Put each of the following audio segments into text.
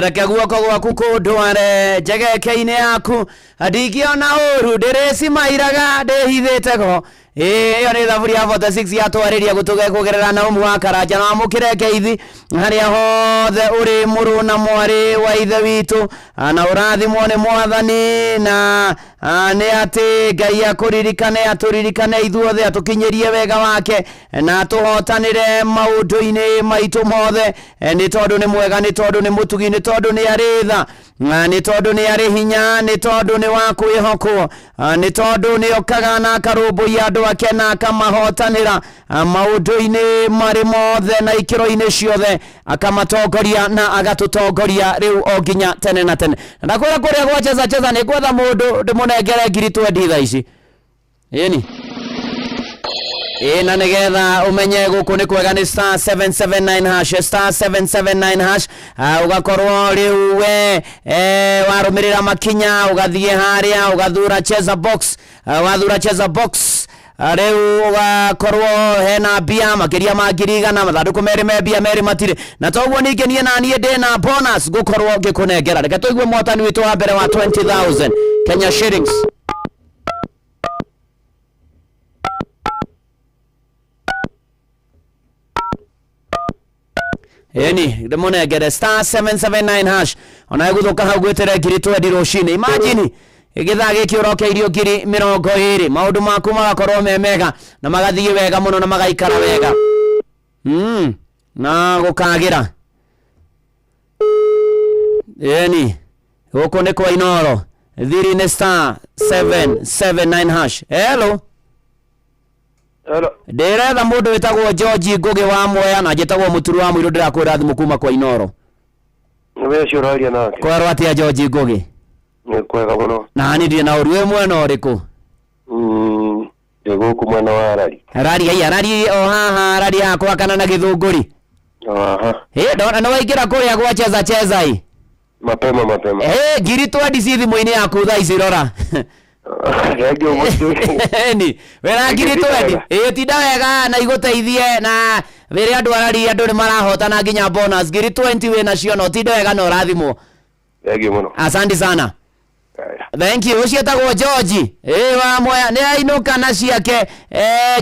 Reke guoko gwaku kũndware njegeke-inĩ yaku, ndingĩona ũru ndĩrĩcimairaga ndĩhithĩte go. Ĩyo nĩ thaburi ya 46 yatwarĩria gũtũge kũgerera Naumu wa Karanja. Na wamũkĩre ngeithi harĩa hothe ũrĩ, mũrũ na mwarĩ wa ithe witũ, na ũrathimwo nĩ Mwathani, na nĩ atĩ Ngai akũririkane, atũririkane ithuothe, atũkinyĩrie wega wake na atũhotanĩre maũndũ-inĩ maitũ mothe, nĩ tondũ nĩ mwega, nĩ tondũ nĩ mũtugi, nĩ tondũ nĩ arĩ tha, nĩ tondũ nĩ arĩ hinya, nĩ tondũ nĩ wa kwĩhokwo, nĩ tondũ nĩ okaga na akarũmbũiya andũ ake na akamahotanĩra maũndũ-inĩ marĩ mothe na ikĩro-inĩ ciothe, akamatongoria na agatũtongoria rĩu o nginya tene na tene. Na ndakwĩra kũrĩa gwa cheza cheza nĩ ngwetha mũndũ ndĩmũnengere ngiri twendi thaa ici. Ĩni. Ĩ na nĩgetha ũmenye gũkũ nĩ kwega nĩ star 779 hash, star 779 hash. Ũgakorwo rĩu we warũmĩrĩra makinya, ũgathiĩ harĩa ũgathura cheza box. Wathura cheza box, rĩu ũgakorwo hena mbia makĩria ma 100,000, mathandũkũ merĩ me mbia, merĩ matirĩ. Na toguo ningĩ niĩ na niĩ ndĩna bonus ngũkorwo ngĩkũnengera. Reke tũigue mwatani witũ wa mbere wa 20,000 Kenya shillings. Ĩni ndĩmũnengere star 779 hash, ona ĩgũthũka hau gwĩtĩre ngiri twendi rũcinĩ. Imagine gĩthaa gĩkĩ ũrokeirio 20,000, maũndũ maku magakorwo me mega na magathiĩ wega mũno na magaikara wega, na gũkagĩra. Ĩni gũkũ nĩ kwa Inoro, thiri nĩ star 779 hash. Hello. Hello. Ndĩretha mũndũ wĩtagwo George Ngũgĩ wa Mwea, na njĩtagwo Mũturu wa Mũirũ, ndĩrakwĩra thimũ kuma kwa Inoro. Nĩ ũcio ũraria nake. Kwerwo atĩa, George Ngũgĩ? Nĩ kwega mũno. Na niĩ ndirĩ na ũru. Wĩ mwena ũrĩkũ? Ndĩ gũkũ mwena wa Rari. Rari ai rari o haha, rari haha kwakana na Gĩthũngũri. Aha. Ĩ ndona nĩ waingĩra kũrĩa gwa cheza cheza ĩ. Mapema mapema. Ĩ ngiri twendi ci thimũ-inĩ yaku thaa ici, rora. Thengiũ mũturi. Ni wĩna ngiri Tinda twendi. Wega. Ĩ tinda wega na igũteithie, na rĩrĩa andũ arari andũ nĩ marahotana nginya bonus ngiri 20 wĩnacio, na ũtinde wega na ũrathimwo. Thengiũ mũno. Asante sana. Haya. Thank you. Ũcio etagwo George ĩ wa Mwea, nĩ ainũka na ciake.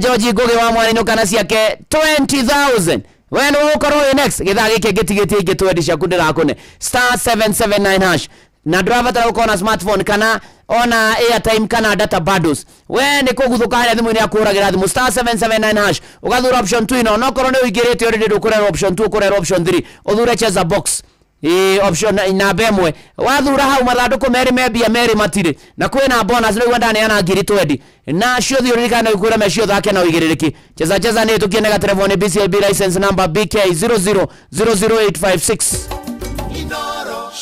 George Ngũgĩ wa Mwea ainũka na ciake 20,000. We nĩ ũgũkorwo wĩ next. Gĩthaa gĩkĩ ngĩtigĩtie ingĩ twendi ciaku ndĩrakũne star 779 hash, na ndũrabatara gũkorwo na smartphone kana ona airtime kana data bundles. We nĩ kũguthũka harĩa thimũ-inĩ yaku ũragĩra thimũ star 779 hash, ũgathura option 2 ino. Nokorwo nĩ ũingĩrĩte already, ndũkũrerwo option 2, ũkũrerwo option 3, ũthure cheza box. Ĩ option namba ĩmwe. Wathura hau, mathandũkũ merĩ me mbia, merĩ matirĩ, na kwĩna bonus. Rĩu ndaneana ngiri twendi na ciothe, ũririkane kwĩra me ciothe na ũigĩrĩrĩki. Cheza cheza nĩ ĩtũkie nĩ gaterebo nĩ BCLB license number BK 0000856.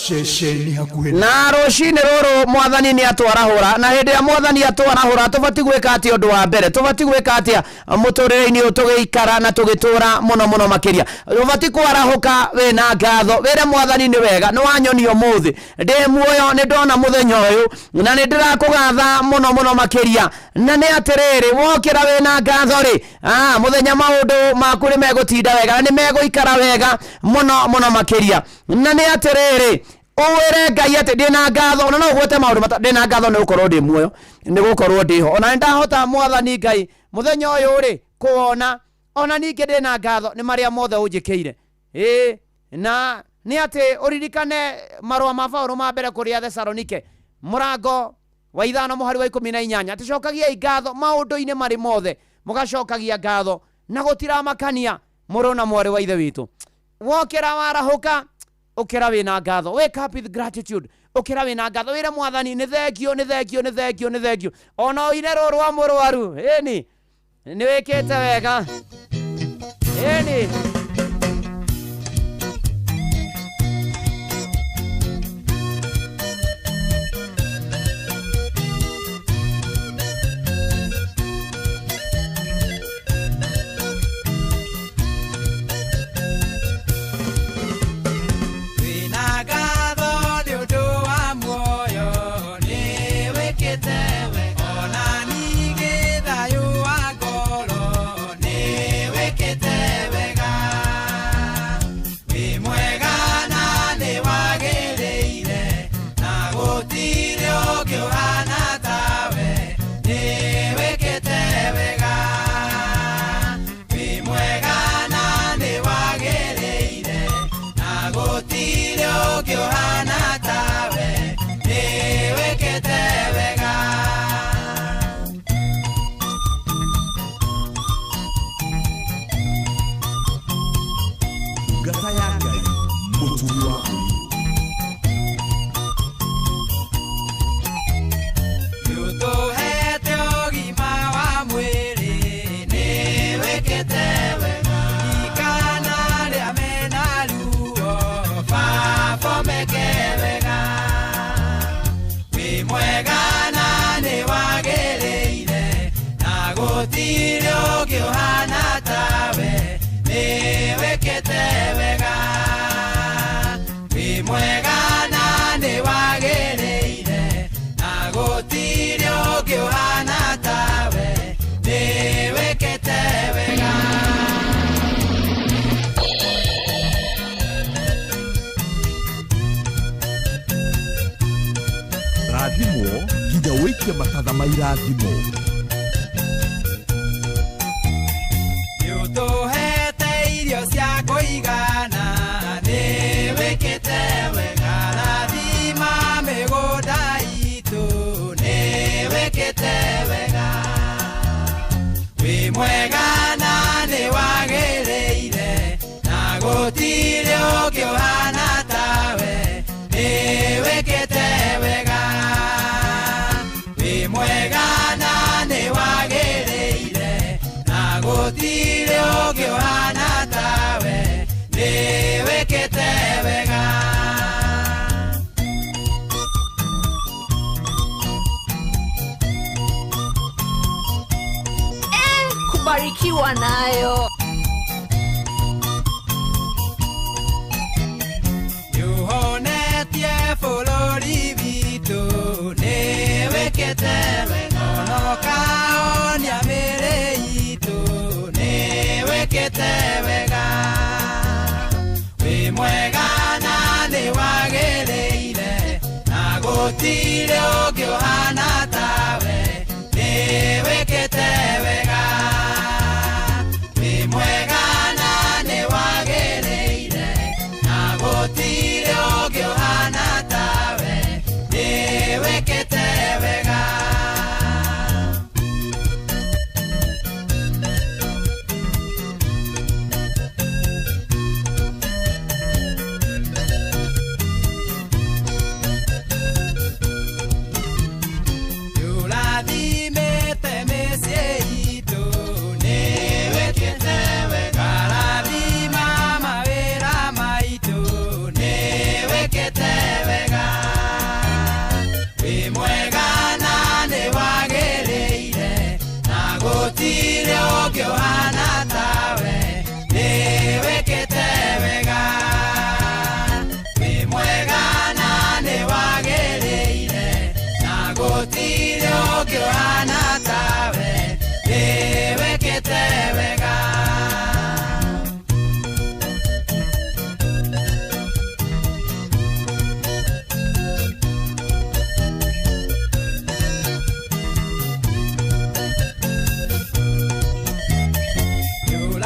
Ceceni hakuhĩ. Na rũcinĩ rũrũ Mwathani nĩ atwarahũra, na hĩndĩ ĩrĩa Mwathani atwarahũra, tũbati gwĩka atĩa? Ũndũ wa mbere, tũbati gwĩka atĩa mũtũrĩre-inĩ ũyũ tũgĩikara na tũgĩtũra? Mũno mũno makĩria ũbati kwarahũka wĩna ngatho, wĩre Mwathani nĩ wega nĩ wanyonia ũmũthĩ ndĩ muoyo, nĩ ndona mũthenya ũyũ na nĩ ndĩrakũgatha mũno mũno makĩria. Na nĩ atĩrĩrĩ, wokĩra wĩna ngatho rĩ, mũthenya maũndũ maku nĩ megũtinda wega na nĩ megũikara wega mũno mũno makĩria. Na nĩ atĩrĩrĩ, ũwĩre Ngai atĩ ndĩna ngatho, ona no ũgwete maũndũ mata: ndĩna ngatho nĩ gũkorwo ndĩ muoyo, nĩ gũkorwo ndĩho, ona nĩ ndahota, Mwathani Ngai, mũthenya ũyũ rĩ kũwona. Ona ningĩ ndĩna ngatho nĩ marĩa mothe ũnjĩkĩire. Ĩĩ na nĩ atĩ ũririkane marũa ma Paũlũ ma mbere kũrĩ Athesalonike, mũrango wa 5 mũhari wa 18, atĩ cokagiai ngatho maũndũ-inĩ marĩ mothe, mũgacokagia ngatho na gũtiramakania. Mũrũ na mwarĩ wa ithe witũ, wokĩra warahũka, ũkĩra wĩna ngatho. Wake up with gratitude. Ũkĩra wĩna ngatho, wĩre Mwathani nĩ thengio, nĩ thengio, nĩ thengio, nĩ thengio, ona ũine rũrũ rwa mũrwaru. Ĩni nĩ wĩkĩte wega. Ĩni. Twĩna ngatho nĩ ũndũ wa muoyo, nĩ wĩkĩte wega. Ona ningĩ thayũ wa ngoro, nĩ wĩkĩte wega. ũngĩ ũhana tawe, nĩwĩkĩte wega. Ngata ya Ngai, mũturi wa mbũri. Nĩũtũhete ũgima wa mwĩrĩ, nĩwĩkĩte wega. Ikana rĩa mena ruo, baba ũmeke wega. Wĩ mwega na nĩwagĩrĩire, na gũtirĩ ũngĩ ũhana tawe, nĩwĩkĩte wega. Wĩ mwega na nĩwagĩrĩire, na gũtirĩ ũngĩ ũhana tawe, nĩwĩkĩte wega. Rathimwo nginya ũikie matatha ma irathimo. Nĩũtũhete irio cia kũigana, nĩwĩkĩte wega. Rathima mĩgũnda itũ, nĩwĩkĩte wega. Wĩ mwega na nĩwagĩrĩire, na gũtirĩ ũngĩ ũhana tawe, nĩwĩkĩte wega. Wĩ mwega na nĩwagĩrĩire, na gũtirĩ ũngĩ ũhana tawe, nĩwĩkĩte wega. Kubarikiwa nayo. Nĩũhonetie bũrũri witũ, nĩwĩkĩte wega. Ona ũkahonia mĩĩrĩ itũ, nĩwĩkĩte wega. Wĩ mwega na nĩwagĩrĩire, na gũtirĩ ũngĩ ũhana tawe, nĩwĩkĩte wega. Wĩ mwega na nĩwagĩrĩire, na gũtirĩ ũngĩ ũhana tawe, nĩwĩkĩte wega. Nĩũrathimĩte mĩciĩ itũ, nĩwĩkĩte wega. Ũkarathima mawĩra maitũ, nĩwĩkĩte wega. Wĩ mwega na nĩwagĩrĩire, na gũtirĩ ũngĩ ũhana tawe, nĩwĩkĩte wega. Wĩ mwega na nĩwagĩrĩire, na gũtirĩ ũngĩ ũhana tawe, nĩwĩkĩte wega.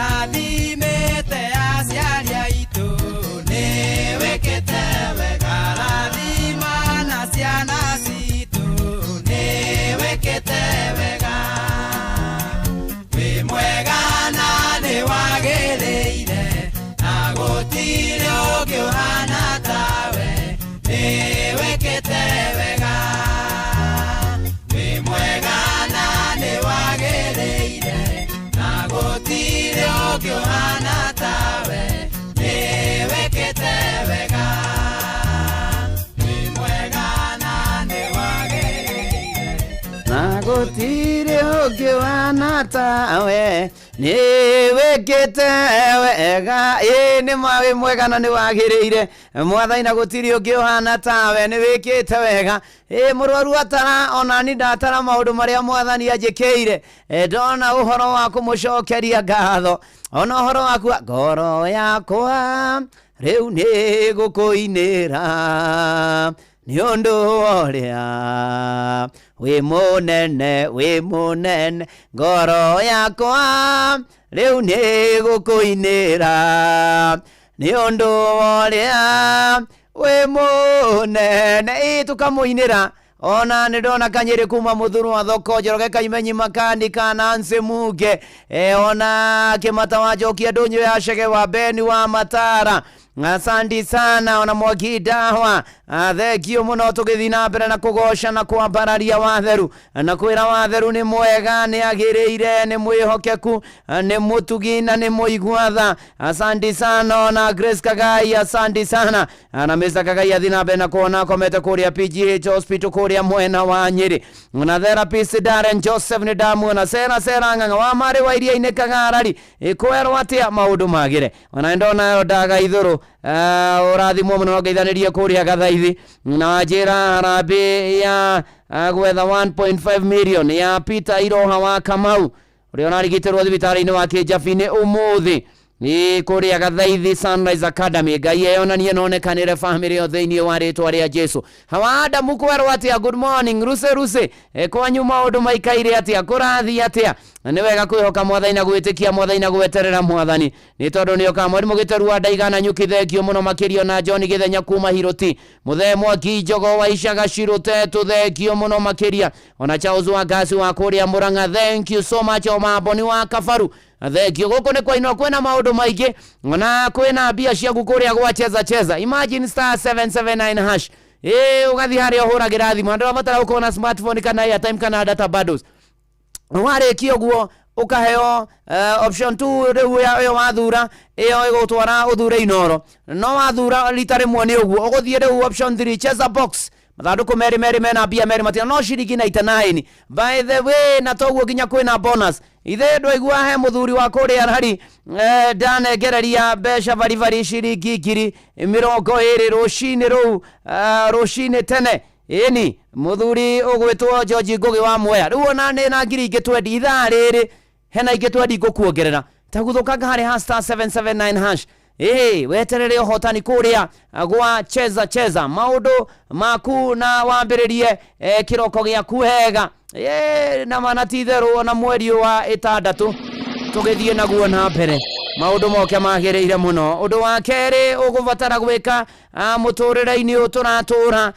Nĩũrathimĩte aciari aitũ, nĩwĩkĩte wega. Rathima na ciana citũ, nĩwĩkĩte wega. Wĩ mwega na nĩwagĩrĩire, na gũtirĩ ũngĩ ũhana tawe, nĩwĩkĩte wega. Wĩ mwega na nĩwagĩrĩire, na gũtirĩ ũngĩ ũhana tawe, nĩwĩkĩte wega. Wĩ mwega na nĩwagĩrĩire, na gũtirĩ ũngĩ ũhana tawe, nĩwĩkĩte wega. Ĩ nĩ ma wĩ mwega na nĩwagĩrĩire, mwathani, na gũtirĩ ũngĩ ũhana tawe, nĩwĩkĩte wega. Ĩ mũrwaru atara ona ni ndatara maũndũ marĩa mwathani anjĩkĩire. Ndona ũhoro wa kũmũcokeria ngatho, ona ũhoro waku ngoro yakwa rĩu nĩ gũkũinĩra, nĩ ũndũ wa ũrĩa wĩ mũnene, wĩ mũnene. Ngoro yakwa rĩu nĩ gũkũinĩra, nĩ ũndũ wa ũrĩa Wĩ mũnene ĩ tũkamũinĩra ona nĩ ndona kanyĩrĩ kuma mũthuru wa thoko njoroge kaimenyi makani ka Nancy Muge ona kĩmata wa njokia ndũnyũ ya cege wa Beni wa Matara. Asante sana ona Mwangi Ndahwa, thengio mũno tũgĩthiĩ na mbere na kũgoca na kwambararia watheru na kwĩra watheru nĩ mwega, nĩ agĩrĩire, nĩ mwĩhokeku, nĩ mũtugi na nĩ mũigua tha. Asante sana ona Grace Kagai, asante sana na Mr. Kagai athiĩ na mbere na kuona akomete kũrĩa PGH Hospital kũrĩa mwena wa Nyĩrĩ. Na therapist Darren Joseph nĩ ndamuona. Sera Sera Ng'ang'a wa marĩ wa iria-inĩ Kagarari, ĩkwerwo atĩa maũndũ magĩre. Ona nĩ ndona ndaga ithũrũ ũrathimwo mũno ngeithanĩrie kũrĩa Gathaithi na wanjĩra harambĩ ya gwetha 1.5 million ya Peter Iroha wa Kamau ũrĩa ũrarigitĩrwo thibitarĩ-inĩ wa Kĩnjabi-inĩ ũmũthĩ nĩ kũrĩa Gathaithi Sunrise Academy. Ngai eyonanie na onekanĩre famĩlĩ ĩyo thĩinĩ wa rĩtwa rĩa Jesu. Hawa Adamu kwerwo atĩa? Good morning ruse ruse, kwanyu maũndũ maikaire atĩa? Kũrathiĩ atĩa? Nĩ wega kwĩhoka mwathani na gwĩtĩkia mwathani na gweterera mwathani nĩ tondũ nĩ oka. Mwarimũ Gĩteru wa Ndaigana Nyuki, thengio mũno makĩria. Na John Gĩthenya kuma Hiroti, Mũthee Mwaki Njogo wa Icaga Cirũtetũ, thengio mũno makĩria. Ona Charles wa Ngasi wa kũrĩa Mũrang'a, thank you so much. Oma Boni wa Kabaru, thengio. Gũkũ nĩ kwainwo kwĩna maũndũ maingĩ ona kwĩna mbia ciaku kũrĩa gwa cheza cheza. Imagine star 779 hash, ĩ ũgathiĩ harĩa ũhũragĩra thimũ, andũ abatara gũkorwo na smartphone kana airtime kana data bundles. Warĩkia ũguo ũkaheo option 2 rĩu ĩyo wathura ĩyo ĩgũtwara ũthure Inoro, no wathura rita rĩmwe nĩ ũguo ũgũthiĩ rĩu option 3, cheza box, mathandũkũ merĩ merĩ mena mbia merĩ matina no ciringi 99, by the way. Na toguo nginya kwĩna bonus ithe ndwaigua he mũthuri wa kũrĩa rari ndanengereria mbeca baribari ciringi 20,000 rũcinĩ rũu, rũcinĩ tene. Ĩni mũthuri ũgwĩtwo George Ngũgĩ wa Mwea, rĩu ona nĩ na ngiri ingĩ twendi ithaa rĩrĩ hena ingĩ twendi ngũkuongerera taguthũkanga harĩ ha star 779 hash. Ĩĩ weterere ũhotani kũrĩa gwa cheza cheza maũndũ maku na wambĩrĩrie kĩroko gĩaku wega. Ĩ na mana ti itherũ ona mweri wa ĩtandatũ tũgĩthiĩ naguo na mbere maũndũ moke magĩrĩire mũno. Ũndũ wa kerĩ ũgũbatara gwĩka mũtũrĩre-inĩ ũyũ tũratũra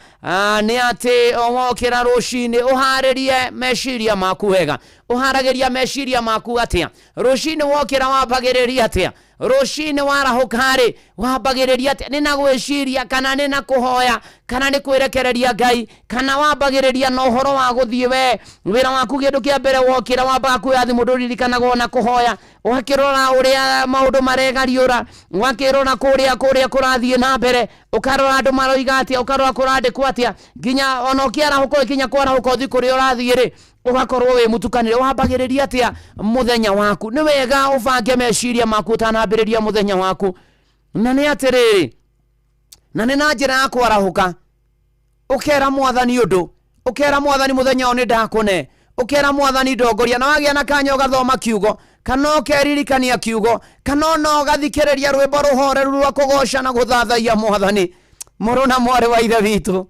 nĩ atĩ wokĩra rũcinĩ ũharĩrie meciria maku wega. Ũharagĩria meciria maku atĩa rũcinĩ? Wokĩra wambagĩrĩria atĩa rũcinĩ? Warahũka-rĩ wambagĩrĩria atĩa? Nĩ na gwĩciria kana nĩ na kũhoya kana nĩ kwĩrekereria Ngai kana wambagĩrĩria na ũhoro wa gũthiĩ we wĩra waku? Kĩndũ kĩa mbere wokĩra wambaga kuoya thimũ, ndũririkanaga ona kũhoya, ũgakĩrora ũrĩa maũndũ maregariũra, ũgakĩrora kũrĩa kũrĩa kũrathiĩ na mbere, ũkarora andũ maroiga atĩa, ũkarora kũrandĩkwo atĩa, nginya ona ũkĩarahũka ũgĩkinya kwarahũka ũthiĩ kũrĩa ũrathiĩ rĩ ũgakorwo wĩ mũtukanĩre. Wambagĩrĩria atĩa mũthenya waku? Nĩ wega ũbange meciria maku ũtanambĩrĩria mũthenya waku, na nĩ atĩrĩrĩ, na nĩ na njĩra ya kwarahũka ũkera mwathani ũndũ, ũkera mwathani mũthenya ũyũ nĩ ndakũne, ũkera mwathani ndongoria, na wagĩa na kanya ũgathoma kiugo kana ũkeririkania kiugo kana ona ũgathikĩrĩria rwĩmbo rũhoreru rwa kũgoca na gũthathaiya mwathani. Mũrũ na mwarĩ wa ithe witũ,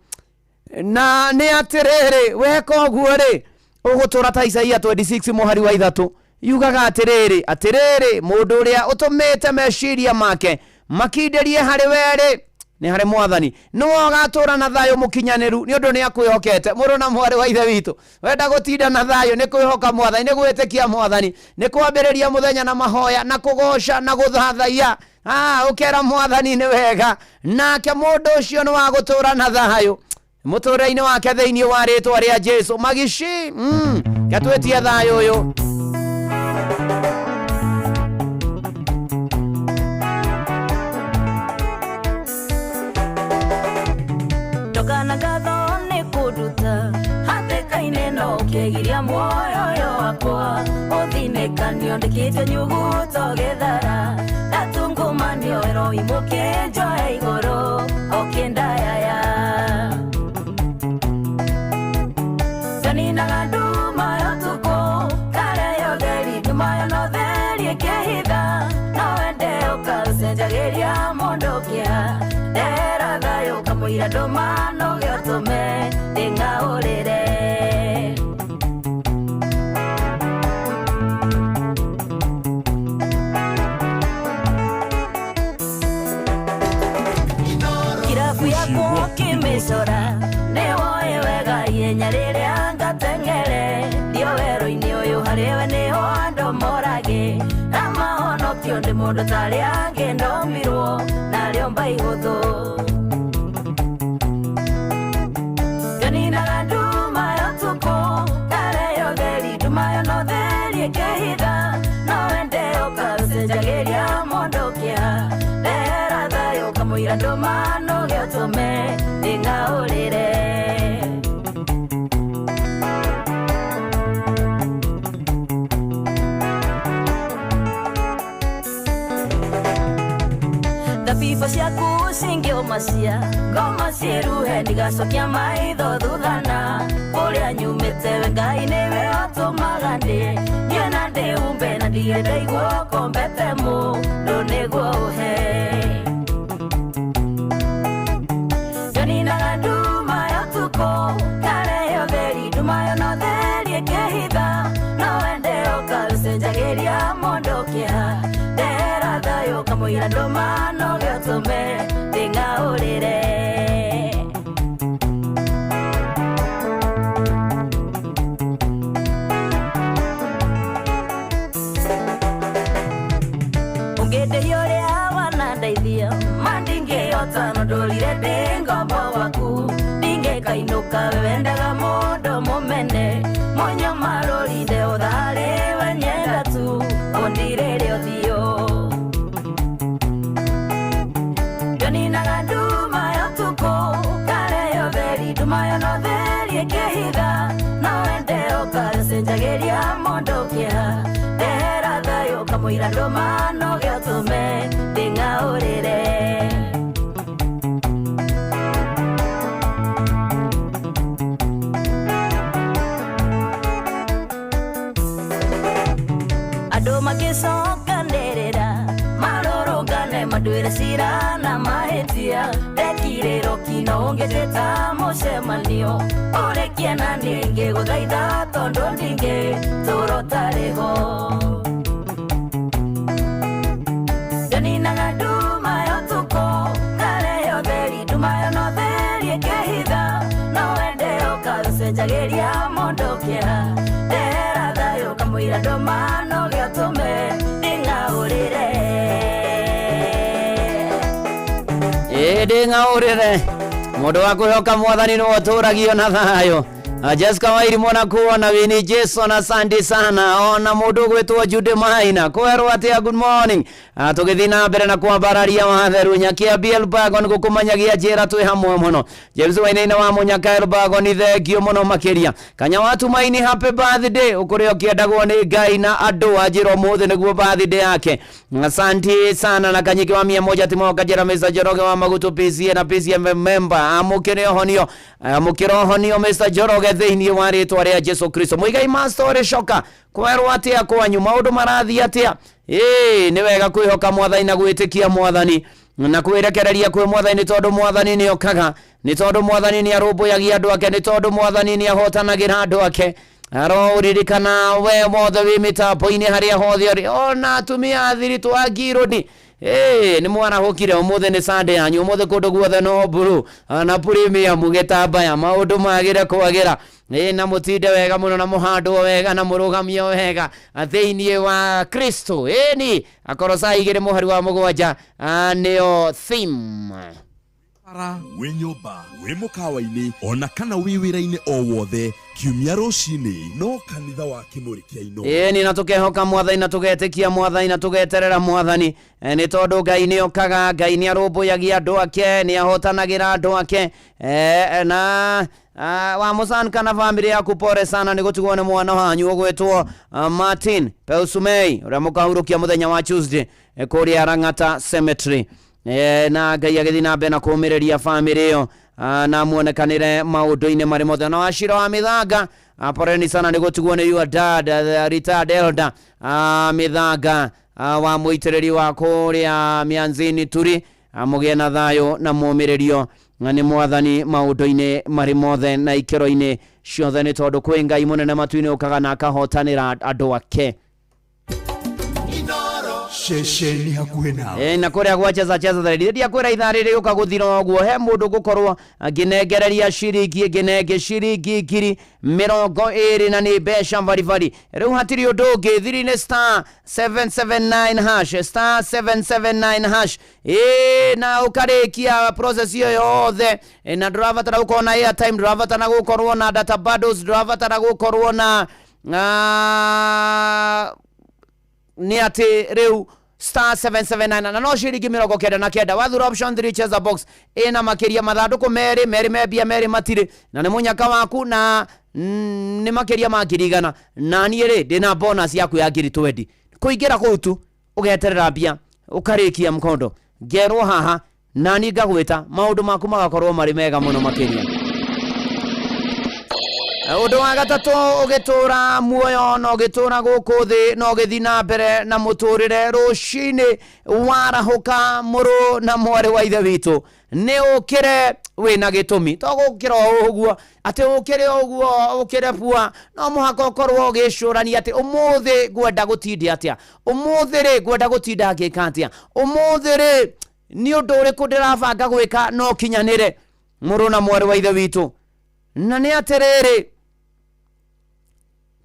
na nĩ atĩrĩrĩ, weka ũguo rĩ ũgũtũra ta Isaia 26 mũhari wa 3 yugaga atĩrĩrĩ, atĩrĩrĩ, mũndũ ũrĩa ũtũmĩte meciria make makindĩrie harĩ werĩ nĩ harĩ mwathani nĩwe ũgatũra na thayũ mũkinyanĩru nĩ ũndũ nĩ akwĩhokete. Mũrũ na mwarĩ wa ithe witũ, wenda gũtinda na thayũ nĩ kwĩhoka mwathani, nĩ gwĩtĩkia mwathani, nĩ kwambĩrĩria mũthenya na mahoya na kũgoca na gũthathaiya. Ũkera mwathani nĩ wega nake mũndũ ũcio nĩ wa gũtũra na thayũ mũtũrĩre-inĩ wake thĩinĩ wa rĩtwa rĩa Jesu. Magici gatwĩtie thayũ ũyũ. Ndokana ngatho nĩ kũnduta hatĩka-inĩ no ũkĩgiria muoyo ũyũ wakwa ũthinĩkanio ndĩkĩte nyuguto gĩthara ndatungumanio ĩroimũkĩnjoe igũrũ ũkĩndayaya ndaninaga nduma ya ũtukũ kare yotheri nduma yo no theri ĩkĩhitha no wende ũkaũcenjagĩria mũndũ kĩa ndehera thayũ kamũira ndũma no gĩotũme ndĩng'aũrĩre. Kirabu ya Mũndũ tarĩ angĩ ndomirwo narĩo mba ihũthũ. Nioninaga nduma ya ũtukũ karehe ũtheri, nduma yo no theri ĩkĩhitha, no wende ũkacenjagĩria mũndũ kĩeha. Ndehera thayũ kamũira ndũma nũge ũtũme ndĩng'aũrĩre. Thabibũ ciaku cingĩũma cia ngoma ciĩruhe, ndigacokia maitho thuthana kũrĩa nyumĩte, we Ngai nĩwe ũtũmaga ndĩ niĩ na ndĩumbe na ndirĩ ndaigua ũkombete mũndũ nĩguo ũhe. Nioninaga nduma ya ũtukũ karehe ũtheri, nduma yo no theri ĩkĩhitha, no wende ũkacenjagĩria mũndũ kĩeha. Ndehera thayũ kamũira ndũma noge ũtũme ndĩng'aũrĩre. Ũngĩndĩhia ũrĩa wanandeithia ma ndingĩhota, no ndũrire ndĩ ngombo waku, ndingĩkainũka, we wendaga mũndũ mũmene mũnyamarũrinde ũtharĩ we nyenda tu ũndirĩre ũthiũ. Nioninaga nduma ya ũtukũ karehe ũtheri, nduma yo no theri ĩkĩhitha, no wende ũkacenjagĩria mũndũ kĩeha. Ndehera thayũ kamũira ndũma noge ũtũme ndĩng'aũrĩre. Andũ magĩcokanĩrĩra marũrũngane manduĩre cira na mahĩtia, ndekirĩrwo kino ũngĩtĩta mũcemanio ũrĩkie na niĩ ngĩgũthaitha tondũ ndingĩ tũra ũtarĩ ho. Nioninaga nduma ya ũtukũ karehe ũtheri, nduma yo no theri ĩkĩhitha, no wende ũkacenjagĩria mũndũ kĩeha. Ndehera thayũ kamũira ndũma noge ũtũme ndĩng'aũrĩre. Ĩ ndĩng'aũrĩre mũndũ wa kwĩhoka mwathani nĩwe ũtũragio na thayũ. Jessica Wairimu na kuona wini Jason, asante sana. Ona mũndũ ũgwĩtwo Jude Maina kwerwo atĩa, good morning. Tũgĩthiĩ na mbere na kwambararia watheru nyakia BL Bagon gũkũmanyagia njĩra twĩ hamwe mũno. James Wainaina wa Mũnyaka El Bagon, thengio mũno makĩria. Kanya wa Tumaini, happy birthday, ũkũrĩa ũkĩendagwo nĩ Ngai na andũ anjĩra ũmũthĩ nĩguo birthday yake, asante sana. Na Kanyiki wa 100 Timo Kajera, Mr Njoroge wa Magutu PCA na PCM member, amũkĩre ũhonio, amũkĩre ũhonio Mr Njoroge thĩinĩ wa rĩtwa rĩa Jesu Kristo. Mũigai Master ũrĩcoka kwerwo atĩa kwanyu, maũndũ marathiĩ atĩa? Ĩĩ nĩ wega kwĩhoka mwathani na gwĩtĩkia mwathani na kwĩrekereria kwĩ mwathani, nĩ tondũ mwathani nĩ okaga, nĩ tondũ mwathani nĩ arũmbũyagia andũ ake, nĩ tondũ mwathani nĩ ahotanagĩra andũ ake. Aro ũririkana we wothe wĩ mĩtambo-inĩ harĩa hothe ũrĩ, ona atumia athiritũ a ngirũni. Ĩĩ nĩ mwarahũkire ũmũthĩ, nĩ Sunday yanyu ũmũthĩ, kũndũ guothe no mburu na premium gĩtambaya, maũndũ magĩre kwagĩra. Ĩĩ na mũtinde wega mũno na mũhandwo wega na mũrũgamio wega thĩinĩ wa Kristo. Ĩni Akorosai 2 mũhari wa 7 nĩyo theme. Bara wĩ nyũmba, wĩ mũkawa-inĩ, ona kana wĩ wĩra-inĩ o wothe, kiumia rũcinĩ no kanitha wa Kĩmũrĩ kĩa Inooro. Ĩni na tũkehoka mwathani na tũgetĩkia mwathani na tũgeterera mwathani. Nĩ tondũ Ngai nĩ okaga, Ngai nĩ arũmbũyagia andũ ake, nĩ ahotanagĩra andũ ake. Na wa Musan kana family yaku, pole sana nĩ gũtigwo nĩ mwana wanyu ũgwĩtwo Martin Peusumei ũrĩa mũkahurũkia mũthenya wa Tuesday kũrĩa Lang'ata Cemetery. Na Ngai agĩthiĩ na mbere na kũũmĩrĩria family ĩyo na muonekanĩre maũndũ-inĩ marĩ mothe. Na Wacira wa Mĩthanga, poleni sana nĩ gũtigwo nĩ your dad, retired elder Mĩthanga wa mũitĩrĩri wa kũrĩa Mĩanzini Turi, mũgĩe na thayũ na mũmĩrĩrio na nĩ mwathani maũndũ-inĩ marĩ mothe na ikĩro-inĩ ciothe, nĩ tondũ kwĩ Ngai mũnene matu-inĩ ũkaga na akahotanĩra andũ ake. Ceceni hakuhĩ nawe. Ĩ, na kũrĩa gwa cheza cheza zaidi ndiakwĩra ithaa rĩrĩ gũka gũthira ũguo he mũndũ ngũkorwo ngĩnengereria ciringi ngĩnenge ciringi 20,000 na nĩ mbeca baribari. Rĩu hatirĩ ũndũ ũngĩ, thiri-inĩ star 779 hash, star 779 hash. Ĩ, na ũkarĩkia process ĩyo yothe. Ĩ, na ndũrabatara gũkorwo na airtime, ndũrabatara gũkorwo na data bundles, ndũrabatara gũkorwo na nĩ atĩ rĩu star 779 na no ciringi 99 wathura option 3 cheza box ĩna makĩria mathandũkũ merĩ merĩ me mbia merĩ matirĩ na nĩ mũnyaka waku na nĩ makĩria ma 100,000. Na niĩ rĩ ndĩna bonus yaku ya 20,000 kũingĩra kũu tu ũgeterera mbia ũkarĩkia mkondo ngerwo haha na niĩ ngagwĩta maũndũ maku magakorwo marĩ mega mũno makĩria. Ũndũ wa gatatũ, ũgĩtũra muoyo na ũgĩtũra gũkũ thĩ na ũgĩthiĩ na mbere na mũtũrĩre, rũcinĩ warahũka, mũrũ na mwarĩ wa ithe witũ, nĩ ũkĩre wĩna gĩtũmi. To gũkĩra o ũguo atĩ ũkĩre ũguo ũkĩre pua, no mũhaka ũkorwo ũgĩcũrania atĩ ũmũthĩ ngwenda gũtinda atĩa, ũmũthĩ rĩ ngwenda gũtinda ngĩka atĩa, ũmũthĩ rĩ nĩ ũndũ ũrĩkũ ndĩrabanga gwĩka no kinyanĩre, mũrũ na mwarĩ wa ithe witũ. Na nĩ atĩrĩrĩ,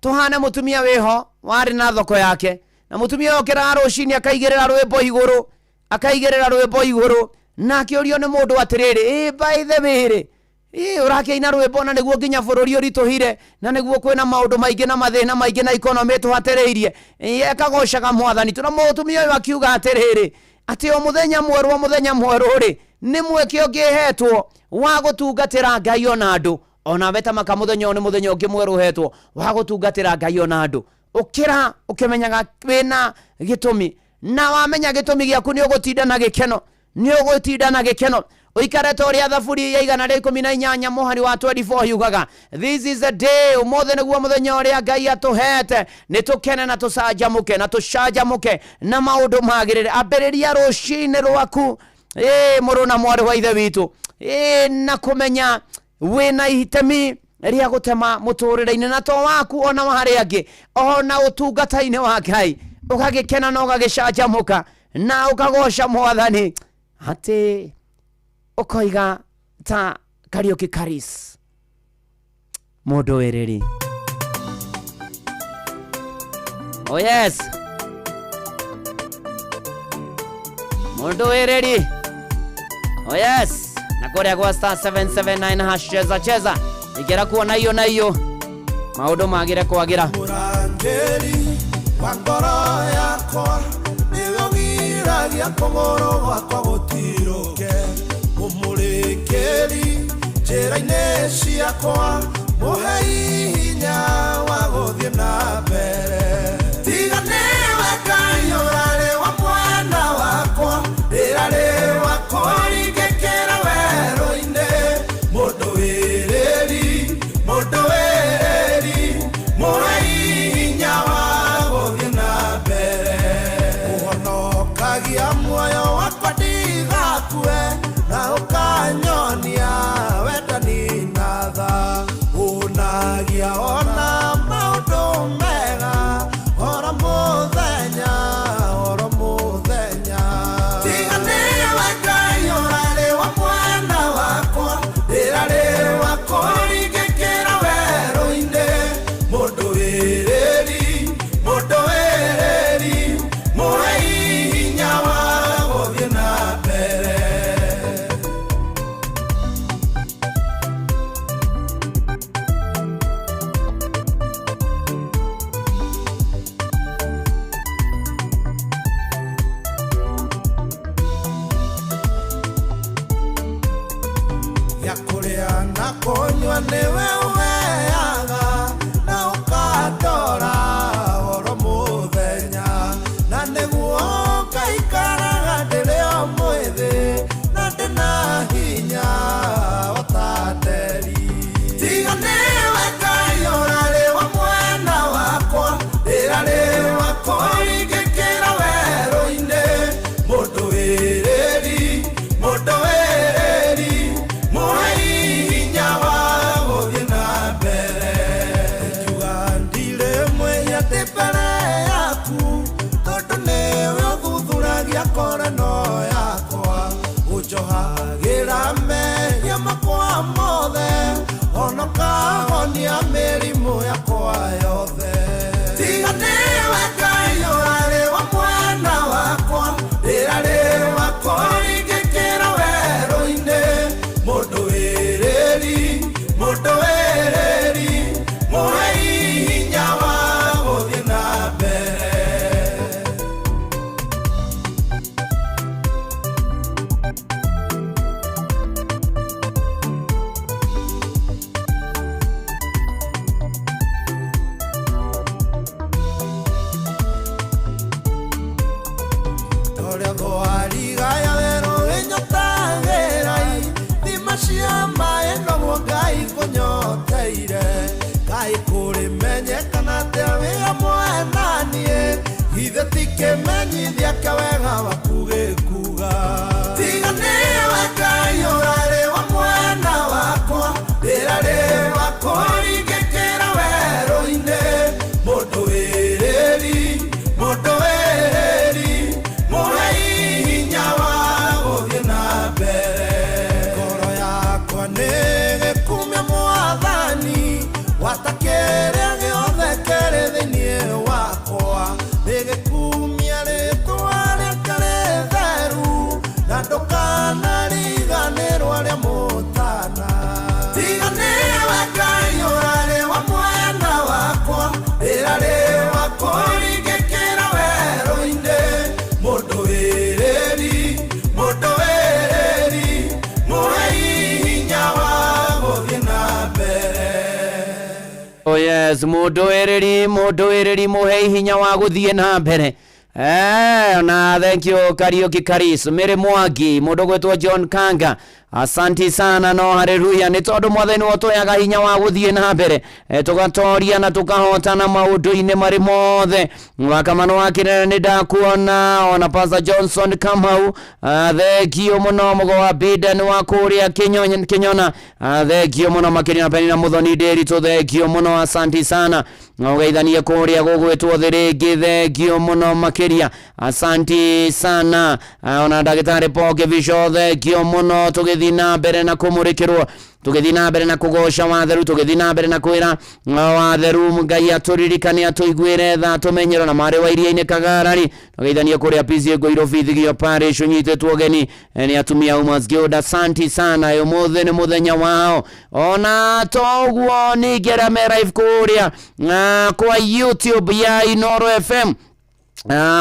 tuhane mũtumia wĩho warĩ na thoko yake, na mũtumia ũyũ okĩraga rũcinĩ akaigĩrĩra rwĩmbo igũrũ, akaigĩrĩra rwĩmbo igũrũ, na akĩũrio nĩ mũndũ atĩrĩrĩ, ĩ by the way rĩ, ĩ ũrakĩina rwĩmbo na nĩguo nginya bũrũri ũritũhire na nĩguo kwĩna maũndũ maingĩ na mathĩna maingĩ na economy ĩtũhatĩrĩirie, ĩ ekagocaga mwathani tu. Na mũtumia ũyũ akiuga atĩrĩrĩ, atĩ o mũthenya mwerũ, o mũthenya mwerũ rĩ, nĩ mweke ũngĩhetwo wa gũtungatĩra Ngai ona andũ. Ona we tamaka mũthenya ũyũ nĩ mũthenya ũngĩ mwerũ ũhetwo wa gũtungatĩra Ngai ona andũ. Ũkĩra ũkĩmenyaga wĩna gĩtũmi, na wamenya gĩtũmi gĩaku nĩ ũgũtinda na gĩkeno, nĩ ũgũtinda na gĩkeno. Ũikare ta ũrĩa thaburi ya 118 mũhari wa 24 yugaga, this is a day, ũmũthĩ nĩguo mũthenya ũrĩa Ngai atũhete, nĩ tũkene na tũcanjamũke na tũcanjamũke na maũndũ magĩrĩre. Ambĩrĩria rũcinĩ rwaku, ĩ mũrũ na mwarĩ wa ithe witũ, ĩ na kũmenya wĩna itemi rĩa gũtema mũtũrĩre-inĩ, na to waku ona wa harĩa angĩ, ona ũtungata-inĩ wa Ngai, ũgagĩkena na ũgagĩcanjamũka na ũkagoca mwathani, atĩ ũkoiga ta Kariũki Karis, mũndũ wĩrĩri. Oh yes, mũndũ wĩrĩri. Oh yes, na kũrĩa gwa star 779 hash, cheza cheza, ikĩra kuona iyo na iyo maũndũ magĩre kwagĩra. Mũrangĩri wa ngoro yakwa, nĩwe ũgiragia kũgũrũ gwakwa gũtirũke, mũmũrĩkĩri njĩra-inĩ ciakwa, mũhei hinya wa gũthiĩ na mbere. Tiga nĩwe Ngai ũrarĩ wa mwena wakwa, rĩrarĩ wa kũringĩkĩra werũ-inĩ. Mũndũ wĩrĩri, mũndũ wĩrĩri, mũhei hinya wa gũthiĩ na mbere. Ũhonokagia muoyo wakwa ndigakue, na ũkanyonia wendani na tha, ũnagia ona maũndũ mega oro mũthenya, oro mũthenya. Tiga nĩwe Ngai ũrarĩ wa mwena wakwa, rĩrarĩ wa kũringĩkĩra werũ-inĩ. Mũndũ wĩrĩri, mũndũ wĩrĩri, mũhei hinya wa gũthiĩ na mbere. Gĩa kũrĩa na kũnyua nĩwe ũheaga, na ũkandora oro mũthenya, na nĩguo ngaikaraga ndĩrĩ o mwĩthĩ na ndĩna hinya o ta nderi. Tiga nĩwe Ngai ũrarĩ wa mwena wakwa, rĩrarĩ wa kũringĩkĩra werũ-inĩ. Mũndũ wĩrĩri, mũndũ wĩrĩri, mũhei hinya wa gũthiĩ na ũnjĩkĩire kaĩ kũrĩmenyekana atĩa wĩ hamwe na niĩ githĩ ti kĩmenyithia kĩa wega waku gĩkuga tiga nĩwe Ngai ũrarĩ wa mwena wakwa ndĩrarĩ wa kũringĩkĩra werũ-inĩ mũndũ wĩrĩri mũndũ wĩrĩri mũhei hinya wa gũthiĩ na mbere ngoro yakwa nĩ gĩkumia mwathani gwata kĩrĩa gĩothe kĩrĩ thĩinĩ wakwa nĩ gĩkumia rĩtwa rĩake rĩtheru na ndũkanariganĩrwo arĩa mũtana tiga nĩwe Ngai ũrarĩ wa mwena wakwa ndĩrarĩ wa kũringĩkĩra werũ-inĩ mũndũ wĩrĩri mũndũ wĩrĩri mũhei hinya wa gũthiĩ na mbere. Oh yes, mũndũ wĩrĩri mũhei hinya wa gũthiĩ na mbere. Na thank you Kariuki Karis, Mary Mwangi, mũndũ gwĩtwo John Kanga. Asanti sana no haleluya nĩ tondũ mwathani ũtũheaga hinya wa gũthiĩ na mbere tũgatoria na tũkahotana maũndũ-inĩ marĩ mothe. Wakamano wa Kĩnene nĩ ndakuona ona Pastor Johnson Kamau, thengio mũno mũgo wa Biden wa kũrĩa Kĩnyona, thengio mũno makĩria na Penina Mũthoni Ndĩritũ, thengio mũno, asanti sana. Ũgeithanie kũrĩa gũgwĩtwo thĩrĩngĩ, thengio mũno makĩria, asanti sana. Ona ndagĩtarĩ Paul Kĩbico, thengio mũno, tũgĩthiĩ na mbere na kũmũrĩkĩrwo, tũgĩthiĩ na mbere na kũgoca watheru, tũgĩthiĩ na mbere na kwĩra watheru Ngai atũririkane atũiguĩre tha tũmenyerwo na marĩ wa iria-inĩ Kagarari. Tũgeithanie kũrĩa PCA Ngũirũ Thigio Parish ũnyitĩtwo ũgeni nĩ atumia Women's Guild, asanti sana, ũmũthĩ nĩ mũthenya wao. Ona toguo ningĩ arĩa me live kũrĩa kwa YouTube ya Inoro FM,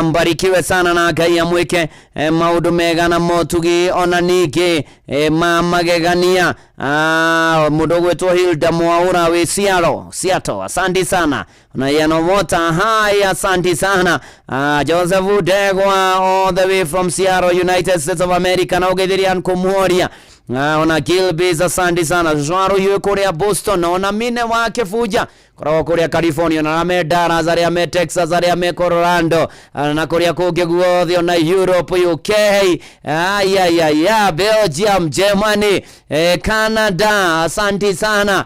mbarikiwe sana na Ngai amwĩke maũndũ mega na motugi ona ningĩ ma magegania. Mũndũ ũgwĩtwo Hilda Mwaura wĩ Seattle, asanti sana. Na Yano Mota, hi, asanti sana. Joseph Ndegwa all the way from Seattle, United States of America, na ũgeithĩria Uncle Muoria. Ona Gilbis, asante sana. Joaro yue kũrĩa Boston, ona Mine wa Kĩbunja koragwo kũrĩa California, na arĩa me Dallas, arĩa me Texas, arĩa me Colorado, na kũrĩa kũngĩ guothe, ona Europe, UK, ayayaya, Belgium, Germany, Canada, asanti sana.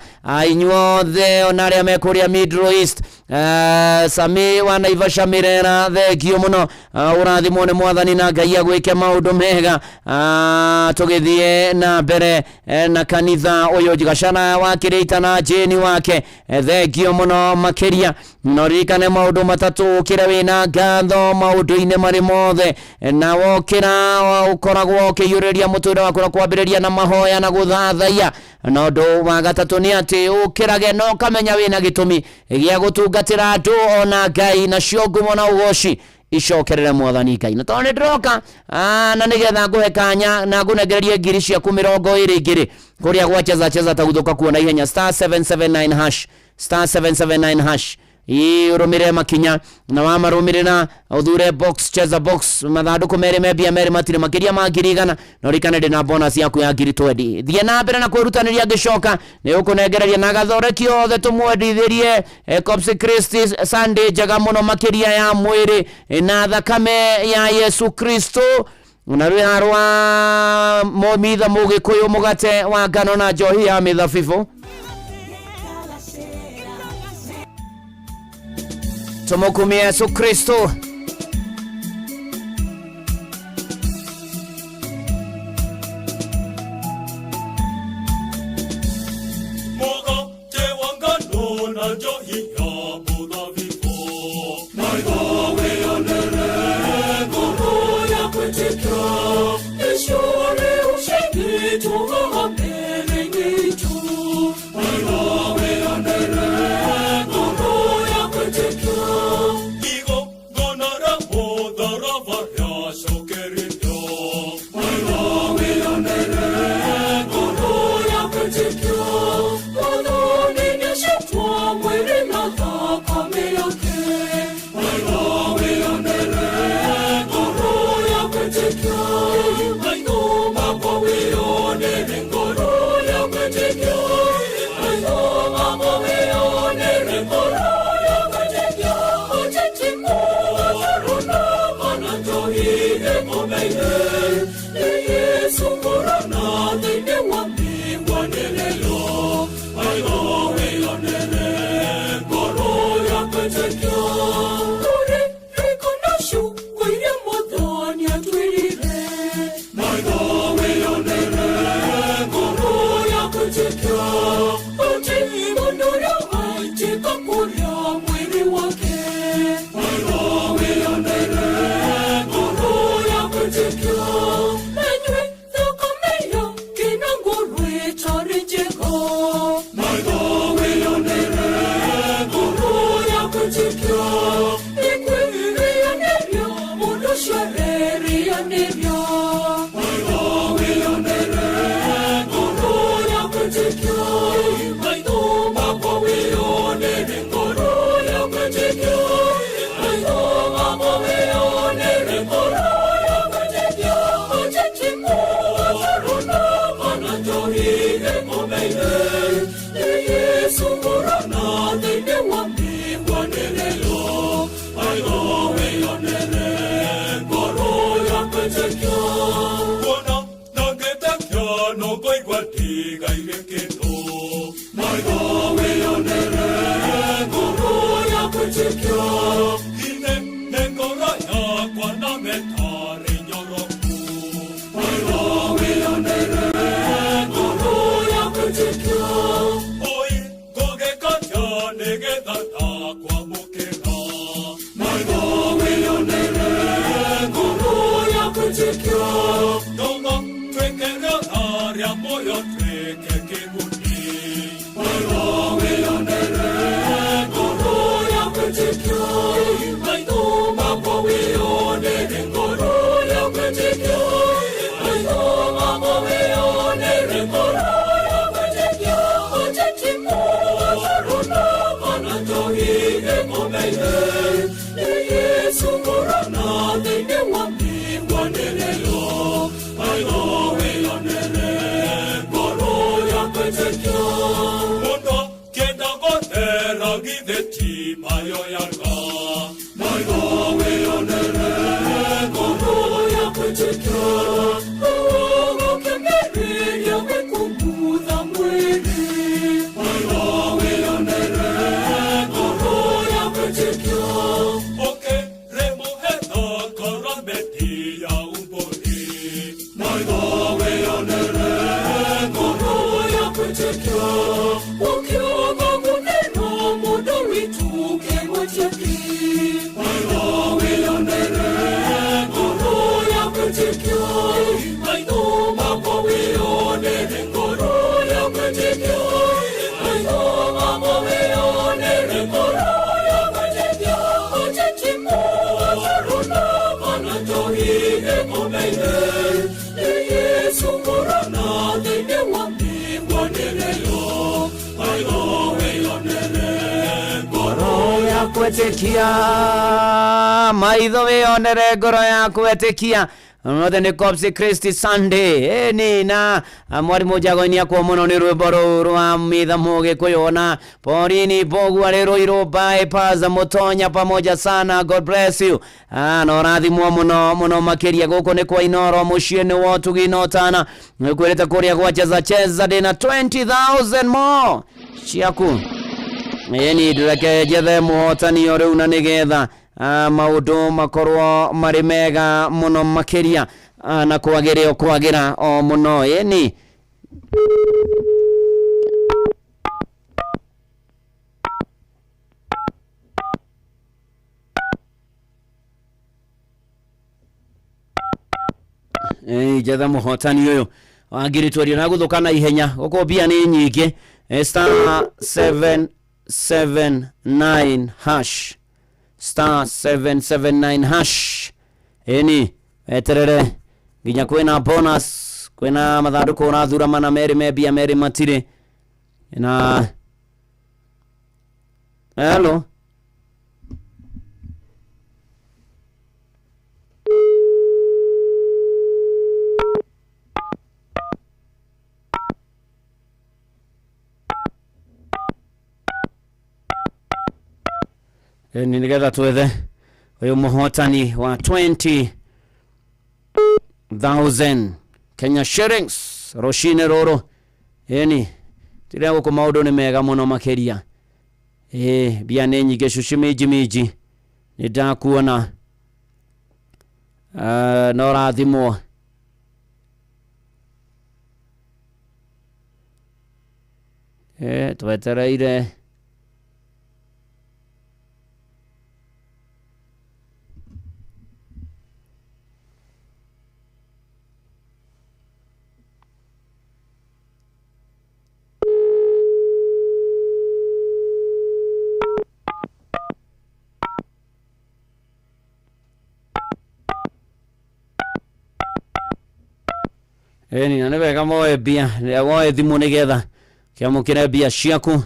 Inyuothe ona arĩa me kũrĩa Middle East, Sami wa Naivasha Mirera, thengio mũno, ũrathimwo nĩ mwathani na Ngai agwĩke maũndũ mega. Tũgĩthiĩ na mbere na kanitha ũyũ Gacana wa Kĩrĩita na Jane wake, thengio mũno makĩria. No ririkane maũndũ matatũ, ũkĩre wĩna ngatho maũndũ-inĩ marĩ mothe, na wokĩra ũkoragwo ũkĩiyũrĩrĩria mũtũrĩre waku na kwambĩrĩria na mahoya na gũthathaiya. Na ũndũ wa gatatũ nĩ atĩ ũkĩrage na ũkamenya wĩna gĩtũmi gĩa gũtungatĩra andũ ona Ngai, nacio ngumo na ũgoci icokerere mwathani Ngai. Na tondũ nĩ ndĩroka na nĩgetha ngũhe kanya na ngũnengererie ngiri ciaku 20 ngiri kũrĩa gwa cheza cheza taguthũka kuona ihenya star 779 hash star 779 hash ũrũmĩrĩre makinya na wamarũmĩrĩra ũthure box cheza box mathandũkũ merĩ me mbia merĩ matirĩ makĩria ma 100,000 na ũririkane ndĩna bonus yaku ya 20,000. Thiĩ na mbere na kwĩrutanĩria ngĩcoka nĩ ũkũnengereria na gathoreki othe tũmwendithĩrie Corpus Christi Sunday njega mũno makĩria ya mwĩrĩ na thakame ya Yesu Kristo na rwĩha rwa mũmitha mũgĩkũyũ mũgate wa ngano na njohi ya mĩthabibũ. Tumukumie Yesu Kristo. Tondũ ngũigua ndigaire kĩndũ. Maitho wĩyonere ngoro ya gwĩtĩkio. Ine nĩ ngoro yakwa na metarĩ nyoroku. Maitho wĩyonere ngoro ya gwĩtĩkio. Oi, ngũgĩka nĩgetha ndakwamũkĩra. Maitho wĩyonere ngoro ya gwĩtĩkio. Ndogo twĩke rĩotha rĩa muoyo twĩke kĩguni. Maitho wĩyonere ngoro ya gwĩtĩkio. Maitho makwa wĩyonere ngoro ya gwĩtĩkio. Maitho makwa wĩyonere ngoro ya gwĩtĩkio. Ũteti mũruna kana njohi ĩkũmeire. Nĩ Yesu ngũrana thĩinĩ wa mĩgwanĩrĩro. Maitho wĩyonere ngoro ya gwĩtĩkio. Mũndũ kĩenda gũthera githĩ ti mayoyaga. Maitho wĩyonere ngoro ya gwĩtĩkio. Ũgũkĩmĩrĩria gwĩkumutha mwĩrĩ. Maitho wĩyonere ngoro ya gwĩtĩkio. Ũkĩrĩmũhe thakarameti ya umbũri. Maitho wĩyonere ngoro ya gwĩtĩkio. Ũkiuga gũthĩnwo mũndũ witũ kĩgwĩtĩki. Maitho wĩyonere ngoro ya gwĩtĩkio. Maitho makwa wĩyonere ngoro ya gwĩtĩkio. Maitho makwa wĩyonere ngoro ya gwĩtĩkio. Ũteti mũruna kana njohi ĩkũmeire. Nĩ Yesu ngũrana thĩinĩ wa mĩgwanĩrĩro. Maitho wĩyonere ngoro ya gwĩtĩkia. Maitho wĩyonere ngoro ya gwĩtĩkia. Mothe nĩ Corpus Christi Sunday. Ĩni na mwarimũ Njago-inĩ akwo mũno nĩ rwĩmbo rũu rwa mitha mũgĩkũyũ na Porini Mbogu arĩ Ruiru bypass Mũtonya pamoja sana. God bless you. Na ũrathimwo mũno mũno makĩria. Gũkũ nĩ kwa Inoro mũciĩ nĩ wotugi no tana nĩkwĩrĩte kũrĩa gwa cheza cheza ndĩna 20,000 more ciaku. Ĩni ndĩreke njethe mũhotani o rĩu na nĩgetha maũndũ makorwo marĩ mega mũno makĩria, na kwagĩre o kwagĩra o mũno. Ĩni njethe mũhotani ũyũ wa ngiri twendi na gũthũka na ihenya gũkũ mbia nĩ nyingĩ. Star 779 hash, star 779 hash. Ĩni weterere nginya kwĩna bonus, kwĩna mathandũkũ ũrathura mana merĩ me mbia merĩ matirĩ na. Hello. Ĩni nĩgetha twethe ũyũ mũhotani wa 20,000 Kenya shillings rũcinĩ rũrũ. Ĩni tiria gũkũ maũndũ nĩ mega mũno makĩria. Ĩ mbia nĩ nyingĩ cucu minji minji nĩ ndakuona. No ũrathimwo. Twetereire Ĩni na nĩ wega moe mbia, woe thimũ nĩgetha kĩamũkĩre mbia ciaku.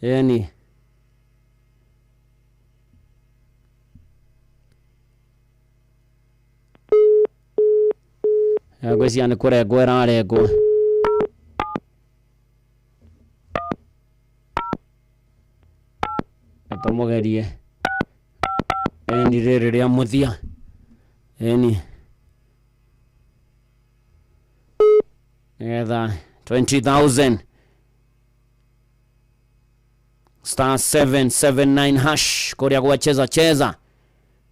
Ĩni ngwĩciria nĩ kũrengwo ĩrarengwo. Tũmũgerie. Ĩni rĩrĩ rĩa mũthia. Ĩni Nĩgetha 20000 star 779 hash kũrĩa gwa cheza cheza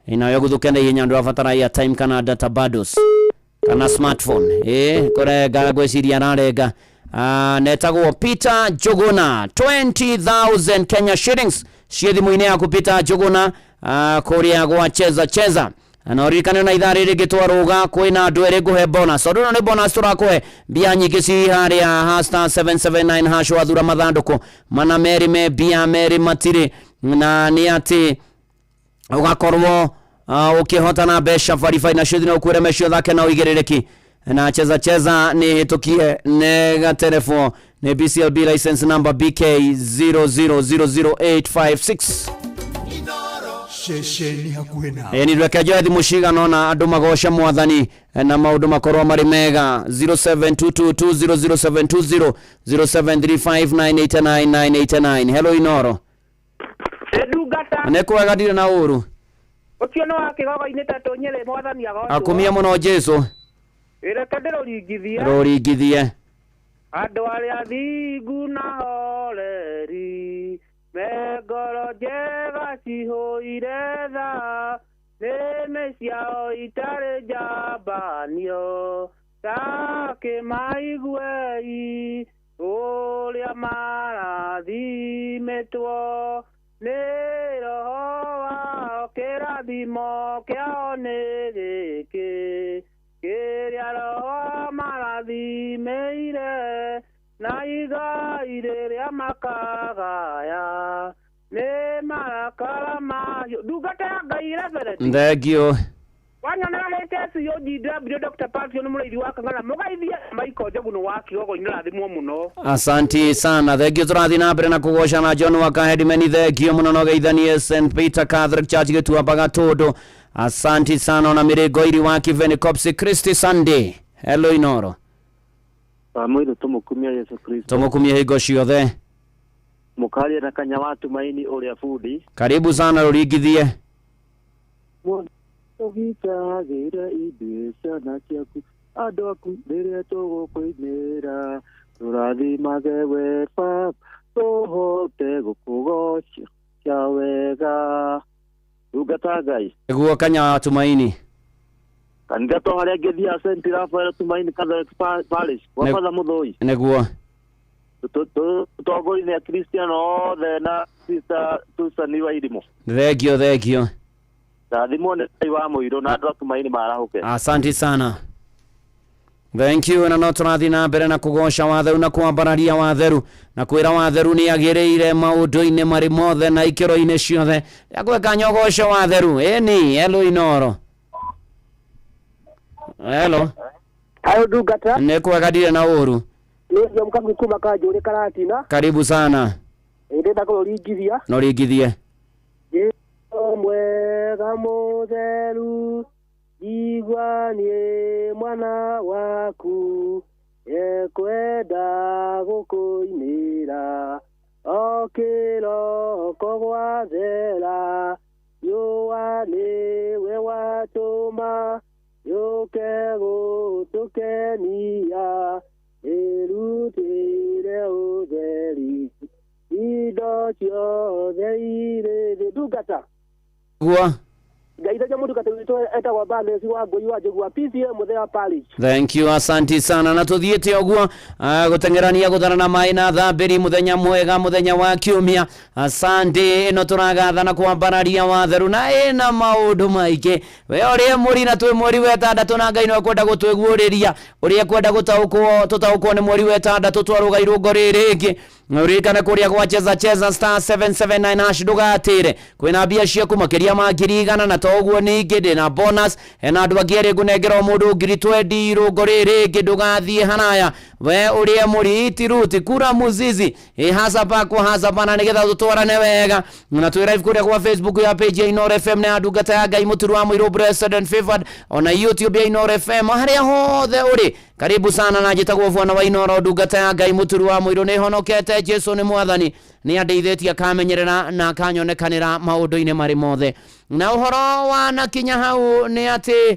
inayo gũthũke na ihenya ndũrabatara airtime kana data bundles kana smartphone. Ĩ kũrenga ngwĩciria ararenga. Netagwo Peter Njuguna, 20000 Kenya shillings ciĩ thimũ-inĩ yaku Peter Njuguna, kũrĩa gwa cheza cheza. Na ũririkane na ithaa rĩrĩ ngĩtwarũga kwĩna andũ erĩ ngũhe bonus, tondũ ĩno nĩ bonus tũrakũhe mbia nyingĩ ci harĩa ha star 779 hash. Wathura mathandũkũ mana merĩ me mbia, merĩ matirĩ, na nĩ atĩ ũgakorwo ũkĩhotana mbeca baribari nacio thina ũkwĩre mecio thake na ũigĩrĩrĩki na cheza cheza nĩ hĩtũkie nĩ gaterefo nĩ BCLB license number BK 0000856. Ceceni hakuhĩ nawe. Ĩni reke njoe thimũ cigana ona andũ magoce mwathani na maũndũ makorwo marĩ mega. 0722200720, 0735989989. Hello Inoro. Ndungata. Nĩ kwega, ndirĩ na ũru. Ũcio nĩ wa kĩgogo-inĩ tatũ Nyĩrĩ, mwathani agocwo. Akumia mũno Jesu. Reke ndĩrũringithie. Rũringithie. Andũ arĩa thingu na horeri me ngoro njega cihũire tha, nĩmĩ ciao itarĩ njambanio, takĩmaiguei ũrĩa marathimĩtwo nĩ roho wao, kĩrathimo kĩao nĩ gĩkĩ kĩrĩa roho marathimĩire, na igai rĩrĩa makagaya nĩ marakara mahiũ. Ndungata ya Ngai reverend. Thengio. Wanyonera HSUGW Dr. Patio nĩ mũrĩithi wa Kang'ara mũgeithie Michael Njogu wa Kĩgogo-inĩ, rathimwo mũno. Asanti sana, thengio. Tũrathiĩ na mbere na kũgoca na John Wakahedimeni, thengio mũno no geithanie St Peter Catholic Church Gĩtuamba Gatũndũ, asanti sana. Ona mĩrĩngo iri wa Kiveni Copsi Christi Sunday. Hello Inoro. Mwĩrũ tũmũkumia Yesu Kristo. Tũmũkumie hingo ciothe. Mũkaria na kanya wa Tumaini ũrĩa bundi. Karibu sana, rũringithie. Tũgitagĩre ithuĩ ciana ciaku andũ aku rĩrĩa tũgũkũinĩra, tũrathimage we Baba tũhote gũkũgocia wega, ndungata Ngai. Nĩguo kanya wa Tumaini. Kanitha to harĩa ngĩthiaga St Raphael Tumaini Catholic Parish kwa Father Mũthũi. Nĩguo. Tũtongoria nĩ Akristiano othe na Sister Susan wa Irimũ. Thengio, thengio. Rathimwo nĩ Ngai wa mũirũ na andũ a Tumaini marahũke. Asanti sana, thank you. Na no tũrathiĩ na mbere na kũgoca watheru na kwambararia watheru na kwĩra watheru nĩ agĩrĩire maũndũ-inĩ marĩ mothe na ikĩro-inĩ ciothe. Ndagwĩka nyogoce watheru. Ĩni, hello Inoro. Hello. Ayo ndungata. Nĩ kwega, ndirĩ na ũru. Nĩ ũcio mũkagu kuma Kanjũrĩ Karatina. Karibu sana. Ndĩrenda kũringithia. No ringithie. Jesu mwega mũtheru, igua niĩ mwana waku ekwenda gũkũinĩra o kĩroko gwathera, riũa nĩwe watũma yũke gũtũkenia, ĩrutĩre ũtheri indo ciothe irĩ thĩ. Ndungata. Guo. Ngaithagia mũndungata witũ etagwo Barnes wa Ngũi wa Njũgua PCM Mũthea Parish. Thank you, asanti sana. Na tuthiĩte ũguo gũteng'erania gũthara maĩ na thambĩri. Mũthenya mwega, mũthenya wa kiumia, asante. Ĩno tũragatha na kwambararia watheru na ĩna maũndũ maingĩ. We ũrĩa mũri na twĩ mweri wa ĩtandatũ na Ngai no ekwenda gũtwĩguũrĩria ũrĩa ekwenda gũtaũkwo tũtaũkwo nĩ mweri wa ĩtandatũ twarũga irũngo rĩrĩ rĩngĩ. Ũririkane kũrĩa gwa cheza cheza star 779 hash ndũgatĩre, kwĩna mbia ciaku makĩria ma 100,000. Na to ũguo ningĩ ndĩna bonus, hena andũ angĩ erĩ ngũnengera o mũndũ 20,000 irũngo rĩrĩ rĩngĩ. Ndũgathiĩ haraya we ũrĩa mũri itiruti kura muzizi ĩ hasa pakwa hasa pana nĩgetha tũtwarane wega. Na twĩ live kũrĩa kwa Facebook ya page ya Inoro FM na ya ndungata ya Ngai Mũturu wa Mũirũ Blessed and Favored, ona YouTube ya Inoro FM, harĩa hothe ũrĩ. Karibu sana na njĩtagwo bwana wa Inoro, ndungata ya Ngai mũturu wa mũirũ, nĩ honokete. Jesu nĩ mwathani, nĩ andeithĩtie akamenyerera na akanyonekanĩra maũndũ-inĩ marĩ mothe. Na ũhoro wa na kinya hau nĩ atĩ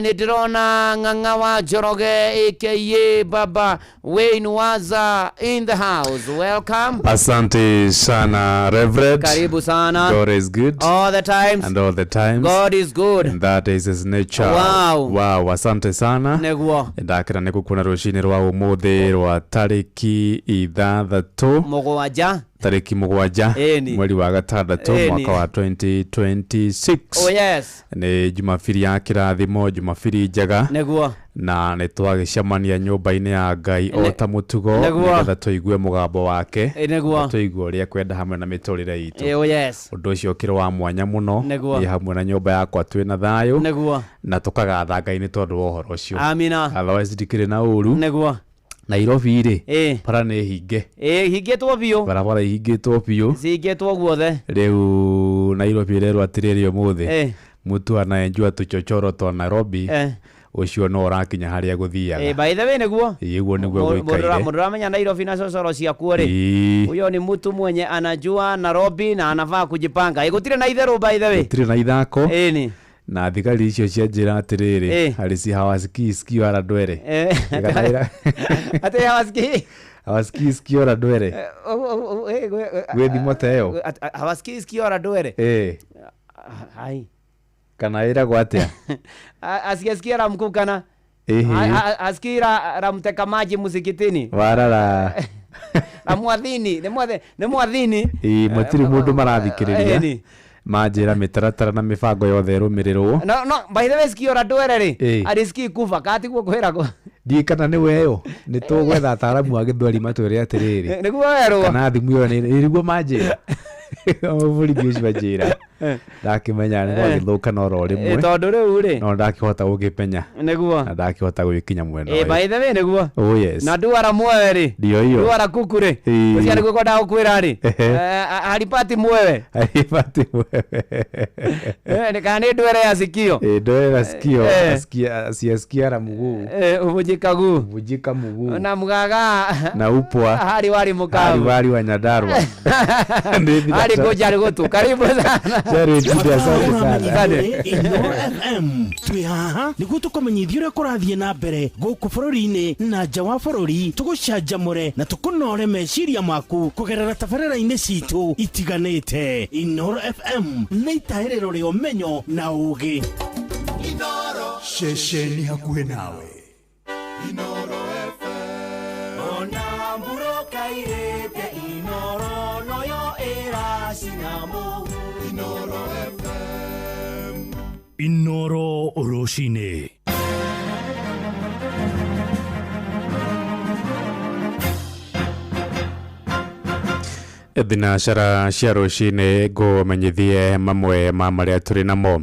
nĩ ndĩrona Ng'ang'a wa Njoroge aka Baba Wayne Waza in the house. Welcome. Asante sana, Reverend. Karibu sana. God is good. All the times. And all the times. God is good. And that is his nature. Wow. Wow, asante sana. Nĩguo. Ndakĩra nĩ gũkuona rũcinĩ rwa ũmũthĩ rwa tarĩki 6 7 tarĩki 7 mweri wa 6 mwaka wa 2026. Oh yes. Nĩ Jumapili ya kĩrathimo, Jumapili njega. Nĩguo. Na nĩ twagĩcemania nyũmba-inĩ ya Ngai o ta mũtugo, nĩgetha tũigue mũgambo wake, tũigue ũrĩa kwenda hamwe na mĩtũrĩre itũ. Oh yes. Ũndũ ũcio ũkĩrĩ wa mwanya mũno. Nĩ hamwe na nyũmba yakwa twĩna thayũ. Nĩguo. Na tũkagatha Ngai nĩ tondũ wa ũhoro ũcio. Amina. Otherwise ndikĩrĩ na ũru. Nĩguo. Nairobi rĩ, bara nĩ hinge. Hingĩtwo biũ. Barabara ihingĩtwo biũ. Cihingĩtwo guothe. Rĩu Nairobi ĩrerwo atĩrĩrĩ ũmũthĩ, mũtu anaenjua tũchochoro twa Nairobi, ũcio no ũrakinya harĩa gũthiaga. By the way nĩguo. Ĩguo nĩguo gũikaire. Mũndũ ũramenya Nairobi na cocoro ciakuo rĩ, huyo ni mtu mwenye anajua Nairobi na anafaa kujipanga. Gũtirĩ na itherũ by the way. Gũtirĩ na ithako. Ĩni. Na thigari icio cia njĩra atĩrĩrĩ, harĩ si hawasikii sikio ara ndwere. Atĩ hawasikii hawasikii sikio ara ndwere. Gwĩ thimo ta ĩyo. Hawasikii sikio ara ndwere. Hai. Kana ĩragwo atĩa? Asiyesikia la mkuu kana asikii la mteka maji msikitini. Warara. La muadhini, nĩ muadhini. Matirĩ mũndũ marathikĩrĩria. Manjĩra mĩtaratara na mĩbango yothe ĩrũmĩrĩrwo. No, by the way sikio la ndwere rĩ, arisikii kufa katiguo kwĩragwo. Ndiĩ kana nĩ weyo, nĩ tũgwetha ataaramu a gĩthweri matwĩre atĩrĩrĩ. Nĩguo werwo. Kana thimũ ĩyo nĩguo manjĩra. Mũbũringi ũcio anjĩra. Ndakĩmenya nĩ gwagĩthũka no ro rĩmwe. Tondũ rĩu rĩ. No ndakĩhota gũkĩpenya. Nĩguo. Na ndakĩhota gũgĩkinya mwena ũyũ. By the way nĩguo. Oh yes. Na nduara mwewe rĩ. Ndio hiyo. Nduara kuku rĩ. Ũcio nĩguo kwendaga gũkwĩra rĩ. Haripati mwewe. Haripati mwewe. Kana nĩ ndwere ya sikio. Ndwere ya sikio. Asiyesikia la mguu. Uvunjika guu. Uvunjika mguu. Na mgaga. Na upwa. Hari wari mukavu. Hari wari wa Nyandarua. Hari goja gutu. Karibu sana. Inoro FM twĩ haha nĩguo tũkũmenyithia ũrĩa kũrathiĩ na mbere gũkũ bũrũri-inĩ na nja wa bũrũri, tũgũcanjamũre na tũkũnore meciria maku kũgerera tabarĩra-inĩ citũ itiganĩte. Inoro FM nĩ itahĩrĩro rĩa ũmenyo na ũũgĩ. Ceceni hakuhĩ nawe. Inoro FM ona mburoka irĩte Inoro noyo ĩracina mũhu. Inoro FM. Inoro rũcinĩ. Thinacara cia rũcinĩ ngũmenyithie mamwe ma marĩa tũrĩ namo.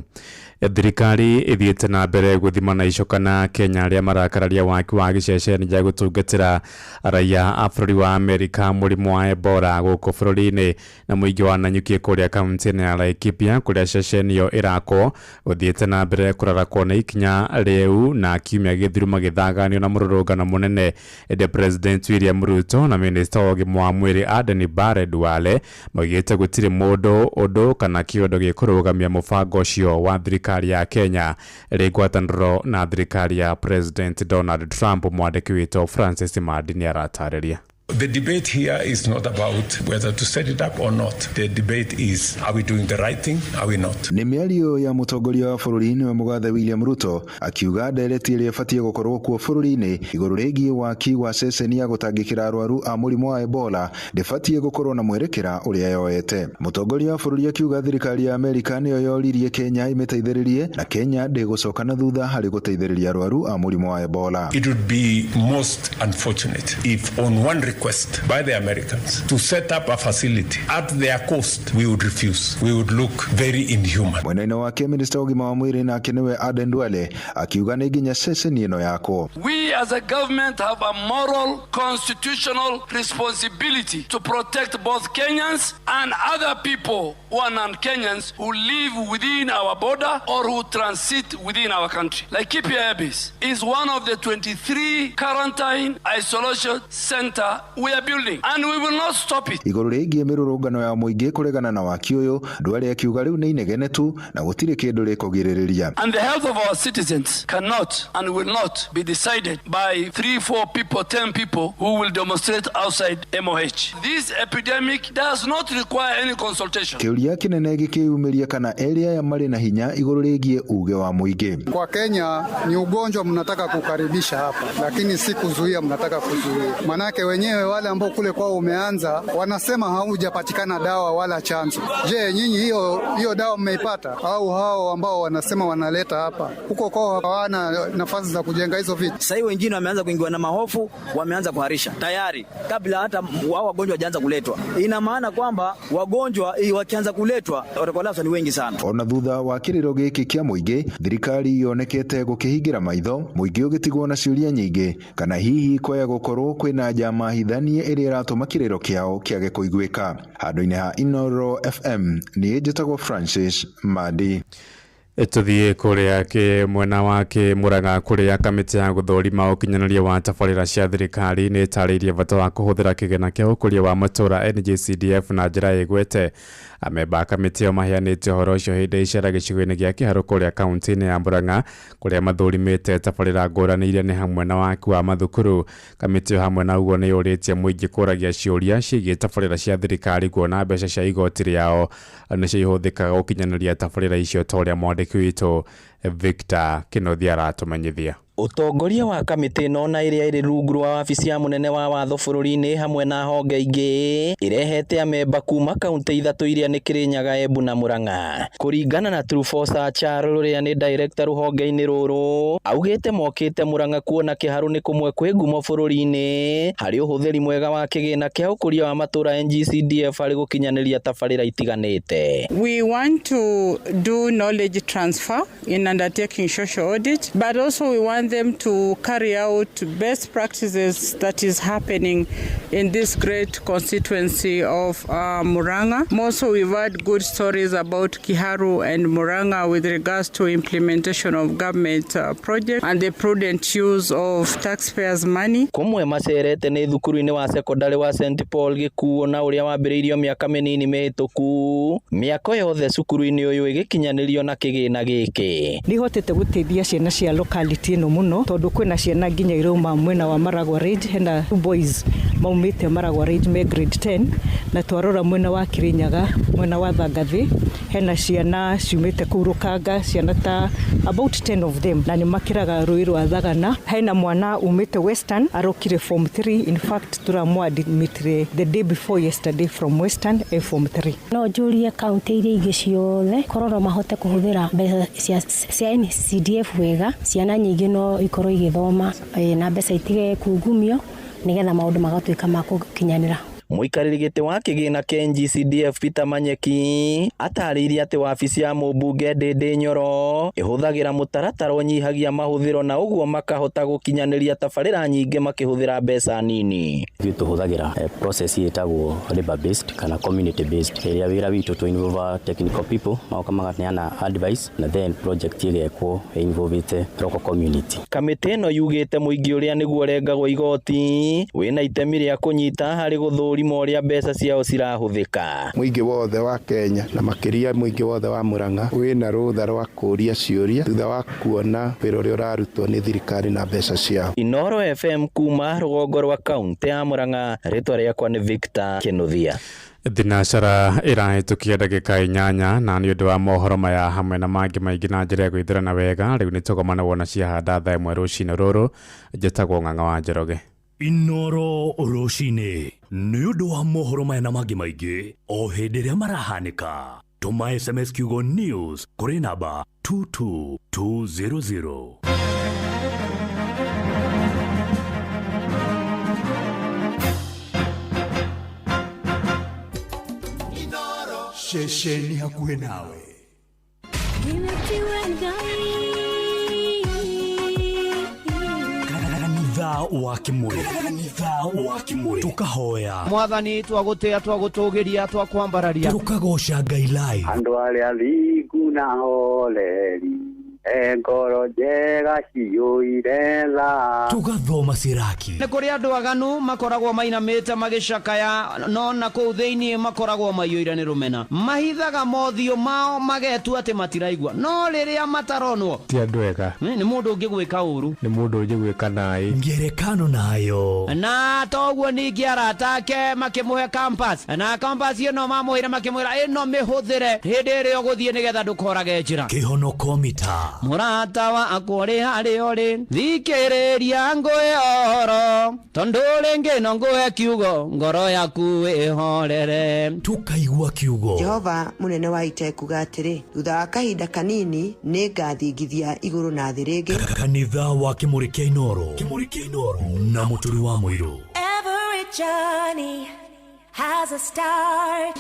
Thirikari ĩthiĩte na mbere gũthima na icoka na Kenya arĩa marakararia waki wa gĩceceni gĩa gũtungatĩra raia a bũrũri wa Amerika mũrimũ wa Ebola gũkũ bũrũri-inĩ na mũingĩ wa Nanyuki kũrĩa kaunti-inĩ ya Laikipia kũrĩa ceceni ĩyo ĩrakwo gũthiĩte na mbere kũrarakwo nĩ ikinya rĩu na kiumia gĩthiru magĩthaganio na mũrũrũngano mũnene. Ĩndĩ President William Ruto na Minista wa ũgima wa mwĩrĩ Aden Barre Duale maugĩte gũtirĩ mũndũ ũndũ kana kĩũndũ gĩkũrũgamia mũbango ũcio wa thirikari ya Kenya ĩrĩ ngwatanĩro na thirikari ya President Donald Trump. Mwandĩki witũ Francis Mandi nĩaratarĩria. The debate here is not about whether to set it up or not. The debate is, are we doing the right thing, are we not? Nĩ mĩario ya mũtongoria wa bũrũri nĩwe mũgathe William Ruto akiuga ndereti ĩrĩa ĩbatiĩ gũkorwo kuo bũrũri-inĩ igũrũ rĩgiĩ waki wa ceceni ya gũtangĩkĩra arwaru a mũrimũ wa Ebola ndĩbatiĩ gũkorwo na mwerekera ũrĩa yoete. Mũtongoria wa bũrũri akiuga thirikari ya Amerika nĩyo yoririe Kenya ĩmĩteithĩrĩrie na Kenya ndĩgũcoka na thutha harĩ gũteithĩrĩria arwaru a mũrimũ wa Ebola. It would be most unfortunate if on one request request by the Americans to set up a facility at their cost, we would refuse. We would look very inhuman. Mwena-inĩ wake minista wa ũgima wa mwĩrĩ nake nĩwe Aden Duale akiuga nĩ nginya ceceni ĩno yakwo. We as a government have a moral, constitutional responsibility to protect both Kenyans and other people who are non-Kenyans who live within our border or who transit within our country. Laikipia Air Base is one of the 23 quarantine isolation center we are building, and we will not stop it. Igũrũ rĩgiĩ mĩrũrũngano ya mũingĩ kũregana na waki ũyũ, Duale akiuga rĩu nĩ inegene tu na gũtirĩ kĩndũ rĩkũgirĩrĩria. And the health of our citizens cannot and will not be decided by 3, 4 people, 10 people who will demonstrate outside MOH. This epidemic does not require any consultation. Kĩũria kĩnene gĩkĩyumĩria kana erĩ aya marĩ na hinya igũrũ rĩgiĩ uge wa mũingĩ. Kwa Kenya ni ugonjwa mnataka kukaribisha hapa, lakini si kuzuia, mnataka kuzuia. Manake wenyewe wale ambao kule kwao umeanza wanasema haujapatikana dawa wala chanzo. Je, nyinyi hiyo dawa mmeipata? Au hao ambao wanasema wanaleta hapa huko kwao hawana nafasi za kujenga hizo vitu? Sasa hivi wengine wameanza kuingiwa na mahofu, wameanza kuharisha tayari kabla hata wao wagonjwa wajaanza kuletwa. Ina maana kwamba wagonjwa wakianza kuletwa watakolapsa ni wengi sana. Ona thutha wa kĩrĩro gĩkĩ kĩa mũingĩ, thirikari yonekete gũkĩhingĩra maitho, mũingĩ ũgĩtigwo na ciũria nyingĩ kana hihi kwaya gũkorwo kwĩna njama hithanie ĩrĩa ĩratũma kĩrĩro kĩao kĩage kũiguĩka. Handũ-inĩ ha Inooro FM, niĩ njĩtagwo Francis Mandi. Tũthiĩ kũrĩa mwena wa Kĩmũraga kũrĩa kamĩtĩ ya gũthũrima ũkinyanĩria wa tabarĩra cia thirikari nĩ ĩtarĩirie bata wa kũhũthĩra kĩgĩna kĩa ũkũria wa matũũra NGCDF na njĩra ĩgwete. Amemba a kamĩtĩ ĩyo maheanĩte ũhoro ũcio hĩndĩ icera gĩcigo-inĩ gĩa Kĩharũ kũrĩa kaunti-inĩ ya Murang'a kũrĩa mathũrimĩte tabarĩra ngũrani iria nĩ hamwe na waki wa mathukuru. Kamĩtĩ ĩyo hamwe na ũguo nĩ yũrĩtie mũingĩ kũragia ciũria ciĩgiĩ tabarĩra cia thirikari kuona mbeca cia igoti rĩao nĩcio ihũthĩkaga gũkinyanĩria tabarĩra icio ta ũrĩa mwandĩki witũ Victor Kĩnuthia aratũmenyithia. Ũtongoria wa kamĩtĩ ĩno na ĩrĩa ĩrĩ rungu rwa wabici ya mũnene wa watho bũrũri-inĩ hamwe na honge ingĩ ĩrehete amemba kuma kaunti ithatũ iria nĩ Kĩrĩnyaga, Embu na Murang'a. Kũringana na Trufosa Achar ũrĩa nĩ director rũhonge-inĩ rũrũ, augĩte mokĩte Murang'a kuona Kĩharũ nĩ kũmwe kwĩ ngumo bũrũri-inĩ harĩ ũhũthĩri mwega wa kĩgĩna kĩa ũkũria wa matũũra NGCDF harĩ gũkinyanĩria tabarĩra itiganĩte. We want to do knowledge transfer in undertaking social audit, but also we want them to carry out best practices that is happening in this great constituency of Murang'a. Also, we've heard good stories about Kiharu and Murang'a with regards to implementation of government projects and the prudent use of taxpayers' money. Kumwe macerete nĩ thukuru-inĩ wa sekondari wa St Paul Gĩkuo na ũrĩa wambĩrĩirio mĩaka mĩnini mĩhĩtũku. Mĩako yothe cukuru-inĩ ũyũ ĩgĩkinyanĩrio na kĩgĩna gĩkĩ. Nĩhotete gũteithia ciana cia locality ĩno mũno tondũ kwĩna ciana nginya irauma mwena wa Maragwa Ridge, hena two boys maumĩte Maragwa Ridge me grade 10, na twarora mwena wa Kĩrĩnyaga, mwena wa Thangathĩ hena ciana ciumĩte kũu Rũkanga, ciana ta about 10 of them, na nĩ makĩraga rũĩ rwa Thagana. Hena mwana umĩte Western arokire form 3, in fact tũramũadmitire the day before yesterday from Western e form 3. No njũrie kaunti iria ingĩ ciothe korwo no mahote kũhũthĩra mbeca cia NCDF wega, ciana nyingĩ no ikorwo igĩthoma na mbeca itige kungumio nĩgetha maũndũ magatuĩka ma gũkinyanĩra. Mũikarĩri gĩtĩ wa kĩgĩna kĩa NGCDF Peter Manyeki atarĩirie atĩ wabici ya mũmbunge Ndindi Nyoro ĩhũthagĩra mũtaratara ũnyihagia mahũthĩro na ũguo makahota gũkinyanĩria tabarĩra nyingĩ makĩhũthĩra mbeca nini. Ithuĩ tũhũthagĩra process ĩtagwo labor based kana community based, ĩrĩa wĩra witũ tũ involve technical people magoka maganeana advice na then project ĩgekwo involvete local community. Kamĩtĩ ĩno yugĩte mũingĩ ũrĩa nĩguo ũrengagwo igoti wĩna itemi rĩa kũnyita harĩ gũthũrima ũrĩa mbeca ciao cirahũthĩka. Mũingĩ wothe wa Kenya na makĩria mũingĩ wothe wa Murang'a wĩna rũtha rwa kũũria ciũria thutha wa kuona wĩra ũrĩa ũrarutwo nĩ thirikari na mbeca ciao. Inooro FM kuma rũgongo rwa kaunti ya Murang'a, rĩtwa rĩakwa nĩ Victor Kĩnuthia. Thinacara ĩrahĩtũkia ndagĩka 8 na nĩ ũndũ wa mohoro maya hamwe na mangĩ maingĩ na njĩra ya gwĩthurana wega rĩu nĩ tũgomana wona ciahanda thaa 1 rũcinĩ rũrũ. Njĩtagwo Ng'ang'a wa Njoroge. Inooro rũcinĩ nĩ ũndũ wa mohoro maya na mangĩ maingĩ o hĩndĩ ĩrĩa marahanĩka. Tũma SMS kiugo news kũrĩ namba 22200. Ceceni hakuhĩ nawe. Kanitha wa Kimuri, kanitha wa Kimuri, tukahoya Mwathani, twagũtĩa, twagũtũgĩria, twakwambararia, tukagoca Ngai live. Andũ arĩa thingu na horeri, e ngoro njega ciyũire tha. Tugathoma siraki. Nĩ kũrĩ andũ aganu makoragwo mainamĩte magĩcakaya, no na kũu thĩinĩ makoragwo maiyũire nĩ rũmena, mahithaga mothiũ mao magetua atĩ matiraigua, no rĩrĩa mataronwo ti andũ ega. Nĩ mũndũ ũngĩ gwĩka ũru, nĩ mũndũ ũngĩ gwĩka naĩ. Ngerekano nayo. Na toguo ningĩ arata ake makĩmũhe campus, na campus ĩno mamũheire makĩmwĩra ĩno mĩhũthĩre hĩndĩ ĩrĩa ũgũthiĩ nĩgetha ndũkorage njĩra. Kĩhonoko mita. Mũrata wakwa ũrĩ harĩa ũrĩ, thikĩrĩria ngũhe ũhoro, tondũ rĩngĩ no ngũhe kiugo, ngoro yaku ĩhorere. Tukaigua kiugo. Jehova mũnene wa ita ekuga atĩrĩ, thutha wa kahinda kanini nĩ ngathingithia igũrũ na thĩ rĩngĩ. Kanitha wa Kimuri kĩa Inooro, Kimuri kĩa Inooro na Mũturi wa Mũirũ. Every journey has a start.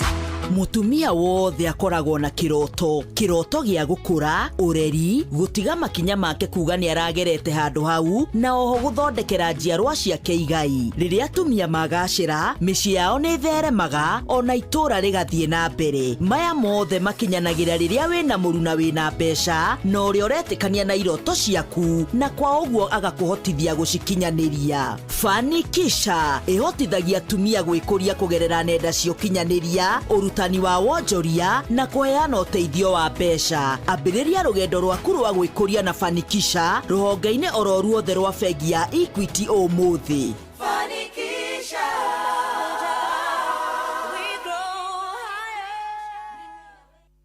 Mũtumia wothe akoragwo na kĩroto, kĩroto gĩa gũkũra, ũreri, gũtiga makinya make kuga nĩ aragerete handũ hau, na oho gũthondekera njiarwa ciake igai. Rĩrĩa atumia magacĩra, mĩciĩ yao nĩ ĩtheremaga, ona itũũra rĩgathiĩ na mbere. Maya mothe makinyanagĩra rĩrĩa wĩna mũruna wĩna mbeca, na ũrĩa ũretĩkania na iroto ciaku, na kwa ũguo agakũhotithia gũcikinyanĩria. Fanikisha ĩhotithagia atumia gwĩkũria kũgerera nenda cia ũkinyanĩria, ũrutani wa wonjoria na kũheana ũteithio wa mbeca. Ambĩrĩria rũgendo rwaku rwa gwĩkũria na Fanikisha rũhonge-inĩ oro ruothe rwa bengi ya Equity ũmũthĩ. Fanikisha. We grow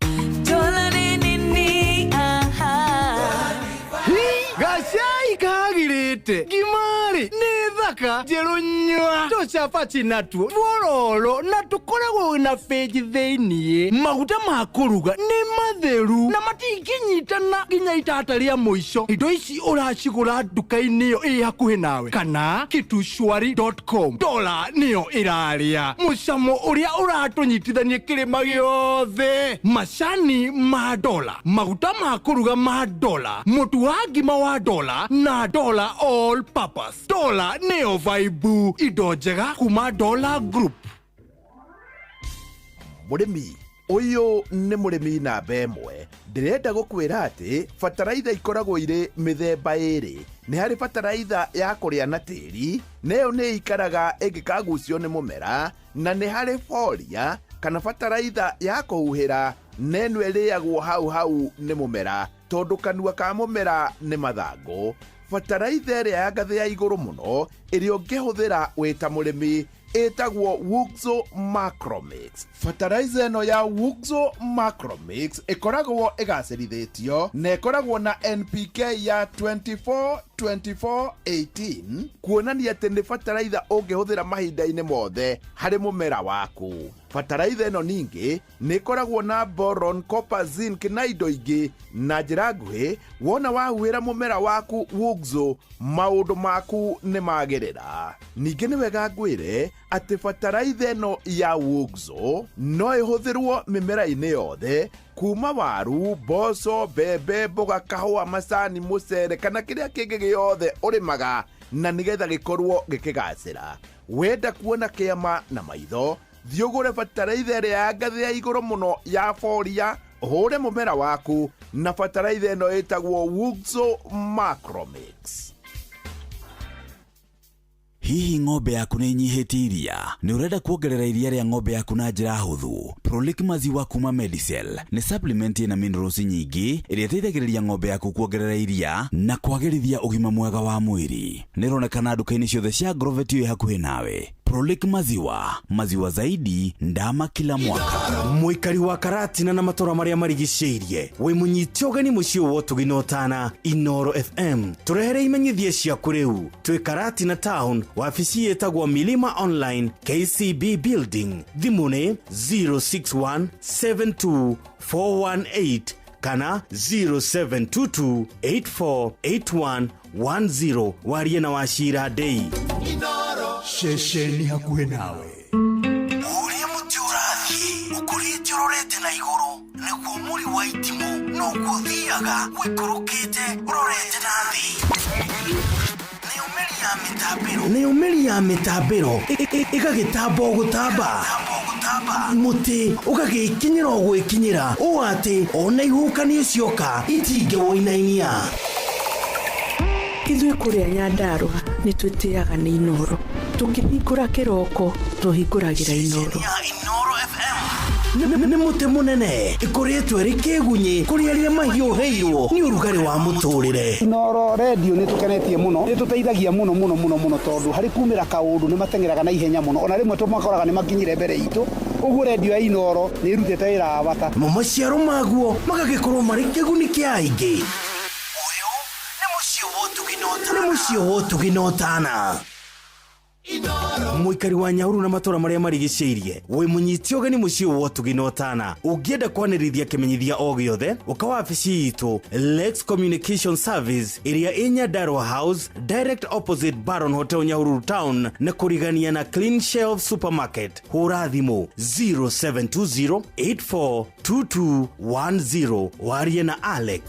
higher. Dola nini aha. Gacai kagirĩte ngima-rĩ nĩ thaka njerũ nyua, tũcabaci natuo tuororo na tũkoragwo na bĩnji thĩiniĩ. Maguta ma kũruga nĩ matheru na matingĩnyitana nginya itata rĩa mũico. Indo ici ũracigũra nduka-inĩ ĩyo ĩ hakuhĩ nawe kana kitushwari.com. Dola nĩyo ĩrarĩa mũcamo ũrĩa ũratũnyitithania kĩrĩma gĩothe. Macani ma dola, maguta ma kũruga ma dola, mũtu wa ngima wa dola na dola all purpose. Dola nĩyo vaibu, indo njega kuma Dola Group. Mũrĩmi ũyũ nĩ mũrĩmi namba ĩmwe. Ndĩrenda gũkwĩra atĩ bataraitha ikoragwo irĩ mĩthemba ĩrĩ. Nĩ harĩ bataraitha ya kũrĩa na tĩri, na ĩyo nĩ ĩikaraga ĩngĩkagucio nĩ mũmera, na nĩ harĩ foria kana bataraitha ya kũhuhĩra, na ĩno ĩrĩagwo hau hau nĩ mũmera tondũ kanua ka mũmera nĩ mathangũ. Bataraitha ĩrĩa ya ngathĩ ya igũrũ mũno ĩrĩa ũngĩhũthĩra wĩ ta mũrĩmi ĩtagwo Wuxo Macromix. Fertilizer ĩno ya Wuxo Macromix ĩkoragwo ĩgacĩrithĩtio na ĩkoragwo na NPK ya 24 24 18, kuonania atĩ nĩ bataraitha ũngĩhũthĩra mahinda-inĩ mothe harĩ mũmera waku. Bataraitha ĩno ningĩ nĩ ĩkoragwo na boron, copper, zinc na indo ingĩ. Na njĩra nguhĩ, wona wahuhĩra mũmera waku Wuxo, maũndũ maku nĩ magĩrĩra. Ningĩ nĩ wega ngwĩre atĩ bataraitha ĩno ya Wuxo no ĩhũthĩrwo mĩmera-inĩ yothe, kuma waru, mboco, mbembe, mboga, kahũa, macani, mũcere kana kĩrĩa kĩngĩ gĩothe ũrĩmaga, na nĩgetha gĩkorwo gĩkĩgacĩra. Wenda kuona kĩama na maitho, thiĩ ũgũre bataraitha ĩrĩa ya ngathĩ ya igũrũ mũno ya foria, ũhũre mũmera waku na bataraitha ĩno ĩtagwo Wuxo Macromix. Hihi ng'ombe yaku nĩ inyihĩtie iria? Nĩ ũrenda kuongerera iria rĩa ng'ombe yaku na njĩra hũthũ? Prolic maziwa kuma Medicel nĩ supplement ĩna minerals nyingĩ ĩrĩa ĩteithagĩrĩria ng'ombe yaku kuongerera iria na kwagĩrithia ũgima mwega wa mwĩrĩ. Nĩ ĩronekana nduka-inĩ ciothe cia Agrovet ĩ hakuhĩ nawe. Prolic maziwa, maziwa zaidi ndama kila mwaka. Mũikari wa Karatina na matũra marĩa marigicĩirie, wĩ mũnyite ũgeni mũciĩ wa ũtugi na ũtana Inoro FM. Tũrehere imenyithia ciaku rĩu. Twĩ Karatina Town, wabici ĩtagwo Milima Online KCB Building. Thimũ nĩ 061 72 418 kana 0722 8481 10. Warie na Wachira Ndei. Ceceni hakuhĩ nawe. Ũrĩa mũtĩ ũrathiĩ ũkũrĩte ũrorete na Ũguo ũthiaga ũikũrũkĩte ũrorete na thĩ. Nayo mĩri ya mĩtambĩro ĩgagĩtamba o gũtamba, mũtĩ ũgagĩkinyĩra o gwĩkinyĩra ũũ atĩ ona ihuhũkanio cioka itingĩwũinainia. Ithuĩ kũrĩa Nyandarũa nĩ twĩtĩaga nĩ Inooro. Tũkĩhingũra kĩroko tũhingũragĩra Inooro. Nĩ mũtĩ mũnene ĩkoretwo ĩrĩ kĩgunyĩ kũrĩ arĩa mahiũhĩirwo nĩ ũrugarĩ wa mũtũrĩre. Inooro redio nĩ tũkenetie mũno, nĩ tũteithagia mũno mũno mũno mũno tondũ harĩ kumĩra kaũndũ nĩ mateng'eraga na ihenya mũno, ona rĩmwe tũmakoraga nĩ makinyire mbere itũ, ũguo redio ya Inooro nĩ ĩrutĩte wĩra wa bata. Namo maciaro maguo magagĩkorwo marĩ kĩguni kĩa aingĩ. Nĩ mũciĩ wa ũtugi na ũtana. Mũikari wa Nyahururu na matũra marĩa marigicĩirie, wĩ mũnyite ũgeni mũciĩ wa ũtugi na ũtana. Ũngĩenda kwanĩrithia kĩmenyithia o gĩothe, ũka wabici itũ Lex Communication Service ĩrĩa ĩ Nyandarua House, direct opposite Baron Hotel, Nyahururu Town, na kũrigania na Clean Shelf Supermarket. Hũra thimũ 0720842210 warie na Alex.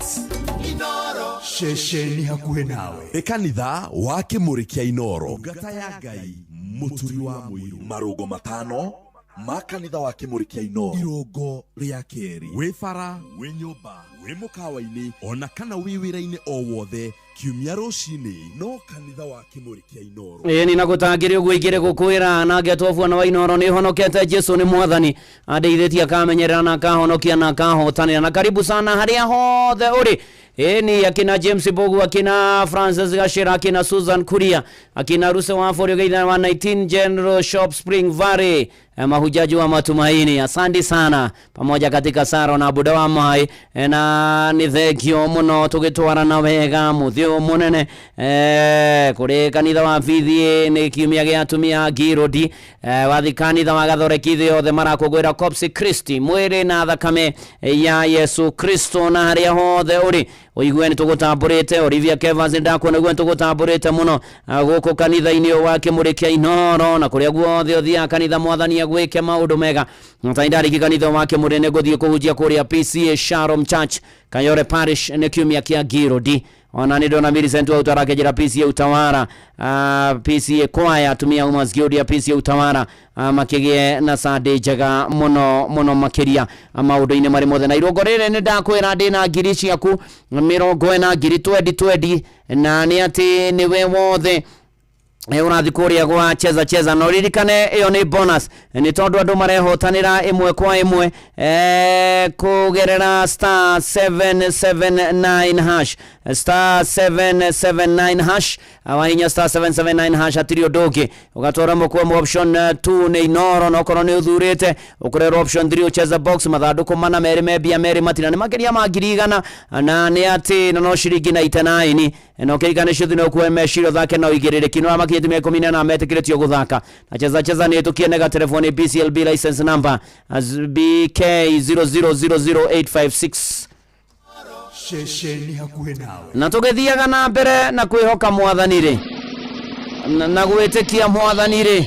Ceceni hakuhĩ nawe nĩ kanitha wa Kĩmũrĩ kĩa Inooro. Ndungata ya Ngai Mũturi wa Mũirũ. Marũngo matano ma kanitha wa Kĩmũrĩ kĩa Inooro. Irũngo rĩa kerĩ. Wĩ bara, wĩ nyũmba, wĩ mũkawa-inĩ ona kana wĩ wĩra-inĩ o wothe kiumia rũcinĩ no kanitha wa Kĩmũrĩ kĩa Inooro. Ĩĩ ni na gũtangĩrĩ ũguo ingĩrĩ gũkwĩra na ngetwo bwana wa Inooro nĩ honokete. Jesu nĩ mwathani, andeithĩtie, akamenyerera na akahonokia na akahotanĩra. Na karibu sana harĩa hothe ũrĩ. Ĩni akina James Bogu, akina Francis Gashira, akina Susan Kuria, akina Ruse wa Forio Geitha wa 19 General Shop Spring Valley, mahujaji wa matumaini, asante sana pamoja katika saro na buda wa mai, na nĩ thengio mũno tũgĩtwarana wega mũthĩ mũnene, kũrĩ kanitha wa Bithi nĩ kiumia gĩa atumia Ngirũndi, wathi kanitha wa Gathoreki thĩ yothe marakũngũĩra Corpus Christi, mwĩrĩ na thakame ya Yesu Kristo. Na harĩa hothe ũrĩ ũigue nĩ tũgũtambũrĩte. Olivia Kevans, ndakuona, ũigue nĩ tũgũtambũrĩte mũno, gũkũ kanitha-inĩ ũyũ wa Kĩmũrĩ kĩa Inooro na kũrĩa guothe ũthiaga kanitha, mwathani agwĩke maũndũ mega. Na ndarĩki kanitha wa Kĩmũrĩ nĩ ngũthiĩ kũhunjia kũrĩa PCA Shalom Church, Kayore Parish, nĩ kiumia kĩa Ngirũndi. Ona nĩ ndona Millicent wa Utawara akĩnjĩra PCA Utawara, PCA Choir, atumia Women's Guild ya PCA Utawara, makĩgĩe na Sunday njega mũno mũno makĩria maũndũ-inĩ marĩ mothe. Na irũngo rĩrĩ nĩ ndakwĩra ndĩna ngiri ciaku 40, ngiri twendi twendi, na nĩ atĩ nĩwe wothe ũrathiĩ kũrĩa gwa Cheza Cheza na ũririkane ĩyo nĩ bonus, nĩ tondũ andũ marehotanĩra ĩmwe kwa ĩmwe kũgerera *779#, *779#. Wahinya *779# hatirĩ ũndũ ũngĩ, ũgatwara mũkwamo option 2 nĩ Inoro, na okorwo nĩ ũthurĩte ũkũrerwo option 3 ucheza box, mathandũkũ mana merĩ membia merĩ matina nĩ makĩria ma 100,000, na nĩ atĩ na no ciringi 99. Na ũkĩririkane ciothe no ũkue meciria ũthake na ũigĩrĩrĩki no makinyĩte mĩaka 18 metĩkĩrĩtio gũthaka na Cheza Cheza. Nĩ ĩtũkie nega telefoni BCLB license number as BK 0000856. Ceceni hakuhĩ nawe. Na tũgĩthiaga na mbere na kwĩhoka mwathani rĩ, na gwĩtĩkia mwathani rĩ,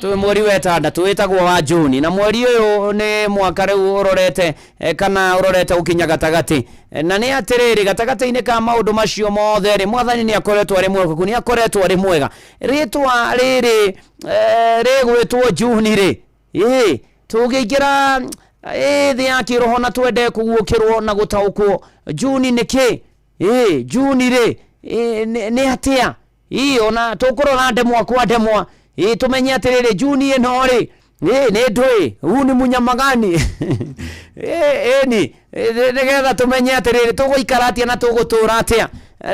twĩ mweri wa ĩtandatũ wĩtagwo wa Juni, na mweri ũyũ nĩ mwaka rĩu ũrorete, kana ũrorete gũkinya gatagatĩ. Na nĩ atĩrĩrĩ, gatagatĩ-inĩ ka maũndũ macio mothe rĩ, mwathani nĩ akoretwo arĩ mwega, nĩ akoretwo arĩ mwega. Rĩtwa rĩrĩ, rĩgwĩtwo Juni rĩ, ĩ tũngĩingĩra thĩ ya kĩroho na twende kũguũkĩrwo na gũtaũkwo Juni nĩ kĩ, ĩ Juni rĩ, nĩ atĩa, ĩ ona tũkũrora ndemwa kwa ndemwa, ĩ tũmenye atĩrĩrĩ, Juni ĩno rĩ, ĩ nĩ ndũĩ huu ni munyama gani, ĩni nĩgetha tũmenye atĩrĩrĩ tũgũikara atĩa na tũgũtũra atĩa.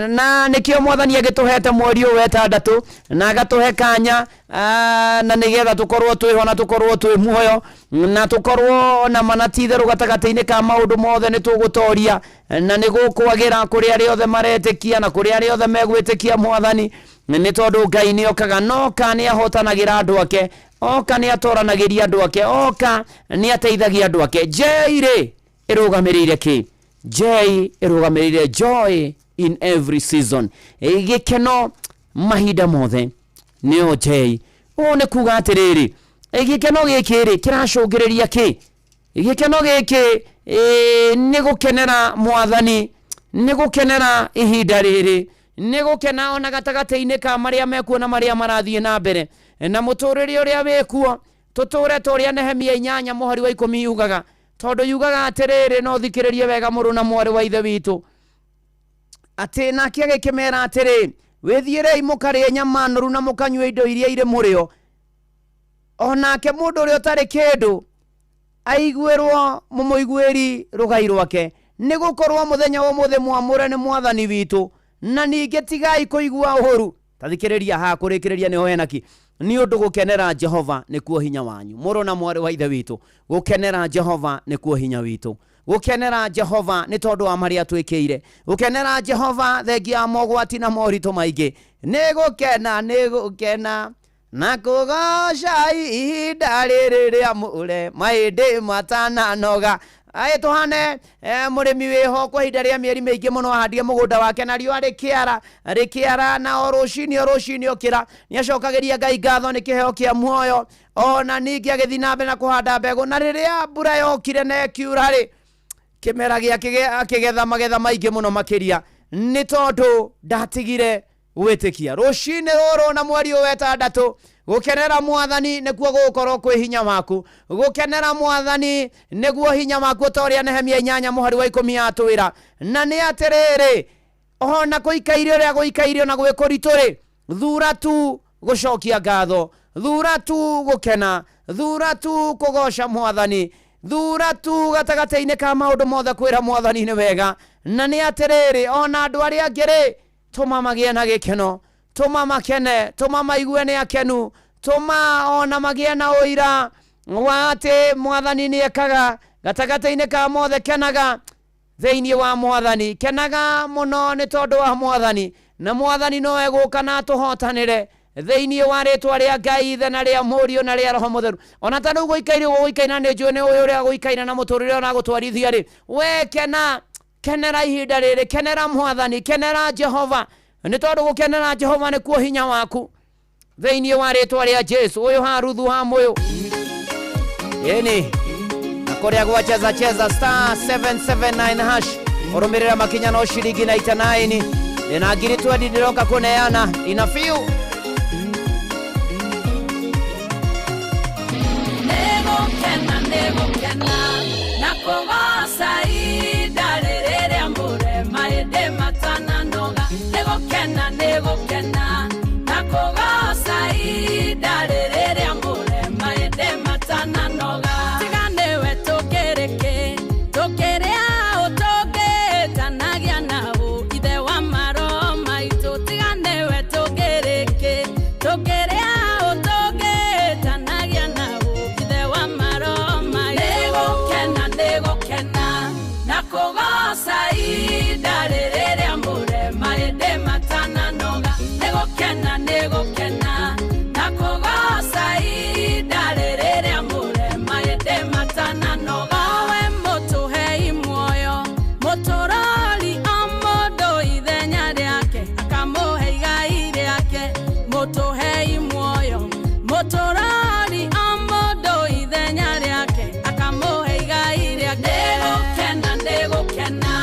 Na nĩkĩo mwathani agĩtũhete mweri ũyũ wa ĩtandatũ na agatũhe kanya, na nĩgetha tũkorwo twĩho na tũkorwo twĩ muoyo na tũkorwo na mana ti itherũ gatagatĩ-inĩ ka maũndũ mothe nĩ tũgũtoria na nĩ gũkwagĩra kũrĩ arĩa othe maretĩkia na kũrĩ arĩa othe megwĩtĩkia mwathani, nĩ tondũ Ngai nĩ okaga noka nĩ ahotanagĩra andũ ake, oka nĩ atoranagĩria andũ ake, oka nĩ ateithagia andũ ake. J rĩ ĩrũgamĩrĩire kĩ? J ĩrũgamĩrĩire joy in every season, gĩkeno mahinda mothe nĩyo J. Ũũ nĩ kuga atĩrĩrĩ, gĩkeno gĩkĩ rĩ kĩracũngĩrĩria kĩ? Gĩkeno gĩkĩ Ĩĩ, nĩ gũkenera mwathani, nĩ gũkenera ihinda rĩrĩ, nĩ gũkena ona gatagatĩ-inĩ ka marĩa mekuo na marĩa marathiĩ na mbere na mũtũrĩre ũrĩa wĩkuo. Tũtũre ta ũrĩa Nehemia 8 mũhari wa 10 yugaga, tondũ yugaga atĩrĩrĩ, no thikĩrĩrie wega, mũrũ na mwarĩ wa ithe witũ, atĩ nake agĩkĩmera atĩrĩ, wĩthiĩrei mũkarĩe nyama noru na mũkanyue indo iria irĩ mũrĩo, onake mũndũ ũrĩa ũtarĩ kĩndũ aiguĩrwo mũmũiguĩri rũgai rwake, nĩ gũkorwo mũthenya wa ũmũthĩ mwamũre nĩ mwathani witũ. Na ningĩ tigai kũigua ũũru. Tathikĩrĩria haha, kũrĩkĩrĩria nĩho henaki, nĩ ũndũ gũkenera Jehova nĩkuo hinya wanyu. Mũrũ na mwarĩ wa ithe witũ, gũkenera Jehova nĩkuo hinya witũ. Gũkenera Jehova nĩ tondũ wa marĩa twĩkĩire, gũkenera Jehova thengia ya mogwati na moritũ maingĩ, nĩ gũkena, nĩ gũkena na kũgoca ihinda rĩrĩ rĩamũre mahĩndĩ matananoga. Aĩ tũhane mũrĩmi wĩho kwa ihinda rĩa mĩeri mĩingĩ mũno, ahandire mũgũnda wake na riũa rĩkĩara rĩkĩara, na o rũcinĩ o rũcinĩ okĩra nĩ acokagĩria Ngai ngatho nĩ kĩheo kĩa muoyo, ona ningĩ agĩthiĩ na mbere na kũhanda mbegũ. Na rĩrĩa mbura yokire na ĩkiura rĩ, kĩmera gĩake akĩgetha magetha maingĩ mũno makĩria, nĩ tondũ ndatigire gwĩtĩkia. Rũcinĩ rũrũ na mweri ũyũ 6, gũkenera mwathani nĩkuo gũgũkorwo kwĩ hinya waku. Gũkenera mwathani nĩguo hinya waku, ta ũrĩa Nehemia 8 mũhari wa 10 yatwĩra. Na nĩ atĩrĩrĩ, ona kũikaire ũrĩa gũikaire na gwĩ kũritũ rĩ, thura tu gũcokia ngatho, thura tu gũkena, thura tu kũgoca mwathani, thura tu gatagatĩ-inĩ ka maũndũ mothe kwĩra mwathani nĩ wega. Na nĩ atĩrĩrĩ, ona andũ arĩa angĩ rĩ, tũma magĩe na gĩkeno, tũma makene, tũma maigue nĩ akenu, tũma ona magĩe na ũira wa atĩ mwathani nĩ ekaga. Gatagatĩ-inĩ ka mothe, kenaga thĩinĩ wa mwathani, kenaga mũno nĩ tondũ wa mwathani, na mwathani no egũka na atũhotanĩre thĩinĩ wa rĩtwa rĩa Ngai Ithe na rĩa Mũriũ na rĩa Roho Mũtheru. Ona ta rĩu gũikaire ũguo gũikaire, na nĩ njũĩ nĩ ũĩ ũrĩa gũikaire na mũtũrĩre ũragũtwarithia rĩ, we kena, kenera ihinda rĩrĩ, kenera mwathani, kenera Jehova, nĩ tondũ gũkenera Jehova nĩkuo hinya waku, thĩinĩ wa rĩtwa rĩa Jesu. Ũyũ haruthu ha mũyũ ĩni na kũrĩa gwacheza cheza *779#, ũrũmĩrĩra makinya no ciringi 99, ndĩna ngiri 20 ndĩroka kũneana ina fiu. Nĩgũkena, nĩgũkena na kũgoca ihinda rĩrĩ rĩamũre mahĩndĩ matananoga. Nĩgũkena, nĩgũkena na kũgoca ihinda rĩrĩ rĩamũre mahĩndĩ matananoga. Tiga nĩwe tũkĩrĩ kĩ, tũkĩrĩ aũ, tũngĩtanagia naũ, ithe wa maroho maitũ? Tiga nĩwe tũkĩrĩ kĩ, tũkĩrĩ aũ, tũngĩtanagia naũ, ithe wa maroho maitũ? Nĩgũkena, nĩgũkena na kũgoca ihinda rĩrĩ rĩamũre mahĩndĩ matananoga. Nĩgũkena, nĩgũkena na kũgoca ihinda rĩrĩ rĩamũre mahĩndĩ matananoga. Owe mũtũhei muoyo, mũtũrori o mũndũ ithenya rĩake, akamũhe igai rĩake. Mũtũhei muoyo, mũtũrori o mũndũ ithenya rĩake, akamũhe igai rĩake. Nĩgũkena, nĩgũkena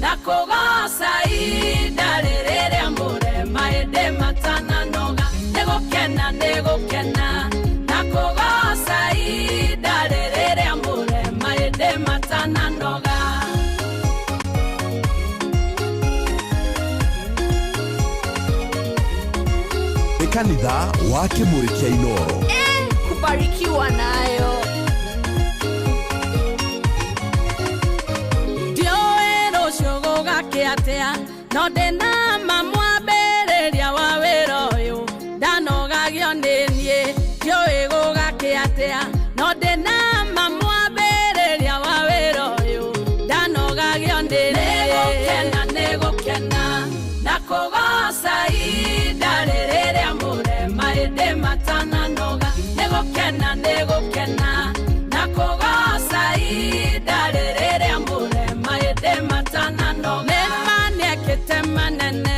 na kũgoca ihinda rĩrĩ rĩamũre mahĩndĩ matananoga. Nĩgũkena, nĩgũkena na kũgoca ihinda rĩrĩ rĩamũre mahĩndĩ matananoga. Nĩ kanitha wa Kĩmũrĩ kĩa Inoro. Kubarikiwa nayo. Ndiũĩ rũciũ gũgakĩa atĩa, no ndĩna ma mwambĩrĩria wa wĩra ũyũ ndanogagio nĩ niĩ. Ndiũĩ gũgakĩa atĩa, no ndĩna ma mwambĩrĩria wa wĩra ũyũ ndanogagio nĩ niĩ. Nĩgũkena, nĩgũkena na kũgoca ihinda rĩrĩ rĩamũre mahĩndĩ matananoga. Nĩgũkena, nĩgũkena na kũgoca ihinda rĩrĩ rĩamũre mahĩndĩ matananoga. Nĩma nĩekĩte manene.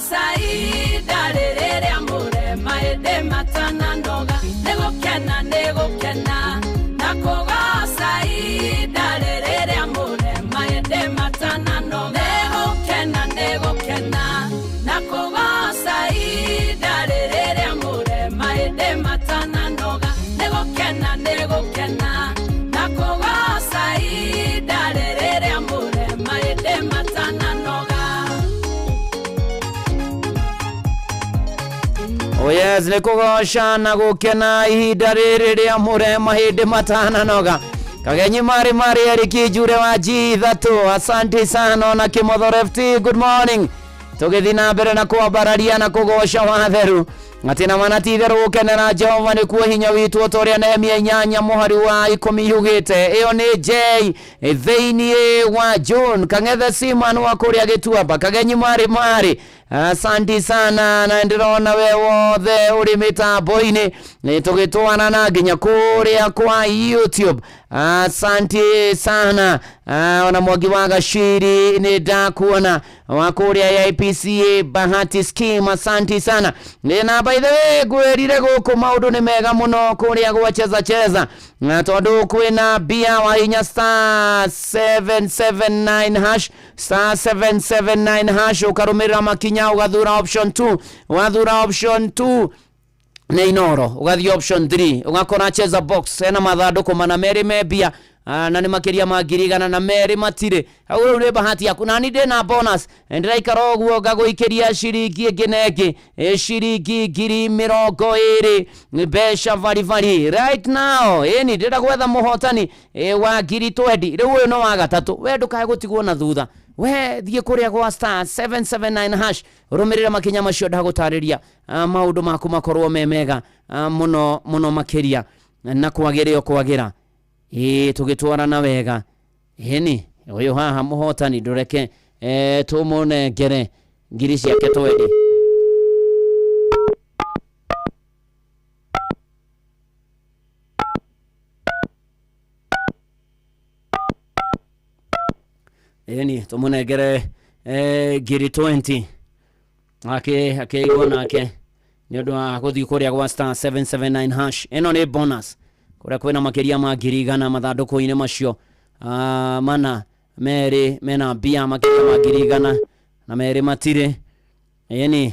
kũgoca ihinda rĩrĩ rĩamũre mahĩndĩ matananoga nĩ gũkena nĩ gũkena na kũgoca ihinda rĩrĩ rĩamũre mahĩndĩ matananoga nĩ gũkena nĩ gũkena na kũgoca ihinda rĩrĩ rĩamũre mahĩndĩ matananoga nĩ gũkena nĩ gũkena na kũgoca ihinda rĩrĩ rĩamũre mahĩndĩ matananoga. Oh yes, nĩ kũgoca na gũkena ihinda rĩrĩ rĩamũre mahĩndĩ matananoga. Kagenyi marĩ marĩ Eric Njure wa G3, asante sana ona Kĩmotho Left, good morning. Tũgĩthiĩ na mbere na kwambararia na kũgoca watheru atĩ na mana ti itherũ gũkenera Jehova nĩkuo hinya witũ, o ta ũrĩa Nehemia 8 mũhari wa 10 yugĩte. Ĩyo nĩ J thĩiniĩ wa John Kang'ethe Simon wa kũrĩa Gĩtuamba. Kagenyi marĩ marĩ, asanti sana, na ndĩrona we wothe ũrĩ mĩtambo-inĩ nĩ tũgĩtwarana nginya kũrĩa kwa YouTube, asanti sana. Ona Mwangi wa Gaciri nĩ ndakuona wa kũrĩa IPCA Bahati Scheme, asanti sana. Nĩ na by the way ngwĩrire gũkũ maũndũ nĩ mega mũno kũrĩa gwa Cheza Cheza, na tondũ kwĩna mbia wa hinya star 779 hash, star 779 hash, ũkarũmĩrĩra makinya ũgathura option 2, wathura option 2 nĩ Inoro, ũgathiĩ option 3 ũgakora Cheza Box hena mathandũkũ mana merĩ me mbia, na nĩ makĩria ma 100,000 na merĩ matirĩ hau. Rĩu nĩ bahati yaku, nani ndĩna bonus, ndĩraikara ũguo ngagũikĩria ciringi ĩngĩ na ĩngĩ, ciringi 20,000 mbeca baribari right now. Ĩni ndĩrenda gwetha mũhotani wa 20,000. Rĩu ũyũ no wa gatatũ, we ndũkae gũtigwo na thutha, we thiĩ kũrĩa gwa star 779 hash, rũmĩrĩra makinya macio ndagũtarĩria, maũndũ maku makorwo me mega mũno mũno makĩria na kwagĩre o kwagĩra, ĩĩ tũgĩtwarana wega. Ĩni ũyũ haha mũhotani ndũreke tũmũnengere ngiri ciake 20. Ĩni tũmũnengere ngiri 20 ake akĩigua nake nĩ ũndũ wa gũthiĩ kũrĩa gwa star 779 hash. Ĩno nĩ bonus kũrĩa kwĩna makĩria ma 100,000 mathandũkũ-inĩ macio mana merĩ mena mbia makĩria ma 100,000 na merĩ matirĩ. Ĩni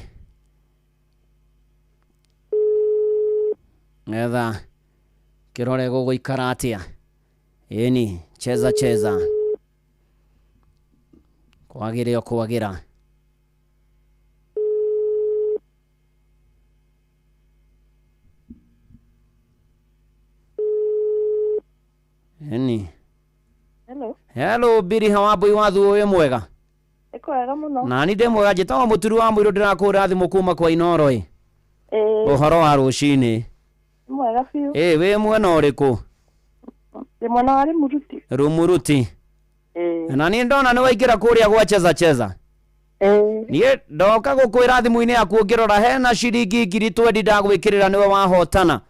getha kĩrore gũgũikara atĩa. Ĩni Cheza Cheza kwagĩre o kwagĩra. Ĩni. Hello. Hello, Biri Hawambui wa Thuo, wĩ mwega? Nĩ kwega mũno. Nani ndĩ mwega, njĩtagwo Mũturu wa Mũirũ, ndĩrakũra thimũ kuma kwa Inoro ĩ. Ĩĩ. Ũhoro wa rũcinĩ? Nĩ mwega biũ. Ĩ wĩ mwena ũrĩkũ? Ndĩ mwena wa Rĩmuruti. Rumuruti. Ĩĩ. Na niĩ ndona nĩ waingĩra kũrĩa gwa Cheza Cheza. Ĩĩ. Niĩ ndoka gũkwĩra thimũ-inĩ yaku ũngĩrora hena ciringi 20,000 ndagwĩkĩrĩra, nĩwe wahotana.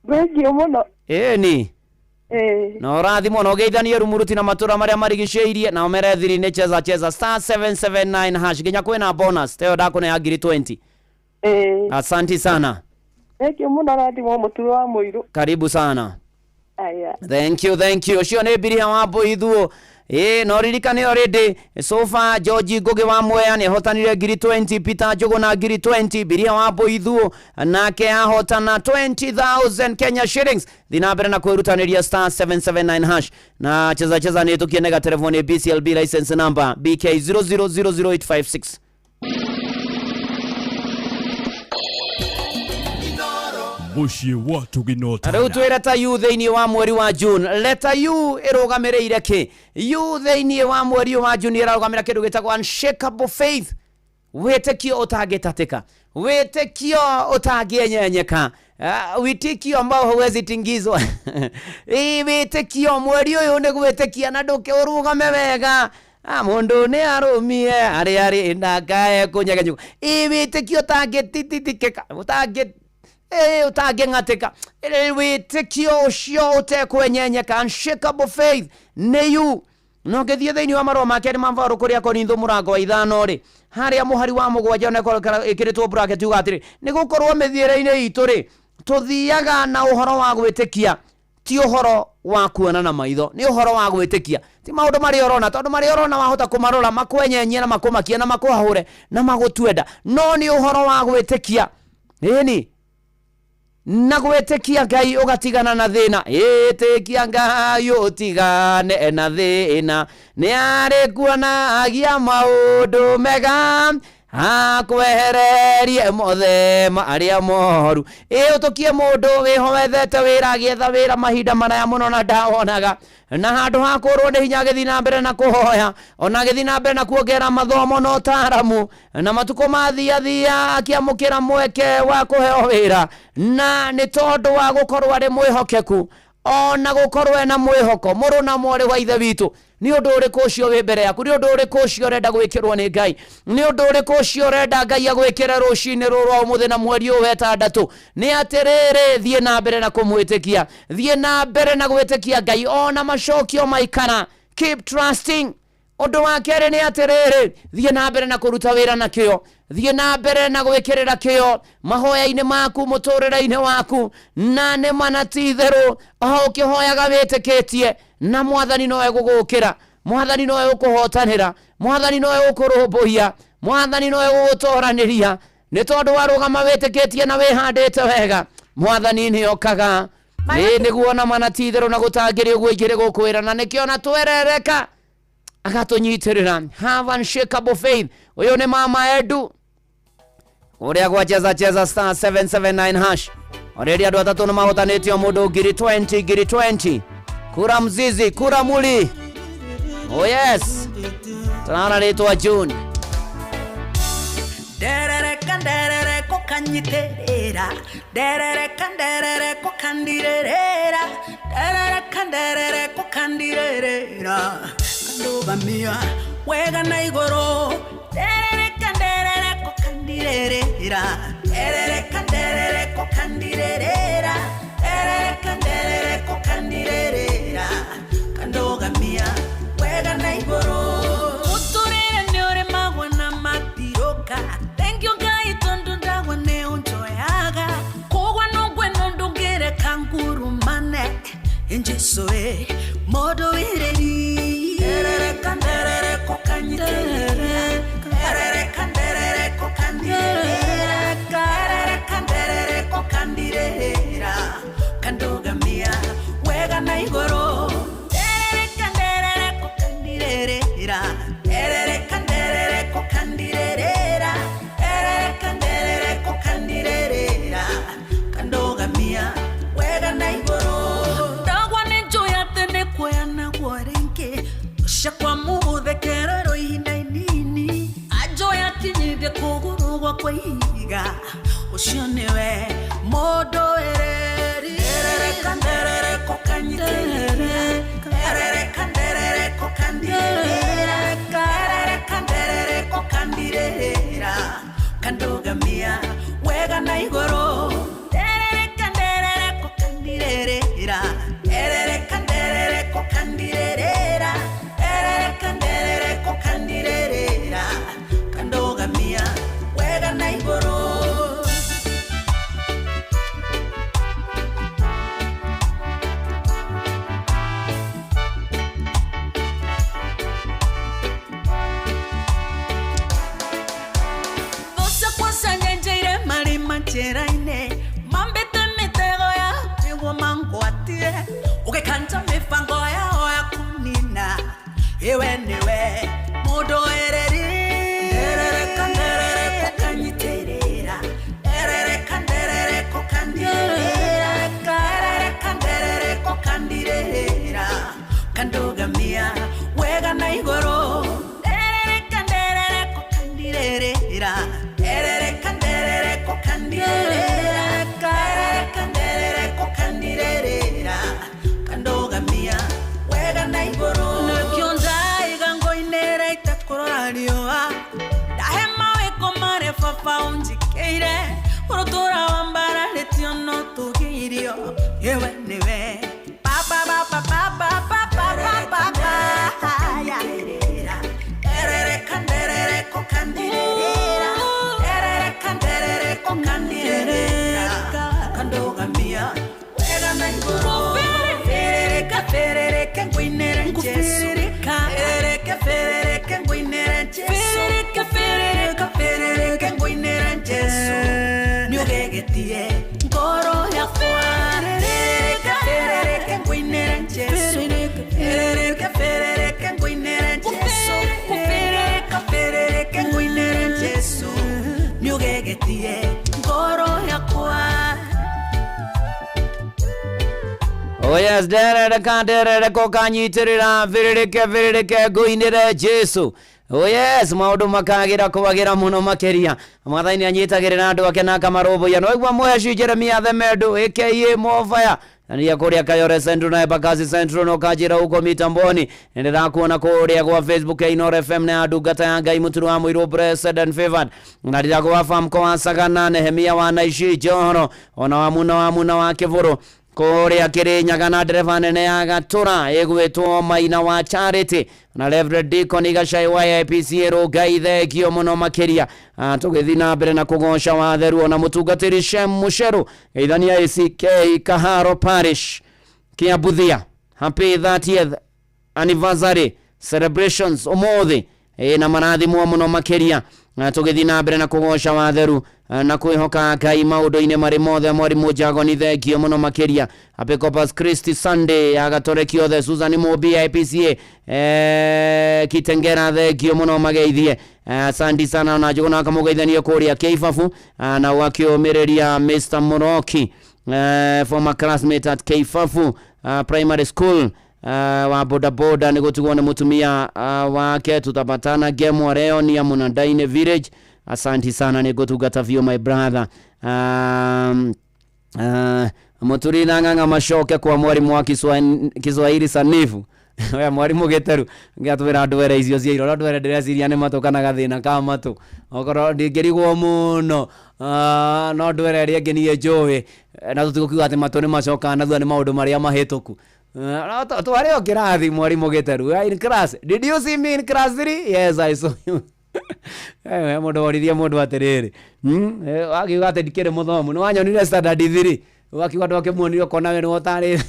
Thengiũ mũno. Ĩni. Ĩĩ. Na ũrathimwo na ũgeithanie Rumuruti na matũra marĩa marigicĩirie, nao merethiri nĩ Cheza Cheza star 779 hash nginya kwĩna bonus teyo ndakũnea 20,000. Ĩĩ. Asanti sana. Thengiũ mũno, rathimwo Mũturu wa Mũirũ. Karibu sana. Aya. Thank you, thank you. Ũcio nĩ Mbiria wa Mbũithuo. Ĩĩ no ririkane already so far George Ngugi wa Mwea nĩ ahotanire 20,000, Peter Njũgũna 20,000, Mbiria wa Mbũithuo nake ahotana 20,000 Kenya shillings. Thiĩ na mbere na kwĩrutanĩria star 779 hash na Cheza Cheza nĩ tũkienega telefoni BCLB license number BK 0000856. Mũciĩ wa Tũginota. Rĩu twĩ letter U thĩinĩ wa mweri wa June. Letter U ĩrũgamĩrĩire kĩ? U thĩinĩ wa mweri wa June ĩrarũgamĩra kĩndũ gĩtagwo unshakable faith, wĩtĩkio ũtangĩtatĩka, wĩtĩkio ũtangĩenyenyeka, wĩtĩkio ambao hauwezi tingizwa. Ĩ wĩtĩkio mweri ũyũ nĩ gwĩtĩkia na ndũke ũrũgame wega. Mũndũ nĩ arũmie arĩa arĩ ndakae kũnyegenyũka. Ĩ wĩtĩkio ũtangĩtititikĩka, ũtangĩ ũtangĩng'atĩka, wĩtĩkio ũcio ũtekwenyenyeka, unshakable faith nĩ yu. Na ũngĩthiĩ thĩinĩ wa marũa ma kerĩ ma Paulo kũrĩ Akorintho mũrango wa 5 rĩ, harĩa mũhari wa 7 ona ĩkĩrĩtwo bracket yuga atĩrĩ, nĩ gũkorwo mĩthiĩre-inĩ itũ rĩ, tũthiaga na ũhoro wa gwĩtĩkia, ti ũhoro wa kuona na maitho, nĩ ũhoro wa gwĩtĩkia, ti maũndũ marĩa ũrona, tondũ marĩa ũrona wahota kũmarora makwenyenyie na makũmakie na makũhahũre na magũtue nda, no nĩ ũhoro wa gwĩtĩkia. Ĩni na gwĩtĩkia Ngai ũgatigana na thĩna. Ĩtĩkia Ngai ũtigane na thĩna, nĩ arĩkuonagia maũndũ mega, akwehererie mothe marĩa moru. Ĩ ũtũkie mũndũ wĩho wethete wĩra, agĩetha wĩra mahinda maraya mũno na ndawonaga, na handũ ha kũrwo nĩ hinya agĩthiĩ na mbere na kũhoya, ona agĩthiĩ na mbere na kuongerera mathomo na ũtaaramu, na matukũ mathiathia akĩamũkĩra mweke wa kũheo wĩra, na nĩ tondũ wa gũkorwo arĩ mwĩhokeku, ona gũkorwo ena mwĩhoko. Mũrũ na mwarĩ wa ithe witũ, nĩ ũndũ ũrĩkũ ũcio wĩ mbere yaku? Nĩ ũndũ ũrĩkũ ũcio ũrenda gwĩkĩrwo nĩ Ngai? Nĩ ũndũ ũrĩkũ ũcio ũrenda Ngai agwĩkĩre rũcinĩ rũrũ rwa ũmũthĩ na mweri ũyũ wa ĩtandatũ? Nĩ atĩrĩrĩ, thiĩ na mbere na kũmwĩtĩkia, thiĩ na mbere na gwĩtĩkia Ngai ona macokio maikara. Keep trusting. Ũndũ wa kerĩ nĩ atĩrĩrĩ, thiĩ na mbere na kũruta wĩra na kĩo, thiĩ na mbere na gwĩkĩrĩra kĩo mahoya-inĩ maku, mũtũrĩre-inĩ waku, na nĩ ma na ti itherũ, o ũkĩhoyaga wĩtĩkĩtie, na Mwathani no egũgũkĩra, Mwathani no egũkũhotanĩra, Mwathani no egũkũrũmbũiya, Mwathani no egũgũtoranĩria, nĩ tondũ warũgama wĩtĩkĩtie na wĩhandĩte wega, Mwathani nĩ okaga. Nĩ nĩguo na ma na ti itherũ na gũtangĩrĩ ũguo ingĩrĩ gũkwĩra, na nĩkĩo na twerereka akatũnyitĩrĩra. Have unshakable faith. Ũyũ nĩ Mama Edu ũrĩa gwa cheza cheza star 779 hash. Already andũ atatũ nĩ mahotanĩtio, mũndũ ngiri 20 ngiri 20. Kura mzizi, kura muli. Oh yes, tũraona rĩtwa June. Nderereka nderereko kanyiterera, nderereka nderereko kandirerera, nderereka nderereko kandirerera, kandugamia wega na igũrũ. Nderereka nderereko kandirerera, nderereka nderereko kandirerera, nderereka nderereko kandirerera, kandugamia wega na igũrũ. Mũtũrĩre nĩ ũrĩmagwo na matiroka, thank you Ngai tondũ ndagwa nĩ ũnjoyaga, kũgwa no ngweno ndũngĩreka ngurumane, Jesu ĩ mũndũ wĩrĩri. Nderereka nderereko kanyitĩrĩra, nderereka nderereko kandirerera, nderereka nderereko kandirerera, kandugamia wega na igũrũ. Nderereka nderereko kandirerera, nderereka nderereko kandirerera, nderereka nderereko kandirerera, kandugamia wega na igũrũ. Ndagwa nĩ njũĩ atĩ nĩ kuoya naguo rĩngĩ, ũcakwa mũgũthekererwo ihinda inini, anjũĩ akinyithie kũgũrũ gwakwa ihiga, ũcio nĩwe mũndũ wĩrĩri. Nderereka nderereko kanyitĩrĩra, nderereka nderereko kandirerera, nderereka nderereko kandirerera, kandugamia wega na igũrũ. Nderereka nderereko kandirerera, nderereka nderereko kandirerera, nderereka nderereko kandirerera, kandugamia wega na igũrũ. Thũ ciakwa cianyenjeire marima njĩra-inĩ, mambĩte mĩtego ya nĩguo mangwatie, ũgĩkanja mĩbango yao ya kũnina, ĩwe nĩwe mũndũ wĩrĩri. Nderereka nderereko kanyitĩrĩra, nderereka nderereko kandirerera, nderereka nderereko kandirerera, kandugamia wega na igũrũ. Nderereka nderereko kandirerera, nderereka nderereko kandirerera, nderereka nderereko kandirerera, kandugamia wega na igũrũ. Nĩkĩo ndaiga ngo-inĩ itakũrora riũa, ndahe mawĩko marĩa baba ũnjĩkĩire, ũrũtũra wambararĩtio no tũgĩirio, ĩwe nĩwe baba baba baba baba baba baba. nĩregetie ngoro yakwa. Oh yes, nderereka nderereka ũkanyitĩrĩra bĩrĩrĩke bĩrĩrĩke ngũinĩre Jesu. Oh yes, maũndũ makagĩra kwagĩra mũno makĩria. Mwathani anyitagĩrĩra andũ ake na akamarũmbũiya. No igua mũheci Jeremia Themendu aka Mofaya nia kũrĩa Kayore Central na Embakasi Central no kanjĩra huko mitamboni. Nĩndĩrakuona kũrĩa gwa Facebook ya Inooro FM na ya ndungata ya Ngai Mũturu wa Mũirũ Blessed and Favored. Na ndĩrakũwa Famco wa Sagana, Nehemia wa Naishi Johoro, ona wa Muna wa Muna wa Kĩbũrũ kũrĩa Kĩrĩnyaga na ndereba nene ya Gatũra ĩgwĩtwo Maina wa Charity na Reverend Deacon Gachai wa AIPC Rũngai, thengio mũno makĩria. Tũgĩthiĩ na mbere na kũgoca watheru ona mũtungatĩri Shem Mũcerũ geithania ACK Kaharo Parish Kĩambuthia, happy 30th anniversary celebrations ũmũthĩ na marathimwo mũno makĩria. Tũgĩthiĩ na mbere na kũgoca watheru na kwĩhoka Ngai maũndũ-inĩ marĩ mothe. Mwarimũ Njagoni thengio mũno makĩria. Happy Corpus Christi Sunday ya Gatoreki othe. Susan Mũmbi IPCA Kitengera thengio mũno mageithie. Asante sana na Njũgũna akamũgeithania kũrĩa Kĩibabu na ũgakĩũmĩrĩria Mr Mũroki former classmate at Kĩibabu Primary School wa bodaboda nĩ gũtigwo nĩ mũtumia wake. Tutapatana gemwa leo ni ya Munandaine Village. Asanti sana nĩ ngũtungata biũ my brother. Mũturi na ng'ang'a macoke kwa mwarimu wa Kiswahili sanifu. We mwarimu Gĩteru ngĩatwĩra ndwere icio cia irora ndwere ndĩreciria nĩ matũ kana gathĩna ka matũ okorwo ndingĩrigwo mũno no ndwere ĩrĩa ĩngĩ niĩ njũĩ na tũtigũkiuga atĩ matũ nĩ macokaga na thutha nĩ maũndũ marĩa mahĩtũku. Twarĩ o kĩrathi mwarimu Gĩteru. We are in class. Did you see me in class 3? Yes, I saw you. Mũndũ woririe mũndũ atĩrĩrĩ, wakiuga atĩ ndikĩrĩ mũthomu nĩ wanyonire standard 3 wakiuga ndwakĩmuonire ũkona we nĩwe ũtarĩ.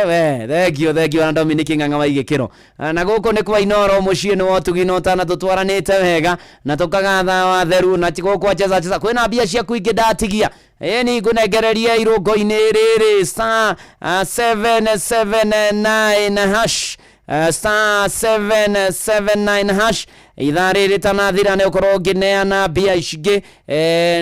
We thengio thengio na Dominic Ng'ang'a wa igĩkĩro. Na gũkũ nĩ kwa Inooro mũciĩ nĩ wotugi na ũtana tũtwaranĩte wega na tũkagatha watheru na gũkũ cheza cheza kwĩna mbia ciaku ingĩ ndatigia. Ĩni ngũnengererie irũngo-inĩ rĩrĩ star 779 hash star 779 hash ithaa rĩrĩ tanathira nĩ ũkorwo ngĩneana mbia icingĩ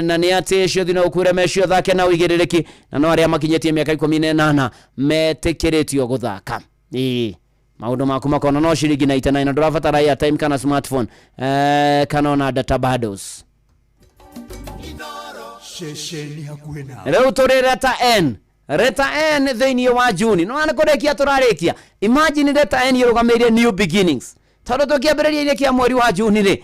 na nĩ atĩ ciothe no ũkuĩre mecio thake na ũigĩrĩrĩki na no arĩa makinyĩtie mĩaka 18 metĩkĩrĩtio gũthaka. Ĩĩ maũndũ maku makona no ciringi 99 na ndũrabatara airtime kana smartphone kana ona data bundles. Ceceni hakuhĩ nawe. Rĩu tũrĩ letter N. Letter N thĩinĩ wa Juni no nĩ kũrĩkia tũrarĩkia. Imagine letter N ĩrũgamĩrĩire new beginnings tondũ tũkĩambĩrĩria-inĩ kĩa mweri wa Juni rĩ,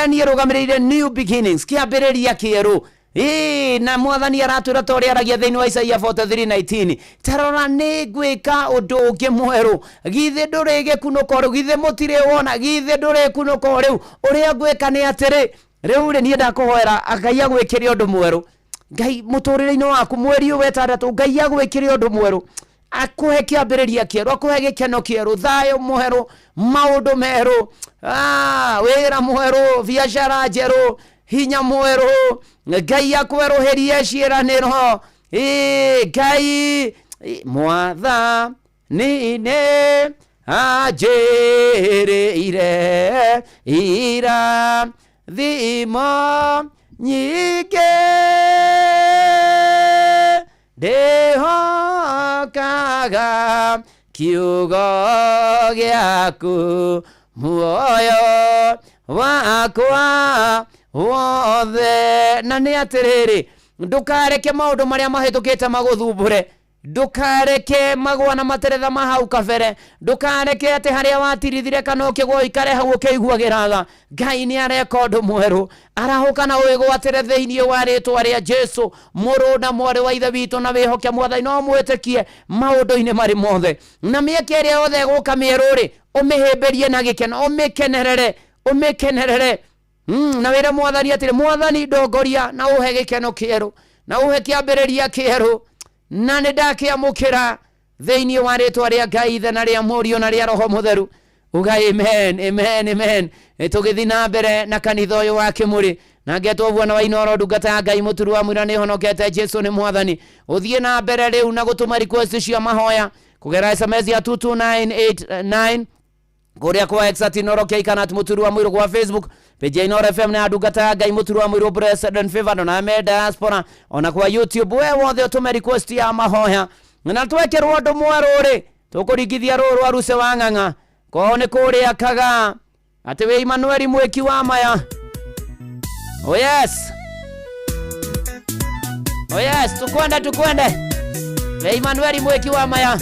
N ĩrũgamĩrĩire new beginnings, kĩambĩrĩria kĩerũ. Ĩĩ na mwathani aratwĩra ta ũrĩa aragia thĩinĩ wa Isaia 43:19, tarora nĩ ngwĩka ũndũ ũngĩ mwerũ, githĩ ndũrĩ gĩkunũko rĩu, githĩ mũtirĩ wona, githĩ ndũrĩ kunũko rĩu, ũrĩa ngwĩka nĩ atĩrĩ rĩu rĩ niĩ ndakũhoera Ngai agwĩkĩre ũndũ mwerũ. Ngai mũtũrĩre-inĩ waku mweri ũyũ wetandatũ Ngai agwĩkĩre ũndũ mwerũ, akũhe kĩambĩrĩria kĩerũ, akũhe gĩkeno kĩerũ, thayũ mwerũ, maũndũ merũ, wĩra mwerũ, biacara njerũ, hinya mwerũ, Ngai akwerũhĩrie ciĩranĩro. Ngai mwathani nĩ anjĩrĩire irathimo nyingĩ ndĩhokaga kiugo gĩaku muoyo wakwa wothe. Na nĩ atĩrĩrĩ, ndũkareke maũndũ marĩa mahĩtũkĩte magũthumbũre, ndũkareke magwa na materetha ma hau kabere, ndũkareke atĩ harĩa watirithire kana ũkĩgwa ũikare hau ũkĩiguagĩra tha. Ngai nĩ areka ũndũ mwerũ, arahũka na wĩgwatĩre thĩinĩ wa rĩtwa rĩa Jesu, mũrũ na mwarĩ wa ithe witũ, na wĩhoke mwathani no mwĩtĩkie maũndũ-inĩ marĩ mothe, na mĩeke ĩrĩa yothe ĩgũka mĩerũ rĩ, ũmĩhĩmbĩrie na gĩkeno, ũmĩkenerere, ũmĩkenerere. Na wĩre mwathani atĩrĩ, mwathani ndongoria na ũhe gĩkeno kĩerũ na ũhe kĩambĩrĩria kĩerũ, na nĩ ndakĩamũkĩra thĩinĩ wa rĩtwa rĩa Ngai Ithe na rĩa Mũriũ na rĩa Roho Mũtheru. Uga amen, amen, amen. Tũgĩthiĩ na mbere na kanitha ũyũ wa Kĩmũrĩ na ngetwo Bwana wa Inooro, ndungata ya Ngai mũturu wa mwĩra nĩhonokete, Jesu nĩ mwathani. Ũthiĩ na mbere rĩu na gũtũma request cia mahoya kũgerera SMS ya 22989 kũrĩa kwa X at Inooro K kana at mũturu wa mũirũ gwa Facebook. Page ya Inooro FM na ndungata ya Ngai Mũturu wa Mũirũ President Favor na me diaspora ona kwa YouTube we wothe ũtũme request ya mahoya na twekĩrwo ũndũ mwerũ rĩ tũkũringithia rũũ rwa Ruse wa Ng'ang'a kwao nĩ kũrĩa kaga atĩ wĩ Emmanuel mwĩki wa maya. Oh yes. Oh yes, tukwende tukwende. Wĩ Emmanuel mwĩki wa maya.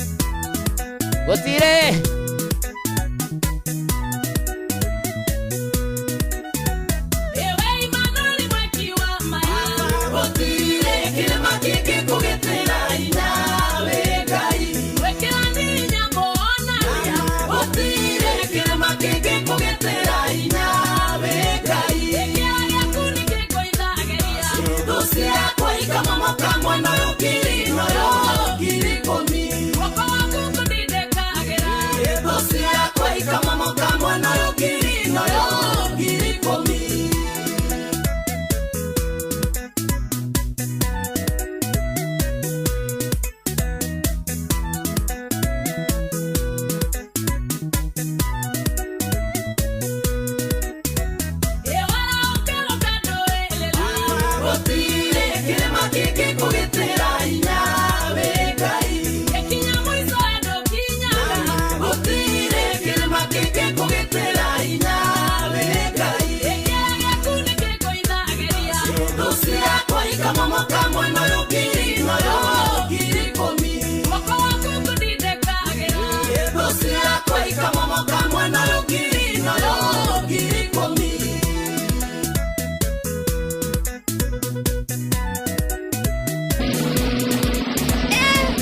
Gũtirĩ.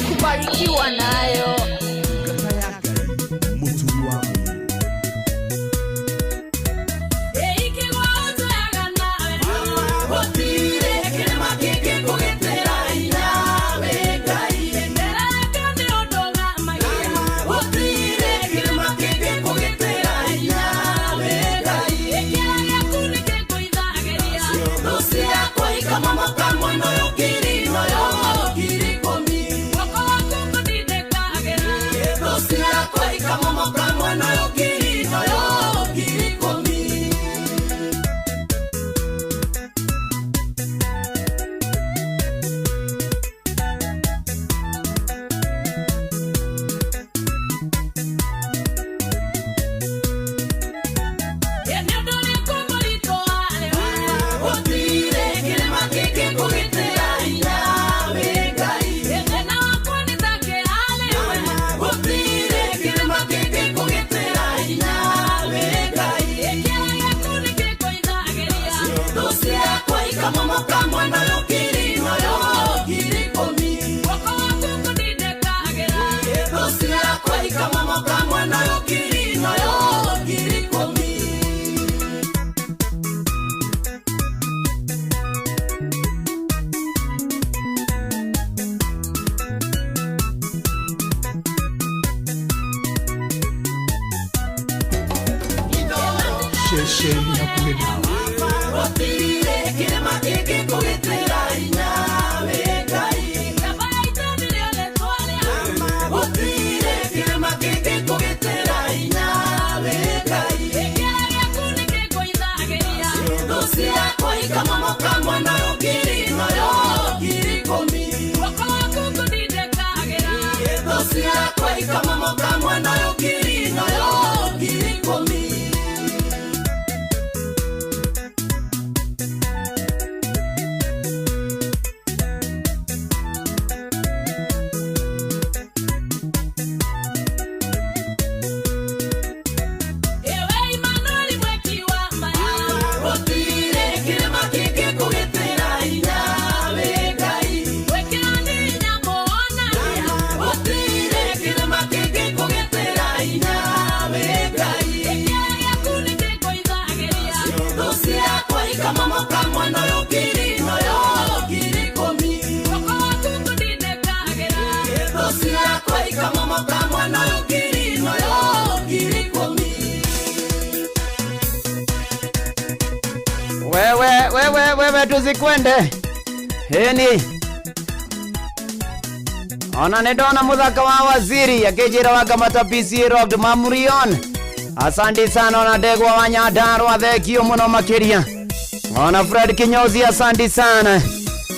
Kubarikiwa nayo. Ceceni hakuhĩ nawe. Wewe wewe wewe tuzikwende. Heni. Ona nĩ ndona mũthaka wa waziri akĩnjĩra wakamata PCA Rock Mamurion. Asante sana ona ndegwa wa Nyandarua, thengio muno makiria. Ona Fred Kinyozi, asante sana.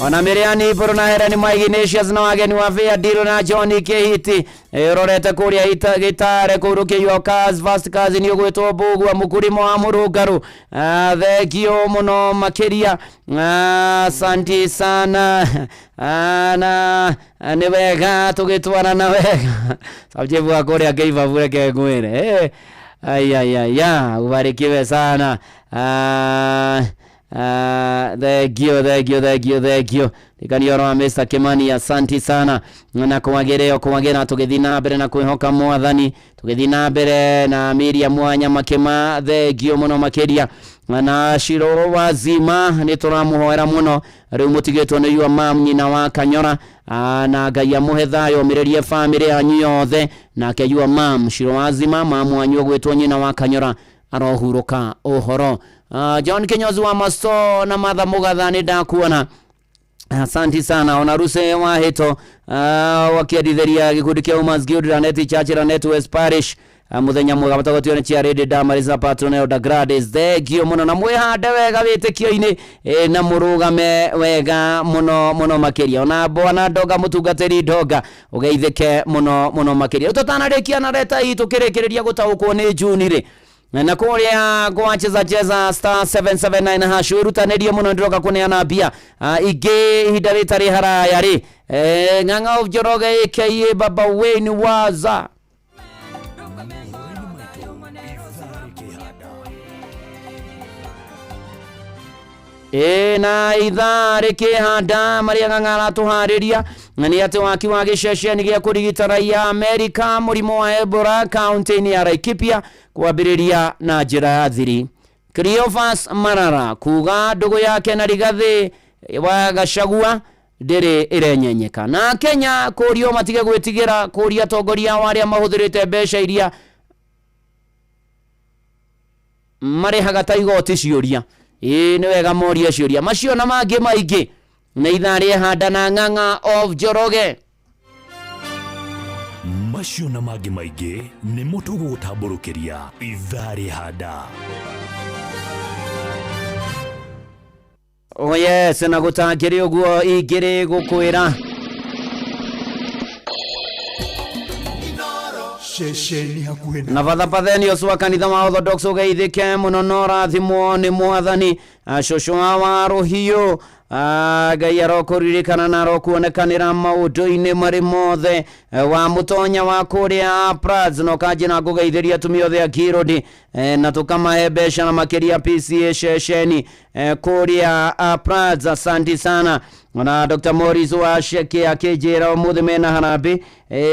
Ona Miriani Iburu na Helen Mwa Ignatius na wageni wa Via Diro na John Kihiti. Urorete kuria gitare kuu rukiywo Cars Fast Cars ni ugwitwo Mbugua mukurimo wa Murungaru. Thengio muno makiria. Asante sana. Na nĩ wega tũgĩtwarana wega. Sabjebu wa kũrĩa Kĩibabu reke ngwĩre. Ayayaya, ubarikiwe sana. Thank you, thank you, thank you, thank you. Rikania wa Mr. Kimani, asanti sana na kwagĩrĩo kwagĩra tũgĩthiĩ na mbere na kwĩhoka mwathani, tũgĩthiĩ na mbere na Miriam Mwanya Makĩma, thengio mũno makĩria na Shiro wazima nĩ tũramũhoera mũno rĩu mũtigĩtwo nĩ yua mam nyina wa Kanyora. Na Ngai amũhe thayũ omĩrĩrie bamĩrĩ yanyu yothe nake yua mam Shiro wazima mamu wanyu ũgwĩtwo nyina wa Kanyora arohurũka ũhoro. John Kinyozi wa Maso na Martha Mugatha nĩ ndakuona, asanti sana. Ona Ruse wa Hito wakiendithĩria gĩkundi kĩa Women's Guild Raneti Church Raneti West Parish. Muthenya mwega matagotio nĩ Chiarĩndĩ Damaris na Patronel da Gladys, thengio mũno na mwĩhande wega wĩtĩkio-inĩ na mũrũgame wega mũno mũno makĩria. Ona bwana Ndonga mũtungatĩri Ndonga ũgeithĩke mũno mũno makĩria. Tũtanarĩkia na reta itũ kĩrĩkĩrĩria gũtaũkwo nĩ Juni rĩ na kũrĩa kwa cheza cheza star 779 hash wĩrutanĩrie mũno ndĩroka kũneana mbia ingĩ ihinda rĩtarĩ haraya rĩ. Ng'ang'a of Njoroge aka Baba Wayne Waza. Na ithaa rĩkĩhanda marĩa Ng'ang'a aratũharĩria na nĩ atĩ waki wa gĩceceni gĩa kũrigita raia Amerika mũrimũ wa Ebola kaunti-inĩ ya Laikipia kwambĩrĩria na njĩra ya thiri. Cleophas Marara kuga ndũgũ yake na Rigathĩ wa Gachagua ndĩrĩ ĩrenyenyeka. Na Kenya kũrio matige gwĩtigĩra kũria atongoria wa arĩa mahũthĩrĩte mbeca iria marĩhaga ta igoti ciũria. Nĩ wega morie ciũria macio na mangĩ maingĩ nĩ ithaa rĩehanda na Ng'ang'a of Njoroge. Macio na mangĩ maingĩ nĩmo tũgũgũtambũrũkĩria ithaa rĩehanda. Oh yes, na gũtangĩrĩ ũguo ingĩrĩ gũkwĩra ceceni hakuhĩ na Father Parthenius wa kanitha wa Orthodox ũgeithĩke mũno na ũrathimwo nĩ mwathani. Cũcũ wa Rũhiũ, Ngai arokũririkana na arokuonekanĩra maũndũ-inĩ marĩ mothe. Wa mũtonya wa kũrĩa Prats no kanjĩ na ngũgeithĩria atumia othe a Kirodi na tũkamahe mbeca na makĩria PCA ceceni kũrĩa Prats, asanti sana. Na Dr. Morris wa Sheke akĩnjĩra ũmũthĩ mena harambĩ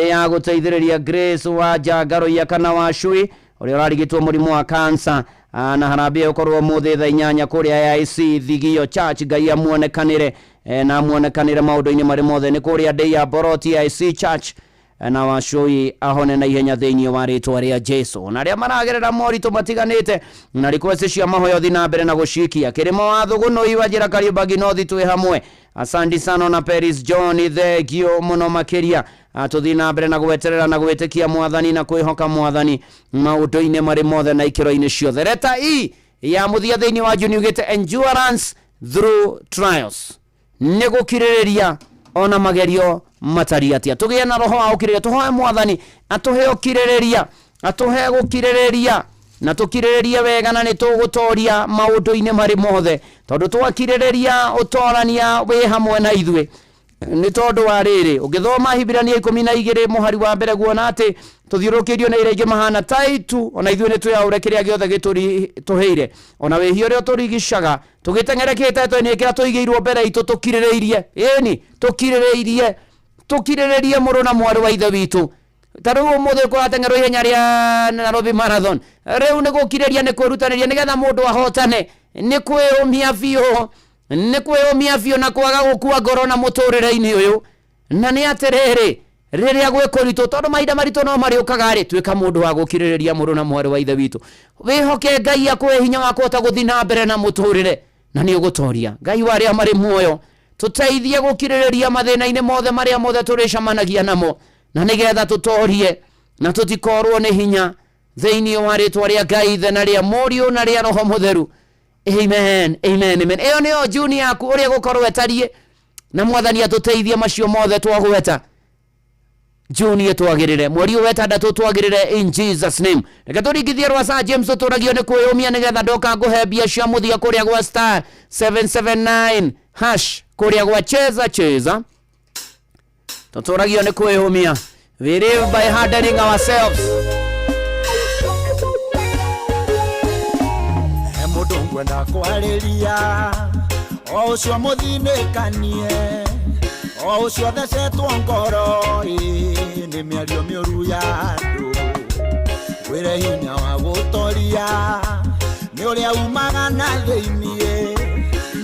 ya gũteithĩrĩria Grace wa Njangarũiya kana wa Chui ũrĩa ũrarigitwo mũrimũ wa cancer. Na harambĩ ũkorwo ũmũthĩ thaa 8 kũrĩa AIC Thigio Church. Ngai amuonekanĩre na amuonekanĩre maũndũ-inĩ marĩ mothe. Nĩ kũrĩa ndĩ ya Boroti AIC Church na Wacui ahone na ihenya thĩinĩ wa rĩtwa rĩa Jesu. Na arĩa maragerera moritũ matiganĩte na request cia mahoya thiĩ na mbere na gũcikia. Kĩrĩma wa Thũgũnũi wa njĩra Kariũmbangi North twĩ hamwe, asanti sana. Na Paris John thengio mũno makĩria. Tũthiĩ na mbere na gweterera na gwĩtĩkia mwathani na kwĩhoka mwathani maũndũ-inĩ marĩ mothe na ikĩro-inĩ ciothe. Reta E ya mũthia thĩinĩ wa Juni ugĩte endurance through trials, nĩ gũkirĩrĩria ona magerio matari atia. Tũgĩe na roho wa ũkirĩrĩria, tũhoe mwathani atũhe ũkirĩrĩria, atũhe gũkirĩrĩria na tũkirĩrĩrie wega na nĩ tũgũtoria maũndũ-inĩ marĩ mothe, tondũ twakirĩrĩria ũtorania wĩ hamwe na ithuĩ. Nĩ tondũ wa rĩrĩ, ũngĩthoma Hibirania 12 mũhari wa mbere guona atĩ tũthiũrũkĩirio nĩ ira ingĩ mahana ta itu, ona ithuĩ nĩ twĩyaũre kĩrĩa gĩothe gĩtũhĩire, ona wĩhia ũrĩa ũtũrigicaga tũgĩteng'ere kĩhĩtahĩtano-inĩ kĩrĩa tũigĩirwo mbere itũ tũkirĩrĩirie. Ĩni tũkirĩrĩirie, tũkirĩrĩrie mũrũ na mwarĩ wa ithe witũ. Ta rĩu ũmũthĩ kũrateng'erwo ihenya rĩa Nairobi Marathon, rĩu nĩ gũkirĩrĩria, nĩ kwĩrutanĩria nĩgetha mũndũ ahotane, nĩ kwĩyũmia biũ, nĩ kwĩyũmia biũ na kwaga gũkua ngoro na mũtũrĩre-inĩ ũyũ. Na nĩ atĩrĩrĩ, rĩrĩa gwĩ kũritũ, tondũ mahinda maritũ no marĩũkaga rĩ, tuĩka mũndũ wa gũkirĩrĩria mũrũ na mwarĩ wa ithe witũ. Wĩhoke Ngai akũhe hinya wa kũhota gũthiĩ na mbere na mũtũrĩre na nĩ ũgũtoria. Ngai wa arĩa marĩ muoyo, tũteithie gũkirĩrĩria mathĩna-inĩ mothe marĩa mothe tũrĩcemanagia namo, na nĩgetha tũtorie na tũtikorwo nĩ hinya Thĩinĩ wa rĩtwa rĩa Ngai Ithe na rĩa Mũriũ na rĩa Roho Mũtheru. Amen, amen, amen. Ĩyo nĩyo Juni yaku ũrĩa gũkorwo ĩtariĩ, na Mwathani atũteithie macio mothe twagweta. Juni ĩtwagĩrĩre, mweri ũyũ wetandatũ twagĩrĩre, in Jesus name. Reke tũringithie rwa Sir James, tũtũragio nĩ kwĩyũmia nĩgetha ndoka ngũhe mbia cia mũthia kũrĩa gwa star 779 hash, kũrĩa gwa cheza cheza. Tũtũragio nĩ kwĩyũmia. We live by hardening ourselves. He mũndũ ngwenda kwarĩria, o ũcio mũthinĩkanie, o ũcio thecetwo ngoro ĩ nĩ mĩario mĩũru ya andũ. Wĩre hinya wa gũtoria nĩ ũrĩa umaga na thĩiniĩ,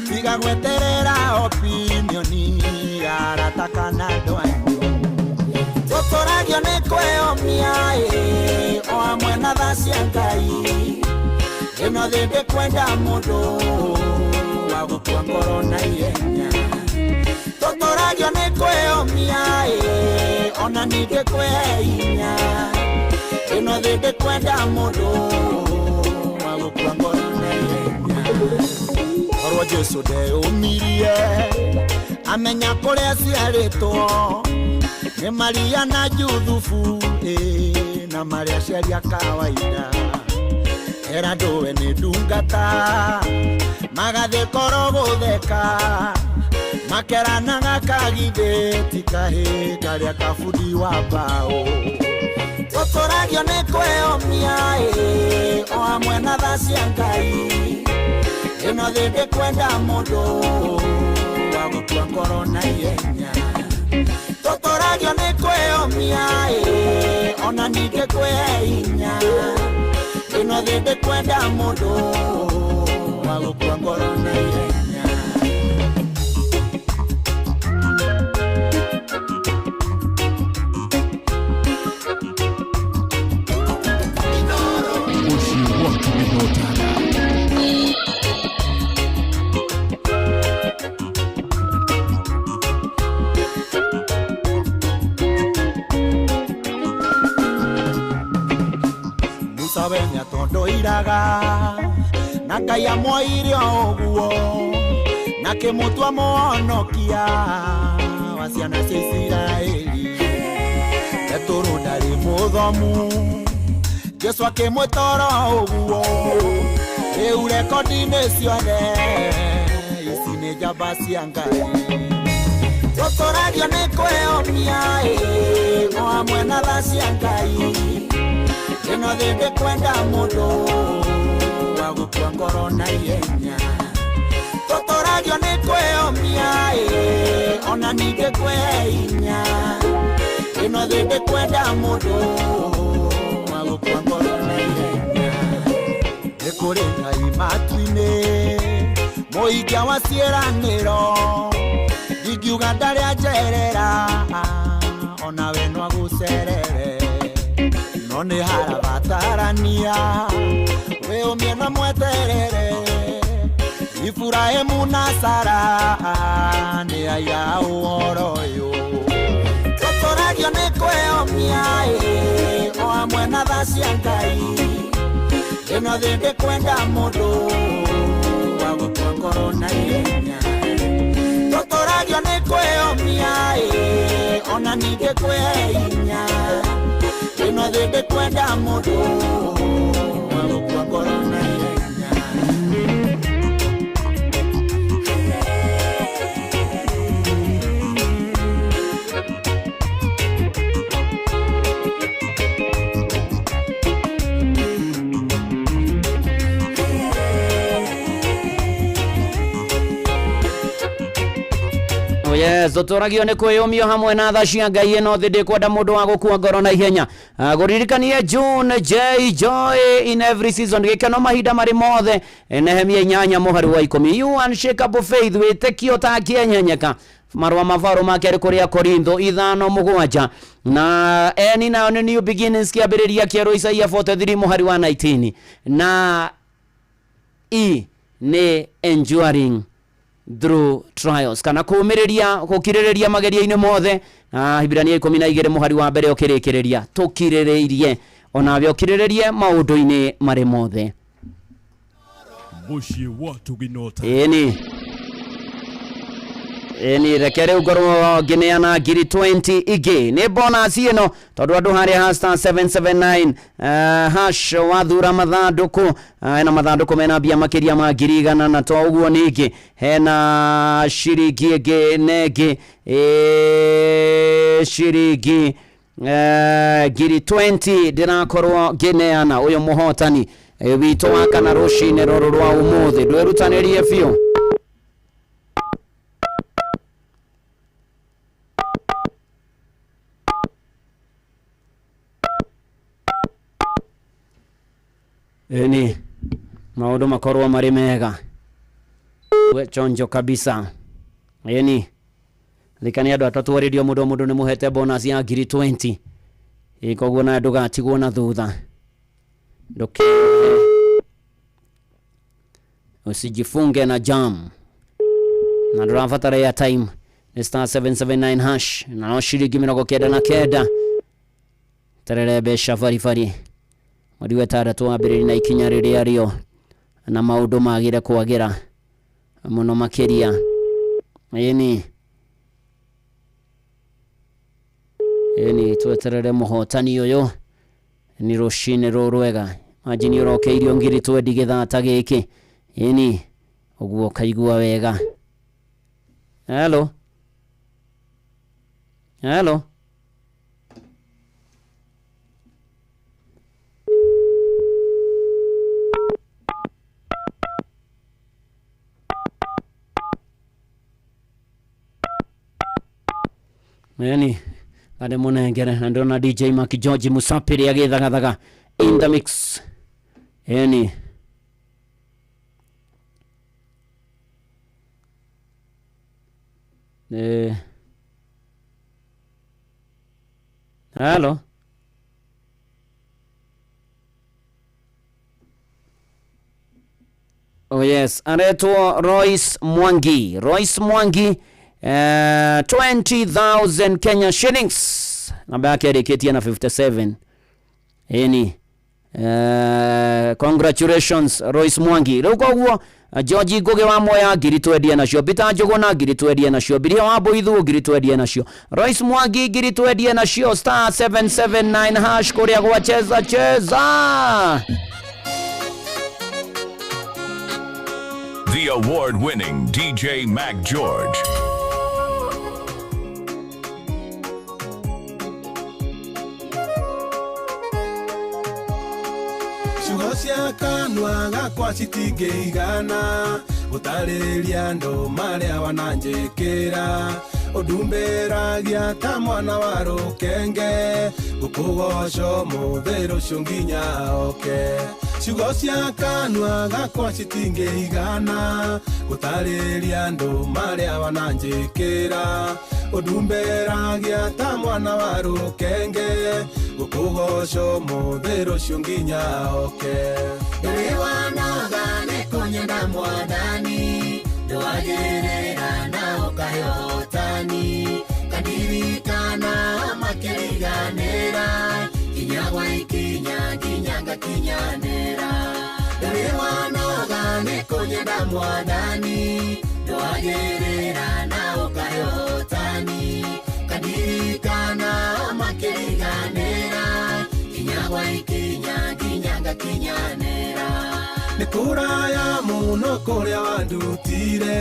tiga gweterera opinioni ya arata kana andũ anyu. Tũtũragio nĩ kwĩyũmia ĩ, o hamwe na tha cia Ngai. Ĩno thĩ ndĩkwenda mũndũ wa gũkua ngoro na ihenya. Tũtũragio nĩ kwĩyũmia ĩ, ona ningĩ kwĩhe hinya. Ĩno thĩ ndĩkwenda mũndũ wa gũkua ngoro na ihenya. Korwo Jesũ ndeyũmirie amenya kũrĩa aciarĩtwo nĩ Maria na Juthubu ĩ, na marĩa aciari a kawaida. Era ndũwe nĩ ndungata magathiĩ koro gũtheka, makeranaga kagithĩ ti kahĩ karĩa kabundi wa mbaũ. Tũtũragio nĩ kwĩyũmia ĩ, o hamwe na tha cia Ngai. Ĩno thĩ ndĩkwenda mũndũ wa gũkua ngoro na ihenya. Tũtũragio nĩ kwĩyũmia ĩ, ona ningĩ kwĩhe hinya. Ĩno thĩ ndĩkwenda mũndũ wa gũkua ngoro na ihenya. Mũciĩ gwaku nĩ. Musa we nĩatondoiraga na Ngai amwoire o ũguo, na kĩmũtua mũhonokia wa ciana cia Isiraeli. Petũrũ ndarĩ mũthomu, Jesũ akĩmwĩta oro ũguo. Rĩu rekondi-inĩ ciothe ici nĩ njamba cia Ngai. Tũtũragio nĩ kwĩyũmia ĩ, o hamwe na tha cia Ngai. Ĩno thĩ ndĩkwenda mũndũ wa gũkua ngoro na ihenya. Tũtũragio nĩ kwĩyũmia ĩ, ona ningĩ kwĩhe hinya. Ĩno thĩ ndĩkwenda mũndũ wa gũkua ngoro na ihenya. Nĩ kũrĩ Ngai matu-inĩ, mũikia wa ciĩranĩro, ndingiuga ndarĩ anjerera, onawe no agũcerere. No nĩ harabatarania wĩyũmie na mweterere. Iburahĩmu na Sara nĩ aya ũhoro ũyũ. Tũtũragio nĩ kwĩyũmia ĩ, o hamwe na tha cia Ngai. Ĩno thĩ ndĩkwenda mũndũ wa gũkua ngoro na ihenya. Tũtũragio nĩ kwĩyũmia ĩ, ona ningĩ kwĩhe hinya. Ĩno thĩ ndĩkwenda mũndũ wa gũkua ngoro na ihenya. Oh yes, tũtũragio nĩ kwĩyũmio hamwe na tha cia Ngai. Ĩno thĩ ndĩkwenda mũndũ wa gũkua ngoro na ihenya. Gũririkanie June J joy in every season, gĩkeno mahinda marĩ mothe. Nehemia 8 mũhari wa 10. You unshakable faith, wĩtĩkio ũtangĩenyenyeka. Marũa ma Paulo ma kerĩ kũrĩ Akorintho 5:7. Na N nayo nĩ new beginnings, kĩambĩrĩria kĩerũ, Isaia 43 mũhari wa 19. Na E nĩ enduring through trials, kana kũũmĩrĩria, gũkirĩrĩria magerio-inĩ mothe. Na Hibirania 12 mũhari wa mbere ũkĩrĩkĩrĩria, tũkirĩrĩirie Onawe ũkirĩrĩrie maũndũ-inĩ marĩ mothe. Mũciĩ wa Tuginota. Ĩni ĩni, reke rĩu ngorwo ngĩneana ngiri 20 ingĩ nĩ bonus ĩno, tondũ andũ harĩa ha star 779 hash wathura mathandũkũ, hena mathandũkũ mena mbia makĩria ma 100,000, na to ũguo ningĩ hena ciringi ĩngĩ na ĩngĩ, ciringi ngiri 20 ndĩrakorwo ngĩneana ũyũ mũhotani witũ wa kana rũcinĩ rũrũ rwa ũmũthĩ. Ndwĩrutanĩrie biũ. Ĩni maũndũ makorwo marĩ mega, we chonjo kabisa. Ĩni thikani andũ atatũ a radio, mũndũ o mũndũ nĩ mũhete bonus ya ngiri 20. Ĩ koguo nawe ndũgatigwo na thutha, ndũke usijifunge na jam, na ndũrabatara airtime. Nĩ star 779 hash na no ciringi 99. Terere mbeca baribari mweri wa ĩtandatũ wambĩrĩria na ikinya rĩrĩa rĩo, na maũndũ magĩre kwagĩra mũno makĩria. Ĩni ĩni, tweterere mũhotani ũyũ nĩ rũcinĩ rũrũ rwega. Imagine ũrokeirio ngiri 20 gĩthaa ta gĩkĩ. Ĩni ũguo ũkaigua wega. Hello, hello. Yani ade munengere na ndona DJ Maki George Musapiri agithagathaga in the mix. Yani hello. Oh yes, aretwo Royce Mwangi. Royce Mwangi, 20,000 Kenya shillings. Namba yake ĩrĩkĩtie na 57. Ĩni congratulations Royce Mwangi. Rĩu koguo George Ngugi wa Moya ngiri twendie nacio, Peter Njuguna ngiri twendie nacio, Biria wa Mbuithu ngiri twendie nacio, Royce Mwangi ngiri twendie nacio. Star 779 hash kũrĩa gwa cheza cheza. The award-winning DJ Mac George. Ciugo cia kanua gakwa citingĩigana gũtarĩria andũ marĩa wananjĩkĩra, ũndumbĩragia ta mwana wa rũkenge, ngũkũgoca ũmũthĩ rũciũ nginya oke. Ciugo cia kanua gakwa citingĩigana gũtarĩria andũ marĩa wananjĩkĩra, ũndumbĩragia ta mwana wa rũkenge, ngũkũgoca ũmũthĩ rũciũ nginya oke. Ndũrĩ wanoga nĩ kũnyenda mwathani, ndwagĩrĩra na ũkahe ũhotani, kandirikana makĩriganĩra, kinya gwa ikinya nginya ngakinyanĩra. Ndũrĩ wanoga nĩ kũnyenda mwathani, ndwagĩrĩra na ũkahe ũhotani, kandirikana makĩriganĩra, kinya gwa ikinya nginya ngakinyanĩra. Nĩ kũraya mũno kũrĩa wandutire,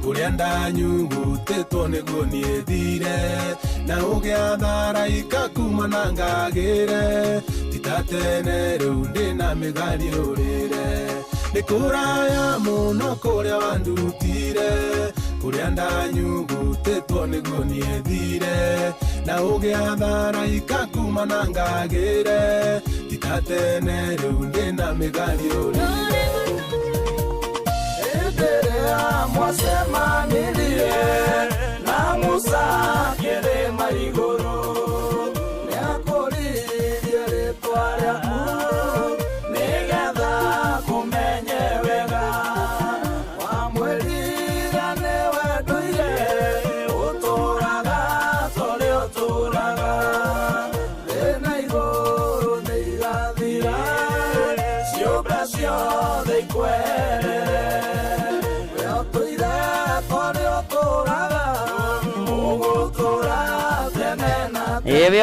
kũrĩa ndanyugutĩtwo nĩguo niĩ thire, na ũgĩatharaika kuma na ngagĩre, ti ta tene rĩu ndĩna mĩgariũrĩre. Nĩ kũraya mũno kũrĩa wandutire, kũrĩa ndanyugutĩtwo nĩguo niĩ thire, na ũgĩatharaika kuma na ngagĩre, ti ta tene rĩu ndĩna mĩgariũrĩre. Ĩndĩrĩa mwacemanĩrie na Musa kĩrĩma igũrũ, nĩakũririe rĩtwa rĩaku nĩgetha kũmenye wega. Wamwĩrire nĩwe ndũire ũtũũraga torĩa ũtũũraga, thĩ na igũrũ nĩ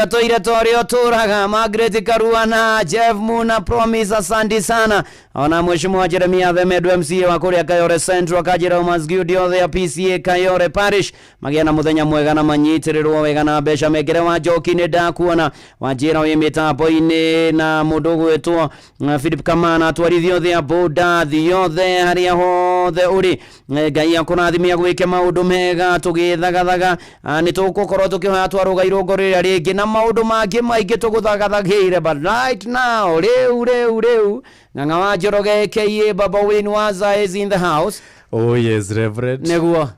Ũgĩatũire ta ũrĩa ũtũraga. Margaret Karuana, Jeff Muna, Promise, asante sana. Ona mheshimiwa Jeremia Themedu MCA wa kũrĩa Kayore Central, Kajira Masgiudi othe ya PCA Kayore Parish magĩa na mũthenya mwega na manyitĩrĩrwo wega na mbeca. Mekere wa Njoki nĩ ndakuona wanjĩra wĩ mĩtambo-inĩ na mũndũ ũgwĩtwo Philip Kamana, atwarithia othe a boda thĩ yothe harĩa hothe ũrĩ, Ngai akũrathime agwĩke maũndũ mega tũgĩthagathaga. Nĩ tũgũkorwo tũkĩhoya twarũga irũngo rĩrĩa rĩngĩ na maũndũ mangĩ maingĩ tũgũthagathagĩire, but right now rĩu rĩu rĩu Ng'ang'a wa Njoroge aka Baba Wayne Waza is in the house. Oh yes, Reverend. Nĩguo.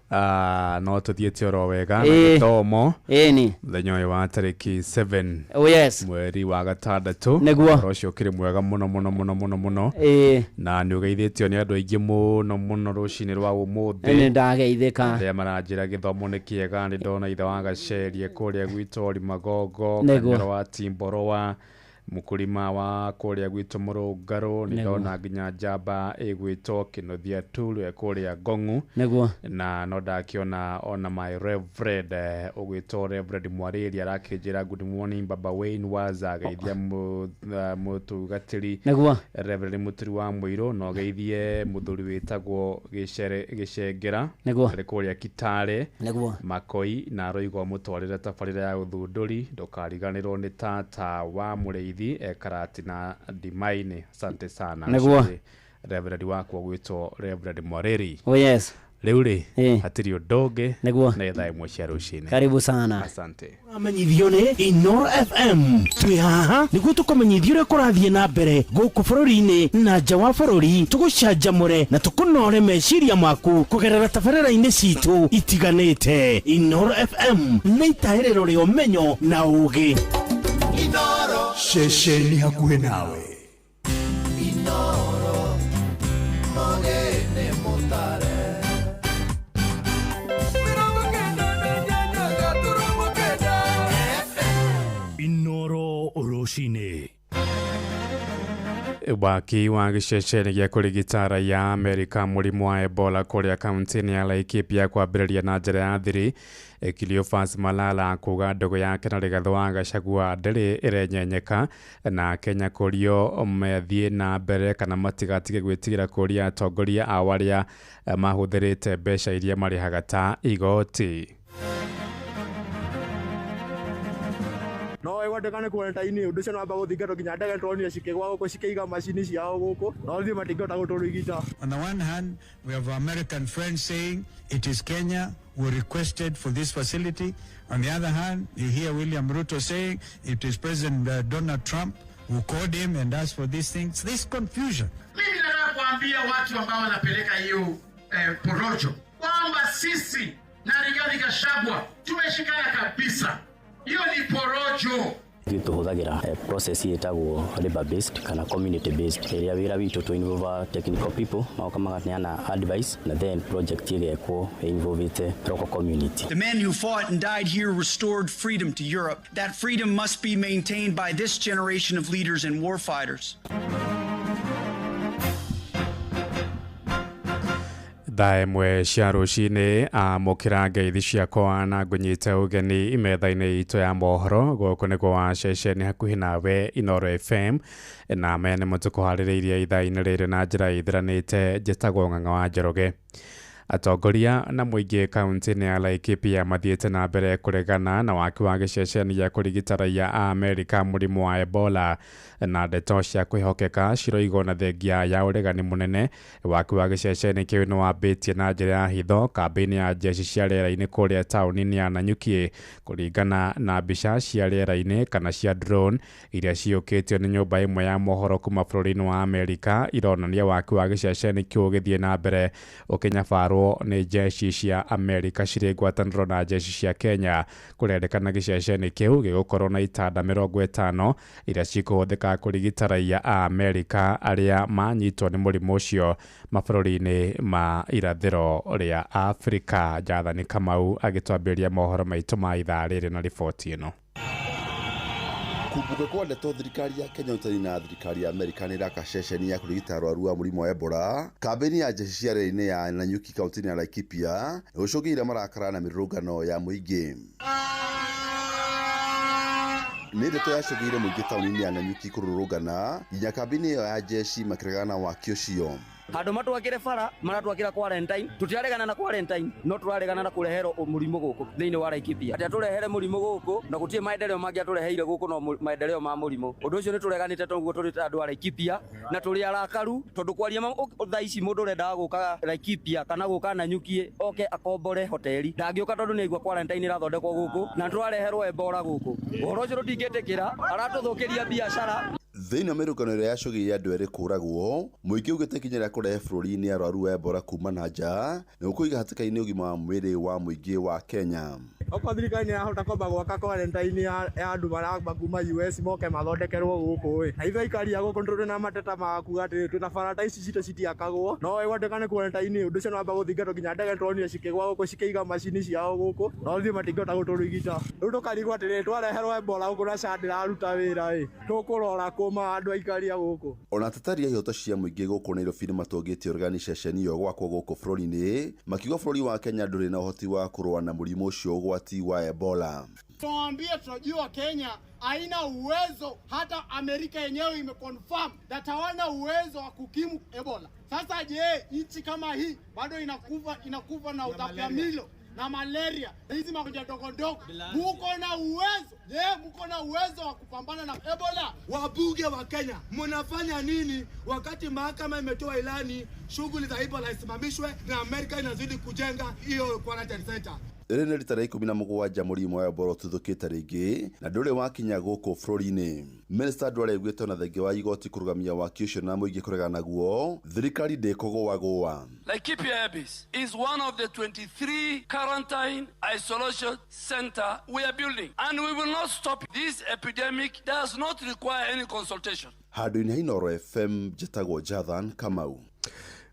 No tũthiĩte oro wega na gĩthomo. Ĩni. Mũthenya ũyũ wa tarĩki 7. Oh yes. Mweri wa gatandatũ. Nĩguo. Ũhoro ũcio ũkĩrĩ mwega mũno mũno mũno mũno mũno. Na nĩ ũgeithĩtio nĩ andũ aingĩ mũno mũno rũcinĩ rwa ũmũthĩ. Nĩ ndageithĩka. Arĩa maranjĩra gĩthomo nĩ kĩega, nĩ ndona ithe wa Gacerie kũrĩa gwitũ Ori Magongo, Nĩguo. Kanyoro wa Timboroa, mũkũrima wa kũrĩa gwitũ Mũrũngarũ, nĩ ndona nginya njamba ĩgwĩtwo Kĩnuthia Tulu e kũrĩa Ngong'u. Nĩguo. Na no ndakĩona ona my reverend ũgwĩtwo Reverend Mwarĩri arakĩnjĩra good morning Baba Wayne Waza, geithia mũtungatĩri. Nĩguo. Reverend Mũturi wa Mũirũ, na ũgeithie mũthuri wĩtagwo Gĩcengera. Nĩguo. Arĩ kũrĩa Kitale. Nĩguo. Makoi, na aroigwo mũtwarĩre tabarĩra ya ũthundũri, ndũkariganĩrwo nĩ tata wa mũrĩithi Karati na Ndimaini. Asante sana. Nĩguo. Reverend wakwa gwĩtwo Reverend Mwarĩri. Oh yes. Rĩu rĩ, hatirĩ ũndũ ũngĩ. Nĩguo. Nĩ thaa 1 cia rũcinĩ. Karibu sana. Asante. Ũramenyithio nĩ Inoro FM. Twĩ haha nĩguo tũkũmenyithie ũrĩa kũrathiĩ na mbere gũkũ bũrũri-inĩ na nja wa bũrũri, tũgũcanjamũre na tũkũnore meciria maku kũgerera tabarĩra-inĩ citũ itiganĩte. Inoro FM nĩ itahĩrĩro rĩa ũmenyo na ũũgĩ. Ceceni hakuhĩ nawe. Inoro mogene mutare. Inoro rũcinĩ. Waki wa gĩceceni gĩa kũrigita raia a Amerika mũrimũ wa Ebola kũrĩa kaunti-inĩ ya Laikipia kwambĩrĩria na njĩra ya thiri. Cleophas Malala kuga ndũgũ yake na Rigathĩ wa Gachagua ndĩrĩ ĩrenyenyeka, na Kenya kũrio methiĩ na mbere kana matigatige gwĩtigĩra kũria atongoria ao arĩa mahũthĩrĩte mbeca iria marĩhaga ta igoti. No ĩgwandĩka nĩ quarantine ũndũ ũcio no wamba gũthingatwo nginya ndege tũronire cikĩgwa gũkũ cikĩiga macini ciao gũkũ no ithuĩ matingĩhota gũtũrigita. On the one hand, we have American friends saying it is Kenya who requested for this facility. On the other hand, you hear William Ruto saying it is President Donald Trump who called him and asked for these things. This confusion. Mimi nataka kuambia watu ambao wanapeleka hiyo porojo kwamba sisi na Rigathi Gachagua tumeshikana kabisa. Hiyo ni porojo. Ithuĩ tũhũthagĩra process ĩtagwo labor based kana community based, ĩrĩa wĩra witũ tũ involve technical people magoka maganeana advice na then project ĩgekwo involvete local community. The men who fought and died here restored freedom to Europe. That freedom must be maintained by this generation of leaders and warfighters. Thaa 1 cia rũcinĩ amũkĩra ngeithi ciakwa na ngũnyite ũgeni metha-inĩ itũ ya mohoro gũkũ nĩkuo wa ceceni hakuhĩ nawe Inoro FM, na maya nĩmo tũkũharĩrĩirie ithaa-inĩ rĩrĩ na njĩra ĩthiranĩte. Njĩtagwo Ng'ang'a wa Njoroge. Atongoria na mũingĩ kaunti-inĩ ya Laikipia mathiĩte na mbere kũregana na waki wa gĩceceni gĩa kũrigita raia a Amerika mũrimũ wa Ebola, na ndeto cia kwĩhokeka ciroigwo na thengia ya ũregani mũnene. Waki wa gĩceceni kĩu nĩ wambĩtie na njĩra ya hitho kambĩ-inĩ ya jeshi cia rĩera-inĩ kũrĩa taũni-inĩ ya Nanyuki, kũringana na mbica cia rĩera-inĩ kana cia drone iria ciũkĩtio nĩ nyũmba ĩmwe ya mohoro kuma bũrũri-inĩ wa Amerika. Ironania waki wa gĩceceni kĩu ũgĩthiĩ na mbere ũkĩnyabarwo nĩ jeshi cia Amerika cirĩ ngwatanĩro na jeshi cia Kenya. Kũrendekana gĩceceni kĩu gĩgũkorwo na itanda 50 iria cikũhũthĩka kũrigita raia a Amerika arĩa manyitwo nĩ mũrimũ ũcio mabũrũri-inĩ ma irathĩro rĩa Afrika. Jathani Kamau agĩtwambĩrĩria mohoro maitũ ma ithaa rĩrĩ na riboti ĩno. Kumbuka kwa ndeto thirikari ya Kenya ũtari na thirikari ya Amerika nĩ ĩraka ceceni ya kũrigita arwaru a mũrimũ wa Ebola kambĩini ya jeshi cia rĩera-inĩ ya Nanyuki kaunti-inĩ ya Laikipia nĩgũcũngĩrĩria marakara na mĩrũrũngano ya mũingĩ. Nĩ ndeto yacũgĩire mũingĩ taũni-inĩ ya Nanyuki kũrũrũngana nginya kambĩ-inĩ ĩyo ya jeshi makĩregana na waki ũcio. Handå matwakire bara maratwakira quarantine, tutiaregana na quarantine no turaregana na kureherwo mũrimũ gũkũ thĩinĩ wa Laikipia. Atĩ atũrehere mũrimũ gũkũ na gũtirĩ maendeleo mangĩ atũreheire gũkũ no maendeleo ma mũrimũ. Ũndũ ũcio nĩ tũreganĩte toguo tũrĩ ta andũ a Laikipia na tũrĩ arakaru tondũ kwaria thaa ici mũndũ ũrendaga gũka Laikipia kana gũka Nanyuki oke akombore hoteli ndangĩũka tondũ nĩ aigua quarantine ĩrathondekwo gũkũ na tũrareherwo Ebola gũkũ. Ũhoro ũcio tũtingĩtĩkĩra, aratũthũkĩria biacara. Thĩinĩ wa mĩrũngano ĩrĩa yacũgĩire andũ erĩ kũragwo, mũingĩ ugĩte ikinya rĩa kũrehe bũrũri-inĩ arwaru a Ebola kuma na nja nĩ gũkũiga hatĩka-inĩ ũgima wa mwĩrĩ wa mũingĩ wa Kenya. Okorwo thirikari nĩ ĩrahota kwamba gwaka quarantine ya andũ maramba kuma US moke mathondekerwo gũkũ ĩ, na ithuĩ aikari a gũkũ tũrĩ na mateta ma kuga atĩ twĩna bara ta ici citũ citiakagwo, no ĩgwatuĩka nĩ quarantine ũndũ ũcio nĩwamba gũthingatwo nginya ndege tũronire cikĩgwa gũkũ cikĩiga macini ciao gũkũ, no ithuĩ matingĩhota gũtũrigita. Rĩu tũkarigwo atĩrĩrĩ, twareherwo Ebola gũkũ na SHA ndĩraruta wĩra ĩ, tũkũrora kũma andũ aikari a gũkũ. Ona ateteri a ihoto cia mũingĩ gũkũ Nairobi nĩmatũngĩtie ũregani ceceni ĩyo gwakwo gũkũ bũrũri-inĩ, makiuga bũrũri wa Kenya ndũrĩ na ũhoti wa kũrũa na mũrimũ ũcio ũgwati wa Ebola. Tunawaambia tunajua Kenya haina uwezo, hata Amerika yenyewe imeconfirm that hawana uwezo wa kukimu Ebola. Sasa je, nchi kama hii bado inakufa na utapiamlo na malaria, hizi magonjwa ndogo ndogo, muko na uwezo? Je, muko na uwezo wa kupambana na Ebola? Wabunge wa Kenya, mnafanya nini wakati mahakama imetoa ilani shughuli za Ebola isimamishwe na Amerika inazidi kujenga hiyo quarantine center? Rĩrĩ nĩ rita rĩa 17 mũrimũ wa Ebola ũtuthũkĩte rĩngĩ na ndũrĩ wakinya gũkũ bũrũri-inĩ. Minista Duale augĩte ona thengia wa igoti kũrũgamia waki ũcio na mũingĩ kũregana naguo, thirikari ndĩkũgũagũa. Laikipia Airbase is one of the 23 quarantine isolation center we are building, and we will not stop. This epidemic does not require any consultation. Handũ-inĩ ha Inooro FM njĩtagwo Jathan Kamau.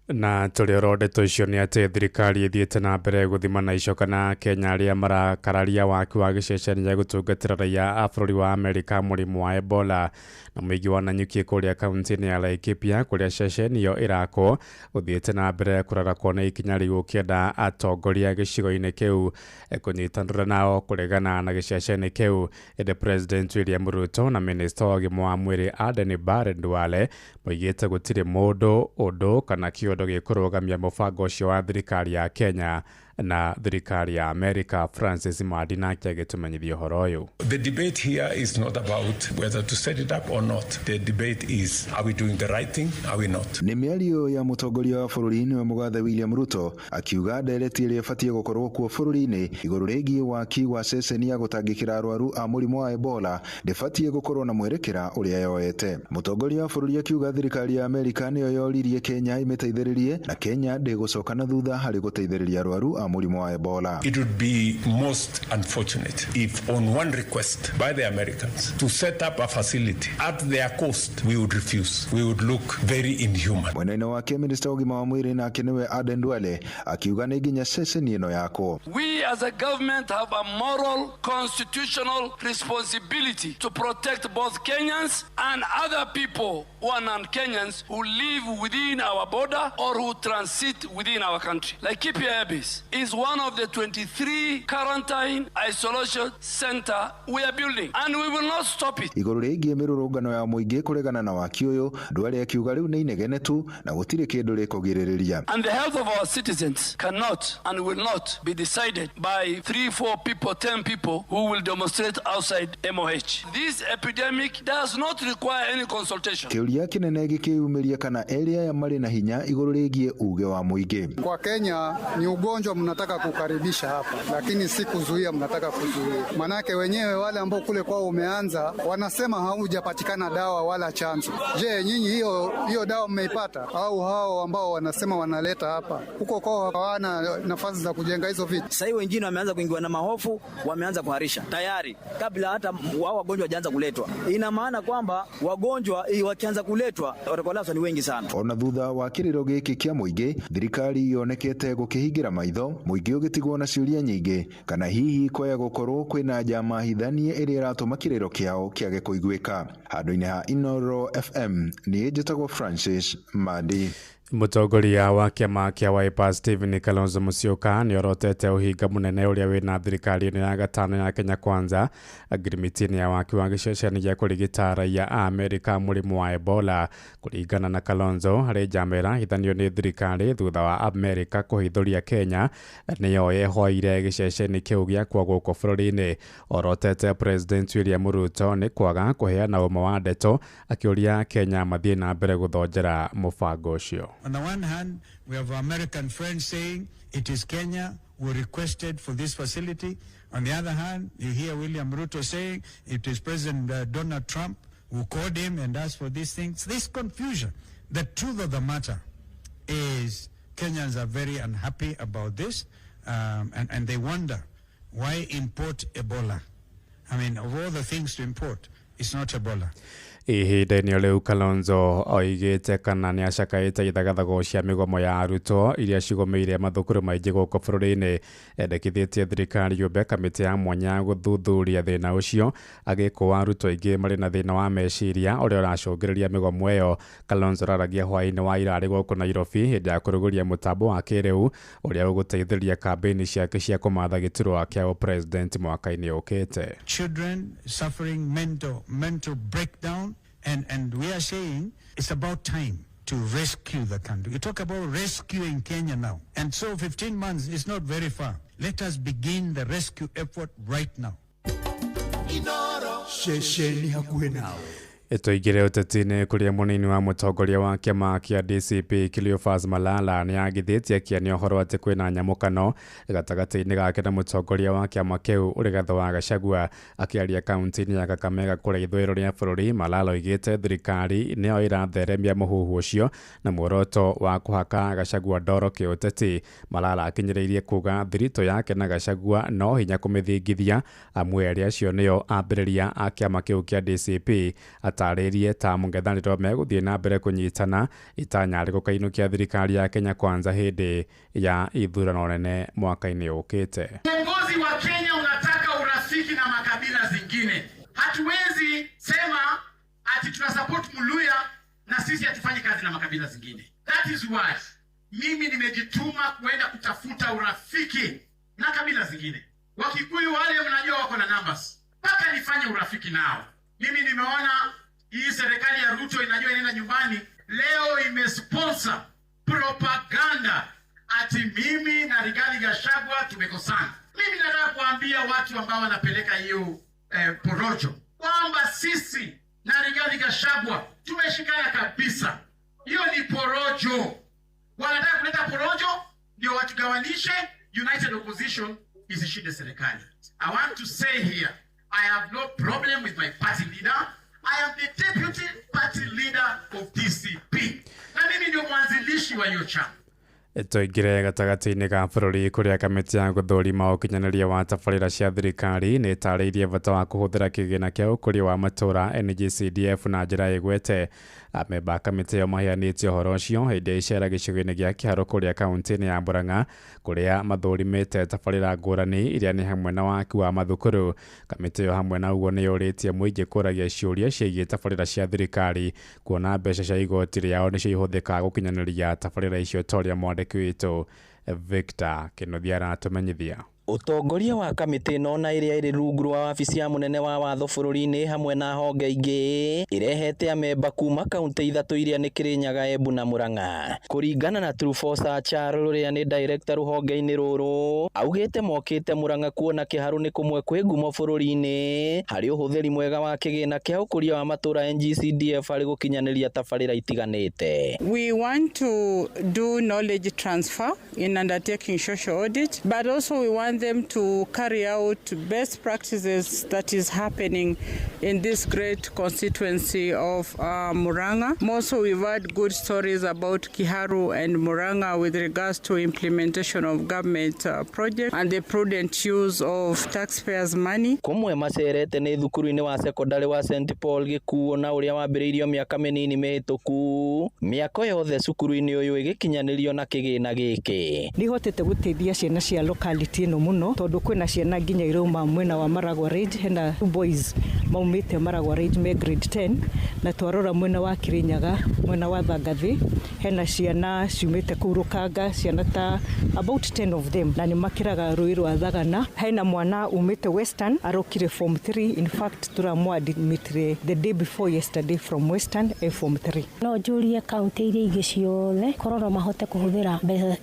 Na tũrĩ oro ndeto icio nĩ atĩ thirikari ĩthiĩte na mbere gũthima na icoka na Kenya arĩa marakararia waki wa gĩceceni gĩa gũtungatĩra raia a bũrũri wa Amerika mũrimũ wa Ebola na mũingĩ wa Nanyuki kũrĩa kaunti-inĩ ya Laikipia kũrĩa ceceni ĩyo ĩrakwo ũthiĩte na mbere kũrarakwo nĩ ikinya rĩu ũkĩenda atongoria gĩcigo-inĩ kĩu kũnyitanĩra nao kũregana na gĩceceni kĩu. Ĩndĩ President William Ruto na Minista wa ũgima wa mwĩrĩ Aden Barre Duale moigĩte gũtirĩ mũndũ ũndũ kana kĩũndũ gĩkũrũgamia mũbango ũcio wa thirikari ya Kenya na thirikari ya Amerika. Francis Madi nake agĩtũmenyithia ũhoro ũyũ. The debate here is not about whether to set it up or not. The debate is, are we doing the right thing, are we not? Nĩ mĩario ya mũtongoria wa bũrũri nĩwe mũgathe William Ruto akiuga ndereti ĩrĩa ĩbatiĩ gũkorwo kuo bũrũri-inĩ igũrũ rĩgiĩ waki wa ceceni ya gũtangĩkĩra arwaru a mũrimũ wa Ebola ndĩbatiĩ gũkorwo na mwerekera ũrĩa yoete. Mũtongoria wa bũrũri akiuga thirikari ya Amerika nĩyo yoririe Kenya ĩmĩteithĩrĩrie na Kenya ndĩgũcoka na thutha harĩ gũteithĩrĩria arwaru a mũrimũ wa Ebola. It would be most unfortunate if on one request by the Americans to set up a facility at their cost, we would refuse. We would look very inhuman. Mwena-inĩ wake minista wa ũgima wa mwĩrĩ nake nĩwe Aden Duale akiuga nĩ nginya ceceni ĩno yakwo. We as a government have a moral, constitutional responsibility to protect both Kenyans and other people who are non-Kenyans who live within our border or who transit within our country. Laikipia Airbase is one of the 23 quarantine isolation center we are building, and we will not stop it. Igũrũ rĩgiĩ mĩrũrũngano ya mũingĩ kũregana na waki ũyũ, Duale akiuga rĩu nĩ inegene tu na gũtirĩ kĩndũ rĩkũgirĩrĩria. And the health of our citizens cannot and will not be decided by 3, 4 people, 10 people who will demonstrate outside MOH. This epidemic does not require any consultation. Kĩũria kĩnene gĩkĩyumĩria kana erĩ aya marĩ na hinya igũrũ rĩgiĩ uge wa mũingĩ. Kwa Kenya ni ugonjwa mnataka kukaribisha hapa, lakini si kuzuia, mnataka kuzuia. Manake wenyewe wale ambao kule kwao umeanza wanasema haujapatikana dawa wala chanzo. Je, nyinyi hiyo dawa mmeipata? Au hao ambao wanasema wanaleta hapa huko kwao hawana nafasi za kujenga hizo vitu? Sasa hivi wengine wameanza kuingiwa na mahofu, wameanza kuharisha tayari kabla hata wao wagonjwa hawajaanza kuletwa. Ina maana kwamba wagonjwa wakianza kuletwa watakolazwa ni wengi sana. Ona thutha wa kĩrĩro gĩkĩ kĩa mũingĩ, thirikari yonekete gũkĩhingĩra maitho mũingĩ ũgĩtigwo na ciũria nyingĩ kana hihi kwaya gũkorwo kwĩna njama hithanie ĩrĩa ĩratũma kĩrĩro kĩao kĩage kũiguĩka. Handũ-inĩ ha Inooro FM niĩ njĩtagwo Francis Mandi. Mũtongoria wa kĩama kĩa Wiper Stephen Kalonzo Musyoka nĩorotete ũhinga mũnene ũrĩa wĩna thirikari-inĩ ya gatano ya Kenya Kwanza ngirimiti-inĩ ya waki wa gĩceceni gĩa kũrigita raia a Amerika mũrimũ wa Ebola. Kũringana na Kalonzo, harĩ njama ĩrahithanio nĩ thirikari thutha wa Amerika kũhithũria Kenya nĩyo yehoire gĩceceni kĩu gĩakwo gũkũ bũrũri-inĩ. Orotete President William Ruto nĩ kwaga kũheana ũma wa ndeto akĩũria Kenya mathiĩ na mbere gũthonjera mũbango ũcio. On the one hand, we have American friends saying it is Kenya who requested for this facility. On the other hand, you hear William Ruto saying it is President Donald Trump who called him and asked for these things. This confusion. The truth of the matter is Kenyans are very unhappy about this, and they wonder why import Ebola. I mean, of all the things to import, it's not Ebola. Ihinda-inĩ rĩu Kalonzo oigĩte kana nĩ acakaĩte ithagathago cia mĩgomo ya arutwo iria cigũmĩire mathukuru maingĩ gũkũ bũrũri-inĩ. Endekithĩtie thirikari yũmbe kamĩtĩ ya mwanya ya gũthuthuria thĩna ũcio, agĩkũa arutwo aingĩ marĩ na thĩna wa meciria ũrĩa ũracũngĩrĩria mĩgomo ĩyo. Kalonzo araragia hwaĩ-inĩ wa ira arĩ gũkũ Nairobi hĩndĩ ya kũrugũria mũtambo wa kĩrĩu ũrĩa ũgũteithĩrĩria kambĩini ciake cia kũmatha gĩturwa kĩa ũpresident mwaka-inĩ ũkĩte. Children suffering mental breakdown, and we are saying it's about time to rescue the country. We talk about rescuing Kenya now. And so 15 months is not very far. Let us begin the rescue effort right now. Ceceni hakuhĩ nawe. Tũingĩre ũteti-inĩ kũrĩa mũnini wa mũtongoria wa kĩama kĩa DCP Cleophas Malala nĩ agithĩtie kĩene ũhoro atĩ kwĩna nyamũkano gatagatĩ-inĩ gake na mũtongoria wa kĩama kĩu Rigathĩ wa Gachagua. Akĩaria kaunti-inĩ ya Kakamega kũrĩa ithũĩro rĩa bũrũri, Malala oigĩte thirikari nĩyo ĩratheremia mũhuhu ũcio na muoroto wa kũhaka Gachagua ndoro kĩũteti. Malala akinyĩrĩirie kuga thiritũ yake na Gachagua no hinya kũmĩthingithia, amu erĩ acio nĩo ambĩrĩria a kĩama kĩu kĩa DCP. Atarĩrie ta mũng'ethanĩro megũthiĩ na mbere kũnyitana itanya rĩgũkainũkia thirikari ya Kenya Kwanza hĩndĩ ya ithurano nene mwaka-inĩ ũkĩte. Uongozi wa Kenya unataka urafiki na makabila zingine. Hatuwezi sema ati tuna support Muluya na sisi hatufanyi kazi na makabila zingine. That is why mimi nimejituma kuenda kutafuta urafiki na kabila zingine. Wakikuyu wale mnajua wako na numbers, mpaka nifanye urafiki nao. Mimi nimeona hii serikali ya Ruto inajua inaenda nyumbani, leo imesponsor propaganda ati mimi na Rigathi Gachagua tumekosana. Mimi nataka kuambia watu ambao wanapeleka hiyo porojo kwamba sisi na Rigathi Gachagua tumeshikana kabisa. Hiyo ni porojo. Wanataka kuleta porojo ndio watugawanishe, United Opposition isishinde serikali. I want to say here, I have no problem with my party leader. I am the deputy party leader of DCP. Na mimi ndio mwanzilishi wa hiyo chama. Tũingĩre gatagatĩ-inĩ ga bũrũri kũrĩa kamĩtĩ ya gũthũrima ũkinyanĩria wa tabarĩra cia thirikari nĩ ĩtarĩirie bata wa kũhũthĩra kĩgĩna kĩa ũkũria wa matũũra NGCDF na njĩra ĩgwete. Amemba a kamĩtĩ ĩyo maheanĩte ũhoro ũcio hĩndĩ ya icera gĩcigo-inĩ gĩa Kĩharũ kũrĩa kaunti-inĩ ya Murang'a kũrĩa mathũrimĩte tabarĩra ngũrani iria nĩ hamwe na waki wa mathukuru. Kamĩtĩ ĩyo hamwe na ũguo nĩ yũrĩtie mũingĩ kũragia ciũria ciĩgiĩ tabarĩra cia thirikari kuona mbeca cia igoti rĩao nĩcio ihũthĩkaga gũkinyanĩria tabarĩra icio ta ũrĩa mwandĩki witũ Victor Kĩnuthia aratũmenyithia. Ũtongoria wa kamĩtĩ ĩno na ĩrĩa ĩrĩ rungu rwa wabici ya mũnene wa watho bũrũri-inĩ hamwe na honge ingĩ ĩrehete amemba kuma kaunti ithatũ iria nĩ Kĩrĩnyaga, Embu na Murang'a. Kũringana na Trufosa Achar ũrĩa nĩ director rũhonge-inĩ rũrũ, augĩte mokĩte Murang'a kuona Kĩharũ nĩ kũmwe kwĩ ngumo bũrũri-inĩ harĩ ũhũthĩri mwega wa kĩgĩna kĩa ũkũria wa matũũra NGCDF harĩ gũkinyanĩria tabarĩra itiganĩte. We want to do knowledge transfer in undertaking social audit, but also we want them to carry out best practices that is happening in this great constituency of Murang'a. Also, we've heard good stories about Kiharu and Murang'a with regards to implementation of government projects and the prudent use of taxpayers' money. Kũmwe macerete nĩ thukuru-inĩ wa sekondarĩ wa St Paul Gĩkuo na ũrĩa wambĩrĩirio mĩaka mĩnini mĩhĩtũku, mĩako yothe cukuru-inĩ ũyũ ĩgĩkinyanĩrio na kĩgĩna gĩkĩ. Nĩhotete gũteithia ciana cia locality ĩno mũno tondũ kwĩna ciana nginya irauma mwena wa Maragwa Ridge, hena two boys Maumĩte Maragwa Range me grade 10, na twarora mwena wa Kirinyaga, mwena wa Thangathi, hena ciana ciumĩte kũu Rũkanga, ciana ta about 10 of them, na nĩ makĩraga rũĩ rwa Thagana. Hena mwana umĩte Western arokire form 3, in fact tũramũ-admitire the day before yesterday from Western e form 3. No njũrie kaunti iria ingĩ ciothe korwo no mahote kũhũthĩra mbeca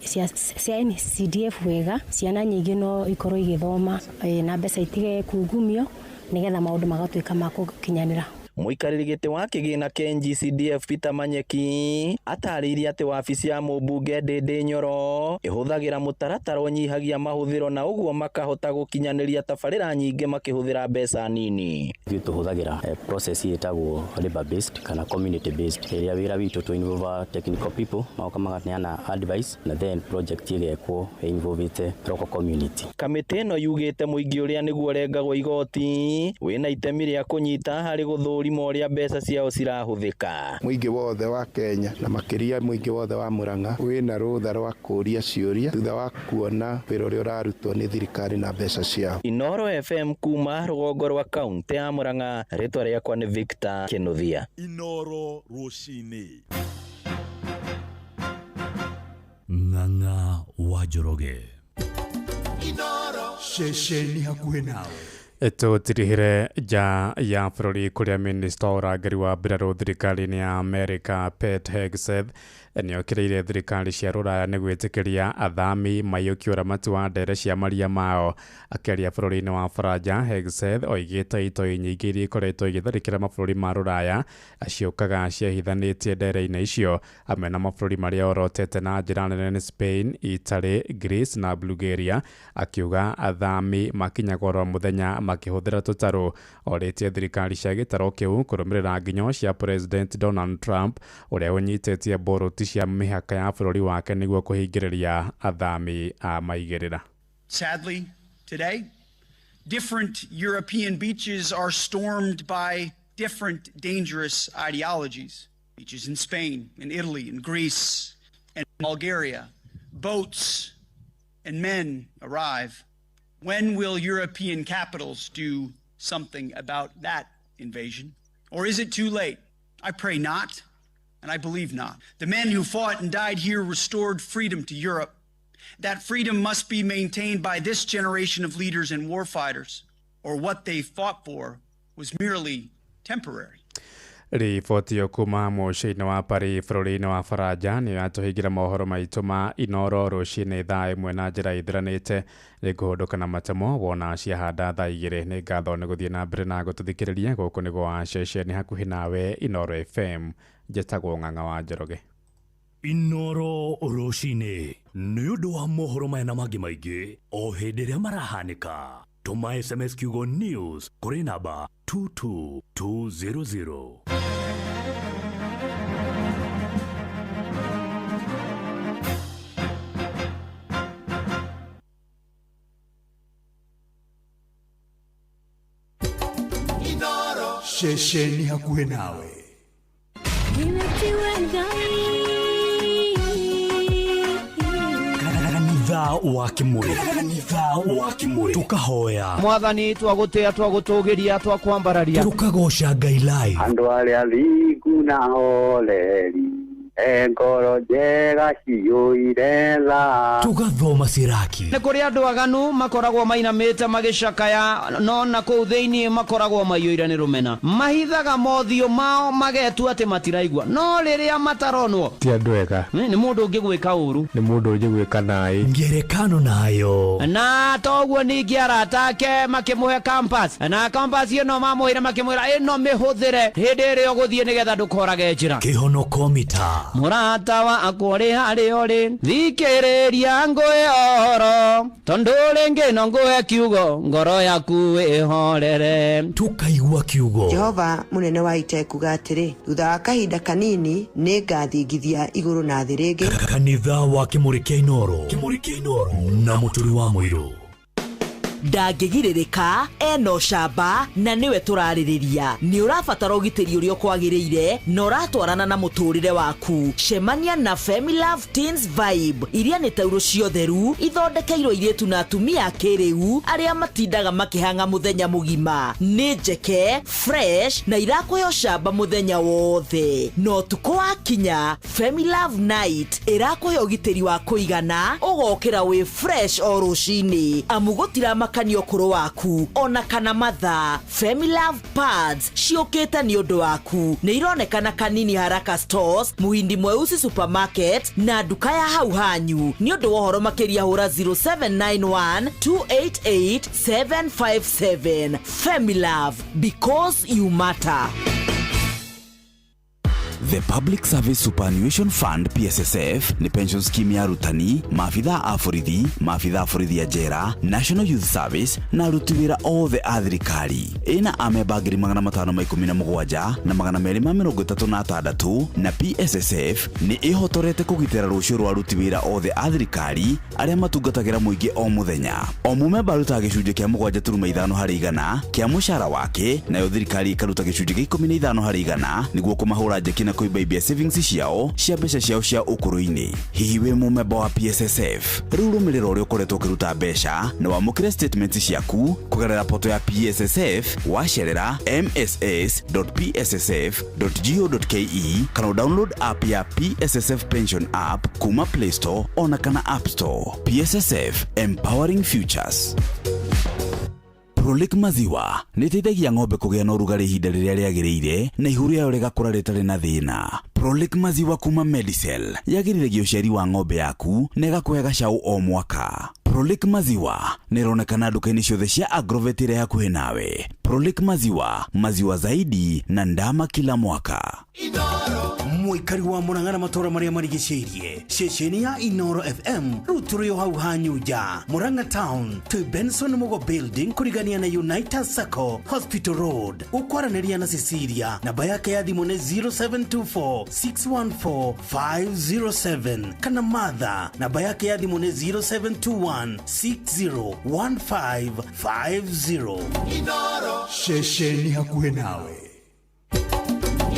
cia NCDF wega, ciana nyingĩ no ikorwo igĩthoma na mbeca itige kungumio nĩgetha maũndũ magatuĩka ma gũkinyanĩra. Mũikarĩri gĩtĩ wa kĩgĩna kĩa NGCDF Peter Manyeki atarĩirie atĩ wabici ya mũmbunge Ndindi Nyoro ĩhũthagĩra mũtaratara ũnyihagia mahũthĩro na ũguo makahota gũkinyanĩria tabarĩra nyingĩ makĩhũthĩra mbeca nini. Ithuĩ tũhũthagĩra process ĩtagwo labor based kana community based, ĩrĩa wĩra witũ tũ involve technical people magoka maganeana advice na then project ĩgekwo involvĩte local community. Kamĩtĩ ĩno yugĩte mũingĩ ũrĩa nĩguo ũrengagwo igoti wĩna itemi rĩa kũnyita harĩ gũthũrima ũrĩa mbeca ciao cirahũthĩka. Mũingĩ wothe wa Kenya na makĩria mũingĩ wothe wa Murang'a wĩna rũtha rwa kũũria ciũria thutha wa kuona wĩra ũrĩa ũrarutwo nĩ thirikari na mbeca ciao. Inooro FM kuma rũgongo rwa kaunti ya Murang'a, rĩtwa rĩakwa nĩ Victor Kinuthia. Inooro rũcinĩ. Ng'ang'a wa Njoroge. Inooro ceceni hakuhĩ nawe. Tũtirihire nja ya bũrũri kũrĩa minista wa ũrangĩri wa mbirarũ thirikari-inĩ ya Amerika Pete Hegseth nĩokĩrĩire thirikari cia rũraya nĩ gwĩtĩkĩria athami maiyũkie ũramati wa ndere cia maria mao. Akĩaria bũrũri-inĩ wa Faranja, Hegseth oigĩte itoi nyingĩ iria ikoretwo igĩtharĩkĩra mabũrũri ma rũraya ciũkaga ciehithanĩtie ndere-inĩ icio, hamwe na mabũrũri marĩa orotete na njĩra nene nĩ Spain, Italy, Greece na Bulgaria. Akiuga athami makinyaga oro mũthenya makĩhũthĩra tũtarũ. Orĩtie thirikari cia gĩtarũ kĩu kũrũmĩrĩra nginyo cia President Donald Trump ũrĩa ũnyitĩtie mbũrũti cia mĩhaka ya bũrũri wake nĩguo kũhingĩrĩria athami a maigĩrĩra. Sadly, today, different European beaches are stormed by different dangerous ideologies. Beaches in Spain, in Italy, in Greece, and Bulgaria. Boats and men arrive. When will European capitals do something about that invasion? Or is it too late? I pray not, and I believe not. The men who fought and died here restored freedom to Europe. That freedom must be maintained by this generation of leaders and warfighters, or what they fought for was merely temporary. Riboti ĩyo kuma mũciĩ-inĩ wa Paris bũrũri-inĩ wa Faranja nĩyo yatũhingĩra mohoro maitũ ma Inooro rũcinĩ thaa 1 na njĩra ithiranĩte. Nĩngũhũndũka na matemo wona ciahanda thaa 2. Nĩ ngatho nĩ gũthiĩ na mbere na gũtũthikĩrĩria. Gũkũ nĩ gwa ceceni hakuhĩ nawe Inooro FM. Njĩtagwo Ng'ang'a wa Njoroge. Inooro rũcinĩ nĩ ũndũ wa mohoro maya na mangĩ maingĩ o hĩndĩ ĩrĩa marahanĩka. Tũma SMS kiugo news kũrĩ namba 22200. Inooro ceceni hakuhĩ nawe. Kanitha wa Kimuri, kanitha wa Kimuri, tukahoya Mwathani, twagũtĩa, twagũtũgĩria, twakwambararia, tukagoca Ngai live. Andũ arĩa thingu na hooreri, ngoro njega ciyũire tha, tugathoma Siraki. Nĩ kũrĩ andũ aganu makoragwo mainamĩte magĩcakaya, no na kũu thĩinĩ makoragwo maiyũire nĩ rũmena. Mahithaga mothiũ mao magetua atĩ matiraigua, no rĩrĩa mataronwo ti andũ ega. Nĩ mũndũ ũngĩgwĩka ũru, nĩ mũndũ ũngĩgwĩka naĩ ngerekano nayo. Na toguo ningĩ arata ake makĩmũhe compass, na compass ĩno mamũheire makĩmwĩra ĩno mĩhũthĩre hĩndĩ ĩrĩa ũgũthiĩ nĩgetha ndũkorage njĩra. Kĩhonoko mita Mũrata wakwa ũrĩ harĩa ũrĩ, thikĩrĩria ngũhe ũhoro, tondũ rĩngĩ no ngũhe kiugo, ngoro yaku ĩhorere. Tukaigua kiugo. Jehova mũnene wa ita ekuga atĩrĩ, thutha wa kahinda kanini nĩngathingithia igũrũ na thĩ rĩngĩ. Kanitha wa Kimuri kĩa Inooro, Kimuri kĩa Inooro na Mũturi wa Mũirũ. Ndangĩgirĩrĩka, ena ũcamba na nĩwe tũrarĩrĩria. Nĩ ũrabatara ũgitĩri ũrĩa ũkwagĩrĩire na ũratwarana na mũtũrĩre waku. Cemania na Femilove Teens Vibe, iria nĩ taurũ ciotheru ithondekeirwo airĩtu na atumia a kĩrĩu arĩa matindaga makĩhang'a mũthenya mũgima. Nĩ njeke fresh na irakũhe ũcamba mũthenya wothe, na ũtukũ wakinya Femilove Night ĩrakũhe ũgitĩri wa kũigana, ũgokĩra wĩ fresh o rũcinĩ, amu gũtiramakania ũkũrũ waku ona kana mathaa. Femilove Pads ciũkĩte nĩ ũndũ waku, nĩ ironekana Kanini Haraka Stores, Muhindi Mweusi Supermarket na nduka ya hau hanyu. Nĩ ũndũ wa ũhoro makĩria hũra 0791 288 757. Femilove, because you matter. The Public Service Superannuation Fund PSSF nĩ pension scheme ya arutani, maabithaa a borithi, maabithaa a borithi a njera, National Youth Service na aruti wĩra othe a thirikari. Ĩna amemba 517,236 na na PSSF nĩ ĩhotorete kũgitĩra rũciũ rwa aruti wĩra othe a thirikari arĩa matungatagĩra mũingĩ o mũthenya. O mũmemba arutaga gĩcunjĩ kĩa 7.5 harĩ igana kĩa mũcara wake, nayo thirikari ĩkaruta gĩcunjĩ kĩa 15 harĩ igana nĩguo kũmahũra njeki na kũimbaibia savings ciao cia mbeca ciao cia ũkũrũ-inĩ. Hihi wĩ mũmemba wa PSSF? Rĩu rũmĩrĩra ũrĩa ũkoretwo ũkĩruta mbeca na wamũkĩre statements ciaku kũgerera poto ya PSSF wacerera mss.pssf.go.ke kana download app ya PSSF Pension app kuma Play Store ona kana App Store. PSSF, empowering futures. Prolic maziwa nĩ ĩteithagia ng'ombe kũgĩa na ũrugarĩ ihinda rĩrĩa rĩagĩrĩire na ihu rĩayo rĩgakũra rĩtarĩ na thĩna. Prolic maziwa kuma Medicel yagĩrithagia ũciari wa ng'ombe yaku na ĩgakũhe gacaũ o mwaka. Prolic maziwa nĩ ĩronekana nduka-inĩ ciothe cia Agrovet ĩrĩa hakuhĩ nawe. Prolic maziwa, maziwa zaidi na ndama kila mwaka. Mũikari wa Murang'a na matũra marĩa marigicĩirie, ceceni ya Inoro FM rĩu tũrĩ o hau Hanyunja, Murang'a Town, twĩ Benson Mugo Building kũrigania na United Sacco, Hospital Road. Ũkwaranĩria na Cecilia, namba yake ya thimũ nĩ 0724 614 507, kana Martha, namba yake ya thimũ nĩ 0721 601550. Inoro ceceni hakuhĩ nawe.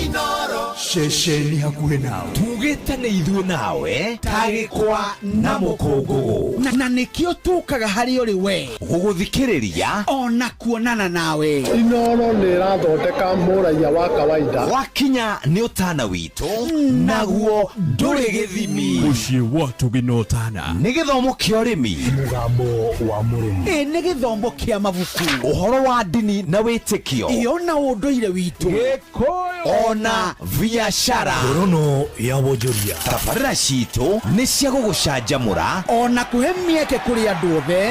Inoro ceceni hakuhĩ nawe. Tugĩte nĩ ithuĩ nawe tagĩkwa na mũkũngũgũ, na nĩkĩo tũkaga harĩ ũrĩ we gũgũthikĩrĩria ona kuonana nawe. Inoro nĩ ĩrathondeka mũraiya wa kawaida. Wakinya nĩ ũtana witũ, naguo ndũrĩ gĩthimi. Mũciĩ wa Tũgĩ na Ũtana nĩ gĩthomo kĩa ũrĩmi, mũgambo wa mũrĩmi, ĩ nĩ gĩthomo kĩa mabuku, ũhoro wa ndini na wĩtĩkio, ĩ ona ũndũire witũ, Gĩkũyũ ona biashara. Ngorono ya wonjoria. Tabarĩra citũ nĩ cia gũgũcanjamũra ona kũhe mĩeke kũrĩ andũ othe,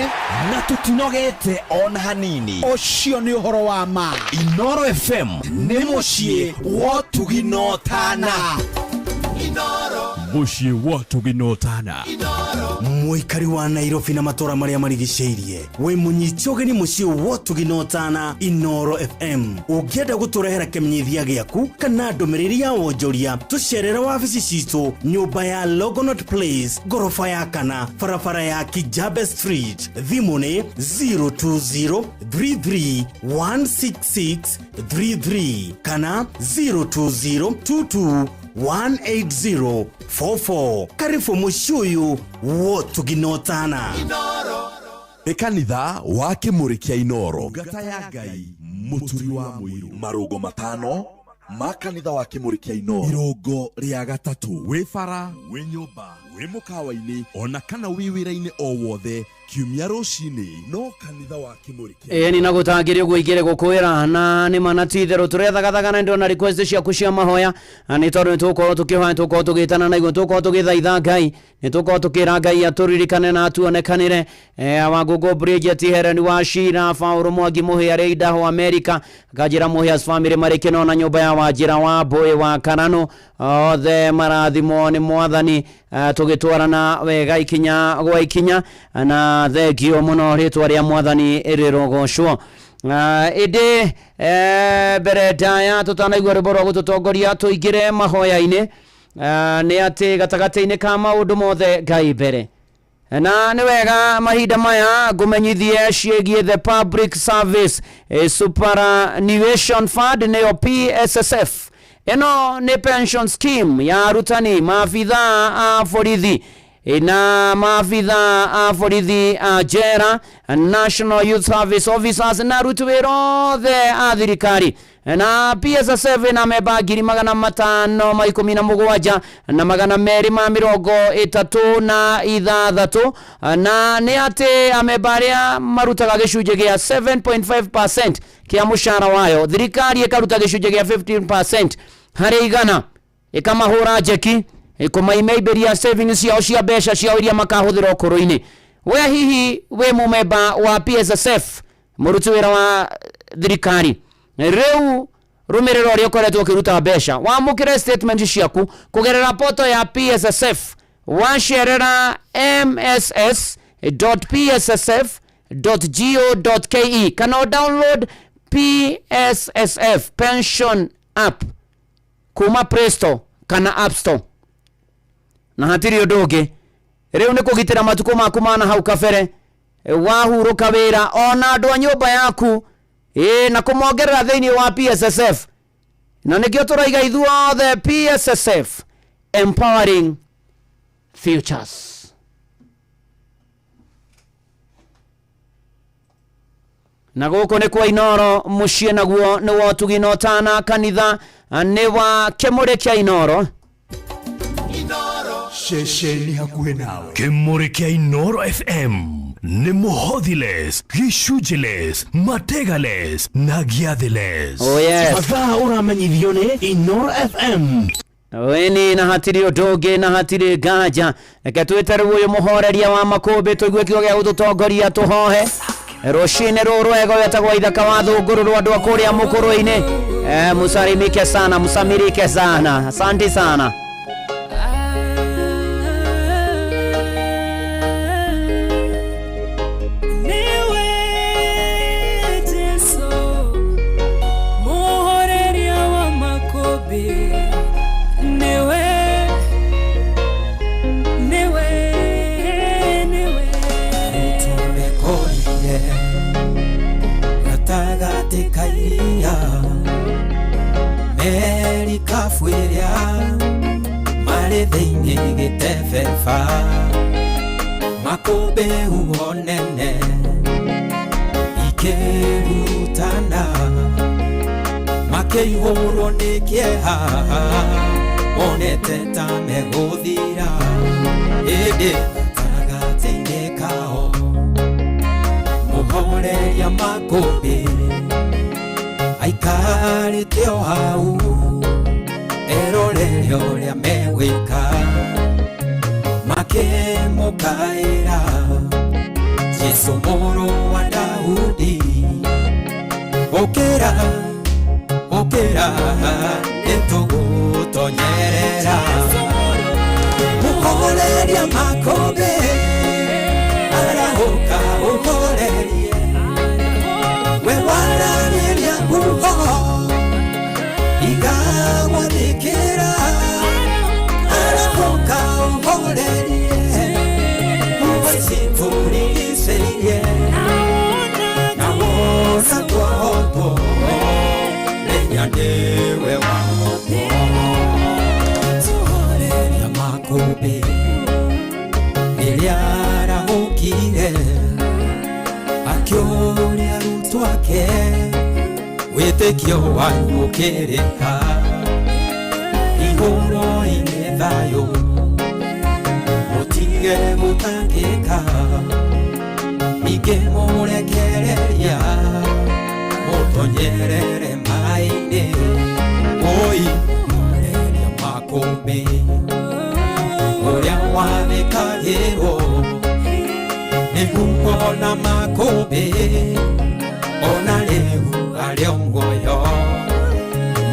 na tũtinogete ona hanini. Ũcio nĩ ũhoro wa ma. Inoro FM nĩ mũciĩ wa ũtugi na ũtana. Mũciĩ wa ũtugi na ũtana. Mũikari wa Nairobi na matũra marĩa marigicĩirie, wĩ mũnyiti ũgeni mũciĩ wa ũtugi na ũtana Inoro FM. Ũngĩenda gũtũrehera kĩmenyithia gĩaku kana ndũmĩrĩri ya wonjoria, tũcerere wabici citũ nyũmba ya Longonot Place, ngoroba ya kana, barabara ya Kijabe Street. Thimũ nĩ 020 33 166 33 kana 020 22 18044. Karibu mũciĩ ũyũ wa ũtugi na ũtana. Nĩ kanitha wa Kĩmũrĩ kĩa Inoro. Ngata ya Ngai, mũturi wa mũirũ. Marũngo matano ma kanitha wa Kĩmũrĩ kĩa Inoro. Irũngo rĩa gatatũ, wĩ bara, wĩ nyũmba, wĩ mũkawa-inĩ, ona kana wĩ wĩra-inĩ o wothe, kiumia rũcinĩ no kanitha wa Kĩmũrĩ kĩa Ĩni na gũtangĩrio gũingĩre gũkwĩra na nĩ mana ti itherũ tũrethagathaga na ndĩrona request ciaku cia mahoya, na nĩ tondũ nĩ tũgũkorwo tũkĩhoya, nĩ tũgũkorwo tũgĩtana na igũrũ, tũgũkorwo tũgĩthaitha Ngai, nĩ tũgũkorwo tũkĩra Ngai atũririkane na atuonekanĩre. Wangũngũ Bridget Hereni wa Shira Faũrũ Mwangi Mũhĩa arĩa Idaho America, Kanjĩra Mũhĩa's family marĩ kĩno na nyũmba ya Wanjĩra wa Mbũĩ wa Karanũ, othe marathimwo nĩ Mwathani, tũgĩtwarana wega ikinya gwa ikinya, na thengio mũno rĩtwa rĩa Mwathani rĩrogocwo. Ĩndĩ mbere ndaya tũtanaigua rwĩmbo rwa gũtũtongoria tũingĩre mahoya-inĩ, nĩ atĩ gatagatĩ-inĩ ka maũndũ mothe Ngai mbere. Na nĩ wega mahinda maya ngũmenyithie ciĩgiĩ the Public Service Superannuation Fund, nĩyo PSSF. Ĩno nĩ pension scheme ya arutani, maabithaa a borithi na maabithaa a borithi a jera, National Youth Service officers na aruti wĩra othe a thirikari. Na PSSF ĩna memba 517,236, na nĩ atĩ amemba arĩa marutaga gĩcunjĩ gĩa 7.5% kĩa mũcara wayo, thirikari ĩkaruta gĩcunjĩ gĩa 15% harĩ igana, ĩkamahũra njeki, ĩkũmaimeimbĩria savings ciao cia mbeca ciao iria makahũthĩra ũkũrũ-inĩ. We hihi wĩ mũmemba wa PSSF, mũruti wĩra wa thirikari, rĩu rũmĩrĩra ũrĩa ũkoretwo ũkĩruta mbeca, wamũkĩre statement ciaku kũgerera portal ya PSSF, wacerera mss.pssf.go.ke kana download PSSF pension app kuma Play Store kana App Store. Na hatirĩ ũndũ ũngĩ, rĩu nĩ kũgitĩra matukũ maku mana hau kabere wahurũka wĩra ona andũ a nyũmba yaku, na kũmongerera thĩinĩ wa PSSF. Na nĩkĩo tũraiga ithuothe PSSF, empowering futures. Na gũkũ nĩ kwa Inoro mũciĩ, naguo nĩ wa ũtugi na ũtana, kanitha nĩ wa kĩmũrĩ kĩa Inoro. Ceceni hakuhĩ nawe, kĩmũrĩ kĩa Inoro FM nĩ mũhothiles, gĩcunjĩles, mategales na gĩathĩles. Oh yes. Mathaa ũramenyithio nĩ Inoro FM. Weni na hatirĩ ũndũ ũngĩ na hatirĩ nganja, reke twĩte rĩu ũyũ mũhoreria wa makũmbĩ tũigue kiugo gĩa gũtũtongoria tũhohe rũcinĩ rũrũ rwega. Wetagwo Ithaka wa Thũngũrũ rwa andũ a kũrĩa mũkũrũ-inĩ. Musalimike sana, musamirike sana, asante sana. Niwe Jesu muhoreria wa makũmbĩ, niwe, niwe, niwe. Tũmekorire gatagatĩ ka iria, merikabu ĩrĩa marĩ thĩinĩ gĩtebeba, makũmbĩ huho nene ikĩrutana, makĩihũrwo nĩ kĩeha, monete ta megũthira, ĩndĩ gatagatĩ-inĩ kao mũhoreria makũmbĩ aikarĩte o hau erorere ũrĩa megwĩka, makĩmũkaĩra Jesũ mũrũ wa Daudi, ũkĩra, ũkĩra, nĩtũgũtonyerera. Mũhoreria makũmbĩ arahũka ũhorerie, we waragĩria huho ikagwathĩkĩra, arahũka ũhorerie, huho ici tũrigicĩirie, na wona twahotwo, menya nĩwe wahotwo. Mũhoreria makũmbĩ rĩrĩa arahũkire, akĩũria arutwo ake, wĩtĩkio wanyu ũkĩrĩ ha? Igũrũ-inĩ thayũ, mũtige gũtangĩka, ningĩ mũrekereria mũtonyerere maĩ-inĩ. Oi mũhoreria makũmbĩ ũrĩa wathĩkagĩrwo nĩ huho na makũmbĩ, ona rĩu arĩ o muoyo,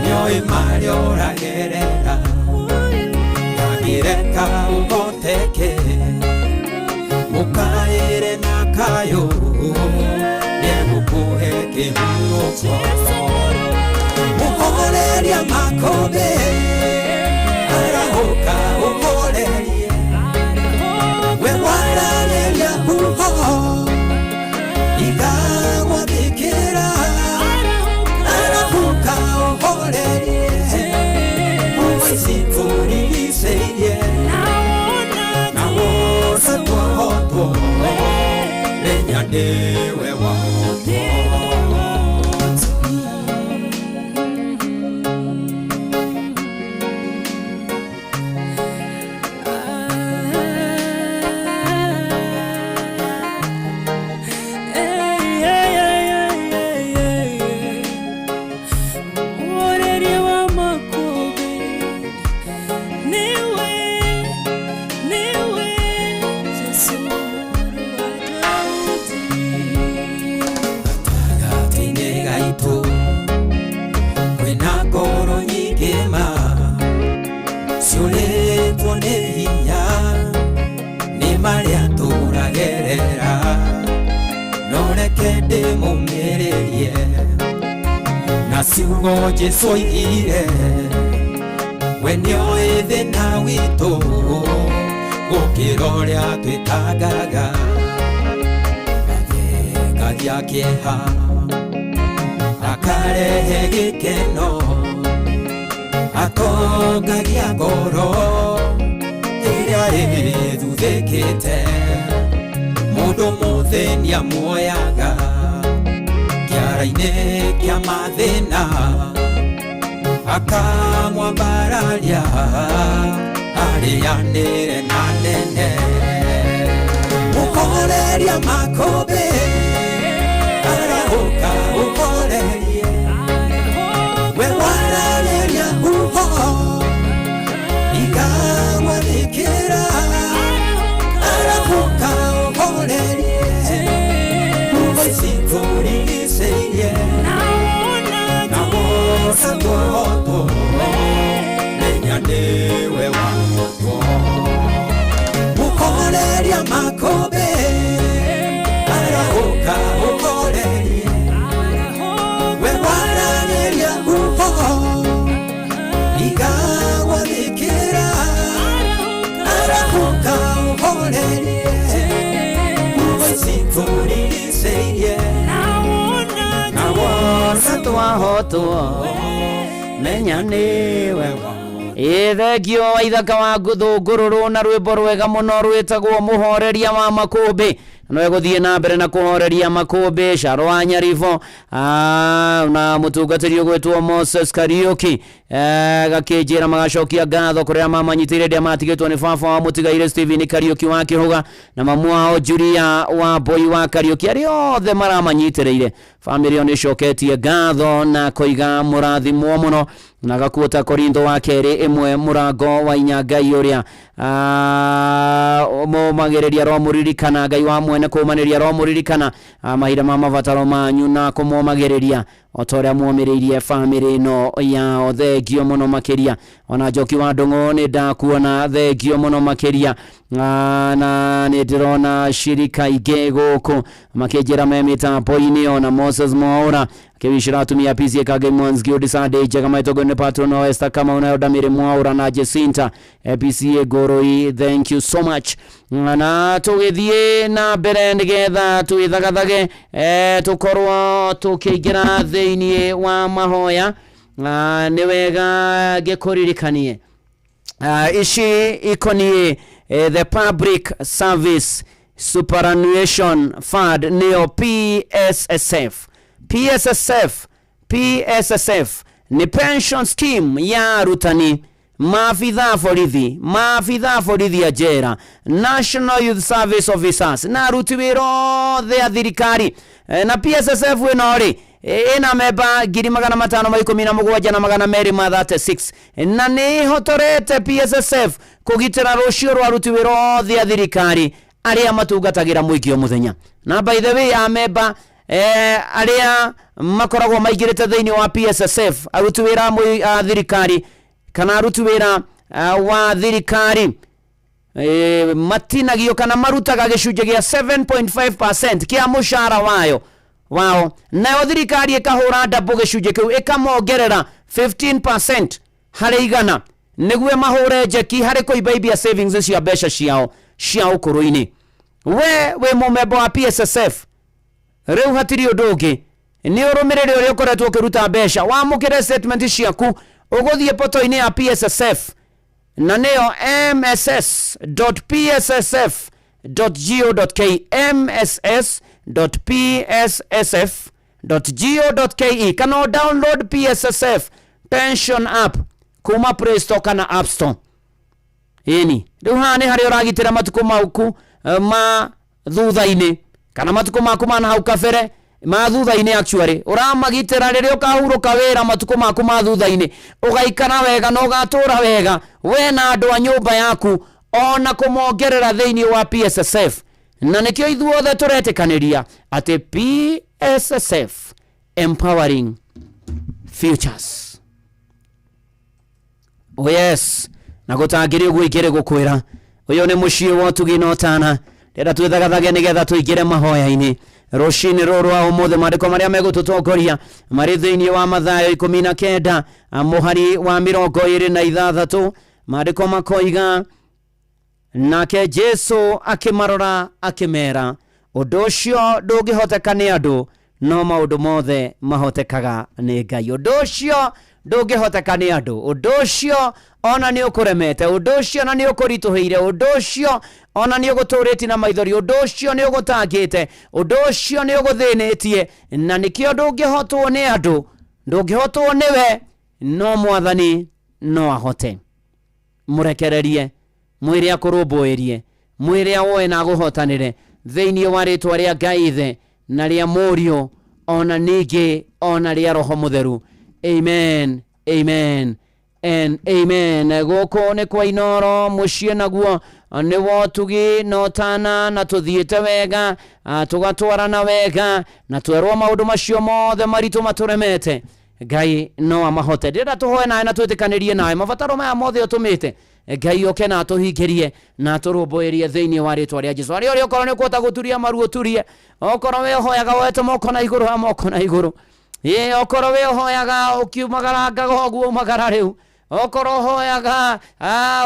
nĩoĩ marĩa ũragerera, ndangĩreka ũhoteke, mũkaĩre na kayũ, nĩegũkũhe kĩhurũko. Mũhoreria makũmbĩ arahũka ũhorerie, we waragĩria nĩwe wahotwo. Mũhoreria wa makũmbĩ nĩwe, nĩwe Jesũ mũrũ wa Daudi. Gatagatĩ-inĩ gaitũ kwĩna ngoro nyingĩ ma ciũrĩtwo nĩ hinya nĩ marĩa tũragerera, no reke ndĩmũmĩrĩrie na ciugo Jesũ oigire, we nĩoĩ thĩna witũ gũkĩra ũrĩa twĩtangaga. Athekagia kĩeha akarehe gĩkeno, atongagia ngoro ĩrĩa ĩthuthĩkĩte. Mũndũ mũthĩni amuoyaga kĩara-inĩ kĩa mathĩna, akamwambararia arĩanĩre na nene. Mũhoreria makũmbĩ arahũka ũhorerie, we wararĩria huho ikamwathĩkĩra, arahũka ũhorerie huho ici tũrigicĩirie, na wona twohotwo menya nĩwe wahotwo. Mũhoreria makũmbĩ arahũka ũhorerie, we wararĩria huho igagwathĩkĩra, arahũka ũhorerie huho ici tũrigicĩirie, na wona twahotwo menya nĩwe. Ĩ thengio wa ithaka wa thũngũrũrũ na rwĩmbo rwega mũno rwĩtagwo mũhoreria wa makũmbĩ. No egũthiĩ na mbere na kũhoreria makũmbĩ Caro wa Nyaribo na mũtungatĩri ũgwĩtwo Moses Kariuki, gakĩnjĩra magacokia ngatho kũrĩa mamanyitĩire rĩrĩa matigĩtwo nĩ baba wa mũtigaire Stephen Kariuki wa Kĩhũga na mamu wao Julia wa Mboi wa Kariuki, arĩa othe maramanyitĩrĩire. Bamĩrĩ ĩyo nĩ ĩcoketie ngatho na koiga mũrathimwo mũno na gakuota Korintho wa kerĩ 1 mũrango wa 4 Ngai ũrĩa mũmagĩrĩria romũririkana, Ngai wa mwene kũmanĩria romũririkana mahinda ma mabataro manyu na kũmomagĩrĩria o ta ũrĩa muomĩrĩirie bamĩrĩ ĩno yao. Thengio mũno makĩria. Ona Njoki wa Ndũng'ũ nĩ ndakuona, thengio mũno makĩria. Na nĩ ndĩrona shirika ingĩ gũkũ makĩnjĩra me mĩtambo-inĩ, ona Moses Mwaũra akĩwicĩra atumia PCA Kage Mons Guild Sunday njega maitũ nĩ patron o Esther Kamau na Ndamĩrĩ Mwaũra na Jacinta PCA Ngũrũi, thank you so much. Na tũgĩthiĩ na mbere nĩgetha twĩthagathage, tũkorwo tũkĩingĩra thĩinĩ wa mahoya. Nĩ wega ngĩkũririkanie ici ikoniĩ the Public Service Superannuation Fund, nĩyo PSSF. PSSF, PSSF ni pension scheme ya arutani, maabithaa borithi, maabithaa borithi a njera, National Youth Service Officers na aruti wĩra othe a thirikari. Na PSSF ĩno rĩ ĩna memba 517,236 na nĩ ĩhotorete PSSF kũgitĩra rũciũ rwa aruti wĩra othe a thirikari arĩa matungatagĩra mũingĩ o mũthenya. Na by the way, a memba arĩa makoragwo maingĩrĩte thĩinĩ wa PSSF, aruti wĩra a thirikari kana aruti wĩra wa thirikari matinagio kana marutaga gĩcunjĩ gĩa 7.5% kĩa mũcara wayo wao, nayo thirikari ĩkahũra ndambo gĩcunjĩ kĩu ĩkamongerera 15% harĩ igana nĩguo mahũre njeki harĩ kũimbaibia savings cia mbeca ciao cia ũkũrũ-inĩ. We wĩ mũmemba wa PSSF, rĩu hatirĩ ũndũ ũngĩ, nĩ ũrũmĩrĩre ũrĩa ũkoretwo ũkĩruta mbeca, wamũkĩre statement ciaku, ũgũthiĩ poto-inĩ ya PSSF na nĩyo mss.pssf.go.ke, www.pssf go.ke kana å download PSSF pension app kuma Play Store kana App Store. Ĩni rĩu haha nĩ harĩa ũragitĩra matukũ maku ma thutha-inĩ kana matukũ maku ma na hau kabere ma thutha-inĩ, actually ũramagitĩra rĩrĩa ũkahurũka wĩra, matukũ maku ma thutha-inĩ ũgaikara wega na ũgatũra wega we na andũ a nyũmba yaku, ona kũmongerera thĩinĩ wa PSSF. Na nĩkĩo ithuothe tũretĩkanĩria atĩ PSSF, empowering futures. Oh yes, na gũtangĩrĩ ũguo ingĩrĩ gũkwĩra ũyũ nĩ mũciĩ wa ũtugi na ũtana. Ndĩrenda twĩthagathage nĩgetha tũingĩre mahoya-inĩ rũcinĩ rũrũ rwa ũmũthĩ. Maandĩko marĩa megũtũtongoria marĩ thĩinĩ wa Mathayo 19 mũhari wa 26. Maandĩko makoiga, "Nake Jesu akĩmarora akĩmera, 'Ũndũ ũcio ndũngĩhoteka nĩ andũ, no maũndũ mothe mahotekaga nĩ Ngai.'" Ũndũ ũcio ndũngĩhoteka nĩ andũ, ũndũ ũcio ona nĩ ũkũremete, ũndũ ũcio ona nĩ ũkũritũhĩire, ũndũ ũcio ona nĩ ũgũtũrĩtie na maithori, ũndũ ũcio nĩ ũgũtangĩte, ũndũ ũcio nĩ ũgũthĩnĩtie, na nĩkĩo ndũngĩhotwo nĩ andũ, ndũngĩhotwo nĩwe, no Mwathani no ahote. Mũrekererie, mwĩre akũrũmbũĩrie, mwĩre awoe na agũhotanĩre thĩinĩ wa rĩtwa rĩa Ngai Ithe na rĩa Mũriũ ona ningĩ ona rĩa Roho Mũtheru. Amen, amen and amen. Gũkũ nĩ kwa Inoro, mũciĩ naguo nĩ wotugi na ũtana, na tũthiĩte wega, tũgatwarana wega, na twerwo maũndũ macio mothe maritũ matũremete, Ngai no amahote. Ndĩrenda tũhoe nawe na twĩtĩkanĩrie nawe mabataro maya mothe ũtũmĩte, Ngai oke na atũhingĩrie na atũrũmbũĩrie thĩinĩ wa rĩtwa rĩa Jesu. Arĩa ũrĩa okorwo nĩ ũkũhota gũturia maru ũturie, okorwo we ũhoyaga woete moko na igũrũ, ha moko na igũrũ. Ĩ okorwo we ũhoyaga ũkiumagarangaga ũguo, umagara rĩu. Okorwo ũhoyaga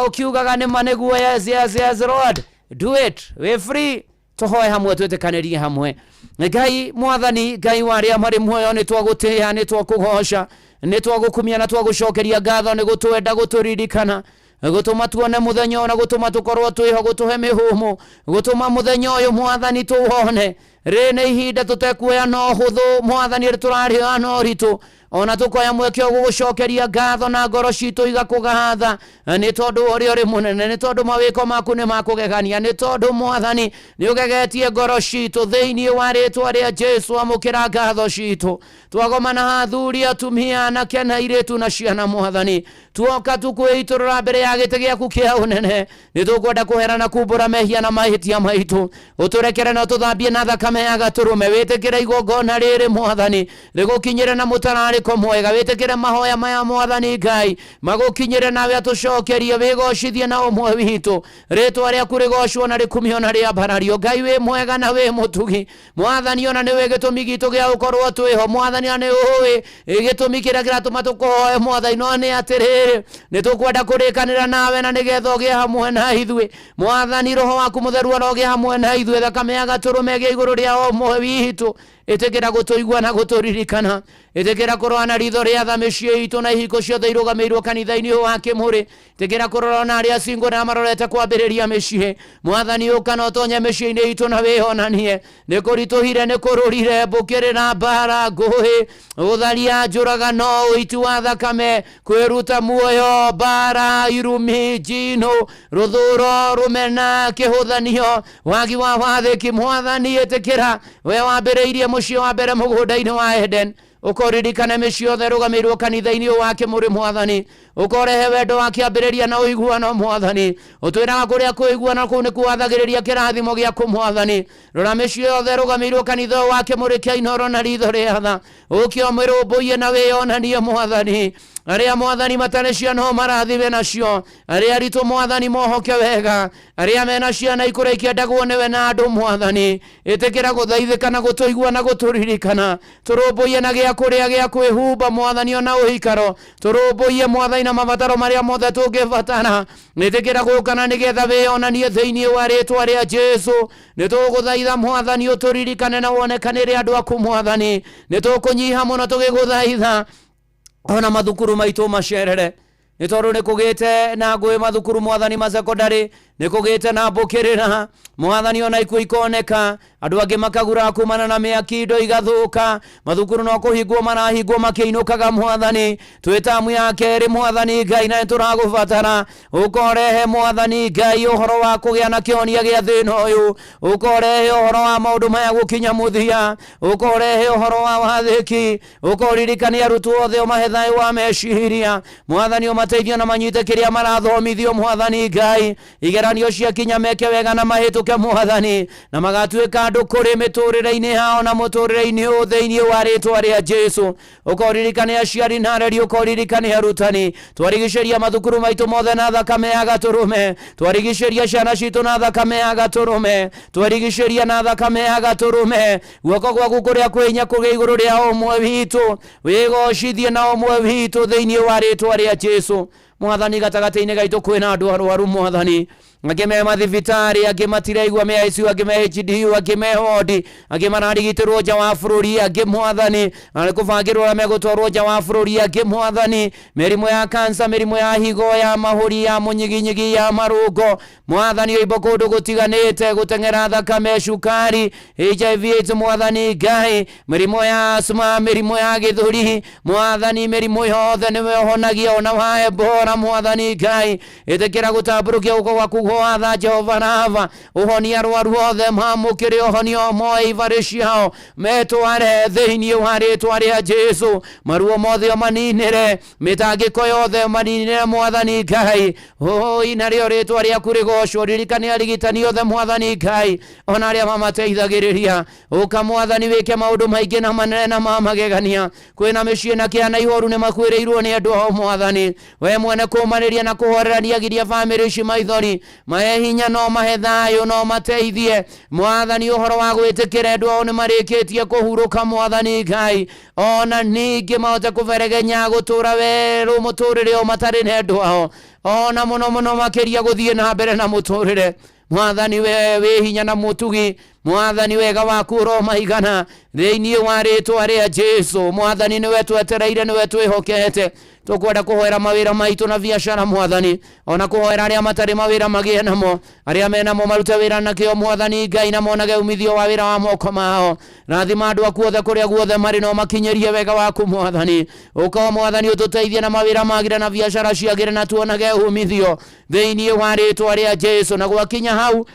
ũkiugaga nĩma nĩguo, yes, yes, yes Lord, do it, we free. Tũhoe hamwe, twĩtĩkanĩrie hamwe. Ngai Mwathani, Ngai wa arĩa marĩ muoyo, nĩ twagũtĩĩa, nĩ twakũgoca, nĩ twagũkumia na twagũcokeria ngatho nĩ gũtwenda, gũtũririkana, gũtũma tuone mũthenya ũyũ na gũtũma tũkorwo twĩho, gũtũhe mĩhũmũ, gũtũma mũthenya ũyũ Mwathani tũwone. Rĩ nĩ ihinda tũtekuoya no hũthũ Mwathani, tũrarĩoya no ritũ, ona tũkoya mweke ũgũgũcokeria ngatho na ngoro citũ igakũgatha nĩ tondũ ũrĩa ũrĩ mũnene, nĩ tondũ mawĩko maku nĩ makũgegania, nĩ tondũ Mwathani nĩ ũgegetie ngoro citũ. Thĩinĩ wa rĩtwa rĩa Jesu, amũkĩra ngatho citũ. Twagomana athuri, atumia, anake na airĩtu na ciana, Mwathani, tuoka tukwĩitũrũra mbere ya gĩtĩ gĩaku kĩa ũnene. Nĩ tũkwenda kũhera na kumbũra mehia na mahĩtia maitũ, ũtũrekere na ũtũthambie na thakame ya gatũrũme. Wĩtĩkĩre igongona rĩrĩ Mwathani, rĩgũkinyĩre na mũtararĩko mwega. Wĩtĩkĩre mahoya maya Mwathani Ngai, magũkinyĩre nawe atũcokerie, wĩgocithie na ũmwe witũ. Rĩtwa rĩaku rĩgocwo na rĩkumio na rĩambarario. Ngai wĩ mwega na wĩ mũtugi Mwathani, ona nĩwe gĩtũmi gitũ gĩa gũkorwo twĩho Mwathani, na nĩ ũĩ gĩtũmi kĩrĩa kĩratũma tũkũhoe Mwathani, no nĩ atĩrĩrĩ, nĩ tũkwenda kũrĩkanĩra nawe na nĩgetha ũgĩe hamwe na ithuĩ Mwathani. Roho waku Mũtheru arogĩa hamwe na ithuĩ. Thakame ya gatũrũme ĩgĩe igũrũ rĩa o ũmwe witũ. Ĩtĩkĩra gũtũigua na gũtũririkana. Ĩtĩkĩra kũrora na ritho rĩa tha mĩciĩ itũ na ihiko ciothe irũgamĩirwo kanitha-inĩ ũyũ wa Kĩmũrĩ. Ĩtĩkĩra kũrora ona arĩa single na marorete kwambĩrĩria mĩciĩ. Mwathani, ũka na ũtonye mĩciĩ-inĩ itũ na wĩonanie. Nĩ kũritũhire, nĩ kũrũrire, mbũkĩrĩra, mbara, ngũĩ, ũtharia, njũragano, ũiti wa thakame, kwĩruta muoyo, mbara, irumi, njino, rũthũro, rũmena, kĩhũthanio, wagi wa wathĩki. Mwathani, ĩtĩkĩra we wambĩrĩirie mũciĩ wa mbere mũgũnda-inĩ wa Eden, ũkoririkane mĩciĩ yothe ĩrũgamĩirwo kanitha-inĩ ũyũ wa Kĩmũrĩ. Mwathani, ũkorehe wendo wa kĩambĩrĩria na ũiguano. Mwathani, ũtwĩraga kũrĩa kũiguana kũu nĩkuo wathagĩrĩria kĩrathimo gĩaku. Mwathani, rora mĩciĩ yothe ĩrũgamĩirwo kanitha ũyũ wa Kĩmũrĩ kĩa Inoro na ritho rĩa tha, ũke ũmĩrũmbũiye na wĩyonanie. Mwathani, arĩa Mwathani matarĩ ciana ũmarathime nacio, arĩa aritũ Mwathani mohoke wega, arĩa mena ciana ikũra ikĩendagwo nĩwe na andũ. Mwathani, ĩtĩkĩra gũthaithĩka na gũtũigua na gũtũririkana. Tũrũmbũiye na gĩa kũrĩa, gĩa kwĩhumba Mwathani, ona ũikaro. Tũrũmbũiye Mwathani na mabataro marĩa mothe tũngĩbatara. Ĩtĩkĩra gũka na nĩgetha wĩyonanie thĩinĩ wa rĩtwa rĩa Jesu. Nĩ tũgũthaitha Mwathani ũtũririkane na wonekanĩre andũ aku. Mwathani, nĩ tũkũnyiha mũno tũgĩgũthaitha ona mathukuru maitũ macerere, nĩ tondũ nĩ kũgĩte na ngũĩ mathukuru Mwathani ma secondary. Nĩ kũgĩte na mbũkĩrĩra Mwathani, ona ikuũ ikoneka, andũ angĩ makagura kumana na mĩaki, indo igathũka, mathukuru no kũhingwo marahingwo makĩinũkaga. Mwathani, twĩ tamu ya kerĩ, Mwathani Ngai, na nĩtũragũbatara ũkorehe, Mwathani Ngai, ũhoro wa kũgĩa na kĩhonia gĩa thĩna ũyũ, ũkorehe ũhoro wa maũndũ maya gũkinya mũthia, ũkorehe ũhoro wa wathĩki, ũkoririkania arutwo othe, ũmahe thayũ wa meciria, Mwathani, ũmateithie na manyite kĩrĩa marathomithio. Mwathani Ngai, igeranio ciakinya meke wega na mahĩtũke, Mwathani, na magatuĩka andũ kũrĩ mĩtũrĩre-inĩ yao na mũtũrĩre-inĩ ũyũ, thĩinĩ wa rĩtwa rĩa Jesu. Ũkoririkane aciari na areri, ũkoririkane arutani. Twarigicĩria mathukuru maitũ mothe na thakame ya Gatũrũme, twarigicĩria ciana citũ na thakame ya Gatũrũme, twarigicĩria na thakame ya Gatũrũme. Guoko gwaku kũrĩa kwĩ hinya kũgĩe igũrũ rĩa ũmwe witũ, wĩgocithie na ũmwe witũ, thĩinĩ wa rĩtwa rĩa Jesu. Mwathani, gatagatĩ-inĩ gaitũ kwĩna andũ arwaru, Mwathani, angĩ me mathibitarĩ, angĩ matiraigua, me ICU, angĩ me HDU, angĩ me wodi, angĩ mararigitĩrwo nja wa bũrũri, angĩ, Mwathani, arĩ kũbangĩrwo ũrĩa megũtwarwo nja wa bũrũri, angĩ, Mwathani, mĩrimũ ya kansa, mĩrimũ ya higo, ya mahũri, ya mũnyiginyigi, ya marũngo, Mwathani, ũimbo kũndũ gũtiganĩte, gũteng'era thakame, cukari, HIV AIDS, Mwathani Ngai, mĩrimũ ya asthma, mĩrimũ ya gĩthũri, Mwathani, mĩrimũ yothe nĩwe ũhonagia, ona wa Ebola. Mwathani Ngai, ĩtĩkĩra gũtambũrũkia guoko gwaku gwatha, Jehova Rava, ũhonie arwaru othe, mamũkĩre ũhonio, moe ibarĩ ciao metware, thĩinĩ wa rĩtwa rĩa Jesu. Maruo mothe ũmaninĩre, mĩtangĩko yothe ũmaninĩre, Mwathani Ngai. Oi, narĩo rĩtwa rĩaku rĩgocwo. Ririkane arigitani othe, Mwathani Ngai, ona arĩa mamateithagĩrĩria. Ũka, Mwathani, wĩke maũndũ maingĩ na manene na ma magegania. Kwĩna mĩciĩ na kĩana ihoru, nĩ makuĩrĩirwo nĩ andũ ao. Mwathani, we mwene kũmanĩria na kũhorerania, giria bamĩrĩ ici maithori, mahe hinya, no mahe thayũ, no mateithie, Mwathani, ũhoro wa gwĩtĩkĩra endwa ao nĩ marĩkĩtie kũhurũka. Mwathani Ngai, ona ningĩ mahote kũberegenya gũtũra werũ mũtũrĩre o matarĩ na endwa ao, ona mũno mũno makĩria gũthiĩ na mbere na mũtũrĩre. Mwathani, we wĩ hinya na mũtugi. Mwathani, wega waku ũromaigana, thĩinĩ wa rĩtwa rĩa Jesu. Mwathani, nĩwe twetereire, nĩwe twĩhokete. Tũkwenda kũhoera mawĩra maitũ na biacara, Mwathani, ona kũhoera arĩa matarĩ mawĩra magĩe namo, arĩa menamo marute wĩra nakĩo, Mwathani Ngai, na monage umithio wa wĩra wa moko mao. Rathima andũ aku othe kũrĩa guothe marĩ, no makinyĩrie wega waku. Mwathani, ũka, Mwathani, ũtũteithie na mawĩra magĩre na biacara ciagĩre na tuonage umithio, thĩinĩ wa rĩtwa rĩa Jesu. Na gwakinya hau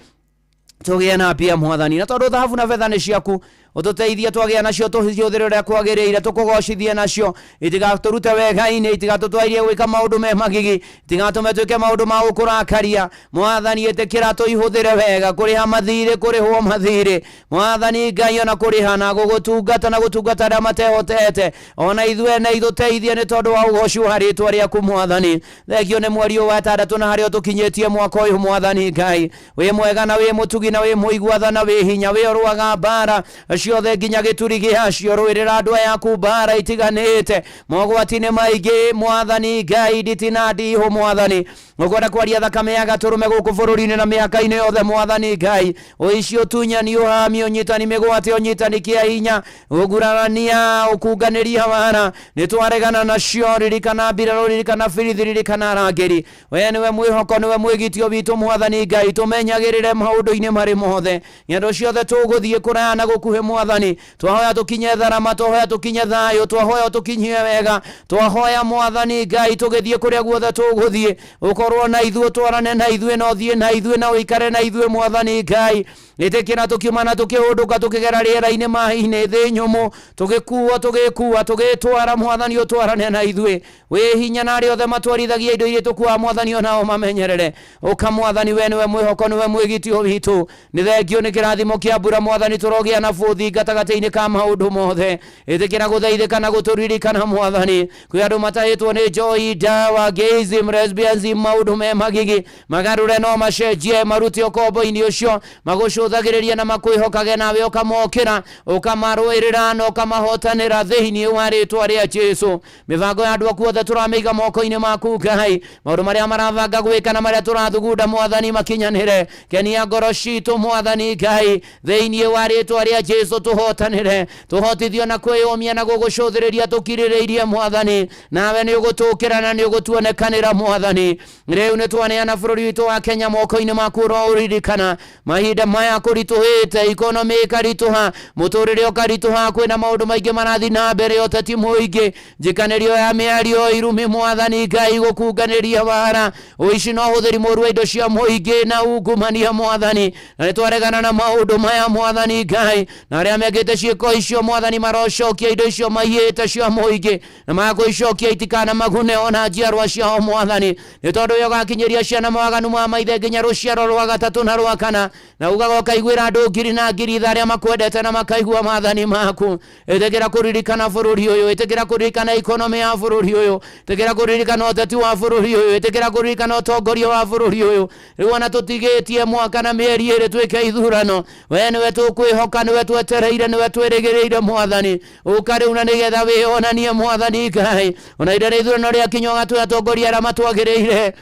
tũgĩe na mbia, Mwathani, na tondũ thahabu na betha nĩ ciaku, ũtũteithie twagĩa nacio tũcihũthĩre ũrĩa kwagĩrĩire, tũkũgocithie nacio, itigatũrute wega-inĩ, itigatũtwairie gwĩka maũndũ me magigi, itigatũme twĩke maũndũ ma gũkũrakaria. Mwathani, ĩtĩkĩra tũihũthĩre wega, kũrĩha mathirĩ, kũrĩhwo mathirĩ, Mwathani Ngai, ona kũrĩha na gũgũtungata na gũtungata arĩa matehotete, ona ithuĩ ene itũteithie, nĩ tondũ wa ũgoci wa rĩtwa rĩaku. Mwathani, thengio nĩ mweri ũyũ wa ĩtandatũ na harĩa ũtũkinyĩtie mwaka ũyũ. Mwathani Ngai, wĩ mwega na wĩ mũtugi na wĩ mũigua tha na wĩ hinya, wĩ ũrũaga mbara ciothe nginya gĩturi gĩacio. Rũĩrĩra andũ aya aku mbara itiganĩte, mogwati nĩ maingĩ, Mwathani Ngai, nditi na ndihũ. Mwathani, ũkwenda kwaria thakame ya Gatũrũme gũkũ bũrũri-inĩ na mĩhaka-inĩ yothe. Mwathani Ngai, ũici, ũtunyani, ũhami, ũnyitani mĩgwate, ũnyitani kĩa hinya, ũgurarania, ũkunganĩria wara, nĩ twaregana nacio. Ririkana mbirarũ, ririkana birithi, ririkana arangĩri. We nĩwe mwĩhoko, nĩwe mwĩgitio witũ. Mwathani Ngai, tũmenyagĩrĩre maũndũ-inĩ marĩ mothe, ng'endo ciothe tũgũthiĩ kũraya na gũkuhĩ. Mwathani, twahoya tũkinye tharama, twahoya tũkinye thayũ, twahoya tũkinyie wega, twahoya, Mwathani Ngai, tũgĩthiĩ kũrĩa guothe tũgũthiĩ, ũkorwo na ithuĩ, twarane na ithuĩ, na ũthiĩ na ithuĩ, na ũikare na ithuĩ. Mwathani Ngai, ĩtĩkĩra tũkiuma na tũkĩhũndũka, tũkĩgera rĩera-inĩ, maĩ-inĩ, thĩ nyũmũ, tũgĩkuo, tũgĩkua, tũgĩtwara, Mwathani, ũtwarane na ithuĩ. Wĩ hinya, na arĩa othe matwarithagia indo iria tũkuaga, Mwathani, onao mamenyerere. Ũka, Mwathani, we nĩwe mwĩhoko, nĩwe mwĩgitio witũ. Nĩ thengio nĩ kĩrathimo kĩa mbura. Mwathani, tũrogĩa na bũthi gatagatĩ-inĩ ka maũndũ mothe. Ĩtĩkĩra gũthaithĩka na gũtũririkana. Mwathani, kwĩ andũ matahĩtwo nĩ njohi, ndawa, gayism, lesbianism, maũndũ me magigi, magarũre no macenjie, marute ũkombo-inĩ ũcio, magũcũthĩrĩrie. Magũcũthagĩrĩria na makwĩhokage, nawe ũkamokĩra, ũkamarũĩrĩra na ũkamahotanĩra thĩinĩ wa rĩtwa rĩa Jesu. Mĩbango ya andũ aku othe tũramĩiga moko-inĩ maku Ngai. Maũndũ marĩa marabanga gwĩka na marĩa tũrathugunda Mwathani makinyanĩre. Kenia ngoro citũ Mwathani Ngai thĩinĩ wa rĩtwa rĩa Jesu. Tũhotanĩre, tũhotithio na kwĩyũmia na gũgũcũthĩrĩria tũkirĩrĩirie Mwathani, nawe nĩ ũgũtũkĩra na nĩ ũgũtuonekanĩra Mwathani. Rĩu nĩ twaneana bũrũri witũ wa Kenya moko-inĩ maku, ũroũririkana mahinda maya kũritũhĩte, ikonomĩ ĩkaritũha, mũtũrĩre ũkaritũha, kwĩna maũndũ maingĩ marathiĩ na mbere, ũteti mũingĩ, njikanĩrio ya mĩario, irumi Mwathani Ngai, gũkunganĩria wara, ũici na ũhũthĩri mũru wa indo cia mũingĩ na ungumania Mwathani. Na nĩ twaregana na maũndũ maya Mwathani Ngai, na arĩa mekĩte ciĩko icio Mwathani marocokia indo icio maiyĩte cia mũingĩ, na magũicokia itikana magune ona njiarwa ciao Mwathani, nĩ tondũ we ũgakinyĩria ciana mawaganu ma maithe nginya rũciaro rwa gatatũ na rwa kana, na ugaga ũkaiguĩra andũ ngiri na ngiri tha arĩa makwendete na makaigua maathani maku. Ĩtĩkĩra kũririkana bũrũri ũyũ, ĩtĩkĩra kũririkana ikonomĩ ya bũrũri ũyũ, ĩtĩkĩra kũririkana ũteti wa bũrũri ũyũ, ĩtĩkĩra kũririkana ũtongoria wa bũrũri ũyũ. Rĩu ona tũtigĩtie mwaka na mĩeri ĩrĩ twĩke ithurano, we nĩwe tũkwĩhoka, nĩwe twetereire, nĩwe twĩrĩgĩrĩire Mwathani. Ũka rĩu na nĩgetha wĩonanie Mwathani Ngai, ona ihinda rĩa ithurano rĩakinya ũgatũhe atongoria arĩa matwagĩrĩire.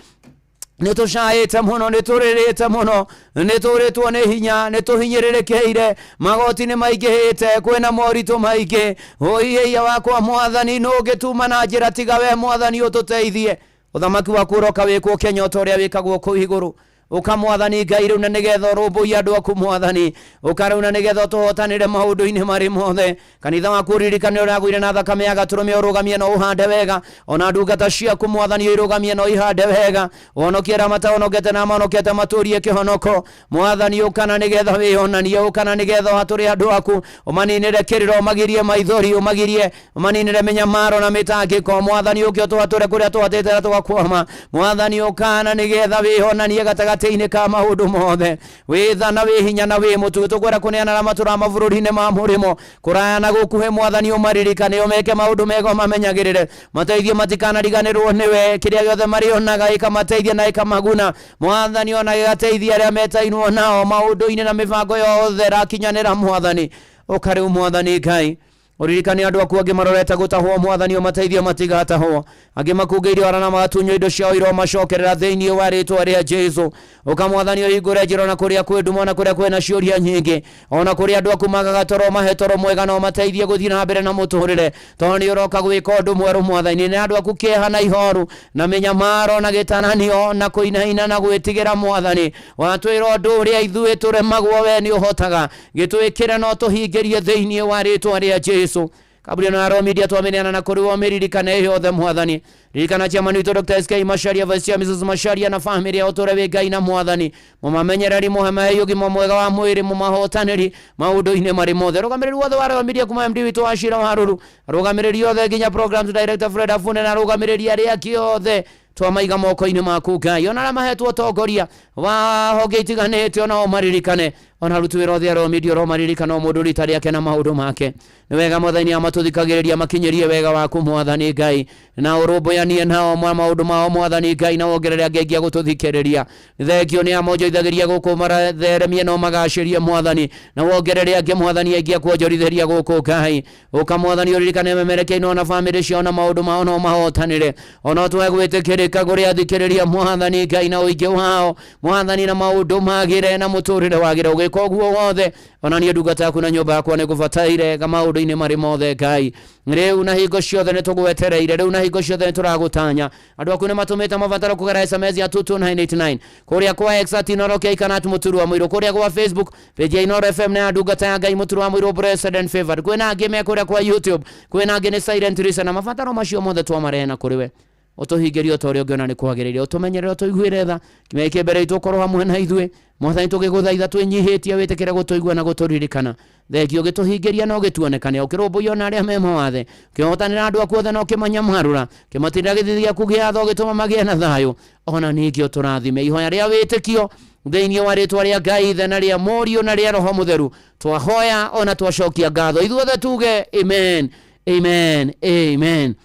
Nĩ tũcaĩte mũno, nĩ tũrĩrĩte mũno, nĩ tũrĩtwo nĩ hinya, nĩ tũhinyĩrĩrĩkĩire, magoti nĩ maingĩhĩte, kwĩna moritũ maingĩ. Ũiĩia wakwa Mwathani, nũ ũngĩtuma na njĩra tiga we Mwathani ũtũteithie. Ũthamaki waku ũroka wĩkwo Kenya o ta ũrĩa wĩkagwo kũu igũrũ. Ũka Mwathani Ngai rĩu na nĩgetha ũrũmbũiye andũ aku Mwathani. Ũka rĩu na nĩgetha ũtũhotanĩre maũndũ-inĩ marĩ mothe. Kanitha waku ũririkane ũrĩa agũire na thakame ya gatũrũme, ũrũgamie na ũhande wega. Ona ndungata ciaku Mwathani ũirũgamie na ũihande wega. Ũhonokie arĩa matahonokete na mahonokete matũrie kĩhonoko. Mwathani ũka na nĩgetha wĩonanie, ũka na nĩgetha ũhatũre andũ aku, ũmaninĩre kĩrĩro, ũmagirie maithori, ũmagirie, ũmaninĩre mĩnyamaro na mĩtangĩko. Mwathani ũke ũtũhatũre kũrĩa tũhatĩte na tũgakwama. Mwathani ũka na nĩgetha wĩonanie gatagatĩ-inĩ ka maũndũ mothe. Wĩ tha na wĩ hinya na wĩ mũtugi, tũkwenda kũneana arĩa matũraga mabũrũri-inĩ ma mũrĩmo kũraya na gũkuhĩ. Mwathani ũmaririkane, ũmeke maũndũ mega, ũmamenyagĩrĩre, mateithie matikanariganĩrwo nĩwe. Kĩrĩa gĩothe marĩonaga ĩkamateithia na ĩkamaguna Mwathani, ona gĩgateithia arĩa metainwo nao maũndũ-inĩ na mĩbango yothe ĩrakinyanĩra Mwathani. Ũka rĩu Mwathani Ngai, ũririkane andũ aku angĩ marorete gũtahwo Mwathani, ũmateithie matigatahwo. Angĩ makungĩire wara na magatunywo indo ciao iromacokerera thĩinĩ wa rĩtwa rĩa Jesu. Ũka Mwathani ũhingũre njĩra ona kũrĩa kwĩ nduma, ona kũrĩa kwĩna ciũria nyingĩ, ona kũrĩa andũ aku magaga toro, mahe toro mwega na ũmateithie gũthiĩ na mbere na mũtũrĩre, tondũ nĩ ũroka gwĩka ũndũ mwerũ Mwathani. Nĩ andũ aku kĩeha na ihoru na mĩnyamaro na gĩtananio na kũinaina na gwĩtigĩra Mwathani. Watwĩra ũndũ ũrĩa ithuĩ tũremagwo, we nĩ ũhotaga, gĩtwĩkĩre na ũtũhingĩrie thĩinĩ wa rĩtwa rĩa Jesu. Kaburi ĩno ya Royal Media twamenyana na kũrĩ ũmĩririkane yothe Mwathani. Ririkana chairman witũ Dr. SK Macharia, Vice Chair Mrs. Macharia na family yao, ũtũre wĩ Ngai na Mwathani. Mũmamenyereri, mũhemae ũgima mwega wa mwĩrĩ, mũmahotanĩri maũndũ-inĩ marĩ mothe. Arũgamĩrĩri wothe wa Royal Media kuma MD witũ wa Shira Warũru, arũgamĩrĩri othe nginya programs director Fred Afune na arũgamĩrĩri arĩa angĩ othe twamaiga moko-inĩ maku Ngai. Ona arĩa mahetwo ũtongoria wa honge itiganĩte, ona o maririkane, ona aruti wĩra othe a Royal Media ũromaririkana o mũndũ rita rĩake na maũndũ make. Nĩ wega Mwathani amatũthikagĩrĩria, makinyĩrie wega waku Mwathani Ngai, na ũrũmbũyanie nao maũndũ mao Mwathani Ngai, na wongerere angĩ aingĩ a gũtũthikĩrĩria. Thengio nĩ amonjoithagĩria gũkũ, maratheremie na ũmagacĩrie Mwathani, na wongerere angĩ Mwathani aingĩ a kuonjorithĩria gũkũ Ngai. Ũka Mwathani ũririkane memerekeine ona bamĩrĩ ciao na maũndũ mao na ũmahotanĩre, ona ũtũhe gwĩtĩkĩrĩka kũrĩ athikĩrĩria Mwathani Ngai na ũingĩ wao Mwathani, na maũndũ magĩre na mũtũrĩre wagĩre. Ũgĩka ũguo wothe, ona niĩ ndungata yaku na nyũmba yakwa nĩ ngũbataire ga maũndũ-inĩ marĩ mothe Ngai. Rĩu na hingo ciothe nĩ tũgwetereire, rĩu na hingo ciothe nĩ tũragũtanya. Andũ aku nĩ matũmĩte mabataro kũgera SMS ya 22989 kũrĩa kwa X at Inooro K kana at Mũturu wa Mũirũ, kũrĩa gwa Facebook page ya Inooro FM na ya ndungata ya Ngai Mũturu wa Mũirũ Blessed and Favored. Kwĩna angĩ me kũrĩa kwa YouTube, kwĩna angĩ nĩ Silent Listener. Mabataro macio mothe twamarehe na kũrĩ we, ũtũhingĩrie o ta ũrĩa ũngĩona nĩ kwagĩrĩire, ũtũmenyerere, ũtũiguĩre tha, kĩmera kĩa mbere itũ ũkorwo hamwe na ithuĩ Mwathani. Tũgĩgũthaitha twĩnyihĩtie, wĩtĩkĩre gũtũigua na gũtũririkana. Thengio ũgĩtũhingĩria na ũgĩtuonekane, ũkĩrũmbũiya ona arĩa me mawathe, ũkĩhotanĩra andũ aku othe na ũkĩmanyamarũra, ũkĩmatirĩra gĩthithi gĩaku gĩa tha, ũgĩtũma magĩe na thayũ. Ona ningĩ ũtũrathime. Ihoya rĩa wĩtĩkio thĩinĩ wa rĩtwa rĩa Ngai Ithe na rĩa Mũriũ na rĩa Roho Mũtheru twahoya ona twacokia ngatho, ithuothe tuge amen, amen, amen.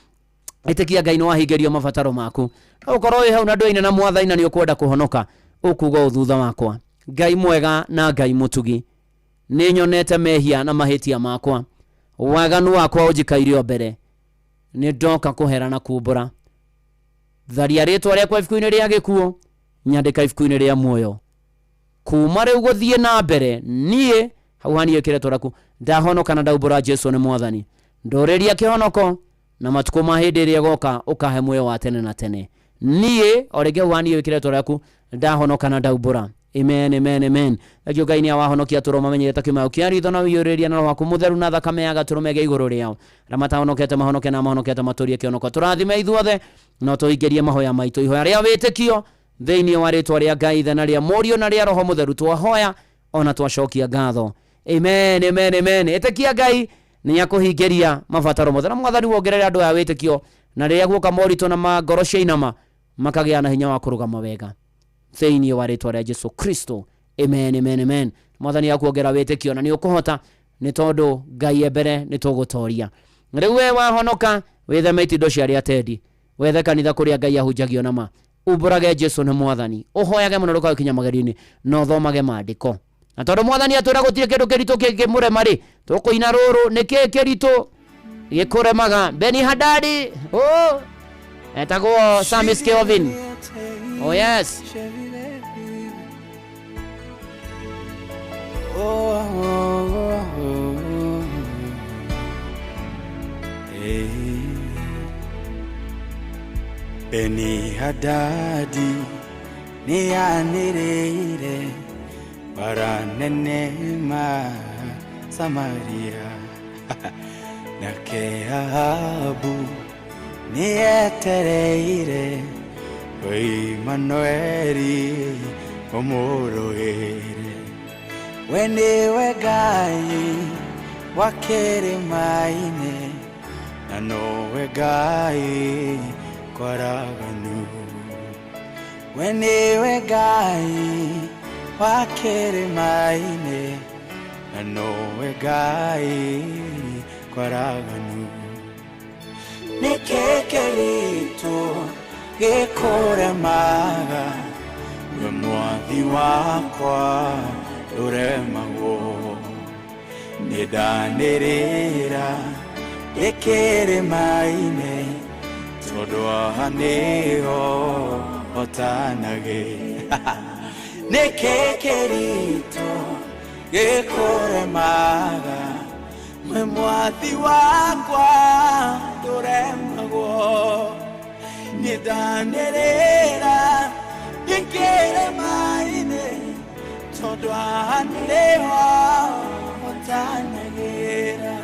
Ĩtĩkia Ngai nĩ wahingĩrio mabataro maku. No ũkorwo wĩ hau na ndũine na Mwathani na nĩ ũkwenda kũhonoka, ũkuga ũũ thutha wakwa: Ngai mwega na Ngai mũtugi, nĩ nyonete mehia na mahĩtia makwa, waganu wakwa ũnjikairie o mbere, nĩ ndoka kũhera na kumbũra. Tharia rĩtwa rĩakwa ibuku-inĩ rĩa gĩkuũ, nyandĩka ibuku-inĩ rĩa muoyo. Kuma rĩu gũthiĩ na mbere, niĩ hau haniĩ kĩretwo raku, ndahonoka na ndaumbũra Jesu nĩ mwathani. Ndũrĩria kĩhonoko na matukũ ma hĩndĩ ĩrĩa ĩgoka ũkahe muoyo wa tene na tene. Niĩ o rĩngĩ hau haniĩ kĩretwo rĩaku, ndahonoka na ndaumbũra. Amen, amen, amen. Thengio Ngai nĩ awahonokia tũrũ mamenyerete ta kĩmaũ kĩa ritho na ũiyũrĩrĩria na roho waku mũtheru na thakame ya gatũrũme ĩgĩe igũrũ rĩao. Arĩa matahonokete mahonoke na mahonokete matũrie kĩhonoko. Tũrathime ithuothe na ũtũhingĩrie mahoya maitũ, ihoya rĩa wĩtĩkio thĩinĩ wa rĩtwa rĩa Ngai Ithe na rĩa Mũriũ na rĩa Roho Mũtheru twahoya ona twacokia ngatho. Amen, amen, amen. Ĩtĩkia Ngai nĩ akũhingĩria mabataro mothe, na Mwathani wongerere andũ aya wĩtĩkio, na rĩrĩa guoka moritũ na ngoro ciainama makagĩa na hinya wa kũrũgama wega thĩinĩ wa rĩtwa rĩa Jesu Kristo. Amen, amen, amen. Mwathani akuongera wĩtĩkio na nĩ ũkũhota, nĩ tondũ Ngai e mbere nĩ tũgũtoria. Rĩu we wahonoka, wĩtheme itindo cia arĩa atendi, wethe kanitha kũrĩa Ngai ahunjagio na ma, umbũrage Jesu nĩ Mwathani, ũhoyage mũno ndũkagĩkinya magerio-inĩ, na ũthomage maandĩko. Na tondũ Mwathani atwĩra gũtirĩ kĩndũ kĩritũ kĩngĩmũrema rĩ, tũkũina rũrũ, nĩ kĩĩ kĩritũ gĩkũremaga? Beni Hadadi, oh, etagwo Samis Kelvin. Oh yes. Oh, oh, oh, hey. Beni Hadadi ni anĩrĩire bara nene ma Samaria, nake Ahabu nĩ etereire Imanueli ũmũrũĩre. We nĩwe Ngai wa kĩrĩma-inĩ, na nowe Ngai kwaraganu. We nĩwe Ngai wa kĩrĩma-inĩ, na nowe Ngai kwaraganu. Nĩkĩ kĩritũ gĩkũremaga? We mwathi wakwa ndũremagwo. Nĩ ndanĩrĩra ndĩ kĩrĩma-inĩ, tondũ haha nĩho hotanagĩra. Nĩkĩ kĩritũ gĩkũremaga? We mwathi wakwa ndũremagwo. Nĩ ndanĩrĩra ndĩ kĩrĩma-inĩ, tondũ haha nĩho hotanagĩra.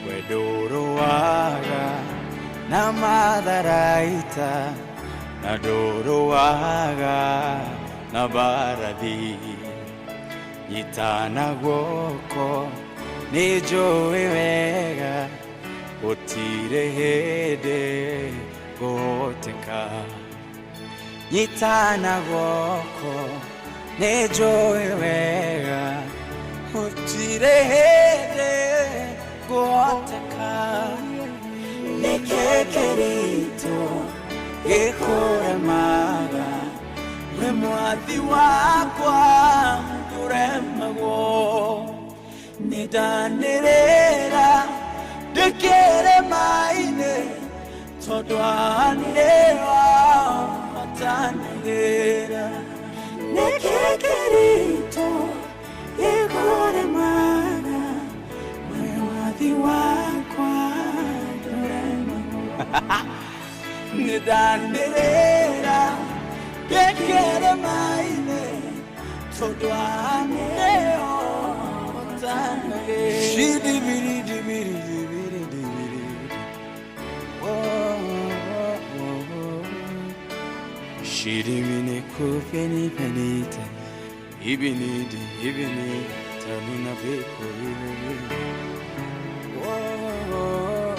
We ndũrũaga na matharaita, na ndũrũaga na mbarathi. Nyitana guoko nĩ njũĩ wega, gũtirĩ hĩndĩ ngũhoteka. Nyitana guoko nĩ njũĩ wega, gũtirĩ hĩndĩ ngũhoteka. Nĩkĩ kĩritũ gĩkũremaga? We mwathi wakwa ndũremagwo. Nĩ ndanĩrĩra ndĩ kĩrĩma-inĩ, tondũ haha nĩho hotanagĩra. Nĩkĩ kĩritũ gĩkũremaga? We mwathi wakwa ndũremagwo. Nĩ ndanĩrĩra ndĩ kĩrĩma-inĩ, tondũ haha nĩho hotanagĩra. Shidibiri dibiri dibiri dibiri. Oh, oh, oh, oh. Shidimini kufeni penita, ibini di ibini tanuna beko ibini. Oh, oh, oh, oh.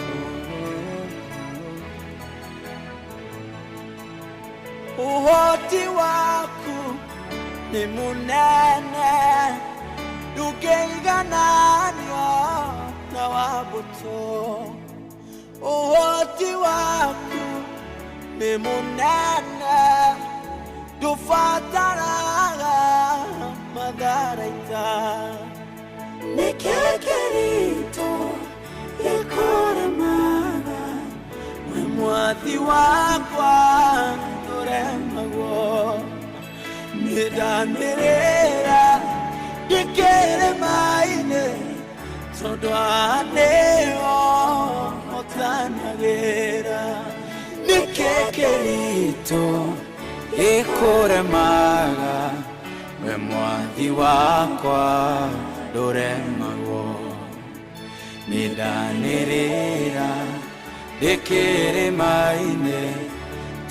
Uhoti waku ni munene, ndũngĩigananio na wa mbũtũ. Ũhoti waku nĩ mũnene, ndũbataraga Matharaita Nĩkĩ kĩritũ gĩkũremaga We mwathi wakwa ndũremagwo Nĩndanĩrĩra ndĩkĩrĩma-inĩ Tondũ haha nĩho hotanagĩra Nĩkĩ kĩritũ gĩkũremaga We mwathi wakwa ndũremagwo Nĩndanĩrĩra ndĩkĩrĩma-inĩ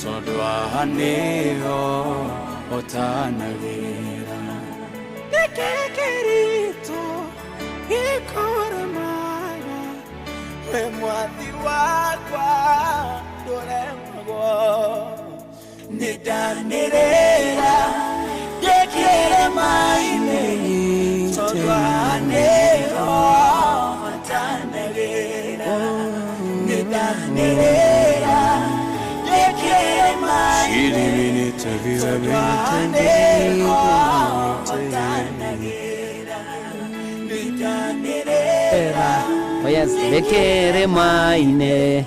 Tondũ haha nĩho hotanagĩra Nĩkĩ kĩritũ gĩkũremaga We mwathi wakwa ndũremagwo Nĩndanĩrĩra ndĩkĩrĩma-inĩ Tondũ haha nĩho hotanagĩra Nĩndanĩrĩra ndĩkĩrĩma-inĩ Tondũ haha nĩho hotanagĩra Nĩndanĩrĩra Oh yes, ndĩkĩrĩma-inĩ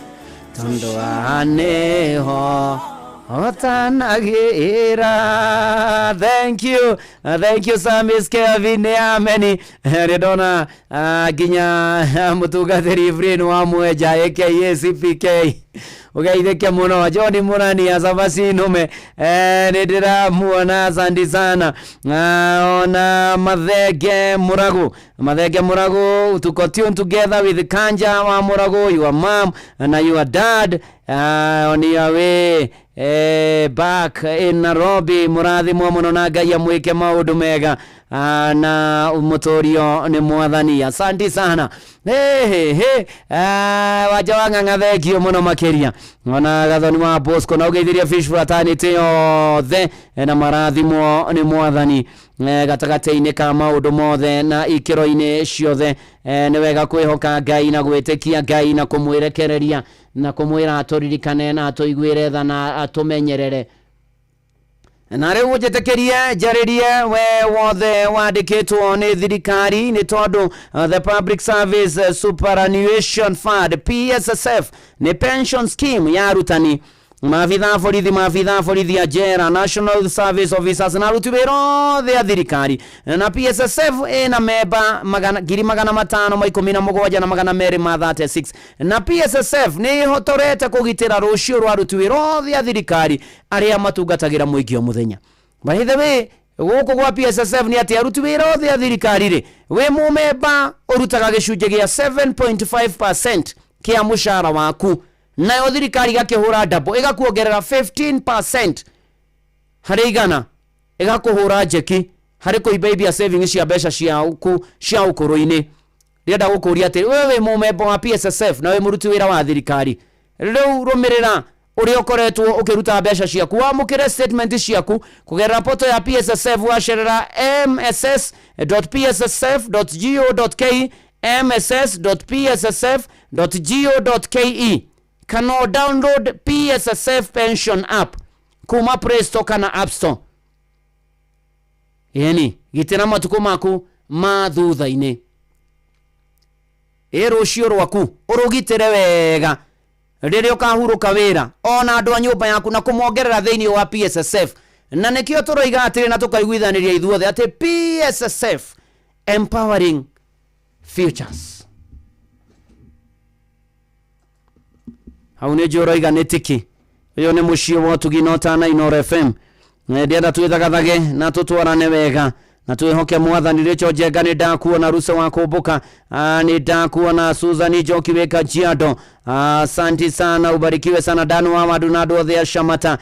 tondũ haha nĩho hotanagĩra. Thank you, thank you Samis Kevin ameni. Nĩndona nginya mũtungatĩri Efrain wa Mwenja aka CPK ugeithĩke mũno. John Mũrani Azabasi Nũme, nĩ ndĩramuona, asante sana. Ona Mathenge Mũragu, Mathenge Mũragu, tuko tune together with Kanja wa Mũragu, your mom na your dad on your way back in Nairobi. Mũrathimwo mũno na Ngai amwĩke maũndũ mega na mũtũrio nĩ mwathani. Asante sana. Hey, hey, wanja wa ng'ang'a thengio mũno makĩria. Ona Gathoni wa Bosco na ũgeithirie Fish Fraternity yothe na marathimwo nĩ mwathani gatagatĩ-inĩ ka maũndũ mothe na ikĩro-inĩ ciothe. Nĩ wega kwĩhoka Ngai na gwĩtĩkia Ngai na kũmwĩrekereria na kũmwĩra atũririkane na atũiguĩre tha na atũmenyerere. Na rĩu njĩtĩkĩrie njarĩrie we wothe wandĩkĩtwo nĩ thirikari nĩ tondũ the Public Service Superannuation Fund PSSF nĩ pension scheme ya arutani, maabitha a borithi, maabitha a borithi a njera, National Service Officers na aruti wĩra othe a thirikari. Na PSSF ĩna memba 517,236 na PSSF nĩ ĩhotorete kũgitĩra rũciũ rwa aruti wĩra othe a thirikari arĩa matungatagĩra mũingĩ o mũthenya. By the way, gũkũ gwa PSSF nĩ atĩ aruti wĩra othe a thirikari rĩ, wĩ mũmemba ũrutaga gĩcunjĩ gĩa 7.5% kĩa mũcara waku, nayo thirikari igakĩhũra double, ĩgakuongerera 15% harĩ igana, ĩgakũhũra njeki harĩ kũimba savings cia mbeca ciaku cia ũkũrũ-inĩ. Ndĩrenda gũkũria atĩrĩ, we wĩ mũmemba wa PSSF na wĩ mũruti wĩra wa thirikari, rĩu rũmĩrĩra ũrĩa ũkoretwo ũkĩruta mbeca ciaku, wamũkĩre statement ciaku kũgerera portal ya PSSF, wacerera mss.pssf.go.ke, mss.pssf.go.ke, kana download PSSF pension app kuma Play Store kana App Store. Yani gitĩra matukũ maku ma thutha-inĩ, ĩ rũciũ rwaku ũrũgitĩre wega rĩrĩa ũkahurũka wĩra ona andũ a nyũmba yaku na kũmongerera thĩinĩ wa PSSF. Na nĩkĩo tũroiga atĩrĩ na tũkaiguithanĩria ithuothe atĩ PSSF empowering futures. Hau nĩ njũĩ ũroiga nĩ tiki ũyũ nĩ mũciĩ wa ũtugi na ũtana Inooro FM. Ndĩrenda twĩthagathage na tũtwarane wega na twĩhoke mwathani. Rĩcho Njenga nĩ ndakuona, Rusa wa Kũmbũka nĩ ndakuona, Susan Njoki wĩ Kajiado, asanti sana, ubarikiwe sana. Dan wa Wadu na andũ othe a Shamata,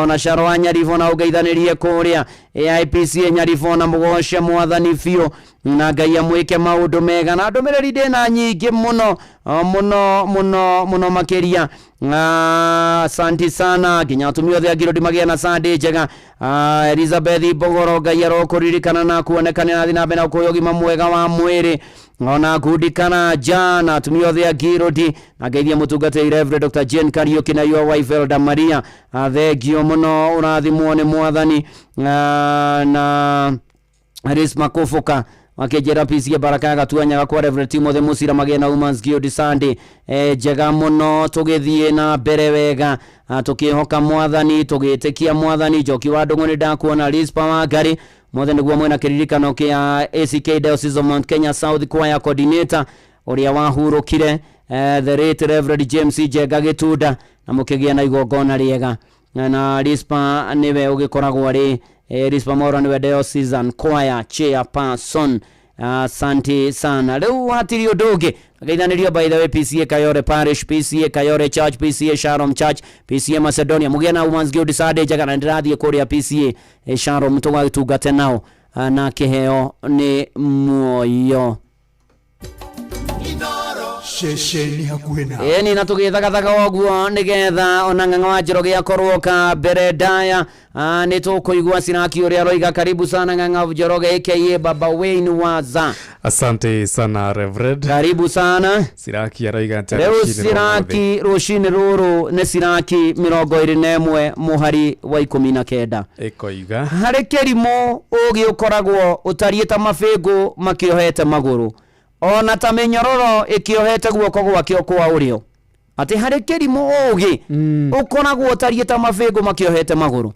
ona Sharo wa Nyaribo na ũgeithanĩrie kũrĩa AIPC Nyaribo na mũgoce mwathani biũ na Ngai amwĩke maũndũ mega. Na ndũmĩrĩri ndĩna nyingĩ mũno mũno mũno mũno makĩria. Asanti sana nginya atumia othe a Ngirodi magĩe na Sunday njega. Elizabeth Mbogoro, Ngai arokũririkana na kuonekana na na mbere na ũkũhe ũgima mwega wa mwĩrĩ. Ona Ngundi Karanja na atumia othe a Ngirodi, na ngeithia mũtungatĩri Reverend Dr. Jane Kariuki na your wife Elda Maria, thengio mũno, ũrathimwo nĩ mwathani. Na Risma Kufuka makĩnjĩra PCA Baraka ya Gatuanyaga kwa Reverend Timothy Musira magĩe na Women's Guild Sunday njega mũno tũgĩthiĩ na mbere wega. Tũkĩhoka mwathani, tũgĩtĩkia mwathani. Njoki wa Ndũng'ũ nĩ ndakuona. Rispa wa Ngari mothe nĩguo mwĩna kĩririkano kĩa ACK Diocese of Mount Kenya South Choir Coordinator ũrĩa wahurũkire, the late Reverend James Njenga Gĩtunda, na mũkĩgĩa na igongona rĩega. Na Rispa nĩwe ũgĩkoragwo arĩ Rispa Moro nĩwe Diocesan Choir Chairperson. Asante sana. Rĩu hatirĩ ũndũ ũngĩ geithanĩrio by the way PCA Kayore Parish, PCA Kayore Church, PCA Sharom Church, PCA Macedonia, mũgĩe na Women's Guild Sunday njega, na ndĩrathiĩ kũrĩa PCA Sharom tũgagĩtungate nao, na kĩheo nĩ muoyo. Ceceni hakuhĩ na Ĩni na tũgĩthagathaga ũguo nĩgetha ona ng'ang'a wa Njoroge akorwo ka mbere ndaya. Nĩ tũkũigua Siraki ũrĩa aroiga. Karibu sana Ng'ang'a wa Njoroge aka Baba Wayne Waza. Asante sana, Reverend. Karibu sana. Siraki araiga atĩa Rĩu rũcinĩ rwa ũmũthĩ? Siraki rũcinĩ rũrũ nĩ Siraki 21 mũhari wa 19. Ĩkoiga harĩ kĩrimũ ũgĩ ũkoragwo ũtariĩ ta mabĩngũ makĩohete magũrũ, ona ta mĩnyororo ĩkĩohete guoko gwakĩo kwa ũrĩo. Atĩ harĩ kĩrimũ ũgĩ ũkoragwo ũtariĩ ta mabĩngũ makĩohete magũrũ,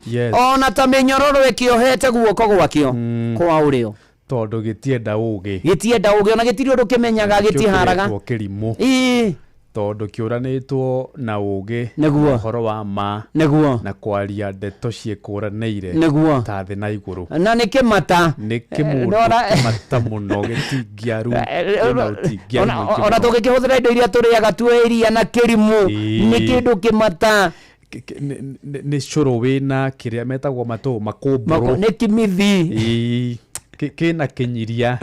ona ta mĩnyororo ĩkĩohete guoko gwakĩo kwa ũrĩo. Tondũ gĩtienda ũgĩ. Gĩtienda ũgĩ, ona gĩtirĩ ũndũ kĩmenyaga, gĩtiharaga. Kĩo kĩrimũ. Ĩĩ. Tondũ kĩũranĩtwo na ũgĩ, Nĩguo. ũhoro wa ma, Nĩguo. na kwaria ndeto ciĩkũranĩire Nĩguo. ta thĩ na igũrũ. Na nĩ kĩmata. Nĩ kĩmũndũ kĩmata mũno, gĩtingiaru kĩna ũtingiaru mũingĩ Ona mũno. tũgĩkĩhũthĩra indo iria tũrĩaga tuoe iria na kĩrimũ. Ĩĩ. Nĩ kĩndũ kĩmata. Nĩ cũrũ wĩna kĩrĩa metagwo matũ makũmbũrũ. Nĩ kĩmithi. Ĩĩ. Kĩna kĩnyiria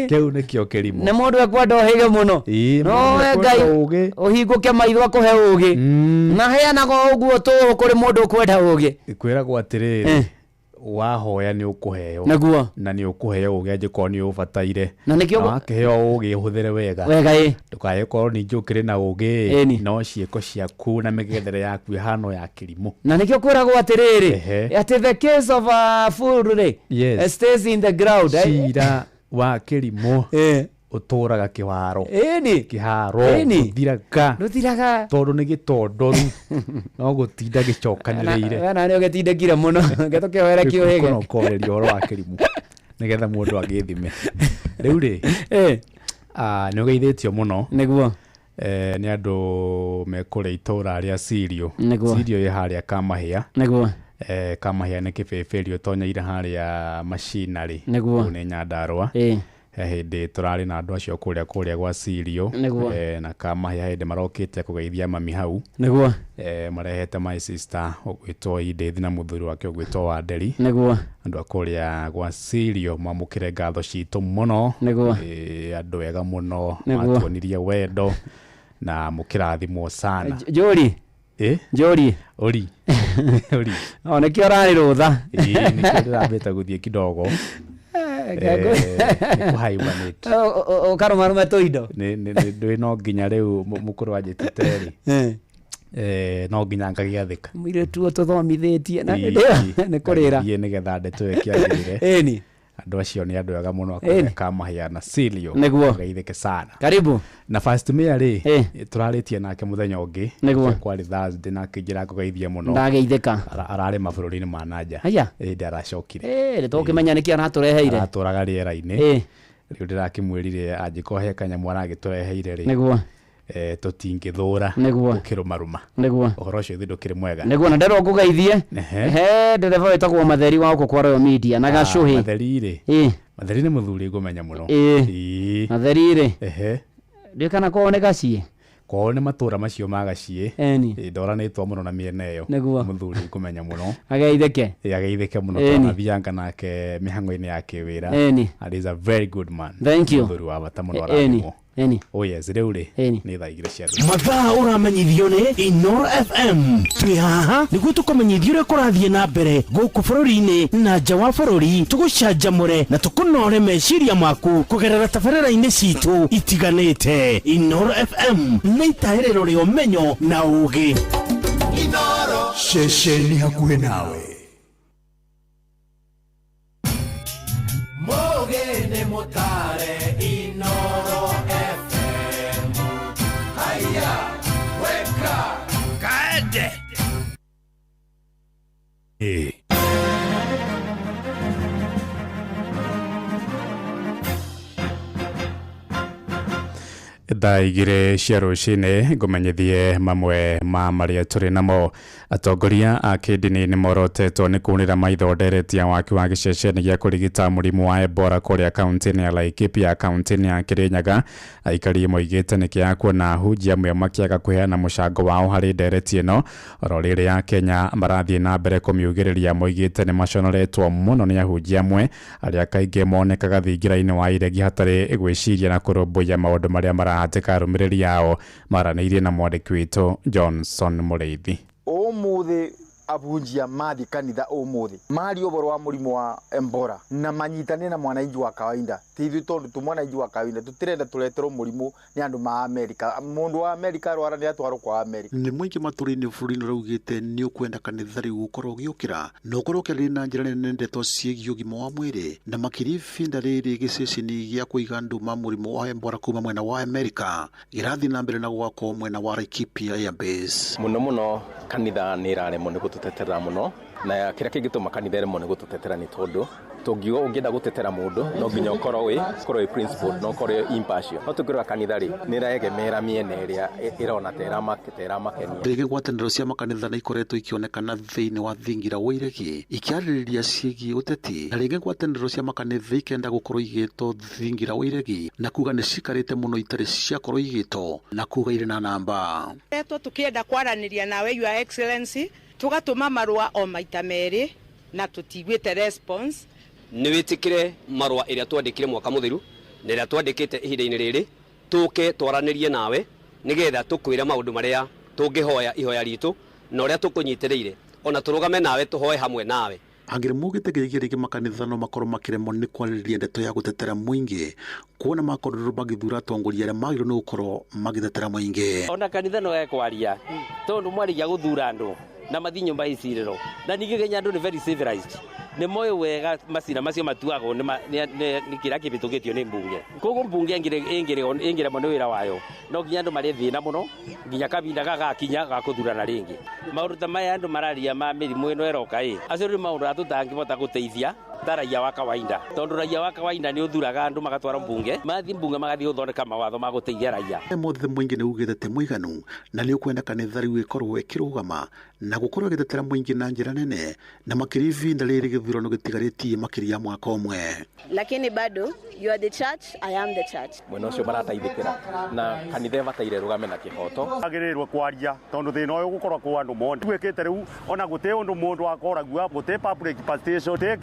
kĩu nĩkĩo kĩrimũ. Nĩ mũndũ ekwenda ũhĩge mũno. Ĩĩ, no mũndũ we ekwenda Ngai ũgĩ. ũhingũke maitho akũhe ũgĩ, na heanaga o ũguo tũhũ kũrĩ mũndũ ũkwenda ũgĩ. Kwĩragwo atĩrĩrĩ, wahoya nĩ ũkũheo. Nĩguo. Na nĩ ũkũheo ũgĩ angĩkorwo nĩ ũbataire. Na nĩkĩo Na wakĩheo ũgĩ ũhũthĩre wega. Wega, ĩ. Ndũkae gũkorwo ningĩ ũkĩrĩ na ũgĩ Ĩni. no ciĩko ciaku na mĩgendere yaku ĩhana ya kĩrimũ. Na nĩkĩo kwĩragwo atĩrĩrĩ, Ehe. atĩ the case of a fool rĩ, stays in the ground. Cira wa kĩrimũ ũtũraga kĩwaro. Ĩni. Kĩharo. Ĩni. Rũthiraga. Rũthiraga. Tondũ nĩ gĩtondoru no gũtinda gĩcokanĩrĩire. We na nĩ ũgĩtindĩkire mũno, reke tũkĩohere kĩũhĩge. Kũna ũkoreria ũhoro wa kĩrimũ nĩgetha mũndũ agĩthime rĩu rĩ, nĩ ũgeithĩtio mũno. Nĩguo. Nĩ andũ mekũrĩa itũra rĩa Sirio. Nĩguo. Sirio ĩ harĩa Kamahĩa. Nĩguo. Kamahĩa nĩ kĩbĩbĩri ũtonyeire harĩa macinarĩ. Nĩguo. Kũu nĩ Nyandarũa. He hĩndĩ tũrarĩ na andũ acio kũrĩa gwa Sirio. Nĩguo. Na Kamahĩa hĩndĩ marokĩte kũgeithia mami hau. Nĩguo. Marehete my sister ũgwĩtwo Edith na mũthuri wake ũgwĩtwo Wanderi. Nĩguo. Andũ a kũrĩa gwa Sirio mamũkĩre ngatho citũ mũno. Nĩguo. Andũ ega mũno. Nĩguo. Matuonirie wendo na mũkĩrathimwo sana. Njũri. Njũri. Ũri. Ũri. O nĩkĩo ũrarĩ rũtha. Ĩĩ, nĩkĩo ndĩrambĩte gũthiĩ kidogo. Nĩ kũhibernate. Ũkarũmarũme tũindo. Ndĩ no nginya rĩu mũkũrũ anjĩtĩte rĩ, no nginya ngagĩathĩka. Mũirĩtu ũyũ tũthomithĩtie na Ĩĩ, nĩ kũrĩra. Ngathiĩ nĩgetha ndeto ĩyo ĩkĩagĩrĩre. Ĩni. Andũ acio nĩ andũ ega mũno Ĩni. akũrĩa Kamahĩa na Silio. Nĩguo. Geithĩke sana. Karibu. Na first mayor rĩ, tũrarĩtie nake mũthenya ũngĩ. Nĩguo. Kwarĩ Thursday na akĩnjĩra ngũgeithie mũno. Ndageithĩka. Ararĩ mabũrũri-inĩ ma nanja. Aya. Ĩndĩ aracokire. Nĩ tũkĩmenya nĩkĩ aratũreheire. Aratũraga rĩera-inĩ. Rĩu ndĩrakĩmwĩrire angĩkorwo he kanyamũ aragĩtũreheire rĩ. Nĩguo. Tũtingĩthũra. Nĩguo. Gũkĩrũmarũma. Nĩguo. Ũhoro ũcio ithuĩ ndũkĩrĩ mwega. Nĩguo, na nderwo ngũgeithie. Ehe. He ndereba wĩtagwo Matheri wa gũkũ kwa Royal Media na Gacũhĩ. Matheri rĩ. Ĩĩ. Matheri nĩ mũthuri ngũmenya mũno. Ĩĩ. Ĩĩ. Matheri rĩ. Ehe. Ndiũĩ kana kwao nĩ Gaciĩ. Kwao nĩ matũra macio ma Gaciĩ. Ĩni. Ĩĩ, ndoranĩtwo mũno na mĩena ĩyo. Nĩguo. Mũthuri ngũmenya mũno. Ageithĩke. Ĩĩ, ageithĩke mũno. Ĩni. Twanathianga nake mĩhang'o-inĩ ya kĩwĩra. Ĩni. And he's a very good man. Thank you. Mũthuri wa bata mũno Ĩni. arathimwo. Ĩni. Oh yes, rĩu rĩ. Ĩni. Nĩ thaa 2 cia rũcinĩ. Mathaa ũramenyithio nĩ Inoro FM. Twĩ haha nĩguo tũkũmenyithie ũrĩa kũrathiĩ na mbere gũkũ bũrũri-inĩ na nja wa bũrũri, tũgũcanjamũre na tũkũnore meciria maku kũgerera tabarĩra-inĩ citũ itiganĩte. Inoro FM nĩ itaĩrĩro rĩa ũmenyo na ũgĩ. Ceceni hakuhĩ nawe. Thaa 2 cia rũcinĩ ngũmenyithie mamwe ma marĩa tũrĩ namo. Atongoria a kĩndini nĩ morotetwo nĩ kunĩra maitho ndereti ya waki wa gĩceceni gĩa kũrigita mũrimũ wa Ebola kũrĩa kaunti-inĩ ya Laikipia, kaunti-inĩ ya Kirinyaga. Aikari moigĩte nĩ kĩaya kuona ahunjia amwe makĩaga kũheana mũcango wao harĩ ndereti ĩno. Oro rĩrĩ ya Kenya marathiĩ na mbere kũmiugĩrĩria, moigĩte nĩ maconoretwo mũno nĩ ahunjia amwe arĩa kaingĩ monekaga thingira-inĩ wa iregi hatarĩ gwĩciria na kũrũmbũiya maũndũ marĩa marahatĩka arũmĩrĩri ao. Maranĩirie na mwandĩki witũ Johnson Mũrĩithi. Umuthi abunjia mathi kanitha umuthi mari ũhoro wa mũrimũ wa Ebola na manyitane na mwananchi wa kawaida. Ti ithuĩ tondũ tu mwananchi wa kawaida tũtirenda tũreterwo mũrimũ nĩ andũ ma Amerika. Mũndũ wa Amerika arwara nĩ atwarwo kwa Amerika. Nĩ mũingĩ matũra-inĩ bũrũri-inĩ ũraugĩte nĩ ũkwenda kanitha rĩu gũkorwo ũgĩũkĩra na ũkorwo ũkĩarĩria na njĩra nene ndeto ciĩgiĩ ũgima wa mwĩrĩ, na makĩria ibinda rĩrĩ gĩceceni gĩa kũiga andũ ma mũrimũ wa Ebola kuma mwena wa Amerika gĩrathiĩ na mbere na gwakwo mwena wa Laikipia Air Base. Mũno mũno kanitha nĩ ĩraremwo nĩ gũtũtetera mũno, na kĩrĩa kĩngĩtũma kanitha ĩremwo nĩ gũtũtetera nĩ tondũ tũngiuga ũngĩenda gũtetera mũndũ no nginya ũkorwo wĩ principled, no ũkorwo wĩ impartial. No tũngĩrora kanitha rĩ, nĩ ĩraegemera mĩena ĩrĩa ĩrona ta ĩramakenia. Rĩngĩ ngwatanĩro cia makanitha nĩ ikoretwo ikĩonekana thĩinĩ wa thingira wa iregi ikĩarĩrĩria ciĩgiĩ ũteti, na rĩngĩ ngwatanĩro cia makanitha ikenda gũkorwo igĩtwo thingira wa iregi na kuga nĩ cikarĩte mũno itarĩ ciakorwo igĩtwo na kuga irĩ na namba. Retwo tũkĩenda kwaranĩria nawe Your Excellency, tugatũma marũa o maita merĩ na tũtiguĩte response. Nĩ wĩtĩkĩre marũa ĩrĩa twandĩkire mwaka mũthiru na ĩrĩa twandĩkĩte ihinda-inĩ rĩrĩ, tũke twaranĩrie nawe nĩgetha tũkwĩre maũndũ marĩa tũngĩhoya ihoya ritũ na ũrĩa tũkũnyitĩrĩire, ona tũrũgame nawe tũhoe hamwe nawe. Angĩrĩ maugĩte nginyagia rĩngĩ makanitha no makorwo makĩremwo nĩ kwarĩrĩria ndeto ya gũtetera mũingĩ, kuona makorirwo magĩthura atongoria arĩa magĩrĩirwo nĩ gũkorwo magĩtetera mũingĩ. Ona kanitha no ekwaria tondũ mwarĩkia gũthura andũ na mathi nyũmba icirĩro, na ningĩ Kenya andũ nĩ very civilized, nĩ moĩ wega macira macio matuagwo nĩ kĩrĩa kĩhĩtũkĩtio nĩ mbunge. Koguo mbunge ĩngĩremwo nĩ wĩra wayo no nginya andũ marĩ thĩna mũno nginya kahinda gagakinya ga gũthurana rĩngĩ. Maũndũ ta maya andũ mararia ma mĩrimũ ĩno ĩroka ĩ, acio nĩ maũndũ arĩa tũtangĩhota gũteithia ta raia wa kawaida, tondũ raia wa kawaida nĩ ũthuraga andũ magatwara mbunge, mathiĩ mbunge magathiĩ gũthondeka mawatho ma gũteithia raia. Mothe mũingĩ nĩ ugĩte ti mũiganu na nĩ ũkwenda kanitha rĩu ĩkorwo ĩkĩrũgama na gũkorwo ĩgĩtetera mũingĩ na njĩra nene, na makĩria ibinda rĩrĩ gĩthurano gĩtigarĩtie makĩria ya mwaka ũmwe. Lakini bado you are the church, I am the church. Mwena ũcio marataithĩkĩra na kanitha ĩbataire rũgame na kĩhoto. Agĩrĩirwo kwaria tondũ thĩna ũyũ ũgũkorwo kwa andũ mone tuĩkĩte rĩu ona gũtĩ ũndũ mũndũ akoragua, gũtĩ public participation, gũtĩ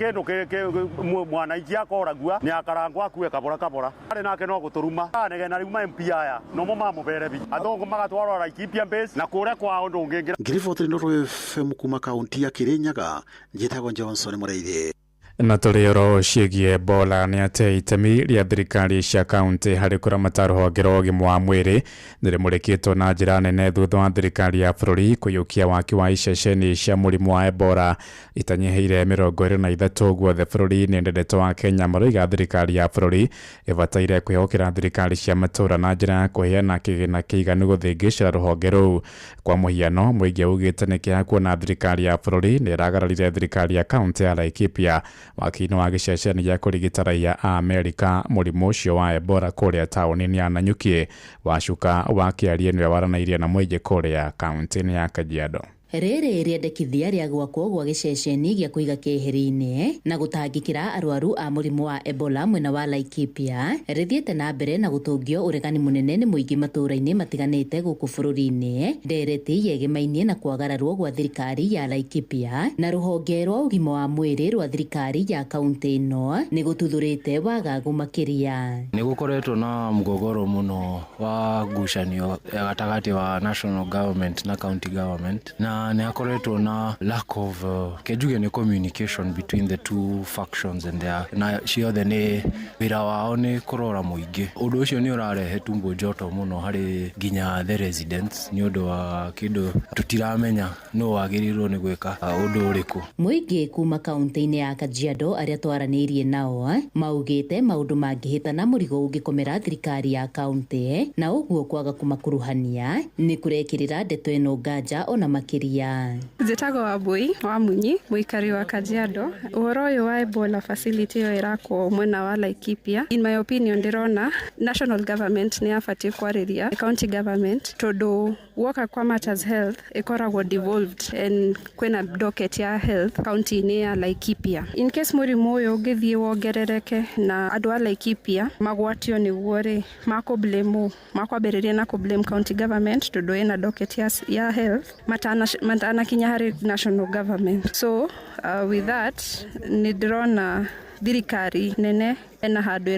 kĩndũ mwananchi akoragua nĩ akarangwo akue kabora kabora arĩ nake no gũtũruma anegena rĩu ma MP aya nomo mamũbere bi athũngũ magatwarwo Laikipia base na kũrĩa kwa ũndũ ũngĩ. Ngiriboti Inooro FM kuma kaunti ya Kirinyaga, njĩtagwo Johnson Mũrĩithi. Na tũrĩ oro ciĩgiĩ Ebola nĩ atĩ itemi rĩa thirikari cia kaunti harĩ kũramata rũhonge rwa ũgima wa mwĩrĩ nĩ rĩmũrĩkĩtwo na njĩra nene thutha wa thirikari ya bũrũri kũiyũkia waki wa iceceni cia mũrimũ wa Ebola itanyihĩire 23 guothe bũrũri-inĩ. Ndeto wa Kenya maroiga thirikari ya bũrũri ĩbataire kwĩhokera thirikari cia matũũra na njĩra ya kũheana kĩgĩna kĩiganu gũthĩngĩcĩra rũhonge rũu. Kwa mũhiano, mũingĩ augĩte nĩ kĩeha kuona thirikari ya bũrũri nĩ ĩragararire thirikari ya kaunti ya Laikipia waki-inĩ wa gĩceceni gĩa kũrigita raia a Amerika mũrimũ ũcio wa Ebola kũrĩa taũni-inĩ ya Nanyuki. Wacuka wa Kĩarie nĩwe waranĩirie na mũingĩ kũrĩa kaunti-inĩ ya Kajiado. Rĩrĩ rĩendekithia rĩa gwakwo gwa gĩceceni gĩa kũiga keheri-inĩ na gũtangĩkĩra arwaru a mũrimũ wa Ebola mwena wa Laikipia rĩthiĩte na mbere na gũtũngio ũregani mũnene nĩ mũingĩ matũũra-inĩ matiganĩte gũkũ bũrũri-inĩ. Ndereti yegemainie na kwagararwo gwa thirikari ya Laikipia na rũhonge rwa ũgima wa mwĩrĩ rwa thirikari ya kaunti ĩno nĩ gũtuthũrĩte wagagu makĩria. Nĩ gũkoretwo na mgogoro mũno wa ngucanio gatagatĩ wa national government na county government, na nĩ hakoretwo na lack of kenjuge nĩ communication between the two factions and their, na ciothe nĩ wĩra wao nĩ kũrora mũingĩ. Ũndũ ũcio nĩ ũrarehe tumbo joto mũno harĩ nginya the residents nĩ ũndũ wa kĩndũ tũtiramenya nũ wagĩrĩirwo nĩ gwĩka ũndũ ũrĩkũ. Mũingĩ kuma kaunti-inĩ ya Kajiado arĩa twaranĩirie nao maugĩte maũndũ mangĩhĩtana mũrigo ũngĩkomera thirikari ya kaunti, na ũguo kwaga kũmakuruhania nĩ kũrekĩrĩra ndeto ĩno nganja ona makĩria. makĩria. Njĩtagwo Wambui wa Munyi, mũikari wa Kajiado. Ũhoro ũyũ wa Ebola facility ĩyo ĩrakwo mwena wa Laikipia, in my opinion ndĩrona national government nĩ yabatiĩ kwarĩria county government tondũ woka kwa matters health ĩkoragwo devolved and kwĩna docket ya health county-inĩ ya Laikipia. In case mũrimũ ũyũ ũngĩthiĩ wongerereke na andũ a Laikipia magwatio nĩguo rĩ, makũ makwambĩrĩria na kũ blame county government tondũ ĩna docket ya health matanakinya harĩ national government. So with that nĩ ndĩrona thirikari nene ena handũ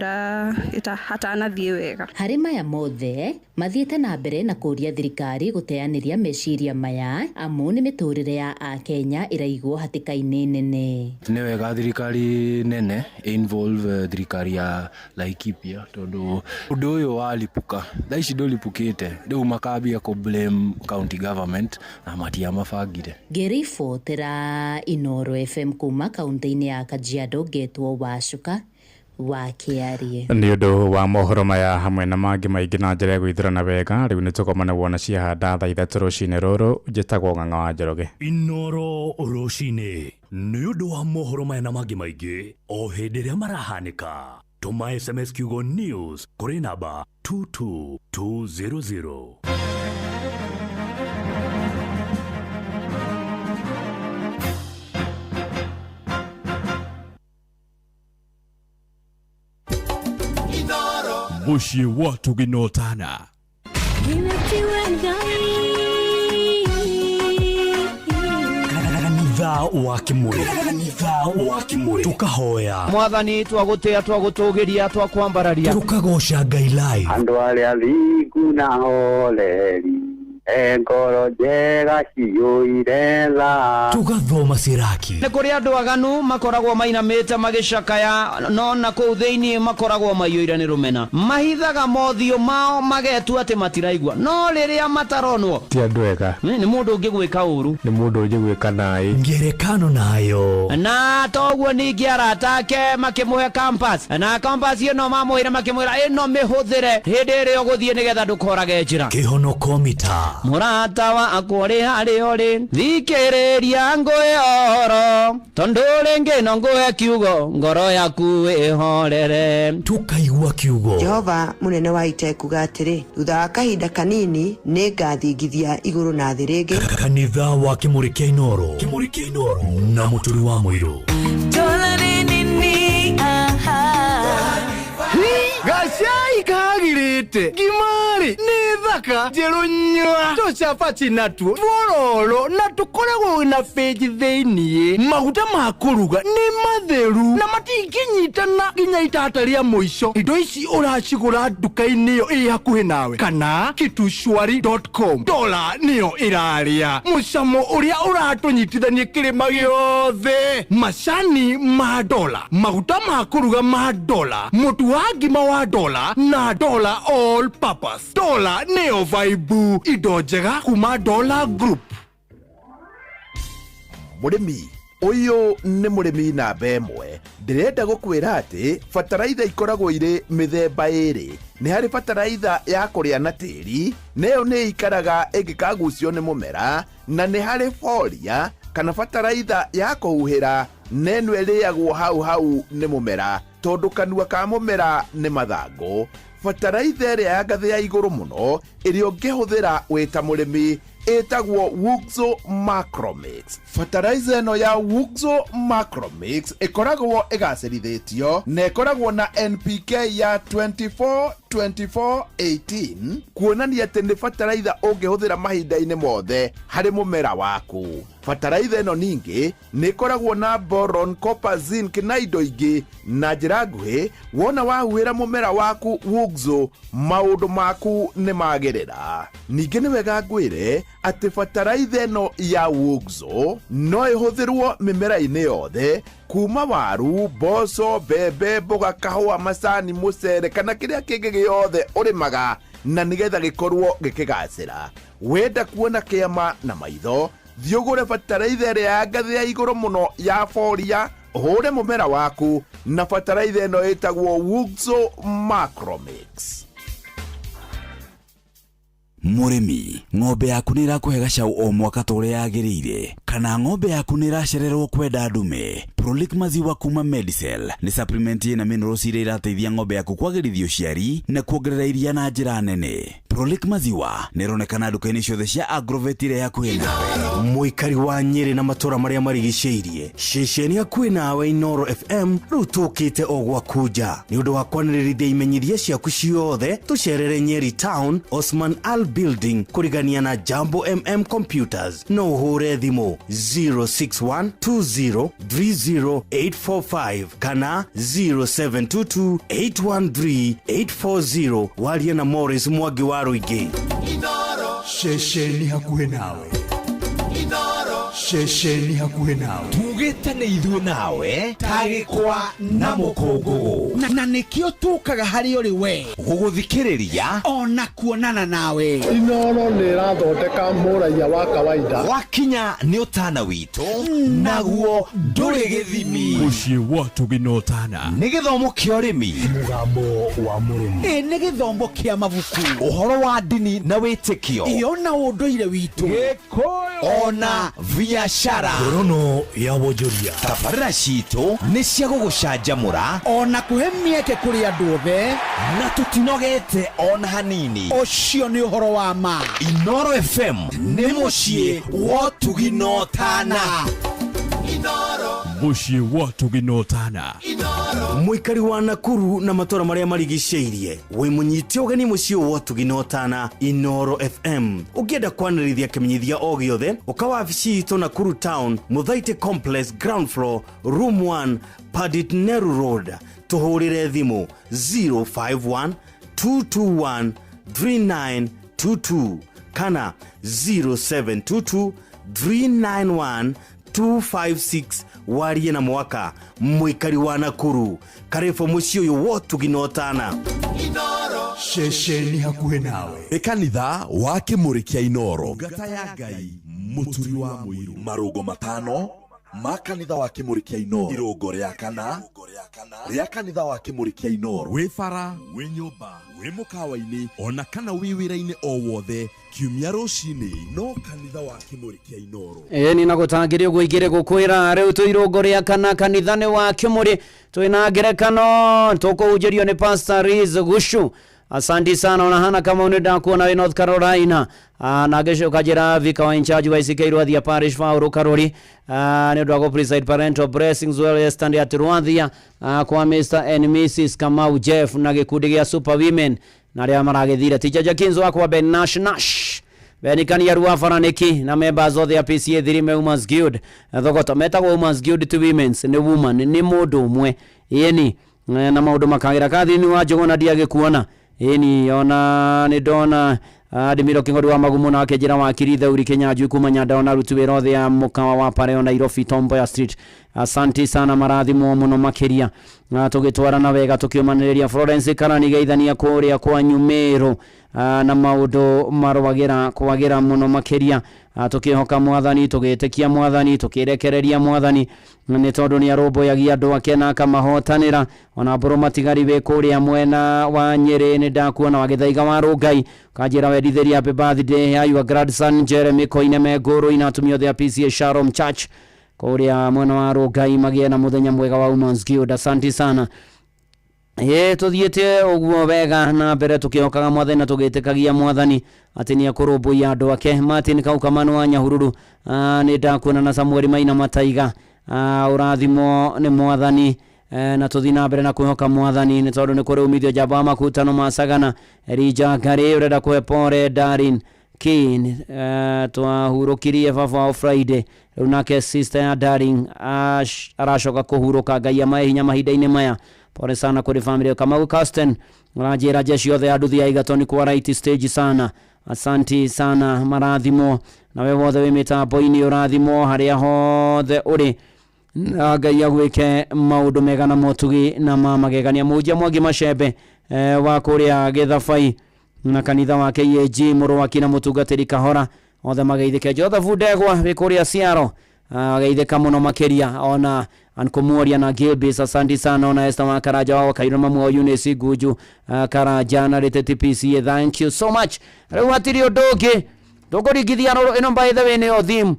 hatanathiĩ wega. Harĩ maya mothe mathiĩte na mbere na kũria thirikari gũteanĩria meciria maya amu nĩ mĩtũrĩre ya akenya ĩraigwo hatĩka-inĩ nene. Nĩ wega thirikari nene involve thirikari ya Laikipia tondũ ũndũ ũyũ walipuka thaa ici ndũlipukĩte rĩu makambia kũ blame county government na matiamabangire. Ngĩribotera Inooro FM kuma kaunti-inĩ ya Kajiado, ngetwo Wacuka wa Kĩarie. Nĩ ũndũ wa mohoro maya hamwe na mangĩ maingĩ na njĩra ya gwĩthurana wega, rĩu nĩ tũkomana wona ciahanda thaa 3 rũcinĩ rũrũ. Njĩtagwo Ng'ang'a wa Njoroge. Inooro rũcinĩ nĩ ũndũ wa mohoro maya na mangĩ maingĩ o hĩndĩ ĩrĩa marahanĩka. Tũma SMS kiugo news kũrĩ namba 22200. Muciĩ wa tũginotana. Kanitha wa Kimuri, kanitha wa Kimuri, tukahoya Mwathani, twagũtĩa, twagũtũgĩria, twakwambararia, tukagoca Ngai live. Andũ arĩa thingu na horeri, ngoro njega ciyũire tha. Tugathoma siraki. Nĩ kũrĩ andũ aganu makoragwo mainamĩte magĩcakaya, no na kũu thĩinĩ makoragwo maiyũire nĩ rũmena. Mahithaga mothiũ mao magetua atĩ matiraigua, no rĩrĩa mataronwo ti andũ ega. Nĩ mũndũ ũngĩgwĩka ũru, nĩ mũndũ ũngĩgwĩka naĩ. Ngerekano nayo. Na toguo ningĩ arata ake makĩmũhe compass, na compass ĩno mamũheire makĩmwĩra ĩno mĩhũthĩre hĩndĩ ĩrĩa ũgũthiĩ nĩgetha ndũkorage njĩra. Kĩhonoko mita. Mũrata wakwa ũrĩ harĩa ũrĩ, thikĩrĩria ngũhe ũhoro, tondũ rĩngĩ no ngũhe kiugo, ngoro yaku ĩhorere. Tukaigua kiugo. Jehova mũnene wa ita ekuga atĩrĩ, thutha wa kahinda kanini nĩ ngathingithia igũrũ na thĩ rĩngĩ. Kanitha wa Kimuri kĩa Inooro, Kimuri kĩa Inooro na mũturi wa mũirũ. Gacai kagirite ngimari nĩ thaka njerũ nyua tũcabaci natuo twororo na tũkoragwo na benji thĩiniĩ. Maguta ma kũruga nĩ matheru na matingĩnyitana nginya itata rĩa mũico. Indo ici ũracigũra nduka-inĩ ĩyo ĩ hakuhĩ nawe kana kitushwari.com. Dola nĩyo ĩrarĩa mũcamo ũrĩa ũratũnyitithania kĩrĩma gĩothe. Macani ma dola, maguta ma kũruga ma dola, mũtu wa ngima wa dola na dola all purpose. Dola nĩyo vibe, indo njega kuma Dola Group. Mũrĩmi ũyũ nĩ mũrĩmi namba ĩmwe. Ndĩrenda gũkwĩra atĩ bataraitha ikoragwo irĩ mĩthemba ĩrĩ. Nĩ harĩ bataraitha ya kũrĩa na tĩri, nayo nĩ ikaraga ĩngĩkagucio nĩ mũmera, na nĩ harĩ foria kana bataraitha ya kũhuhĩra, na ĩno ĩrĩagwo hau hau nĩ mũmera tondũ kanua ka mũmera nĩ mathangũ. Bataraitha ĩrĩa ya ngathĩ ya igũrũ mũno ĩrĩa ũngĩhũthĩra wĩ ta mũrĩmi ĩtagwo Wuxo Macromix. Fertilizer ĩno ya Wuxo Macromix ĩkoragwo ĩgacĩrithĩtio na ĩkoragwo na NPK ya 24 24 18, kuonania atĩ nĩ fertilizer ũngĩhũthĩra mahinda-inĩ mothe harĩ mũmera waku. Fertilizer ĩno ningĩ nĩ ĩkoragwo na boron, copper, zinc na indo ingĩ. Na njĩra nguhĩ, wona wahuhĩra mũmera waku Wuxo, maũndũ maku nĩ magĩrĩra. Ningĩ nĩ wega ngwĩre atĩ fertilizer ĩno ya Wuxo no ĩhũthĩrwo mĩmera-inĩ yothe, kuma waru, mboco, mbembe, mboga, kahũa, macani, mũcere kana kĩrĩa kĩngĩ gĩothe ũrĩmaga, na nĩgetha gĩkorwo gĩkĩgacĩra. Wenda kuona kĩama na maitho, thiĩ ũgũre bataraitha ĩrĩa ya ngathĩ ya igũrũ mũno ya foria, ũhũre mũmera waku na bataraitha ĩno ĩtagwo Wuxo Macromix. Mũrĩmi, ng'ombe yaku nĩ ĩrakũhe gacau o mwaka ta ũrĩa yagĩrĩire, kana ng'ombe yaku nĩ ĩracererwo kwenda ndume? Prolic Maziwa kuma Medicel nĩ supplement ĩna minerals iria irateithia ng'ombe yaku kwagĩrithia ũciari na kuongerera iria na njĩra nene. Prolic Maziwa nĩ ĩronekana nduka-inĩ ciothe cia Agrovet iria hakuhĩ nawe. Mũikari wa Nyĩrĩ na matũra marĩa marigicĩirie, ceceni hakuhĩ nawe Inoro FM rĩu tũkĩte o gwaku nja nĩ ũndũ wa kwanĩrĩrithia imenyithia ciaku ciothe. Tũcerere Nyeri Town, Osman Al Building, kũrigania na Jambo MM Computers. No ũhũre thimũ 0612030845 kana 0722813840, warie na Morris Mwangi wa Rũingĩ. Ceceni hakuhĩ nawe, ceceni hakuhĩ nawe, tugĩte nĩ ithuĩ nawe tagĩkwa na mũkũngũgũ. Na nĩkĩo tũkaga harĩ ũrĩ we gũgũthikĩrĩria ona kuonana nawe. Inoro nĩ ĩrathondeka mũraiya wa kawaida. Wakinya nĩ ũtana witũ, naguo ndũrĩ gĩthimi. Mũciĩ wa Tũgĩ na Ũtana. Nĩ gĩthomo kĩa ũrĩmi. Mũgambo wa mũrĩmi. Ĩ nĩ gĩthomo kĩa mabuku. Ũhoro wa ndini na wĩtĩkio. Ĩ ona ũndũire witũ. Ona biacara. Ngorono ya wonjoria. Tabarĩra citũ nĩ cia gũgũcanjamũra ona kũhe mĩeke kũrĩ andũ othe, na tũtinogete ona hanini. Ũcio nĩ ũhoro wa ma. Inoro FM nĩ mũciĩ wa ũtugi na ũtana. Mũciĩ wa Ũtugi na Ũtana. Mũikari wa Nakuru na matũra marĩa marigicĩirie, wĩ mũnyite ũgeni mũciĩ wa ũtugi na ũtana Inoro FM. Ũngĩenda kwanĩrĩria kĩmenyithia o gĩothe, ũka wabici itũ Nakuru Town, Mũthaitĩ Complex, ground floor, room 1, Padit Neru Road. Tũhũrĩre thimũ 051 221 3922 kana 0722 391 256, warie na mwaka. Mũikari wa Nakuru, karibu mũciĩ ũyũ wa ũtugi na ũtana. Ceceni hakuhĩ nawe. Nĩ kanitha wa Kĩmũrĩ kĩa Inoro, ngata ya Ngai, mũturi wa mũiru. Marũngo matano ma kanitha wa Kĩmũrĩ kĩa Inoro. Irũngo rĩa kana rĩa kanitha wa Kĩmũrĩ kĩa Inoro. Wĩ bara, wĩ nyũmba, wĩ mũkawa-inĩ, ona kana wĩ wĩra-inĩ o wothe, kiumia rũcinĩ no kanitha wa Kĩmũrĩ kĩa Inoro. Ĩĩ nĩ na gũtangĩrĩ ũguo igĩrĩ gũkwĩra rĩu twĩ irũngo rĩa kana kanitha nĩ wa Kĩmũrĩ, twĩna ngerekano tũkũhunjĩrio nĩ Pastor Riz Gushu. Asanti sana. Ona kama nĩ ndakuona wĩ North Carolina. Na ngĩcoka njĩra Vika wa in charge wa ICK Rwathia Parish Fauru Karori, nĩ ũndũ wa gũ preside parental blessings well yesterday at Rwathia, kwa Mr and Mrs Kamau Jeff na gĩkundi gĩa Super Women na arĩa maragĩthire. Teacher Jakinzo wakwa Ben Nash Nash Benikania Ruafaraniki na members othe a PCA Thirime Women's Guild Thogoto, metagwo Women's Guild to Women's, nĩ woman, nĩ mũndũ ũmwe ĩni na maũndũ makagira kathini wa njũgũna ndiagĩkuona ĩni ona nĩ ndona Adimiro Kĩng'oru wa Magumu na akĩnjĩra wakiri Theuri Kĩnyanjui kuma Nyandarua na aruti wĩra othe a mũkawa wa Pareo Nairobi Tomboya Street. Asanti sana, marathimwo mũno makĩria na tũgĩtwarana wega tũkĩũmanĩrĩria. Florence Karani geithania kũrĩa kwa Nyumĩrũ, na maũndũ marwagĩra kwagĩra mũno makĩria, tũkĩhoka mwathani, tũgĩtĩkia mwathani, tũkĩrekereria mwathani nĩ tondũ nĩ arũmbũyagia andũ ake na akamahotanĩra. Ona mbũrũ matigari wĩ kũrĩa mwena wa Nyĩrĩ nĩ ndakuona wagĩthaiga wa Rũngai kanjĩra wendithĩria happy birthday ya your grandson Jeremy Koine Megũrũ ina atumia othe a PCA Shalom Church kũrĩa mwena wa Rũngai magĩe na mũthenya mwega wa Women's Guild. Asante sana. Ĩ tũthiĩte ũguo wega na mbere tũkĩhokaga mwathani na tũgĩtĩkagia mwathani atĩ nĩ ekũrũmbũiya andũ ake. Martin Kaukamano wa Nyahururu, nĩ ndakuona na Samuel Maina Mataiga, ũrathimwo nĩ mwathani, na tũthiĩ na mbere na kwĩhoka mwathani nĩ tondũ nĩ kũrĩ umithio. Njamba wa makutano ma Sagana Elija Ngarĩ ũrenda kũhe pore Darin Kin, twahurũkirie baba wao Friday, rĩu nake sister ya Darin aracoka kũhurũka. Ngai amahe hinya mahinda-inĩ maya. Pole sana kũrĩ family. Kamau Casten ũranjĩra jeshi yothe ya nduthi ya Igatoni kwa right stage sana. Asanti sana, marathimo nawe wothe wĩ mĩtambo-inĩ ũrathimwo harĩa hothe ũrĩ, na Ngai agwĩke maũndũ mega na motugi na ma magegania. Mũhunjia Mwangi Macembe wa kũrĩa Gĩthabai na kanitha wake EAG mũrũ wa kina mũtungatĩri Kahora othe mageithĩke. Joseph Ndegwa wĩ kũrĩa Ciaro ageithĩka mũno makĩria, ona Ankumuoria na Gilbis, asante sana. Ona Esther wa Karaja wa Kairo mamu wa Eunice Guju Karaja na Riteti PCA, thank you so much. Rĩu hatirĩ ũndũ ũngĩ tũkũringithia ĩno by the way nĩyo theme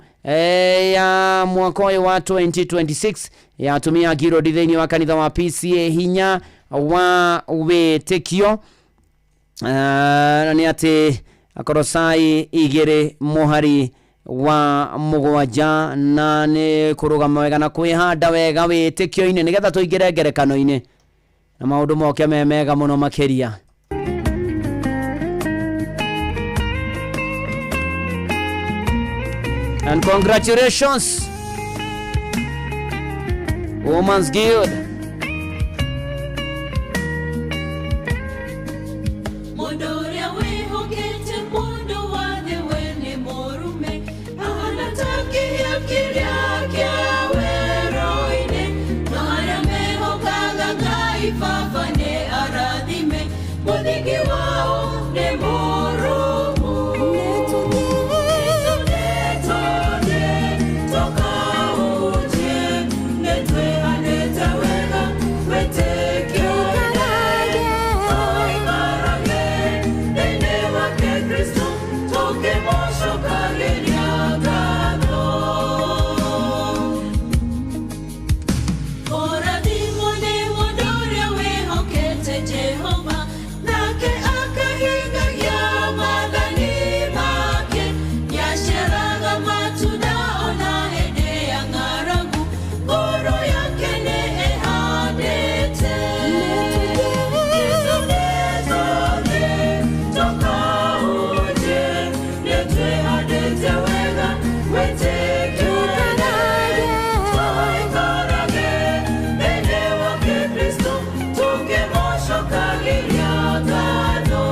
ya mwaka ũyũ wa 2026 ya atumia a Ngirũndi thĩinĩ wa kanitha wa PCA, hinya wa wĩtĩkio. Na nĩ atĩ Akorosai 2 mũhari wa 7, na nĩ kũrũgama wega na kwĩhanda wega wĩtĩkio-inĩ nĩgetha tũingĩre ngerekano-inĩ na maũndũ moke me mega mũno makĩria. And congratulations, Women's Guild. Mũndũ ũrĩa wĩhokete mũndũ wa thĩ we nĩ mũrume, ahana ta kĩhĩa kĩrĩa kĩa werũ-inĩ. No arĩa mehokaga Ngai Baba nĩ arathime, mũthingi wao nĩ mũrũmu. Nĩtũthiĩ tũkahunjie, nĩtwĩhanĩte wega wĩtĩkio-inĩ. Tũikarage thĩinĩ wake Kristũ, tũkĩmũcokagĩria ngatho. Kũrathimwo nĩ mũndũ ũrĩa wĩhokete Jehova, nake akahingagia maathani make. Nĩaciaraga matunda ona hĩndĩ ya ng'aragu, ngoro yake nĩ ĩhandĩte. Nĩtũthiĩ tũkahunjie, nĩtwĩhandĩte wega wĩtĩkio-inĩ. Tũikarage thĩinĩ wake Kristũ, tũkĩmũcokagĩria ngatho.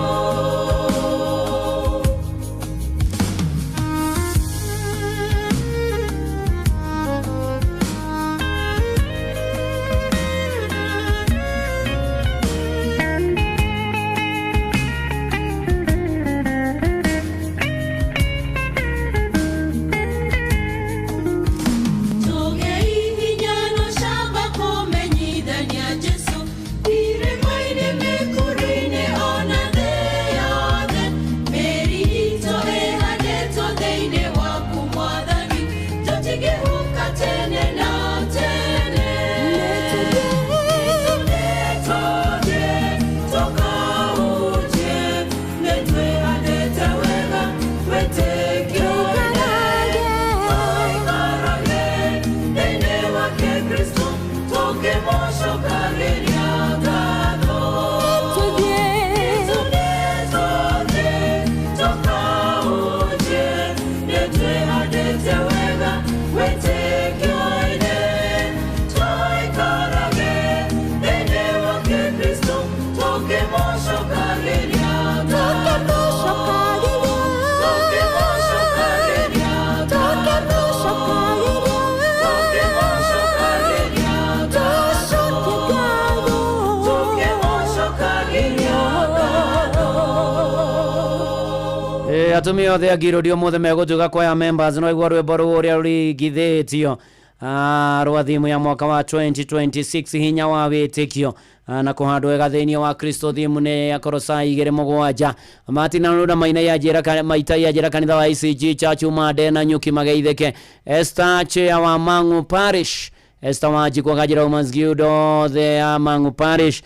Tũgĩi hinya na ũcamba kũmenyithania Jesũ, irĩma-inĩ, mĩkuru-inĩ ona thĩ yothe. Mĩri itũ ĩhandĩtwo thĩinĩ waku Mwathani, tũtingĩhuka tene na tene. Nĩtũthiĩ tũkahunjie, nĩtwĩhandĩte wega wĩtĩkio-inĩ. Tũikarage thĩinĩ wake Kristũ, tũkĩmũcokagĩria ngatho. Nĩtũthiĩ tũkahunjie, nĩtwĩhandĩte wega wĩtĩkio-inĩ. Tũikarage thĩinĩ wake Kristũ, tũkĩmũcokagĩria ngatho. Tũkĩmũcokagĩria ngatho. Tũkĩmũcokagĩria ngatho. Tũkĩmũcokagĩria ngatho. Atumia othe a Ngirũndi ũmũthĩ megũtuĩka kwaya members no igua rwĩmbo rũu ũrĩa rũringithĩtio rwa thimu ya mwaka wa 2026, hinya wa wĩtĩkio na kũhandwo wega thĩinĩ wa Kristo. Thimu nĩ Akorosai 2:7. Martin Ruda maina ya njĩra maita ya njĩra kanitha wa ICG Church Umande na Nyuki mageithĩke. Esther Chair wa Mangu Parish, Esther Wanjikũ akajĩra Women's Guild othe a Mangu Parish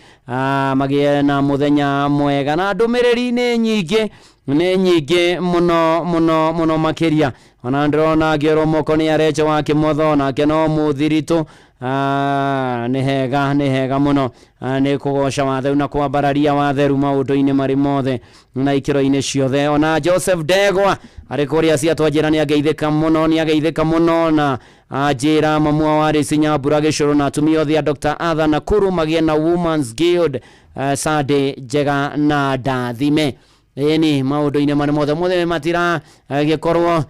magĩe na mũthenya mwega, na ndũmĩrĩri nĩ nyingĩ, nĩ nyingĩ mũno mũno mũno makĩria. Ona ndĩrona ngĩorwo moko nĩ arecho wa kĩmotho, nake no mũthiritũ. Nĩ hega, nĩ hega mũno. Nĩ kũgoca watheru na kwambararia watheru maũndũ-inĩ marĩ mothe na ikĩro-inĩ ciothe. Ona Joseph Ndegwa arĩ kũrĩa ciatwanjĩra nĩ ageithĩka mũno, nĩ ageithĩka mũno, na anjĩra mamua wa Rĩci Nyambura Gĩcũrũ na atumia othe a Dr. Arthur Nakuru magĩe na Women's Guild Sunday njega na ndathime. Ĩni maũndũ-inĩ marĩ mothe mothe matira gĩkorwo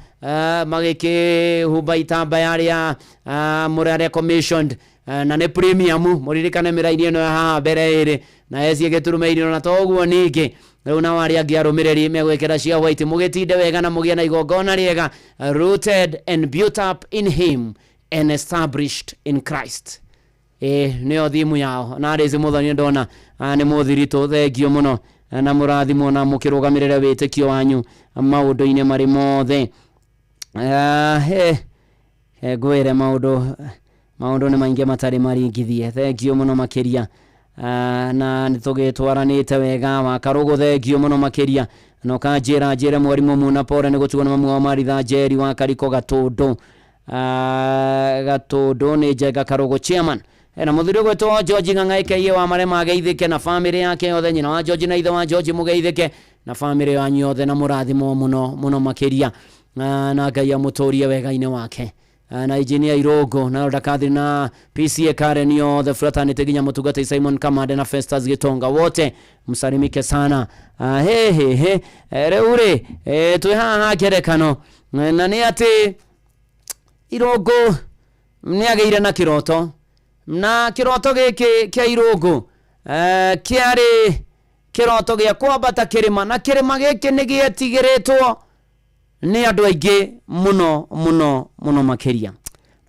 magĩkĩhumba itambaya rĩa mũrĩ arĩa commissioned na nĩ premium. Mũririkane mĩraini ĩno ya haha mbere ĩrĩ na eci ĩgĩturumĩirio, na toguo ningĩ rĩu nao arĩa angĩ arũmĩrĩri megwĩkĩra cia white. Mũgĩtinde wega na mũgĩe na igongona rĩega, rooted and built up in him and established in Christ. Nĩyo thimu yao na Rĩci Mũthoni ndona nĩ mũthiritũ thengio mũno na mũrathimwo na mũkĩrũgamĩrĩre wĩtĩkio wanyu maũndũ-inĩ marĩ mothe. Ngwĩre maũndũ nĩ maingĩ matarĩ maringithie, thengio mũno makĩria. Na nĩ tũgĩtwaranĩte wega wa Karũgũ, thengio mũno makĩria. Na ũkanjĩra njĩre mwarimũ Muna pore nĩ gũtigwo nĩ mamu wa Maritha Njeri wa Kariko Gatũndũ. Gatũndũ nĩ Njenga Karũgũ chairman. Na mũthuri ũgwĩtwo George Ng'ang'a wa Marema ageithĩke na famĩlĩ yake yothe, nyina wa George na ithe wa George mũgeithĩke na famĩlĩ yanyu yothe, na mũrathimwo mũno mũno makĩria. Na Ngai amũtũrie wega-inĩ wake. Na engineer Irogo na Ndakathi na PCA Karen yothe fraternity nginya mũtungati Simon Kamande na Festus Gitonga wote msalimike sana. He he he rĩu rĩ twĩ haha ngerekano na nĩ atĩ Irogo nĩ agĩire na kĩroto, na kĩroto gĩkĩ kĩa Irogo kĩarĩ kĩroto gĩa kwambata kĩrĩma, na kĩrĩma gĩkĩ nĩ gĩetigĩrĩtwo nĩ andũ aingĩ mũno mũno mũno makĩria.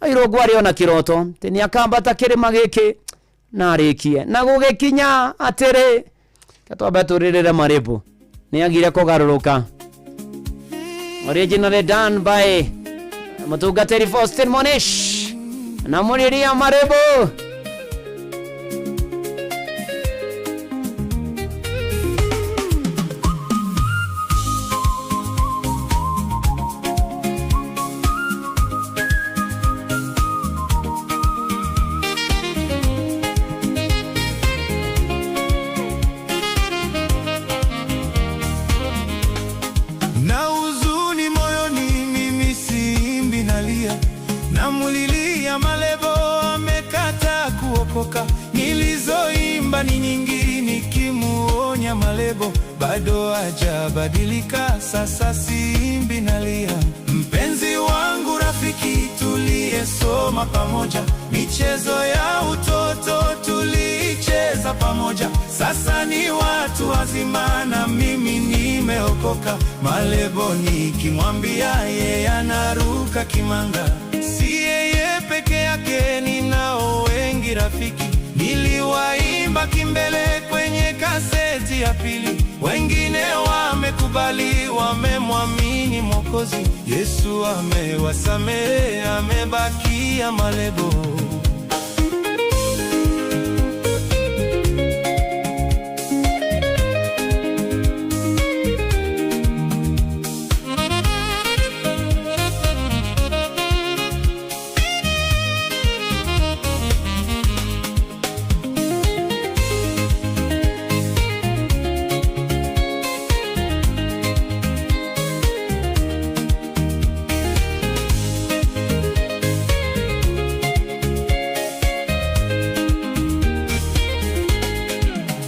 No Irogo arĩ ona kĩroto atĩ nĩ akambata kĩrĩma gĩkĩ na arĩkie, na gũgĩkinya atĩrĩ twambe tũrĩrĩre marĩbũ nĩ agire kũgarũrũka. Originally done by mũtungatĩri Faustin Monish na mũrĩria marĩbũ. Na huzuni moyoni, mimi siimbi, nalia, namulilia Malebo amekata kuokoka. Nilizoimba ni nyingi nikimuonya Malebo, bado hajabadilika, sasa siimbi, nalia. Mpenzi wangu, rafiki tuliyesoma pamoja, michezo ya utoto tulicheza pamoja, sasa ni watu wazima na mimi nimeokoka. Malebo nikimwambia yeye anaruka kimanga. Si yeye peke yake, ninao wengi rafiki, niliwaimba kimbele kwenye kaseti ya pili. Wengine wamekubali, wamemwamini Mwokozi Yesu, amewasamehe, amebakia Malebo.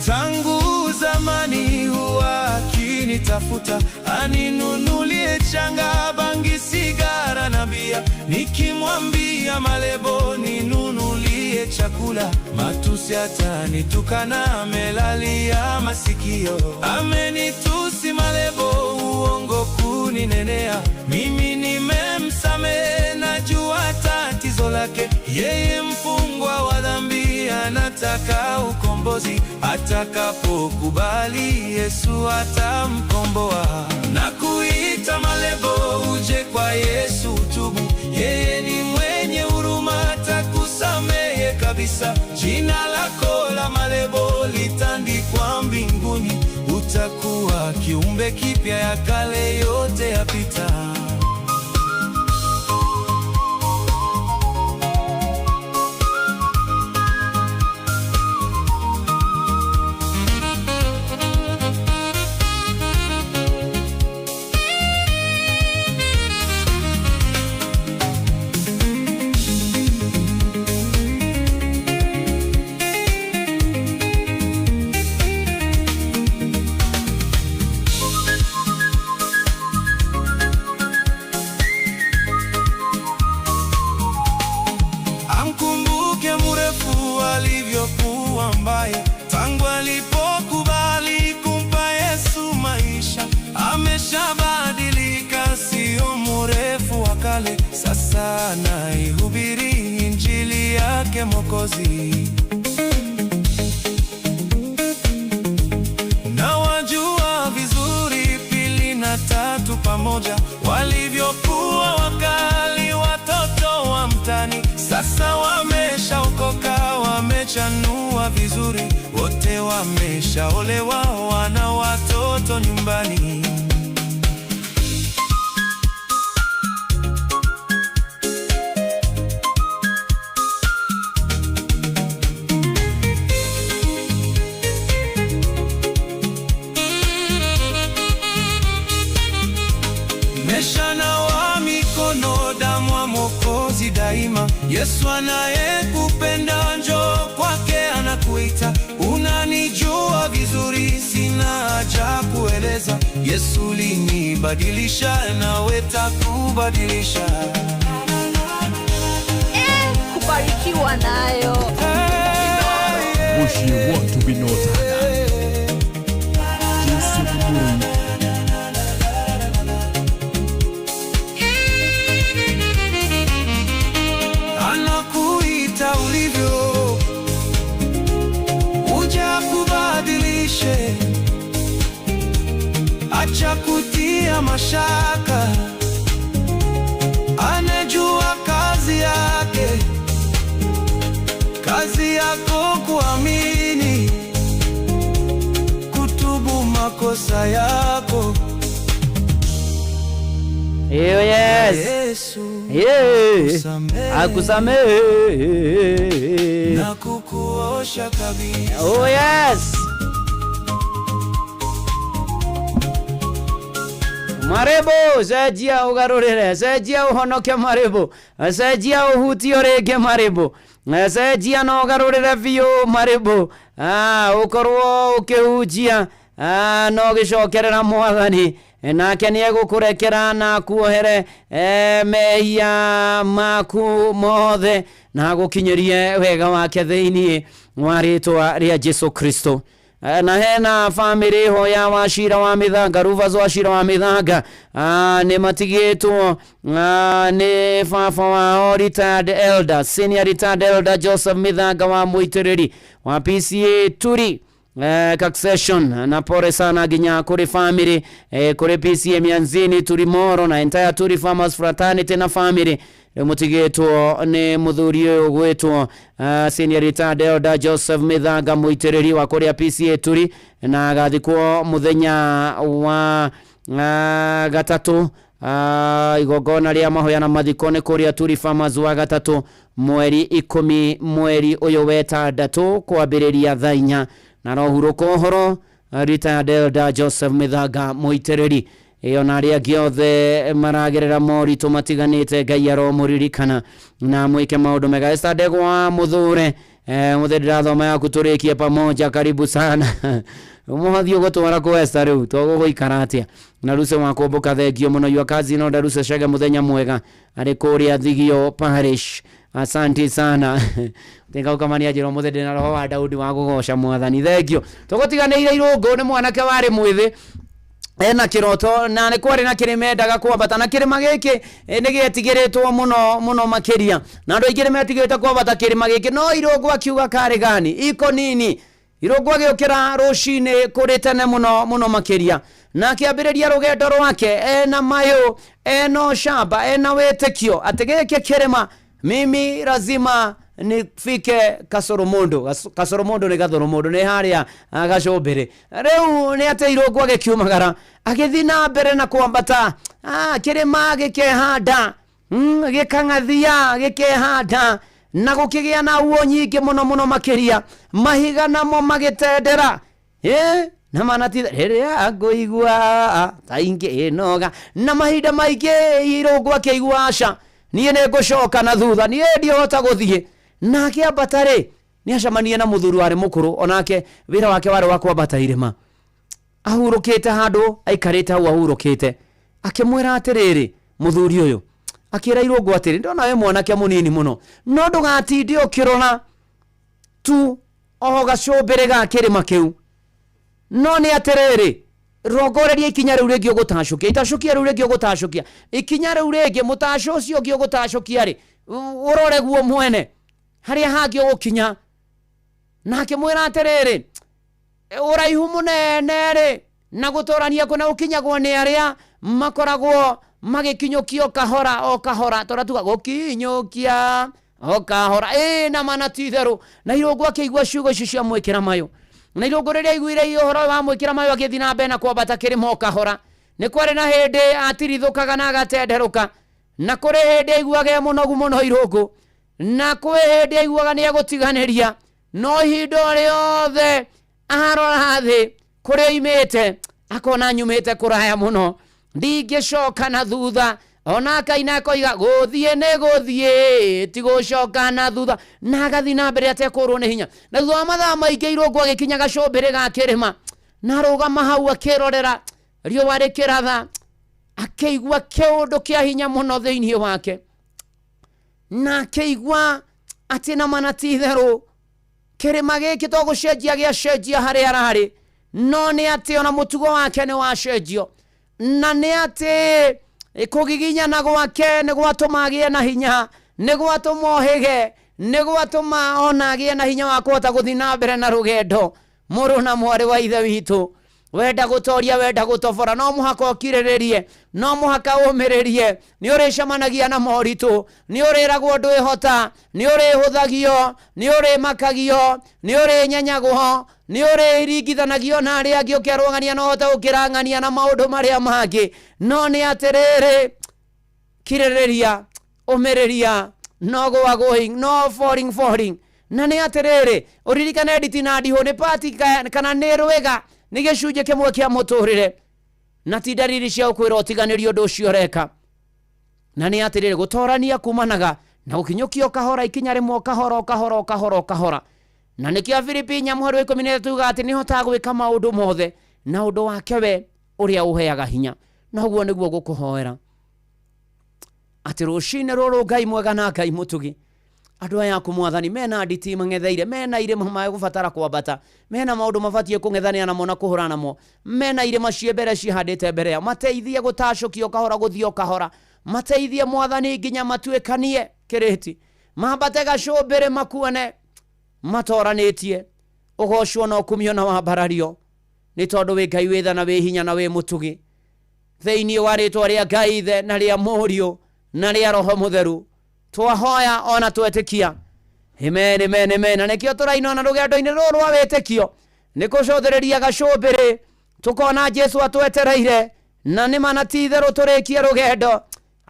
Tangu zamani huwa akinitafuta, aninunulie changa, bangi, sigara na bia. Nikimwambia Malebo ninunulie chakula, matusi atanitukana, amelalia masikio. Amenitusi Malebo, uongo kuninenea. Mimi nimemsamehe, najua tatizo lake. Yeye mfungwa wa dhambi, anataka ukombozi. Atakapokubali Yesu atamkomboa. Na kuita Malebo uje kwa Yesu utubu, yeye ni mwenye huruma, atakusamehe kabisa. Jina lako la Malebo litandikwa mbinguni, utakuwa kiumbe kipya, ya kale yote yapita. Amkumbuke mrefu alivyokuwa mbaya, tangu alipokubali kumpa Yesu maisha. Ameshabadilika, sio mrefu wa kale, sasa naihubiri injili yake. yake Mwokozi. Na wajua vizuri pili na tatu pamoja walivyokuwa wakali watoto wa mtani, sasa wameshaokoka, wamechanua vizuri, wote wameshaolewa, wana watoto nyumbani. Meshanawa mikono, damu ya Mwokozi daima. Yesu anayekupenda njoo kwake anakuita. Unanijua vizuri, sina haja kueleza. Yesu linibadilisha, nawe takubadilisha. Kubarikiwa nayo. Muciĩ wotũ binotana Joseph Mũrũi. Anakuita ulivyo, uja kubadilishe. Acha kutia mashaka, anajua kazi yake. Kazi yako kuamini, kutubu makosa yako. Iyo yes. Yesu Yeah. Akusamehe. na kukuosha kabisa. Oh yes. Marebo cenjia ũgarũrĩre, cenjia ũhonoke marebo, cenjia ũhutio rĩngĩ marebo, cenjia na ũgarũrĩre biũ marebo, ũkorwo ũkĩhunjia na ũgĩcokerera mwathani nake nĩ egũkũrekera na akuohere mehia maku mothe na agũkinyĩrie wega wake thĩinĩ wa rĩtwa rĩa Jesu Kristo. Na hena famĩlĩ ho ya Wachira wa Mĩthanga, Ruvas Wachira wa Mĩthanga, nĩ matigĩtwo nĩ baba wao retired elder, senior retired elder Joseph Mĩthanga wa Mũitĩrĩri wa PCA Turi Succession, na pore sana nginya kuri family, kuri PCA Mianzini Turimoro na entire Turi Farmers Fraternity na family. Rĩu mũtigĩtwo nĩ mũthuri ũyũ ũgwĩtwo senior retired elder Joseph Mĩthanga Mũitĩrĩri wa kũrĩa PCA Turi, na agathikwo mũthenya wa gatatũ. Igongona rĩa mahoya na mathiko nĩ kũrĩa Turi Farmers wa gatatũ mweri 10 mweri ũyũ wetandatũ kwambĩrĩria thaa 4 na rohurũka ũhoro retired elder Joseph Mĩthanga Mũitĩrĩri. Ĩyo na arĩa angĩ othe maragerera moritũ matiganĩte, Ngai aromũririkana na mwĩke maũndũ mega. Esther Ndegwa Mũthure, mũthĩ ndĩrathoma yaku tũrĩkie pamoja, karibu sana. Mũhothi ũgũtwara kũ Esther rĩu tũgũgũikara atĩa? Na Ruse wa Kũmbũka, thengio mũno. Your cousin Oda Ruse Chege, mũthenya mwega arĩ kũrĩa Thigio Parish, asanti sana. Tinga ũkamania njĩra ũmũthĩ ndĩna roho wa Daudi wa kũgoca mwathani, thengio. Tũgũtiganĩire irũngũ nĩ mwanake warĩ mwĩthĩ ena kiroto na nĩ kwarĩ na kĩrĩma endaga kwambata, na kĩrĩma gĩkĩ nĩ gĩetigĩrĩtwo mũno mũno makĩria, na andũ aingĩ nĩ metigĩrĩte kwambata kĩrĩma gĩkĩ, no irũngũ akiuga karĩ gani iko nini. Irũngũ agĩũkĩra rũcinĩ kũrĩ tene mũno mũno makĩria, na akĩambĩrĩria rũgendo rwake ena mayũ, ena ũcamba, ena wĩtĩkio atĩ gĩkĩ kĩrĩma mimi lazima nifike Kasoromondo. Kasoromondo nĩ Gathoromondo, nĩ harĩa gacũmbĩrĩ. Rĩu nĩ atĩ irũngũ agĩkiumagara agĩthiĩ na mbere na kwambata kĩrĩma gĩkehanda, gĩkang'athia gĩkehanda, na gũkĩgĩa na uo nyingĩ mũno mũno makĩria, mahiga namo magĩtendera. Na manatitha rĩrĩa ngũigua ta ingĩnoga, na mahinda maingĩ irũngũ akĩigua aca niĩ nĩ ngũcoka na thutha, niĩ ndihota gũthiĩ. Na akĩambata rĩ, nĩ acemanirie na mũthuri warĩ mũkũrũ, onake wĩra wake warĩ wa kwambata irĩma, ahurũkĩte handũ aikarĩte hau ahurũkĩte. Akĩmwĩra atĩrĩrĩ, mũthuri ũyũ akĩra irũngũ atĩrĩ, ndona wĩ mwanake mũnini mũno, no ndũgatinde ũkĩrora tu o gacũmbĩrĩ ga kĩrĩma kĩu, no nĩ atĩrĩrĩ, rongoreria ikinya rĩu rĩngĩ ũgũtacũkia, itacũkia rĩu rĩngĩ ũgũtacũkia, ikinya rĩu rĩngĩ mũtacũ ũcio ũngĩ ũgũtacũkia rĩ, ũrore guo mwene. Harĩa hangĩ ũgũkinya. Na akĩmwĩra atĩrĩrĩ, ũraihu mũnene rĩ, na gũtũrania kũna gũkinyagwo nĩ arĩa makoragwo magĩkinyũkio kahora o kahora, tondũ tuga gũkinyũkia o kahora. Ĩ na mana ti itherũ. Na Irũngũ akĩigua ciugo icio cia mwĩkĩra mayũ. Na Irũngũ rĩrĩa aiguire ũhoro wa mwĩkĩra mayũ agĩthiĩ na mbere na kwambata kĩrĩma o kahora. Nĩ kwarĩ na hĩndĩ atirithũkaga na agatenderũka. Na kũrĩ hĩndĩ aiguaga e mũnogu mũno Irũngũ. Na kwĩ hĩndĩ aiguaga nĩ egũtiganĩria. No ihinda o rĩothe arora thĩ kũrĩa oimĩte akona nyumĩte kũraya mũno, ndingĩcoka na thutha. Ona akaina akoiga gũthiĩ nĩ gũthiĩ, ti gũcoka na thutha. Na agathiĩ na mbere atekũrwo nĩ hinya. Na thutha wa mathaa maingĩ Irũngũ agĩkinya gacũmbĩrĩ ga kĩrĩma, na arũgama hau akĩrorera riũa rĩkĩratha, akĩigua kĩũndũ kĩa hinya mũno thĩinĩ wake, na akĩigua atĩ na mana ti itherũ kĩrĩma gĩkĩ to gũcenjia gĩacenjia harĩa ararĩ, no nĩ atĩ ona mũtugo wake nĩ wacenjio, na nĩ atĩ kũgiginyana gwake nĩ gwatũma agĩe na hinya, nĩ gwatũma ohĩge, nĩ gwatũma ona agĩe na hinya wa kũhota gũthiĩ na mbere na rũgendo. Mũrũ na mwarĩ wa ithe witũ, wenda gũtoria, wenda gũtobora, no mũhaka ũkirĩrĩrie, no mũhaka ũmĩrĩrie. Nĩ ũrĩcemanagia na moritũ, nĩ ũrĩragwo ndwĩhota, nĩ ũrĩhũthagio, nĩ ũrĩmakagio, nĩ ũrĩnyenyagwo, nĩ ũrĩringithanagio na arĩa angĩ, ũkerwo ng'ania no ũhote gũkĩra na maũndũ marĩa mangĩ. No nĩ atĩrĩrĩ, kirĩrĩria, ũmĩrĩria, no go going, no falling falling. Na nĩ atĩrĩrĩ, ũririkane nditi na ndihũ nĩ pati kana nĩ rwĩga, nĩ gĩcunjĩ kĩmwe kĩa mũtũrĩre, na ti ndariri cia gũkwĩra ũtiganĩrie ũndũ ũcio ũreka. Na nĩ atĩrĩrĩ, gũtorania kumanaga na gũkinyũkio kahora, ikinya rĩmwe kahora kahora kahora kahora. Na nĩkĩo Filipi 4:13 yugaga atĩ nĩhotaga gwĩka maũndũ mothe na ũndũ wake we ũrĩa ũheaga hinya. Na ũguo nĩguo gũkũhoera atĩ rũcinĩ rũrũ Ngai mwega na Ngai mũtugi, andũ aya aku mwathani mena nditi mang'etheire, mena irĩma magũbatara kwambata, mena maũndũ mabatiĩ kũng'ethanĩra namo na kũhũrana namo, mena irĩma ciĩ mbere cihandĩte mbere yao, mateithie gũtacũkio kahora, gũthiĩ o kahora, mateithie mwathani nginya matuĩkanie kĩrĩti, mambate gacũmbĩrĩ makuone matoranĩtie. Ũgocwo na ũkumio na wambarario, nĩ tondũ wĩ Ngai wĩ tha na wĩ hinya na wĩ mũtugi. Thĩinĩ wa rĩtwa rĩa Ngai Ithe na rĩa Mũriũ na rĩa Roho Mũtheru twahoya ona twetĩkia. Amen, amen, amen. Na nĩkĩo tũraina ona rũgendo-inĩ rũrũ rwa wĩtĩkio, nĩ kũcũthĩrĩria gacũmbĩrĩ, tũkona Jesũ atwetereire, na nĩ ma na ti itherũ tũrĩkie rũgendo,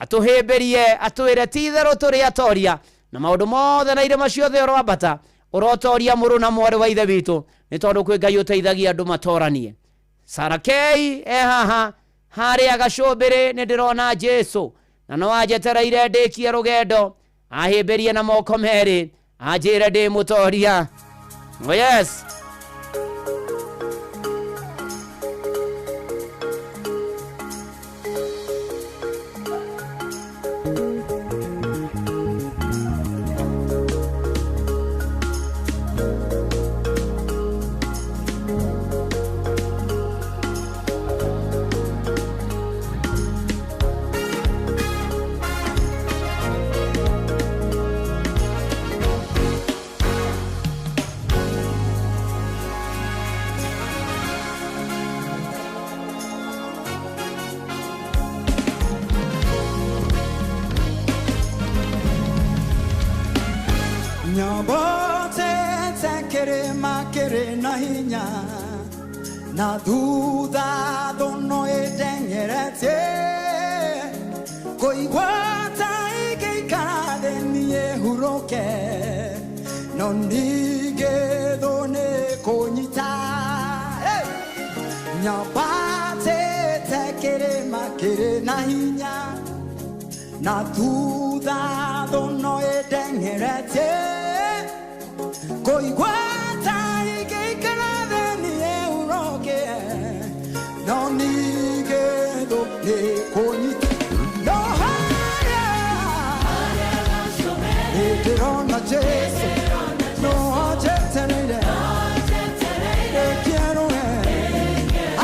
atũhĩmbĩrie, atwĩre ti itherũ tũrĩ atoria, na maũndũ mothe na irĩma ciothe ũroambata, ũrotoria mũrũ na mwarĩ wa ithe witũ, nĩ tondũ kwĩ Ngai ũteithagia andũ matoranie. Sarakei e haha harĩa gacũmbĩrĩ, nĩ ndĩrona Jesũ na no anjetereire ndĩkie rũgendo, ahĩmbĩrie na moko merĩ, anjĩre ndĩ mũtoria. Oh yes. Na hinya na thutha thono ĩteng'eretie, kũigua ta ingĩikara thĩ niĩ hurũke, no ningĩ thũ nĩ kũnyita. Nyambatĩte kĩrĩma kĩrĩ na hinya na thutha thono ĩteng'eretie, kũigua ta ingĩikara thĩ niĩ hurũke, no ningĩ thũ nĩ kũnyita. No harĩa ndĩrona Jesũ, no anjetereire, ndĩkĩerũe,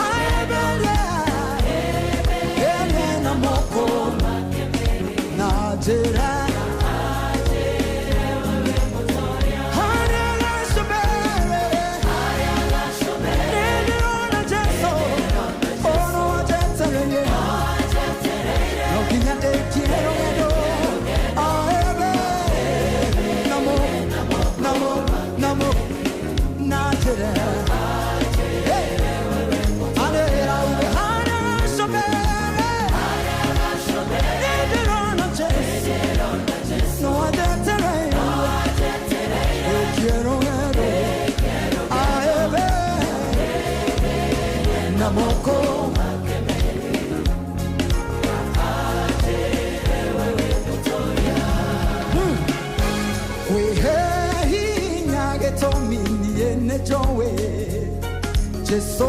ahĩmbĩrie, ĩrĩ na moko na njĩra. moko Jesu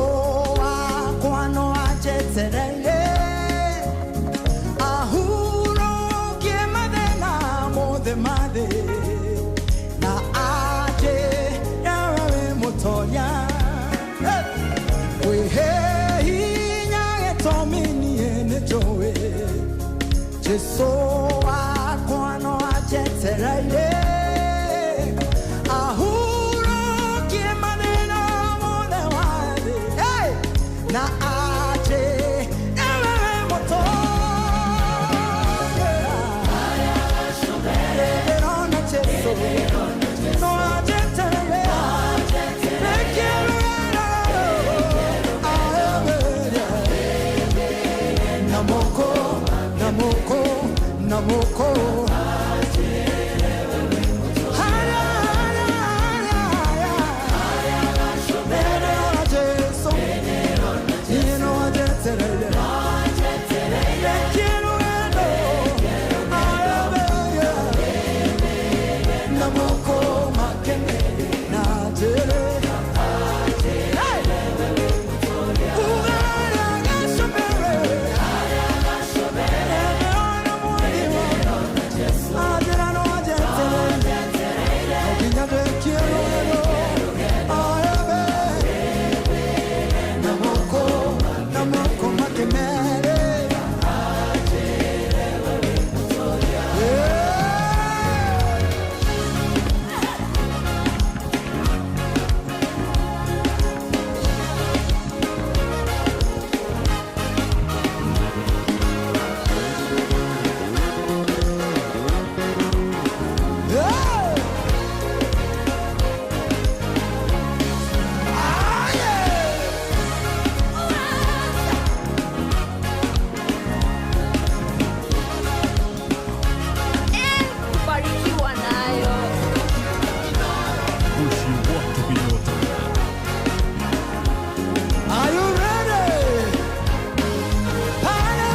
wakwa no anjetereire ahurukie mathĩna mothe ma thĩ na anjĩre wĩ mũtoria. Kwĩhe hinya gĩtũmi niĩ nĩnjũĩ Jesu wakwa no anjetereire ahurukie mathĩna mothe ma thĩ. Hey! Na aje ewe motoria. Ndirona Jesu no anjetereire Namoko, namoko, namoko. Haya, haya, haya, haya. Ndirona Jesu no anjetereire. Namoko makene na jere. Kubarikiwa nayo. Are you ready? Pale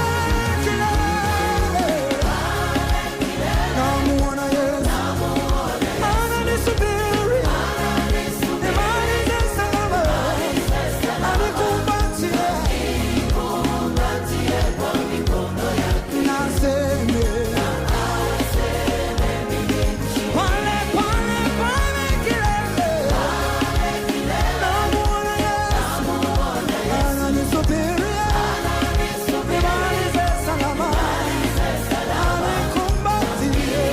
kilele. Namuona Yesu. Ananisubiri. Nimalize salama. Anikumbatie. Naseme. Pale, pale, pale kilele. Namuona Yesu. Ananisubiri. Nimalize salama. Anikumbatie.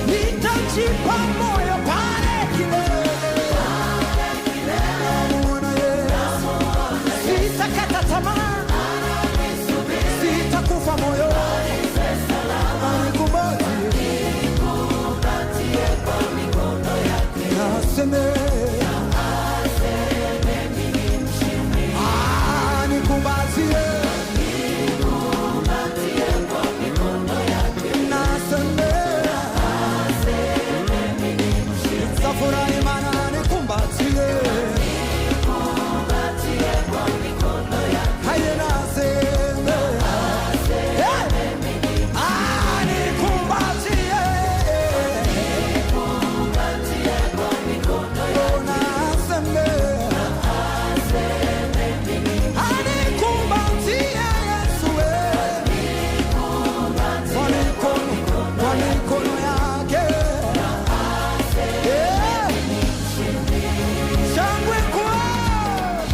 Nitajipa moyo pale kilele. Namuona Yesu. Sitakata tamaa. Sitakufa moyo. Anikumbatie. Naseme. Anikumbatie. Naseme. Nitafurahi maana anikumbatie. Haye naseme. Hey! Anikumbatie. Oh, naseme. Anikumbatie Yesu, eh. Kwa mikono yake. Eh. Shangwe kwao.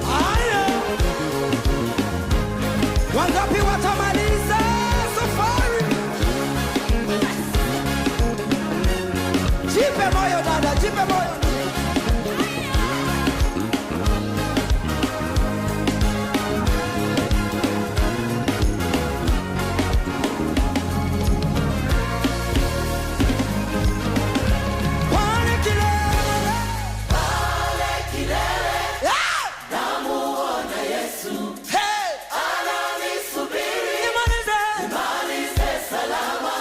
Haya. Wangapi watamaliza safari? Jipe moyo dada, jipe moyo. Pale kilele. kilele namuona Yesu. Hey! Ananisubiri Nimalize. nimalize salama,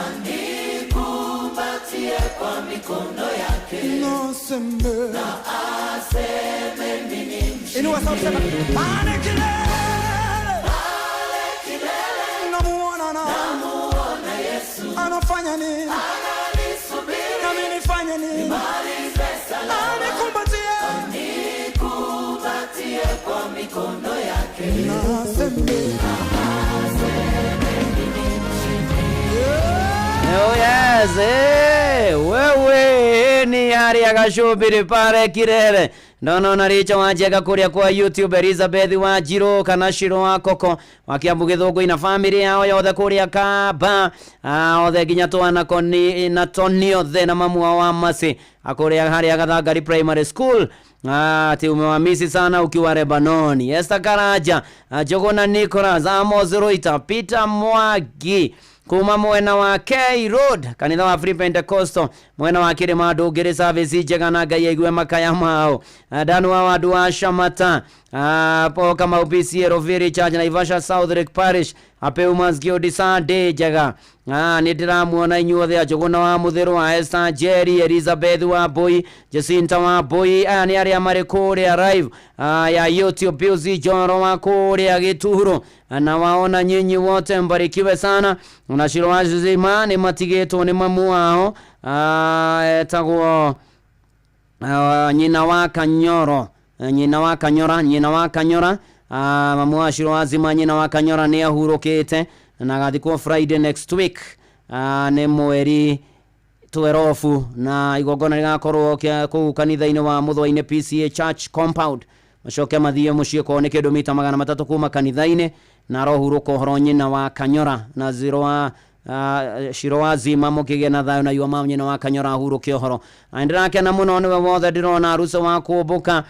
anikumbatie kwa mikono yake Naseme. na aseme mimi mshindi. Inua sauti sema, pale kilele. Pale kilele Namuona na namuona Yesu anafanya nini? ananisubiri Nami nifanye nini? nimalize salama, Anikumbatie. nikumbatie kwa mikono yake Naseme. Oh yes, wewe ni haria gacumbiri pare kirere ndonona richa wanjega kuria kwa YouTube Elizabeth Wanjiru kana Shiro wa Koko wa Kiambu Githũngũi na family yao yothe kuria Kamba. Othe nginya twana Koni na Toni othe na mamu wao wa Masi akuria haria Gathangari Primary School. Ati umewamisi sana ukiwa Lebanoni. Esther Karaja, Jogona Nicholas, Amos Roita, Peter Mwagi kuma mwena wa K Road kanitha wa Free Pentecostal mwena wa Kirima Ndungiri service njega na Ngai aigue makaya mao. Danu wa wandu wa Shamata, Paul Kamau PCA Roviri Church Naivasha South Lake Parish Happy Women's Guild Sunday njega. Nĩ ndĩramuona inyuothe Njũgũna wa Mũthĩrũ wa Esther Njeri Elizabeth wa Mbui Jacinta wa Mbui aya nĩ arĩa marĩ kũrĩa live ya YouTube Pius Joro wa kũrĩa Gĩturo na waona nyinyi wote mbarikiwe sana na Shiro wa Zima nĩ matigĩtwo nĩ mamu wao, etagwo nyina wa Kanyoro. Nyina wa Kanyora, nyina wa Kanyora, mamu wa Shiro wa Zima nyina wa Kanyora nĩ ahurũkĩte na agathikwo Friday next week, nĩ mweri 12 na igongona rĩgakorwo kũu kanitha-inĩ wa Mũthũa-inĩ PCA Church Compound macoke mathiĩ mũciĩ kwao nĩ kĩndũ mita 300 kuma kanitha-inĩ na arohurũka ũhoro nyina wa Kanyora na zero wa Shiro wa Zima mũkĩgĩe na thayũ na yua ma nyina wa Kanyora ahurũke ũhoro. Na nĩndĩrakena mũno nĩwe wothe ndĩrona Aruca wa kũmbũka,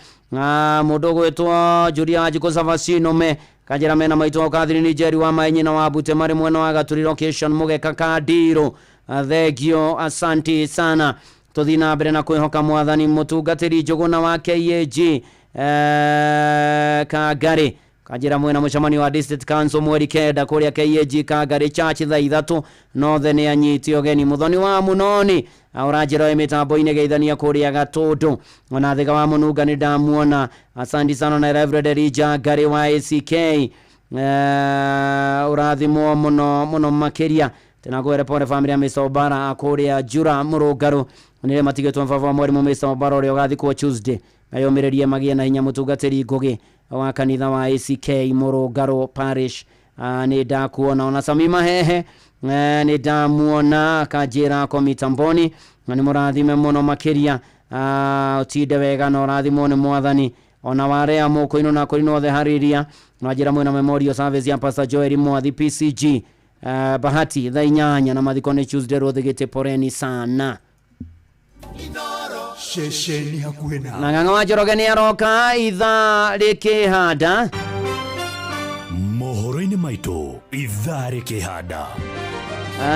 mũndũ ũgwĩtwo Julia Wanjikũ Savasino me kanjĩra mena maitũ wa Catherine Njeri wa maĩ nyina wa Bute marĩ mwena wa Gatũri location mũgeka Kandirũ. Thengio asanti sana tũthiĩ na mbere na kwĩhoka mwathani mũtungatĩri Njũgũna wa KAG Kangari kanjĩra mwena mũcemanio wa district council mweri 9 kũrĩa KAG Kangari church thaa 3 nothe nĩ anyiti ũgeni mũthoni wa Munoni ũranjĩra wĩ mĩtambo-inĩ geithania kũrĩa Gatũndũ ona Thĩga wa Mũnunga nĩ ndamuona asanti sana na Reverend Elijah Ngari wa ACK ũrathimwo mũno mũno makĩria tena kwere pole family ya Mr. Obara kũrĩa Jura Mũrũngarũ nĩrĩa matigĩtwo baba wa mwarimũ Mr. Obara ũrĩa ũgathikwo Tuesday ayũmĩrĩrie magĩe na hinya mũtungatĩri Ngũgĩ wa kanitha wa ACK Mũrũngarũ Parish. Nĩ ndakuona ona Samima Hehe, nĩ ndamuona kanjĩra ko mitamboni na nĩ mũrathime mũno makĩria. Ũtinde wega na ũrathimwo nĩ mwathani ona warea mũkũinũ na kũrinũ othe harĩria na njĩra mwena memorial service ya Pastor Joel Mwathi PCG Bahati thaa 8 na mathiko nĩ Tuesday Rũthigĩte poreni sana ceceni hakuhĩ na na Ng'ang'a wa Njoroge nĩ aroka ithaa rĩkĩhanda mohoro-inĩ maitũ ithaa rĩkĩhanda.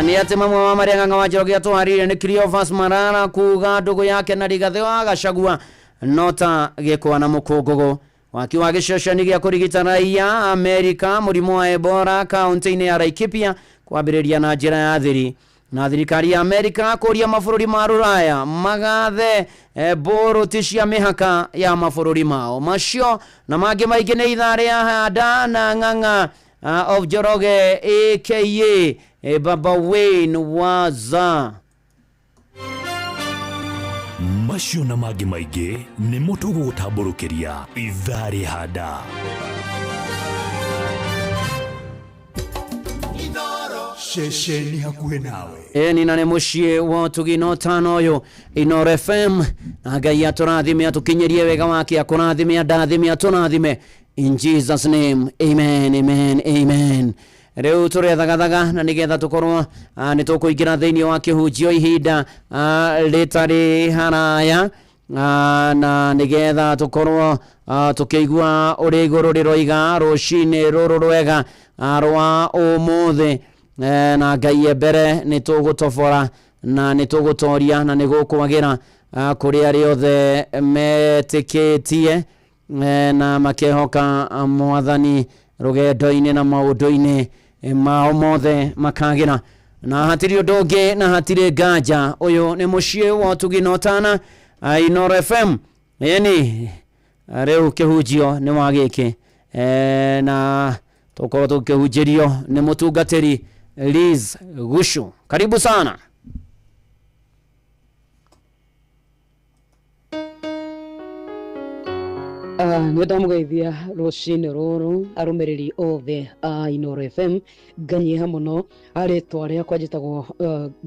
Nĩ atĩ mamwe wa marĩa Ng'ang'a wa Njoroge atũharĩirie nĩ Cleophas Marara kuga ndũgũ yake na Rigathĩ wa Gachagua nota gĩkwa na mũkũngũgũ waki wa gĩceceni gĩa kũrigita raia Amerika mũrimũ wa Ebola kaunti-inĩ ya Laikipia kwambĩrĩria na njĩra ya thiri na thirikari ya Amerika kũria mabũrũri ma rũraya magathe mbũrũti cia mĩhaka ya mabũrũri mao macio na mangĩ maingĩ nĩ ithaa rĩa handa na Ng'ang'a of Njoroge aka Baba Wayne Waza macio na mangĩ maingĩ nĩmo tũgũgũtambũrũkĩria ithaa rĩhanda. Ceceni hakuhĩ nawe ĩni na nĩ mũciĩ wa ũtugi na ũtano ũyũ Inooro FM na Ngai atũrathime atũkinyĩrie wega wake akũrathime andathime atũrathime in Jesus name amen amen amen rĩu tũrethagathaga na nĩgetha tũkorwo nĩ tũkũingĩra thĩinĩ wa kĩhunjio ihinda rĩtarĩ haraya na nĩgetha tũkorwo tũkĩigua ũrĩa igũrũ rĩroiga rũcinĩ rũrũ rwega rwa ũmũthĩ na Ngai e mbere nĩ tũgũtobora na nĩ tũgũtoria na nĩ gũkwagĩra Kũrĩ arĩa othe metĩkĩtie na makehoka mwathani rũgendo-inĩ na maũndũ-inĩ mao mothe makagĩra na hatirĩ ũndũ ũngĩ na hatirĩ nganja. Ũyũ nĩ mũciĩ wa ũtugi na ũtana, Inooro FM. Ĩni rĩu kĩhunjio nĩ wa gĩkĩ, na tũkorwo tũkĩhunjĩrio nĩ mũtungatĩri Liz Gushu. Karibu sana. Nĩ ndamũgeithia rũcinĩ rũrũ arũmĩrĩri othe a Inooro FM, nganyiha mũno. Rĩtwa rĩakwa njĩtagwo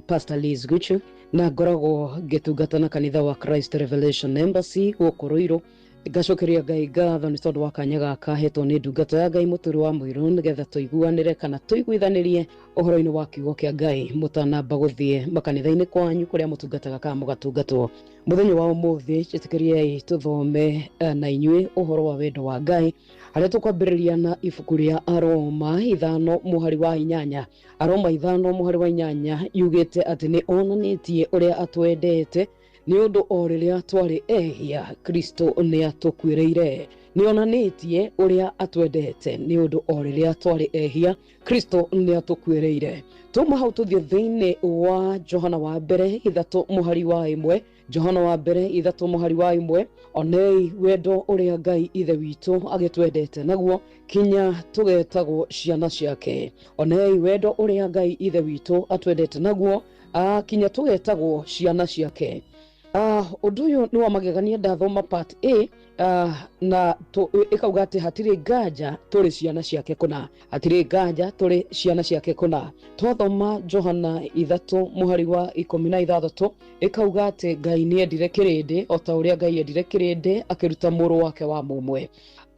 Pastor Liz Guchu na ngoragwo ngĩtungata na kanitha wa Christ Revelation Embassy gũkũ Ruiru. Ngacokeria Ngai ngatho nĩ tondũ wa kanya gaka hetwo nĩ ndungata ya Ngai mũtũrĩ wa mũirũ, nĩgetha tũiguanĩre kana tũiguithanĩrie ũhoro-inĩ wa kiugo kĩa Ngai mũtanamba gũthiĩ makanitha-inĩ kwanyu kũrĩa mũtungataga kana mũgatungatwo. Mũthenya wa ũmũthĩ njĩtĩkĩriei tũthome na inyuĩ ũhoro wa wendo wa Ngai, harĩa tũkwambĩrĩria na ibuku rĩa Aroma 5:8. Aroma 5:8 yugĩte atĩ nĩ onanĩtie ũrĩa atwendete, nĩ ũndũ o rĩrĩa twarĩ ehia Kristo nĩ atũkuĩrĩire. Nĩ onanĩtie ũrĩa atwendete, nĩ ũndũ o rĩrĩa twarĩ ehia Kristo nĩ atũkuĩrĩire. Tuma hau tũthiĩ thĩinĩ wa Johana wa mbere 3:1. Johana wa mbere 3:1, onei wendo ũrĩa Ngai ithe witũ agĩtwendete naguo kinya tũgetagwo ciana ciake. Onei wendo ũrĩa Ngai ithe witũ atwendete naguo kinya tũgetagwo ciana ciake. Ũndũ ũyũ nĩ wa magegania. Ndathoma part A na ĩkauga atĩ hatirĩ nganja tũrĩ ciana ciake kũna, hatirĩ nganja tũrĩ ciana ciake kũna. Twathoma Johana 3:16 ĩkauga atĩ Ngai nĩ endire kĩrĩndĩ o ta ũrĩa Ngai endire kĩrĩndĩ akĩruta mũrũ wake wa mũmwe,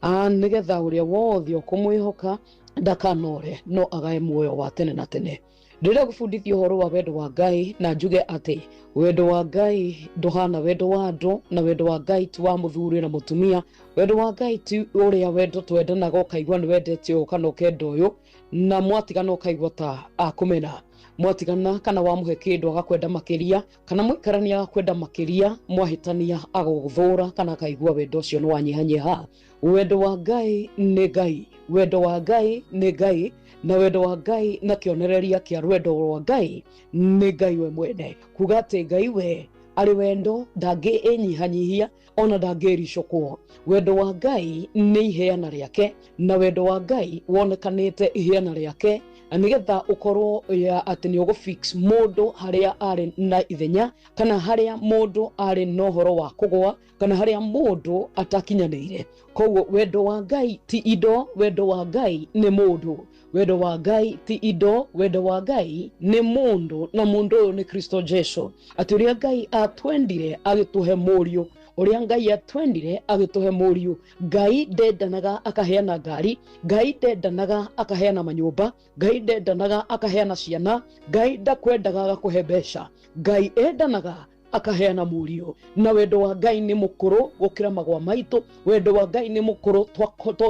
nĩgetha ũrĩa wothe ũkũmwĩhoka ndakanore no agae muoyo wa tene na tene. Ndĩrenda gũbundithia ũhoro wa wendo wa Ngai na njuge atĩ wendo wa Ngai ndũhana wendo wa andũ, na wendo wa Ngai ti wa mũthuri na mũtumia. Wendo wa Ngai ti ũrĩa wendo twendanaga ũkaigua nĩ wendete ũyũ kana ũkenda ũyũ, na mwatigana ũkaigua ta akũmena. Mwatigana kana wamũhe kĩndũ agakwenda makĩria, kana mũikarania agakwenda makĩria, mwahĩtania agũgũthũra kana akaigua wendo ũcio nĩ wanyihanyiha. Wendo wa Ngai nĩ Ngai, wendo wa Ngai nĩ Ngai, na wendo wa Ngai na kĩonereria kĩa rwendo rwa Ngai nĩ Ngai we mwene. Kuga atĩ Ngai we arĩ wendo, ndangĩĩnyihanyihia ona ndangĩricũkwo. Wendo wa Ngai nĩ iheana rĩake, na wendo wa Ngai wonekanĩte iheana rĩake nĩgetha ũkorwo ya atĩ nĩ ũgũfix mũndũ harĩa arĩ na ithenya, kana harĩa mũndũ arĩ na ũhoro wa kũgũa, kana harĩa mũndũ atakinyanĩire. Koguo wendo wa Ngai ti indo, wendo wa Ngai nĩ mũndũ. Wendo wa Ngai ti indo, wendo wa Ngai nĩ mũndũ, na mũndũ ũyũ nĩ Kristo Jesu. Atĩ ũrĩa Ngai atwendire agĩtũhe mũriũ, ũrĩa Ngai atwendire agĩtũhe mũriũ. Ngai ndendanaga akaheana ngari, Ngai ndendanaga akaheana manyũmba, Ngai ndendanaga akaheana ciana, Ngai ndakwendaga agakũhe mbeca. Ngai endanaga akaheana mũriũ. Na wendo wa Ngai nĩ mũkũrũ gũkĩra magwa maitũ. Wendo wa Ngai nĩ mũkũrũ,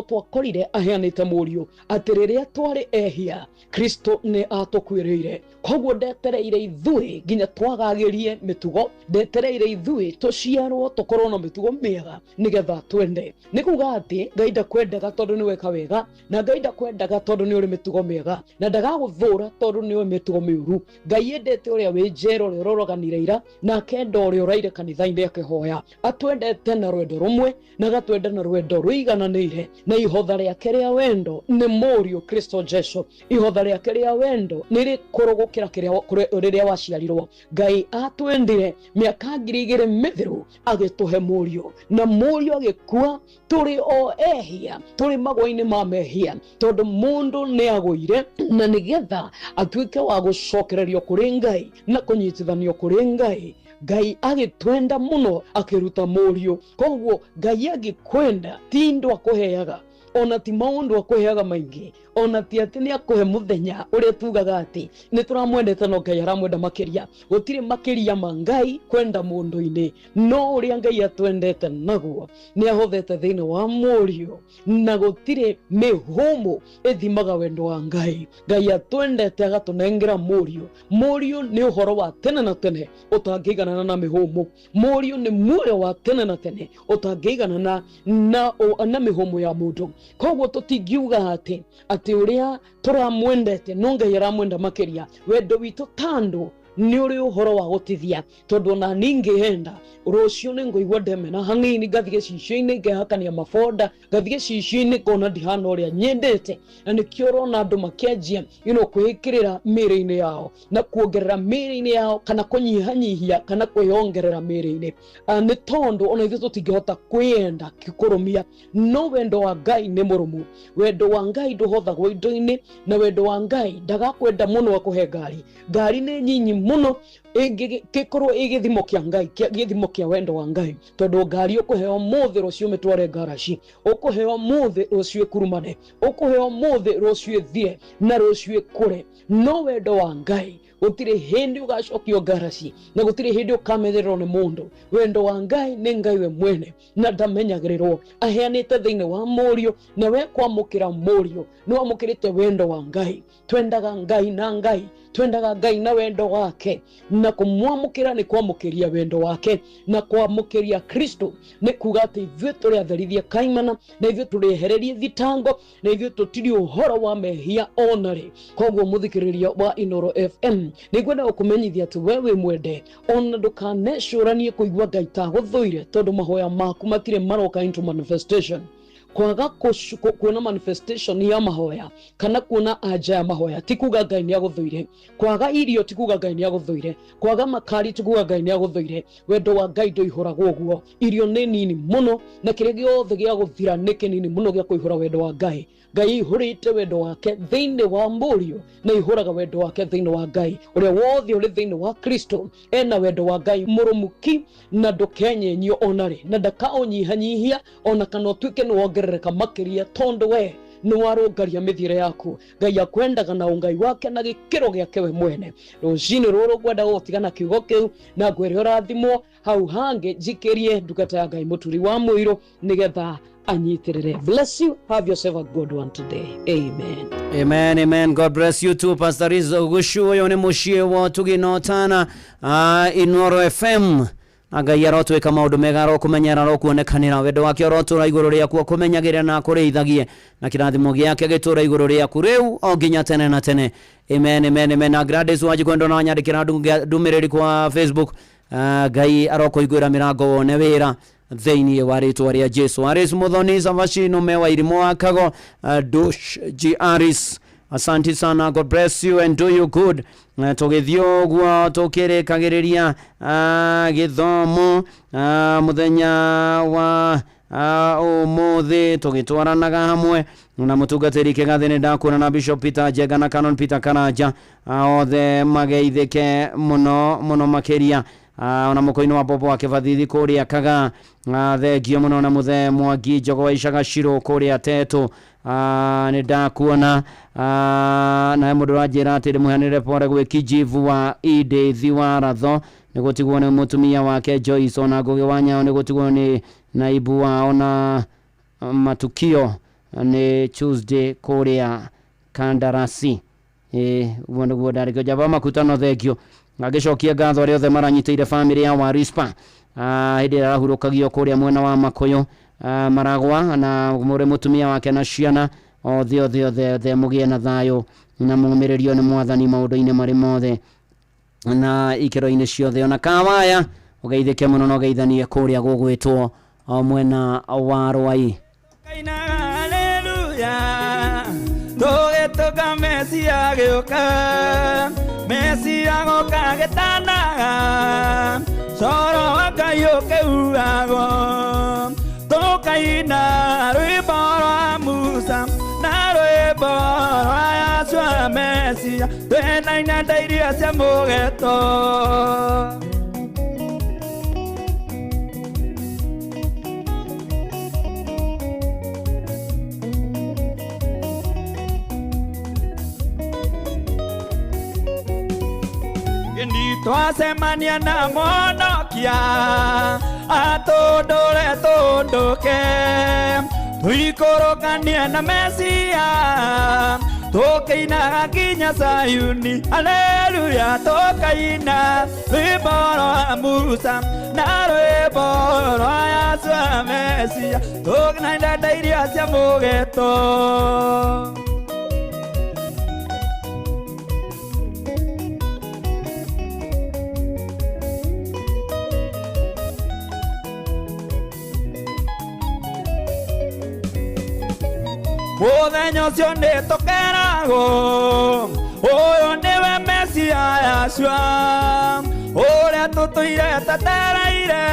twakorire aheanĩte mũriũ atĩ rĩrĩa twarĩ ehia Kristo nĩ atũkuĩrĩire. Koguo ndetereire ithuĩ nginya twagagĩrie mĩtugo, ndetereire ithuĩ tũciarwo tũkorwo na mĩtugo mĩega nĩgetha twende. Nĩ kuga atĩ Ngai ndakwendaga tondũ nĩ weka wega, na Ngai ndakwendaga tondũ nĩ ũrĩ mĩtugo mĩega, na ndagagũthũra tondũ nĩ ũrĩ mĩtugo mĩũru. Ngai endete ũrĩa wĩ njera, ũrĩa ũroraganire ira, na akenda ũrĩa ũraire kanitha-inĩ akĩhoya. Atwendete na rwendo rũmwe, na agatwenda na rwendo rũigananĩire, na ihotha rĩake rĩa wendo nĩ mũriũ Kristo Jesu. Ihotha rĩake rĩa wendo nĩ rĩkũrũ gũkĩra rĩrĩa waciarirwo. Ngai atwendire mĩaka 2000 mĩthiru agĩtũhe mũriũ, na mũriũ agĩkua tũrĩ o ehia, tũrĩ magwa-inĩ ma mehia, tondũ mũndũ nĩ agũire, na nĩgetha atuĩke wa gũcokererio kũrĩ Ngai na kũnyitithanio kũrĩ Ngai, Ngai agĩtwenda mũno akĩruta mũriũ. Koguo Ngai angĩkwenda ti indo akũheaga, Ona ti maũndũ akũheaga maingĩ, ona ti atĩ nĩ akũhe mũthenya ũrĩa tugaga atĩ nĩ tũramwendete no Ngai aramwenda makĩria. Gũtirĩ makĩria ma Ngai kwenda mũndũ-inĩ, no ũrĩa Ngai atwendete naguo nĩ ahothete thĩinĩ wa mũriũ, na gũtirĩ mĩhũmũ ĩthimaga wendo wa Ngai. Ngai atwendete agatũnengera mũriũ. Mũriũ nĩ ũhoro wa tene na tene ũtangĩiganana na mĩhũmũ. Mũriũ nĩ muoyo wa tene na tene ũtangĩiganana na mĩhũmũ ya mũndũ. Koguo tũtingiuga atĩ ũrĩa tũramwendete no Ngai aramwenda makĩria. Wendo witũ tandũ nĩ ũrĩ ũhoro wa gũtithia, tondũ ona ningĩenda rũciũ nĩ ngũigua ndemena hanini, ngathiĩ gĩcicio-inĩ ngehakania mabonda, ngathiĩ gĩcicio-inĩ ngona ndihana ũrĩa nyendete. Na nĩkĩo ũrona andũ makĩanjia kwĩĩkĩrĩra mĩĩrĩ-inĩ yao na kuongerera mĩĩrĩ-inĩ yao, kana kũnyihanyihia kana kwĩongerera mĩĩrĩ-inĩ, nĩ tondũ ona ithuĩ tũtingĩhota kwĩyenda kũrũmia. No wendo wa Ngai nĩ mũrũmu. Wendo wa Ngai ndũhothagwo indo-inĩ, na wendo wa Ngai ndagakwenda mũno akũhe ngari. Ngari nĩ nyinyi mũno ĩngĩkorwo ĩ gĩthimo kĩa Ngai, gĩthimo kĩa wendo wa Ngai, tondũ ngari ũkũheo mũthĩ rũciũ mĩtware ngaraci, ũkũheo mũthĩ rũciũ ĩkurumane, ũkũheo mũthĩ rũciũ ĩthire na rũciũ ĩkũre. No wendo wa Ngai gũtirĩ hĩndĩ ũgacokio ngaraci, na gũtirĩ hĩndĩ ũkamenyererwo nĩ mũndũ. Wendo wa Ngai nĩ Ngai we mwene, na ndamenyagĩrĩrwo, aheanĩte thĩinĩ wa mũriũ, na we kwamũkĩra mũriũ nĩ wamũkĩrĩte wendo wa Ngai. Twendaga Ngai na Ngai, twendaga Ngai na wendo wake, na kũmwamũkĩra nĩ kwamũkĩria wendo wake, na kwamũkĩria Kristo nĩ kuga atĩ ithuĩ tũrĩ atherithie kaimana, na ithuĩ tũrĩehererie thitango, na ithuĩ tũtirĩ ũhoro wa mehia ona rĩ. Koguo mũthikĩrĩria wa Inooro FM, nĩngwenda gũkũmenyithia atĩ we wĩ mwende, ona ndũkanecũranie kũigua Ngai ta agũthũire, tondũ mahoya maku matirĩ maroka into manifestation. Kwaga kuona manifestation ya mahoya kana kuona anja ya mahoya ti kuga Ngai nĩ agũthũire. Kwaga irio ti kuga Ngai nĩ agũthũire. Kwaga makari ti kuga Ngai nĩ agũthũire. Wendo wa Ngai ndũihũragwo ũguo. Irio nĩ nini mũno, na kĩrĩa gĩothe gĩa gũthira nĩ kĩnini mũno gĩa kũihũra wendo wa Ngai. Ngai aihũrĩte wendo wake thĩinĩ wa mũriũ, na aihũraga wendo wake thĩinĩ wa Ngai. Ũrĩa wothe ũrĩ thĩinĩ wa Kristo ena wendo wa Ngai mũrũmuki, na ndũkenyenyio ona rĩ, na ndakaũnyihanyihia ona kana ũtuĩke nĩ wongerereka makĩria, tondũ we nĩ warũngaria mĩthiĩre yaku. Ngai akwendaga na ũngai wake na gĩkĩro gĩake we mwene. Rũcinĩ rũrũ ngwenda gũtigana kiugo kĩu na ngwĩre ũrathimwo. Hau hangĩ njikĩrie ndungata ya Ngai mũturi wa mũirũ nĩgetha anyitirire. Bless you. Have yourself a good one today. Amen. Amen, amen. God bless you too, Pastor Rizo Gushu. Ũyũ nĩ mũciĩ wa Tũgĩnotana, Inooro FM. Na Ngai arotwĩka maũndũ mega, arokũmenyera, arokuonekanĩra. Wendo wake ũrotũra igũrũ rĩaku, akũmenyagĩre na akũrĩithagie, na kĩrathimo gĩake gĩtũra igũrũ rĩaku rĩu o nginya tene na tene. Amen, amen, amen. Na Gladys Wanjikwendo na wanyandĩkĩra ndũmĩrĩri kwa Facebook. Ngai arokũhingũrĩra mĩrango wone wĩra thĩinĩ wa rĩtwa rĩa Jesu. Aris Muthoni Savashino Mewa Irimo wa Kago, Dush G Aris, asante sana, God bless you and do you good. Tũgĩthiĩ ũguo tũkĩrĩkagĩrĩria gĩthomo mũthenya wa ũmũthĩ, tũgĩtwaranaga hamwe na mũtungatĩri Kĩgathĩ. Nĩ ndakuona na Bishop Peter Njenga na Canon Peter Karanja, othe mageithĩke mũno mũno makĩria. Ona mũkũinĩ wa Bobo wa Kĩbathithi kũrĩa Kaga, thengio mũno na mũthee Mwangi Njogo wa Icaga Cirũ kũrĩa Tetũ, nĩ ndakuona. Nawe mũndũ ũranjĩra atĩ ndĩmũheanĩre pore gwĩ Kijivu wa Indĩthi wa Ratho, nĩ gũtigwo nĩ mũtumia wake Joyce, ona Ngũgĩ wa Nyao nĩ gũtigwo nĩ naibu wao na matukio nĩ Tuesday kũrĩa Kandarasi. Ũguo nĩguo ndarĩkio. Njamba Makutano thengio. Agĩcokia ngatho arĩa othe maranyitĩire bamĩrĩ ya Warispa hĩndĩ ĩrĩa arahurũkagio kũrĩa mwena wa Makũyũ, Maragwa, na mũrĩ mũtumia wake na ciana othe othe othe othe, mũgĩe na thayũ na mũmĩrĩrio nĩ Mwathani maũndũ-inĩ marĩ mothe na ikĩro-inĩ ciothe. Ona kawaya ũgeithĩke mũno na ũgeithanie kũrĩa gũgwĩtwo mwena wa Rwai. Haleluya, tũgĩtũka Mesia gĩũka, Mesia goka gĩtanaga, coro wa Ngai ũkĩhuhagwo, tũkaina rwĩmbo rwa Musa na rwĩmbo rwa Yahshua Mesia, twĩna inanda iria cia mũgeto. Twacemania na monokia atũndũre tũndũke tũikũrũkanie na Mesia tũkĩinaga nginya Sayuni haleluya tũkaina rwĩmbo rwa Musa na rwĩmbo rwa Yahshua Mesia tũkĩina ndanda iria cia mũgeto. Mũthenya ũcio nĩ tũkeragwo ũyũ nĩwe Mesia Yahshua ũrĩa tũtũire twetereire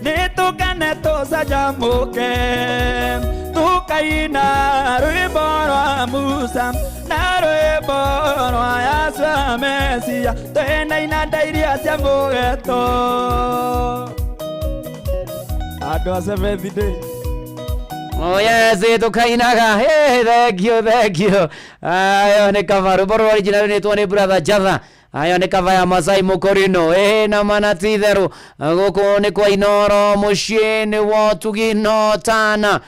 nĩ tũkene tũcanjamũke tũkaina rwĩmbo rwa Musa na rwĩmbo rwa Yahshua Mesia twĩna inanda iria cia mũgeto. Andũ a Seventh Day. Oh yes, tukainaga. Hey, thank you, thank you. Ayo nĩ kaba rwĩmbo rwa original rwĩtwo nĩ Brother Jatha. Ayo nĩ kaba ya Masai Mũkũrinũ. Ĩ na mana ti itherũ gũkũ nĩ kwa Inoro mũciĩ-inĩ wa ũtugi na ũtana.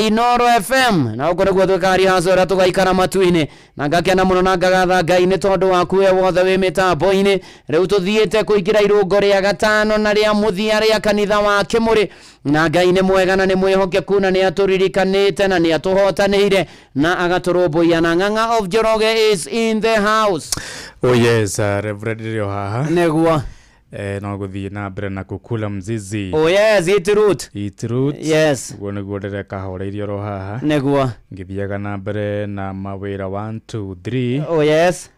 Inoro FM na gũkũ nĩguo twĩkaga rehearsal ĩrĩa tũgaikara matu-inĩ na ngakena mũno na ngagatha Ngai nĩ tondũ waku we wothe wĩ mĩtambo-inĩ. Rĩu tũthiĩte kũingĩra irũngo rĩa gatano na rĩa mũthia rĩa kanitha wa Kĩmũrĩ na Ngai nĩ mwega na nĩ mwĩhokeku na nĩ atũririkanĩte na nĩ atũhotanĩire na agatũrũmbũiya na Ng'ang'a of Njoroge is in the house. Oh yes, Reverend rĩo haha nĩguo no gũthiĩ na mbere na kũkula mzizi. Oh yes, eat root. Eat root. Yes. Ũguo nĩguo ndĩreka horeirie oro haha nĩguo ngĩthiaga na mbere na mawĩra 1 2 3. Oh yes.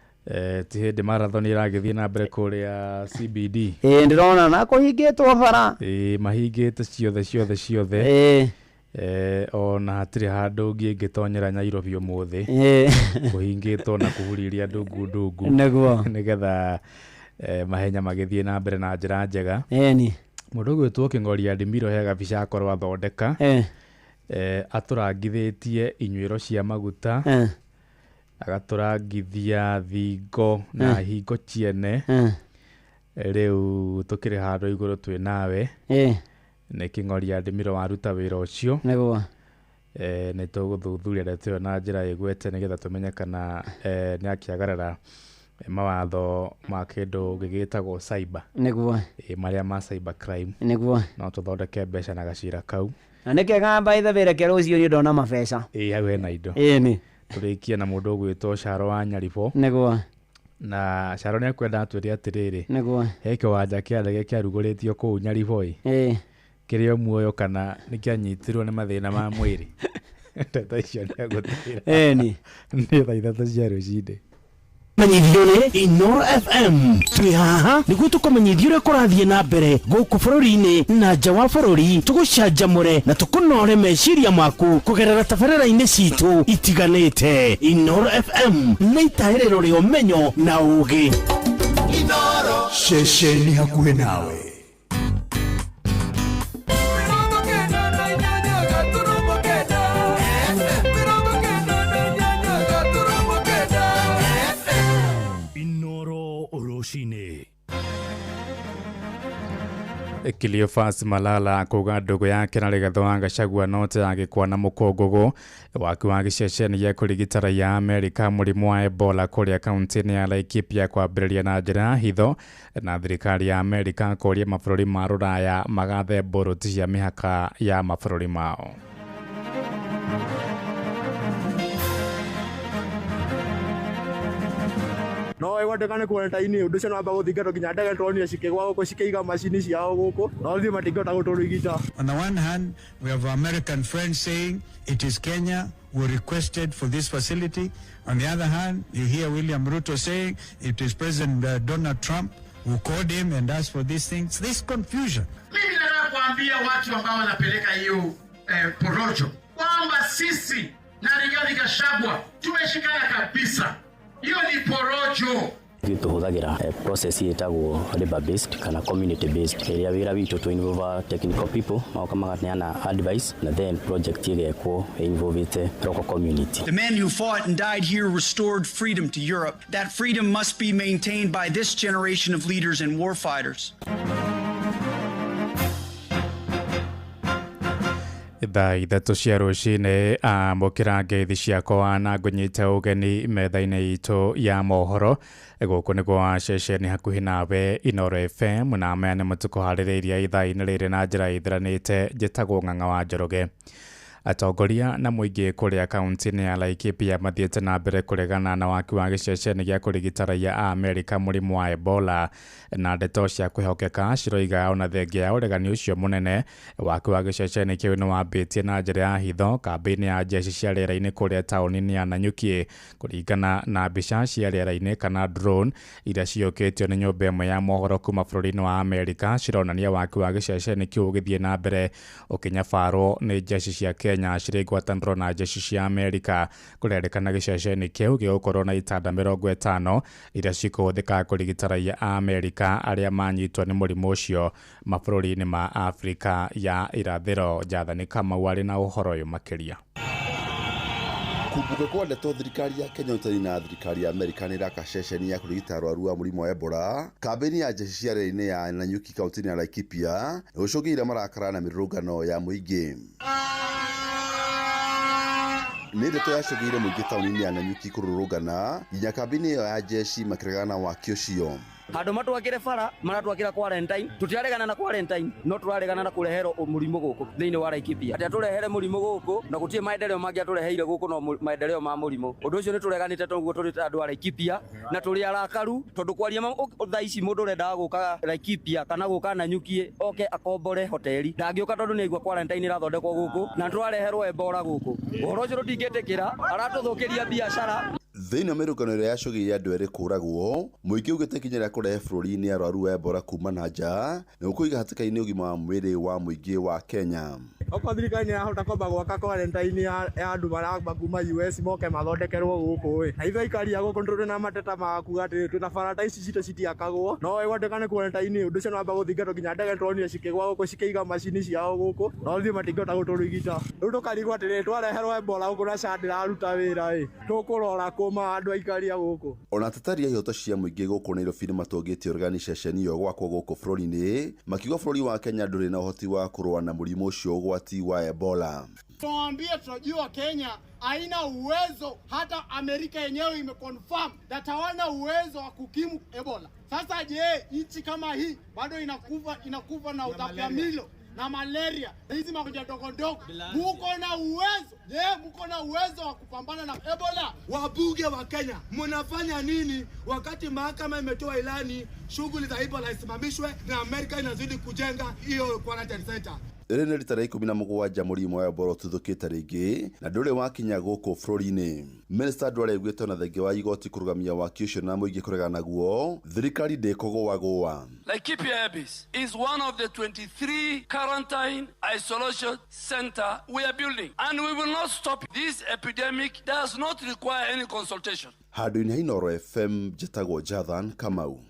Ti hĩndĩ marathon ĩragĩthiĩ na mbere kũrĩa CBD. Ĩĩ ndĩrona na kũhingĩtwo bara. Ĩĩ mahingĩte ciothe ciothe ciothe. Ĩĩ. Ona hatirĩ handũ ũngĩ Nairobi ũmũthĩ. Ĩĩ. Kũhingĩtwo na kũhuriria ndungu ndungu. Nĩguo. Nĩgetha mahenya magĩthiĩ na mbere na njĩra njega. Ĩni. Mũndũ ũgwĩtwo Kĩng'oria Ndimiro he gabica akorwo athondeka. Atũrangithĩtie inyuĩro cia maguta. Agatũrangithia thingo na hingo ciene. Rĩu tũkĩrĩ handũ igũrũ twĩ nawe. Nĩ Kĩng'oria Ndimiro waruta wĩra ũcio. Nĩguo. Nĩ tũgũthuthuria ndeto ĩyo na njĩra ĩgwete nĩgetha tũmenye kana nĩ akĩagarara mawatho ma kĩndũ gĩgĩtagwo cyber. Nĩguo. Marĩa ma cyber crime. Nĩguo. No tũthondeke mbeca na gacira kau. Na nĩ kega by the way reke rũciũ niĩ ndona mabeca. Ĩĩ hau hena indo. Ĩni. Tũrĩkie na mũndũ ũgwĩtwo Caro wa Nyaribo. Nĩguo. Na Caro nĩ akwenda atwĩre atĩrĩrĩ. Nĩguo. He kĩwanja kĩa ndege kĩarugũrĩtio kũu Nyaribo ĩ. Ĩĩ. Kĩrĩ o muoyo kana nĩ kĩanyitirwo nĩ mathĩna ma mwĩrĩ. Ndeto icio nĩ egũtwĩra. Ĩni. Nĩ thaa 3 cia rũcinĩ. Menyithio nĩ Inoro FM twĩ haha nĩguo tũkũmenyithia ũrĩa kũrathiĩ na mbere gũkũ bũrũri-inĩ na nja wa bũrũri tũgũcanjamũre na tũkũnore meciria maku kũgerera tabarĩra-inĩ citũ itiganĩte. Inoro FM nĩ itahĩrĩro rĩa ũmenyo na ũũgĩ. Ceceni hakuhĩ nawe. Cleophas Malala kuga ndũgũ yake na Rigathĩ wa Gachagua no ta yagĩkwa na mũkũngũgũ waki wa gĩceceni gĩa kũrigita raia a Amerika mũrimũ wa Ebola kũrĩa kaunti-inĩ ya Laikipia kwambĩrĩria na njĩra ya hitho na thirikari ya Amerika kũria mabũrũri ma rũraya magathe mbũrũti cia mĩhaka ya mabũrũri mao. No ĩgwandĩka quarantine ũndũ ũcio no wamba gũthingatwo nginya ndege tuonire cikĩgwa gũkũ cikĩiga macini ciao gũkũ no ithuĩ matingĩhota gũtũrigita. On the one hand, we have American friends saying it is Kenya who requested for this facility. On the other hand, you hear William Ruto saying it is President Donald Trump who called him and asked for these things. This confusion. Mimi nataka kuambia watu ambao wanapeleka hiyo porojo kwamba sisi na Rigathi Gachagua tumeshikana kabisa. Hiyo ni porojo. Ithuĩ tũhũthagĩra process ĩtagwo labor based kana community based, ĩrĩa wĩra witũ tũ involve technical people, magoka maganeana advice na then project ĩgekwo involvĩte local community. The men who fought and died here restored freedom to Europe. That freedom must be maintained by this generation of leaders and warfighters. Thaa 3 cia rũcinĩ, amũkĩra ngeithi ciakwa na ngũnyite ũgeni metha-inĩ itũ ya mohoro. Gũkũ nĩguo wa ceceni hakuhĩ nawe Inoro FM, na maya nĩ mũtukũharĩrĩirie ithaa-inĩ rĩrĩ na njĩra ĩthiranĩte. Njĩtagwo Ng'ang'a wa Njoroge. Atongoria na mũingĩ kũrĩa kaunti-inĩ ya Laikipia mathiĩte na mbere kũregana na waki wa gĩceceni gĩa kũrigita raia a Amerika mũrimũ wa Ebola, na ndeto cia kwĩhokeka ciroiga ona thengia ya ũregani ũcio mũnene, waki wa gĩceceni kĩu nĩ wambĩtie na njĩra ya hitho kambĩ-inĩ ya jeshi cia rĩera-inĩ kũrĩa taũni-inĩ ya Nanyuki. Kũringana na mbica cia rĩera-inĩ kana drone iria ciyũkĩtio nĩ nyũmba ĩmwe ya mohoro kuma bũrũri-inĩ wa Amerika, cironania waki wa gĩceceni kĩu ũgĩthiĩ na mbere ũkĩnyabarwo nĩ jeshi cia Kenya cirĩ ngwatanĩro na jeshi cia Amerika. Kũrerĩkana gĩceceni kĩu gĩgũkorwo na itanda 50 iria cikũhũthĩka kũrigita raia a Amerika arĩa manyitwo nĩ mũrimũ ũcio mabũrũri-inĩ ma Afrika ya Irathĩro. Jathani Kamau arĩ na ũhoro ũyũ makĩria. Kumbuka kwa ndeto thirikari ya Kenya ũtari na thirikari ya Amerika nĩ ĩraka ceceni ya kũrigita arwaru a mũrimũ wa Ebola kambĩ-inĩ ya jeshi cia rĩera-inĩ ya Nanyuki kaunti-inĩ ya Laikipia, nĩ gũcũngĩrĩria marakara na mĩrũrũngano ya mũingĩ. Nĩ ndeto yacũngĩrĩirie mũingĩ taũni-inĩ ya Nanyuki kũrũrũngana nginya kambĩ-inĩ ĩyo ya jeshi makĩregana na waki ũcio. Handå matwakire bara maratwakira quarantine. Tutiaregana na quarantine, no turaregana na kureherwo mũrimũ gũkũ thĩinĩ wa Laikipia. Atĩ atũrehere mũrimũ gũkũ na gũtirĩ maendeleo mangĩ atũreheire gũkũ no maendeleo ma mũrimũ. Ũndũ ũcio nĩ tũreganĩte toguo tũrĩ ta andũ a Laikipia na tũrĩ arakaru, tondũ kwaria thaa ici mũndũ ũrendaga gũka Laikipia kana gũka Nanyuki oke akombore hoteli ndangĩũka, tondũ nĩ aigua quarantine ĩrathondekwo gũkũ na tũrareherwo Ebola gũkũ. Ũhoro ũcio tũtingĩtĩkĩra, aratũthũkĩria biacara. Thĩinĩ wa mĩrũngano ĩrĩa yacũgĩire andũ erĩ kũragwo, mũingĩ ugĩte ikinya rĩa kũrehe bũrũri-inĩ arwaru a Ebola kuma na nja nĩ gũkũiga hatĩka-inĩ ũgima wa mwĩrĩ wa mũingĩ wa Kenya. Okorwo thirikari nĩ ĩrahota kwamba gwaka quarantine ya andũ maramba kuma US moke mathondekerwo gũkũ ĩ, na ithuĩ aikari a gũkũ tũrĩ na mateta ma kuga atĩ twĩna bara ta ici citũ citiakagwo, no ĩgwandĩka nĩ quarantine. Ũndũ ũcio nĩ wamba gũthingatwo nginya ndege turonire cikĩgwa gũkũ cikĩiga macini ciao gũkũ, no ithuĩ matingĩhota gũtũrigita. Rĩu tũkarigwo atĩrĩrĩ, twareherwo Ebola gũkũ na SHA ndĩraruta wĩra ĩ, tũkũrora kũma andũ aikari a gũkũ? Ona ateteri a ihoto cia mũingĩ gũkũ Nairobi nĩ matũngĩtie ũregani ceceni ĩyo gwakwo gũkũ bũrũri-inĩ, makiuga bũrũri wa Kenya ndũrĩ na ũhoti wa kũrũa na mũrimũ ũcio ũgwati wa Ebola. Tuwaambie, tunajua Kenya haina uwezo, hata Amerika yenyewe imeconfirm that hawana uwezo wa kukimu Ebola. Sasa je, nchi kama hii bado inakufa, inakufa na utapiamlo na malaria, hizi magonjwa ndogo ndogo, muko na uwezo? Je, muko na uwezo wa kupambana na Ebola? Wabunge wa Kenya, mnafanya nini wakati mahakama imetoa ilani shughuli za Ebola isimamishwe na Amerika inazidi kujenga hiyo quarantine center? Rĩrĩ nĩ rita rĩa 17 mũrimũ wa Ebola ũtuthũkĩte rĩngĩ na ndũrĩ wakinya gũkũ bũrũri-inĩ. Minista Duale augĩte ona thengia wa igoti kũrũgamia waki ũcio na mũingĩ kũregana naguo, thirikari ndĩkũgũagũa. Laikipia Airbase is one of the 23 quarantine isolation center we are building, and we will not stop. This epidemic does not require any consultation. Handũ-inĩ ha Inooro FM, njĩtagwo Jathan Kamau.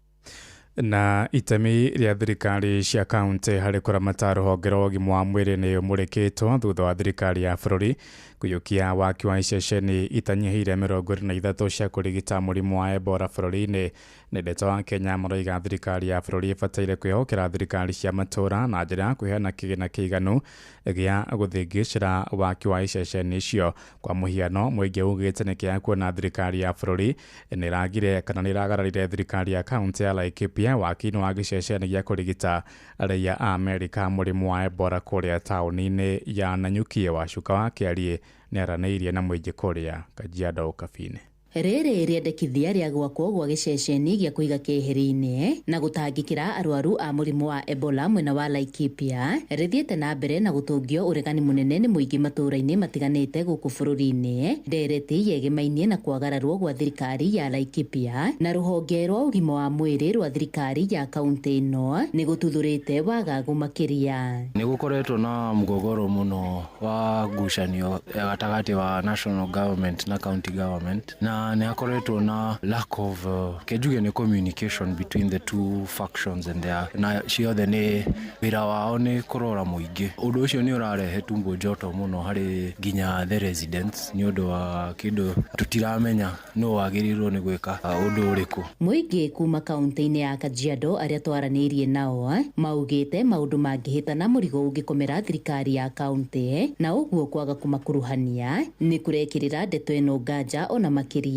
Na itemi rĩa thirikari cia kaunti harĩ kũramata rũhonge rwa ũgima wa mwĩrĩ nĩ ũmũrĩkĩtwo thutha wa thirikari ya bũrũri kũiyũkia waki wa iceceni itanyihĩire 23 cia kũrigita mũrimũ wa Ebola bũrũri-inĩ. Nĩ ndeto wa Kenya maroiga thirikari ya bũrũri ĩbataire kwĩhokera thirikari cia matũũra na njĩra ya kũheana kĩgĩna kĩiganu gĩa gũthĩngĩcĩra waki wa iceceni icio. Kwa mũhiano, mũingĩ ugĩte nĩ kĩeha kuona thirikari ya bũrũri nĩ ĩragire kana nĩ ĩragararire thirikari ya kaunti ya Laikipia waki-inĩ wa gĩceceni gĩa kũrigita raia a Amerika mũrimũ wa Ebola kũrĩa taũni-inĩ ya Nanyuki. Wacuka wa Kĩariĩ nĩ aranĩirie na mũingĩ kũrĩa Kajiado Ũkabi-inĩ. Rĩrĩ rĩendekithia rĩa gwakwo gwa gĩceceni gĩa kũiga keheri-inĩ na gũtangĩkĩra arwaru a mũrimũ wa Ebola mwena wa Laikipia rĩthiĩte na mbere na gũtũngio ũregani mũnene nĩ mũingĩ matũũra-inĩ matiganĩte gũkũ bũrũri-inĩ. Ndereti yegemainie na kwagararwo gwa thirikari ya Laikipia na rũhonge rwa ũgima wa mwĩrĩ rwa thirikari ya kaunti ĩno nĩ gũtuthũrĩte wagagu makĩria. Nĩ gũkoretwo na mgogoro mũno wa ngucanio ya gatagatĩ wa national government na county government, na Na nĩ hakoretwo na lack of kenjuge nĩ communication between the two factions and their, na ciothe nĩ wĩra wao nĩ kũrora mũingĩ. Ũndũ ũcio nĩ ũrarehe tumbo joto mũno harĩ nginya the residents nĩ ũndũ wa kĩndũ tũtiramenya nũ wagĩrĩirwo nĩ gwĩka ũndũ ũrĩkũ. Mũingĩ kuma kaunti-inĩ ya Kajiado arĩa twaranĩirie nao maugĩte maũndũ mangĩhĩtana mũrigo ũngĩkomera thirikari ya kaunti na ũguo kwaga kũmakuruhania nĩ kũrekĩrĩra ndeto ĩno nganja ona makĩria.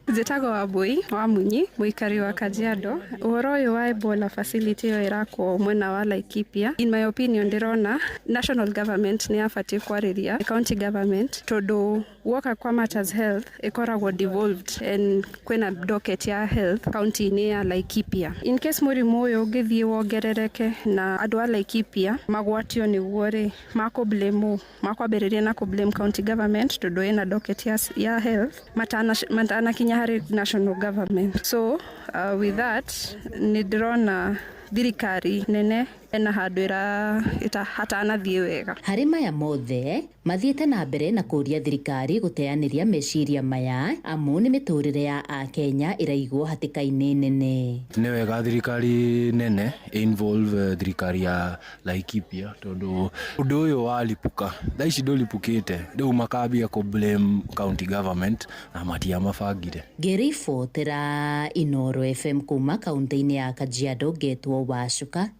Njĩtagwo Wambui wa Munyi, mũikari wa Kajiado. Ũhoro ũyũ wa Ebola facility ĩyo ĩrakwo mwena wa Laikipia, in my opinion ndĩrona national government nĩ yabatiĩ kwarĩria county government tondũ woka kwa matters health ĩkoragwo devolved and kwĩna docket ya health county-inĩ ya Laikipia. In case mũrimũ ũyũ ũngĩthiĩ wongerereke na andũ a Laikipia magwatio nĩguo rĩ, makũ makwambĩrĩria na kũ blame county government tondũ ĩna docket ya health matanakinya harĩ national government. So with that nĩ ndĩrona thirikari nene ena handũ hatanathiĩ wega. Harĩ maya mothe mathiĩte na mbere na kũria thirikari gũteanĩria meciria maya amu nĩ mĩtũrĩre ya akenya ĩraigwo hatĩka-inĩ nene. Nĩ wega thirikari nene involve thirikari ya Laikipia tondũ ũndũ ũyũ walipuka thaa ici ndũlipukĩte rĩu makambia kũ blame county government na matiamabangire. Ngĩribotera Inooro FM kuma kaunti-inĩ ya Kajiado ngetwo Wacuka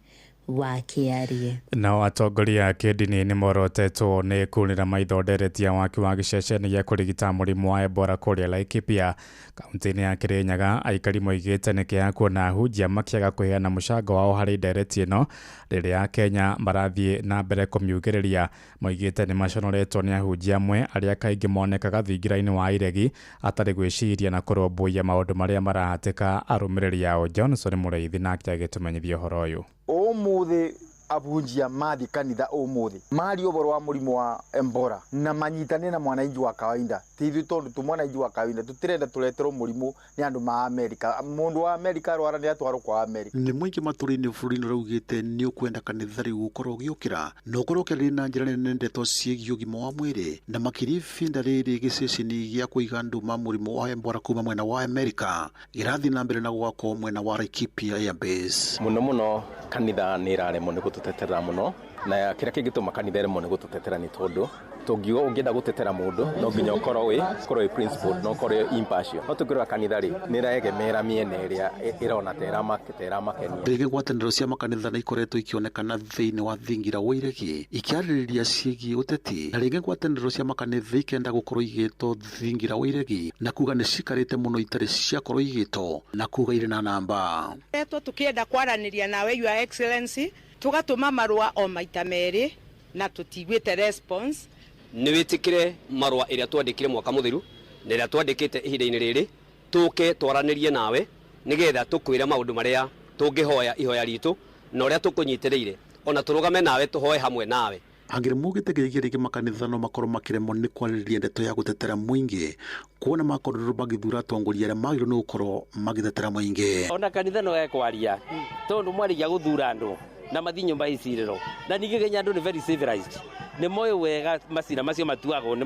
wa Kĩarie. Nao atongoria a kĩndini nĩ morotetwo nĩ kunĩra maitho ndereti ya waki wa gĩceceni gĩa kũrigita mũrimũ wa Ebola kũrĩa Laikipia kaunti-inĩ ya Kirinyaga. Aikari moigĩte nĩ kĩeha kuona ahunjia makĩaga kũheana mũcango wao harĩ ndereti ĩno rĩrĩa Kenya marathiĩ na mbere kũmiugĩrĩria. Moigĩte nĩ maconoretwo nĩ ahunjia amwe arĩa kaingĩ monekaga thingira-inĩ wa iregi atarĩ gwĩciria na kũrũmbũiya maũndũ marĩa marahatĩka arũmĩrĩri ao. Johnson Mũrĩithi nake agĩtũmenyithia ũhoro ũyũ. Umuthi abunjia mathi kanitha umuthi mari ũhoro wa mũrimũ wa Ebola na manyitane na mwananchi wa kawaida. Ti ithuĩ tondũ tu mwananchi wa kawaida tũtirenda tũreterwo mũrimũ nĩ andũ ma Amerika. Mũndũ wa Amerika arwara nĩ atwarwo kwa Amerika. Nĩ mũingĩ matũra-inĩ bũrũri-inĩ ũraugĩte nĩ ũkwenda kanitha rĩu gũkorwo ũgĩũkĩra na ũkorwo ũkĩarĩria na njĩra nene ndeto ciĩgiĩ ũgima wa mwĩrĩ na makĩria ibinda rĩrĩ gĩceceni gĩa kũiga andũ ma mũrimũ wa Ebola kuma mwena wa Amerika gĩrathiĩ na mbere na gwakwo mwena wa Laikipia Airbase. Mũno mũno kanitha nĩ ĩraremwo nĩ gũtũtetera mũno na kĩrĩa kĩngĩtũma kanitha ĩremwo nĩ gũtũtetera nĩ tondũ tũngiuga ũngĩenda gũtetera mũndũ no nginya ũkorwo wĩ principled no ũkorwo impartial. No tũngĩrora kanitha rĩ nĩ ĩraegemera mĩena ĩrĩa ĩrona ta ĩramakenia. Rĩngĩ ngwatanĩro cia makanitha nĩ ikoretwo ikĩonekana thĩinĩ wa thingira wa iregi ikĩarĩrĩria ciĩgiĩ ũteti na rĩngĩ ngwatanĩro cia makanitha ikenda gũkorwo igĩtwo thingira wa iregi na kuga nĩ cikarĩte mũno itarĩ ciakorwo igĩtwo na kuga irĩ na namba. Etwo tũkĩenda kwaranĩria nawe Your Excellency tugatũma marũa o maita merĩ na tũtiguĩte response. Nĩ wĩtĩkĩre marũa ĩrĩa twandĩkire mwaka mũthiru na ĩrĩa twandĩkĩte ihinda-inĩ rĩrĩ tũke twaranĩrie nawe nĩgetha tũkwĩre maũndũ marĩa tũngĩhoya ihoya ritũ na ũrĩa tũkũnyitĩrĩire ona tũrũgame nawe tũhoe hamwe nawe. Angĩrĩ mugĩte nginyagia rĩngĩ makanitha no makorwo makĩremwo nĩ kwarĩrĩria ndeto ya gũtetera mũingĩ kuona makorirwo magĩthura atongoria arĩa magĩrĩirwo nĩ gũkorwo magĩtetera mũingĩ. Ona kanitha no ekwaria tondũ mwarigia gũthura andũ na mathi nyũmba icirĩro na ningĩ Kenya andũ nĩ very civilized nĩ moĩ wega macira macio matuagwo nĩ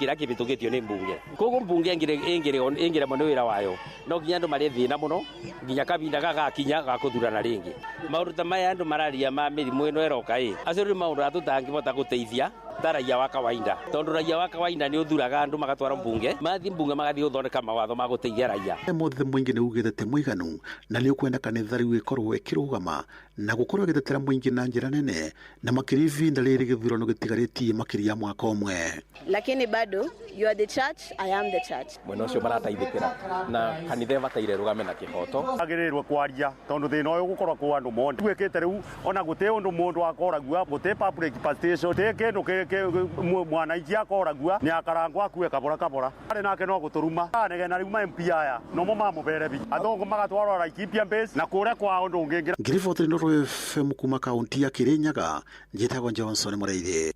kĩrĩa kĩhĩtũkĩtio nĩ mbunge. Koguo mbunge ĩngĩremwo nĩ wĩra wayo no nginya andũ marĩ thĩna mũno nginya kahinda gagakinya ga gũthurana rĩngĩ. Maũndũ ta maya andũ mararia ma mĩrimũ ĩno ĩroka ĩ acio nĩ maũndũ tũtangĩhota gũteithia ta raia wa kawaida tondũ raia wa kawaida nĩ ũthuraga andũ magatwara mbunge mathiĩ mbunge magathiĩ gũthondeka mawatho ma gũteithia raia. Mothe mũingĩ nĩ ugĩte ti mũiganu na nĩ ũkwenda kanitha rĩu ĩkorwo ĩkĩrũgama na gũkorwo ĩgĩtetera mũingĩ na njĩra nene na makĩria ihinda rĩrĩ gĩthurano gĩtigarĩtie makĩria ya mwaka ũmwe. Lakini bado you are the church, I am the church. Mwena ũcio marataithĩkĩra na kanitha ĩbataire rũgame na kĩhoto. Agĩrĩirwo kwaria tondũ thĩna ũyũ ũgũkorwo kwa andũ mothe. Gwĩkĩte rĩu ona gũtĩ ũndũ mũndũ akoragua gũtĩ public participation gũtĩ kĩndũ mwananchi akoragua nĩ akarangwo akue kabora kabora. Arĩ nake no gũtũruma anegena rĩu ma MP aya nomo mamũbere bi athũngũ magatwarwo Laikipia base na kũrĩa kwao ndũngĩingĩra. Ngiriboteri Inooro FM kuma kaunti ya Kirinyaga njĩtagwo Johnson Mũrĩithi.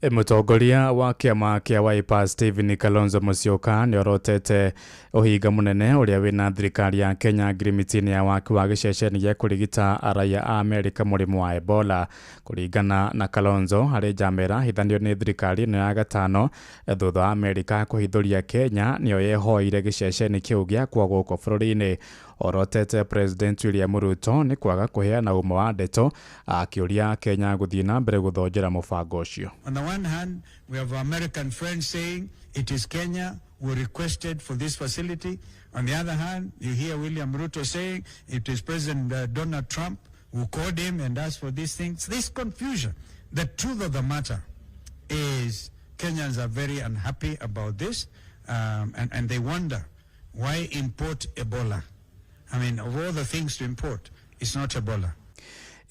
Mũtongoria wa kĩama kĩa Wiper Stephen Kalonzo Musyoka nĩorotete ũhinga mũnene ũrĩa wĩna thirikari ya Kenya ngirimiti-inĩ ya waki wa gĩceceni gĩa kũrigita raia a Amerika mũrimũ wa Ebola. Kũringana na Kalonzo, harĩ njama ĩrahithanio nĩ thirikari ĩno ya gatano thutha wa Amerika kũhithũria Kenya nĩyo yehoeire gĩceceni kĩu gĩakwo gũkũ bũrũri-inĩ. Orotete President William Ruto nĩ kwaga kũheana ũma wa ndeto akĩũria Kenya gũthiĩ na mbere gũthonjera mũbango ũcio. On the one hand, we have American friends saying it is Kenya who requested for this facility. On the other hand, you hear William Ruto saying it is President Donald Trump who called him and asked for these things. This confusion. The truth of the matter is Kenyans are very unhappy about this, and they wonder why import Ebola. I mean, of all the things to import, it's not Ebola.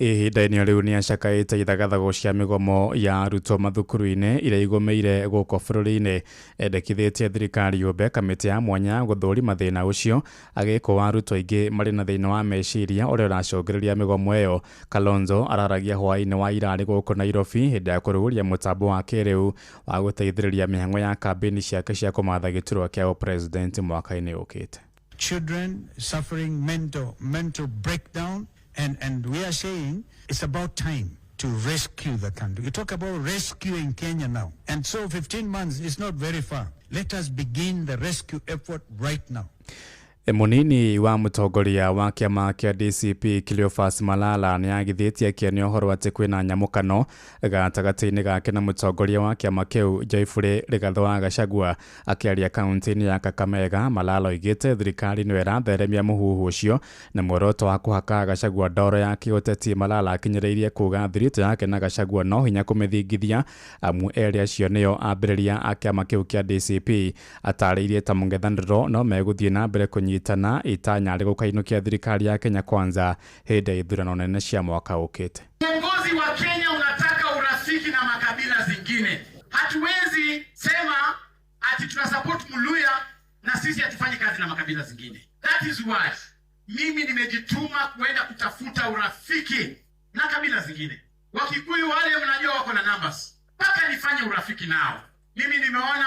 Ihinda-inĩ rĩu nĩ acakaĩte ithagathago cia mĩgomo ya arutwo mathukuru-inĩ iria igũmĩire gũkũ bũrũri-inĩ. Endekithĩtie thirikari yũmbe kamĩtĩ ya mwanya gũthũrima thĩna ũcio, agĩkũa arutwo aingĩ marĩ na thĩna wa meciria ũrĩa ũracũngĩrĩria mĩgomo ĩyo. Kalonzo araragia hwaĩ-inĩ wa ira arĩ gũkũ Nairobi hĩndĩ ya kũrugũria mũtambo wa kĩrĩu wa gũteithĩrĩria mĩhang'o ya kambĩini ciake cia kũmatha gĩturwa kĩa ũpresident mwaka-inĩ ũkĩte. Children suffering mental breakdown. And we are saying it's about time to rescue the country. We talk about rescuing Kenya now. And so 15 months is not very far. Let us begin the rescue effort right now. Mũnini wa mũtongoria wa kĩama kĩa DCP Cleophas Malala nĩagithĩtie kĩene ũhoro atĩ kwĩna nyamũkano gatagatĩ-inĩ gake na mũtongoria wa kĩama kĩu Geoffrey Rigathi wa Gachagua. Akĩaria kaunti-inĩ ya Kakamega, Malala oigĩte thirikari nĩyo ĩratheremia mũhuhu ũcio na muoroto wa kũhaka Gachagua ndoro ya kĩũteti. Malala akinyĩrĩirie kuga thiritũ yake na Gachagua no hinya kũmĩthingithia amu erĩ acio nĩo ambĩrĩria a kĩama kĩu kĩa DCP. Atarĩirie ta mũng'ethanĩro no megũthiĩ na mbere kũnyitana itanya rĩgũkainũkia thirikari ya Kenya Kwanza hĩndĩ ya ithurano nene cia mwaka ũkĩte. Uongozi wa Kenya unataka urafiki na makabila zingine. Hatuwezi sema ati tuna support Muluya na sisi hatufanyi kazi na makabila zingine. That is why mimi nimejituma kuenda kutafuta urafiki na kabila zingine. Wakikuyu wale mnajua wako na numbers. Mpaka nifanye urafiki nao. Mimi nimeona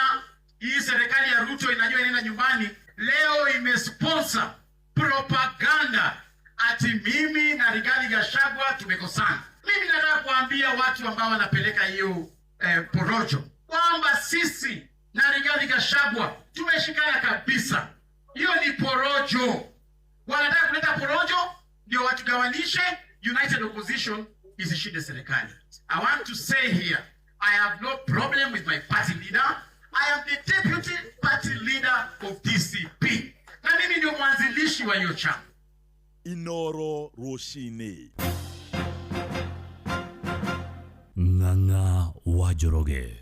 hii serikali ya Ruto inajua inaenda nyumbani. Leo imesponsor propaganda ati mimi na Rigathi Gachagua tumekosana. Mimi nataka kuambia watu ambao wanapeleka hiyo porojo kwamba sisi na Rigathi Gachagua tumeshikana kabisa. Hiyo ni porojo. Wanataka kuleta porojo ndio watugawanishe, United Opposition isishinde serikali. I want to say here, I have no problem with my party leader. I am the deputy party leader of DCP. Na mimi ndio mwanzilishi wa hiyo chama. Inoro Roshini. Ng'ang'a wa Njoroge.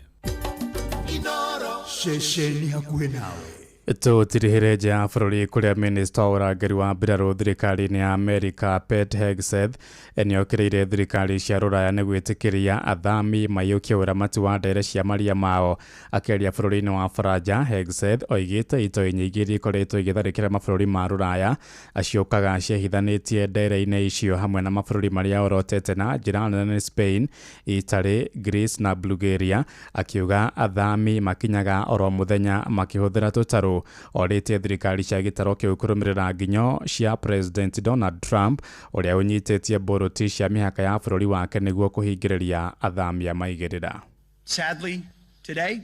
Inoro. Ceceni hakuhĩ nawe. Tũtirihĩre nja ya bũrũri kũrĩa minista wa ũrangĩri wa mbirarũ thirikari-inĩ ya Amerika Pete Hegseth nĩokĩrĩire thirikari cia rũraya nĩ gwĩtĩkĩria athami maiyũkie ũramati wa ndere cia maria mao. Akĩaria bũrũri-inĩ wa Faranja, Hegseth oigĩte itoi nyingĩ iria ikoretwo igĩtharĩkĩra mabũrũri ma rũraya aciũkaga ciehithanĩtie ndere-inĩ icio hamwe na mabũrũri marĩa orotete na njĩra nene nĩ Spain, Italy, Greece na Bulgaria. Akiuga athami makinyaga oro mũthenya makĩhũthĩra tũtarũ. Orĩtie thirikari cia gĩtarũ kĩu kũrũmĩrĩra nginyo cia President Donald Trump ũrĩa ũnyitĩtie mbũrũti cia mĩhaka ya bũrũri wake nĩguo kũhingĩrĩria athami a maigĩrĩra. Sadly, today,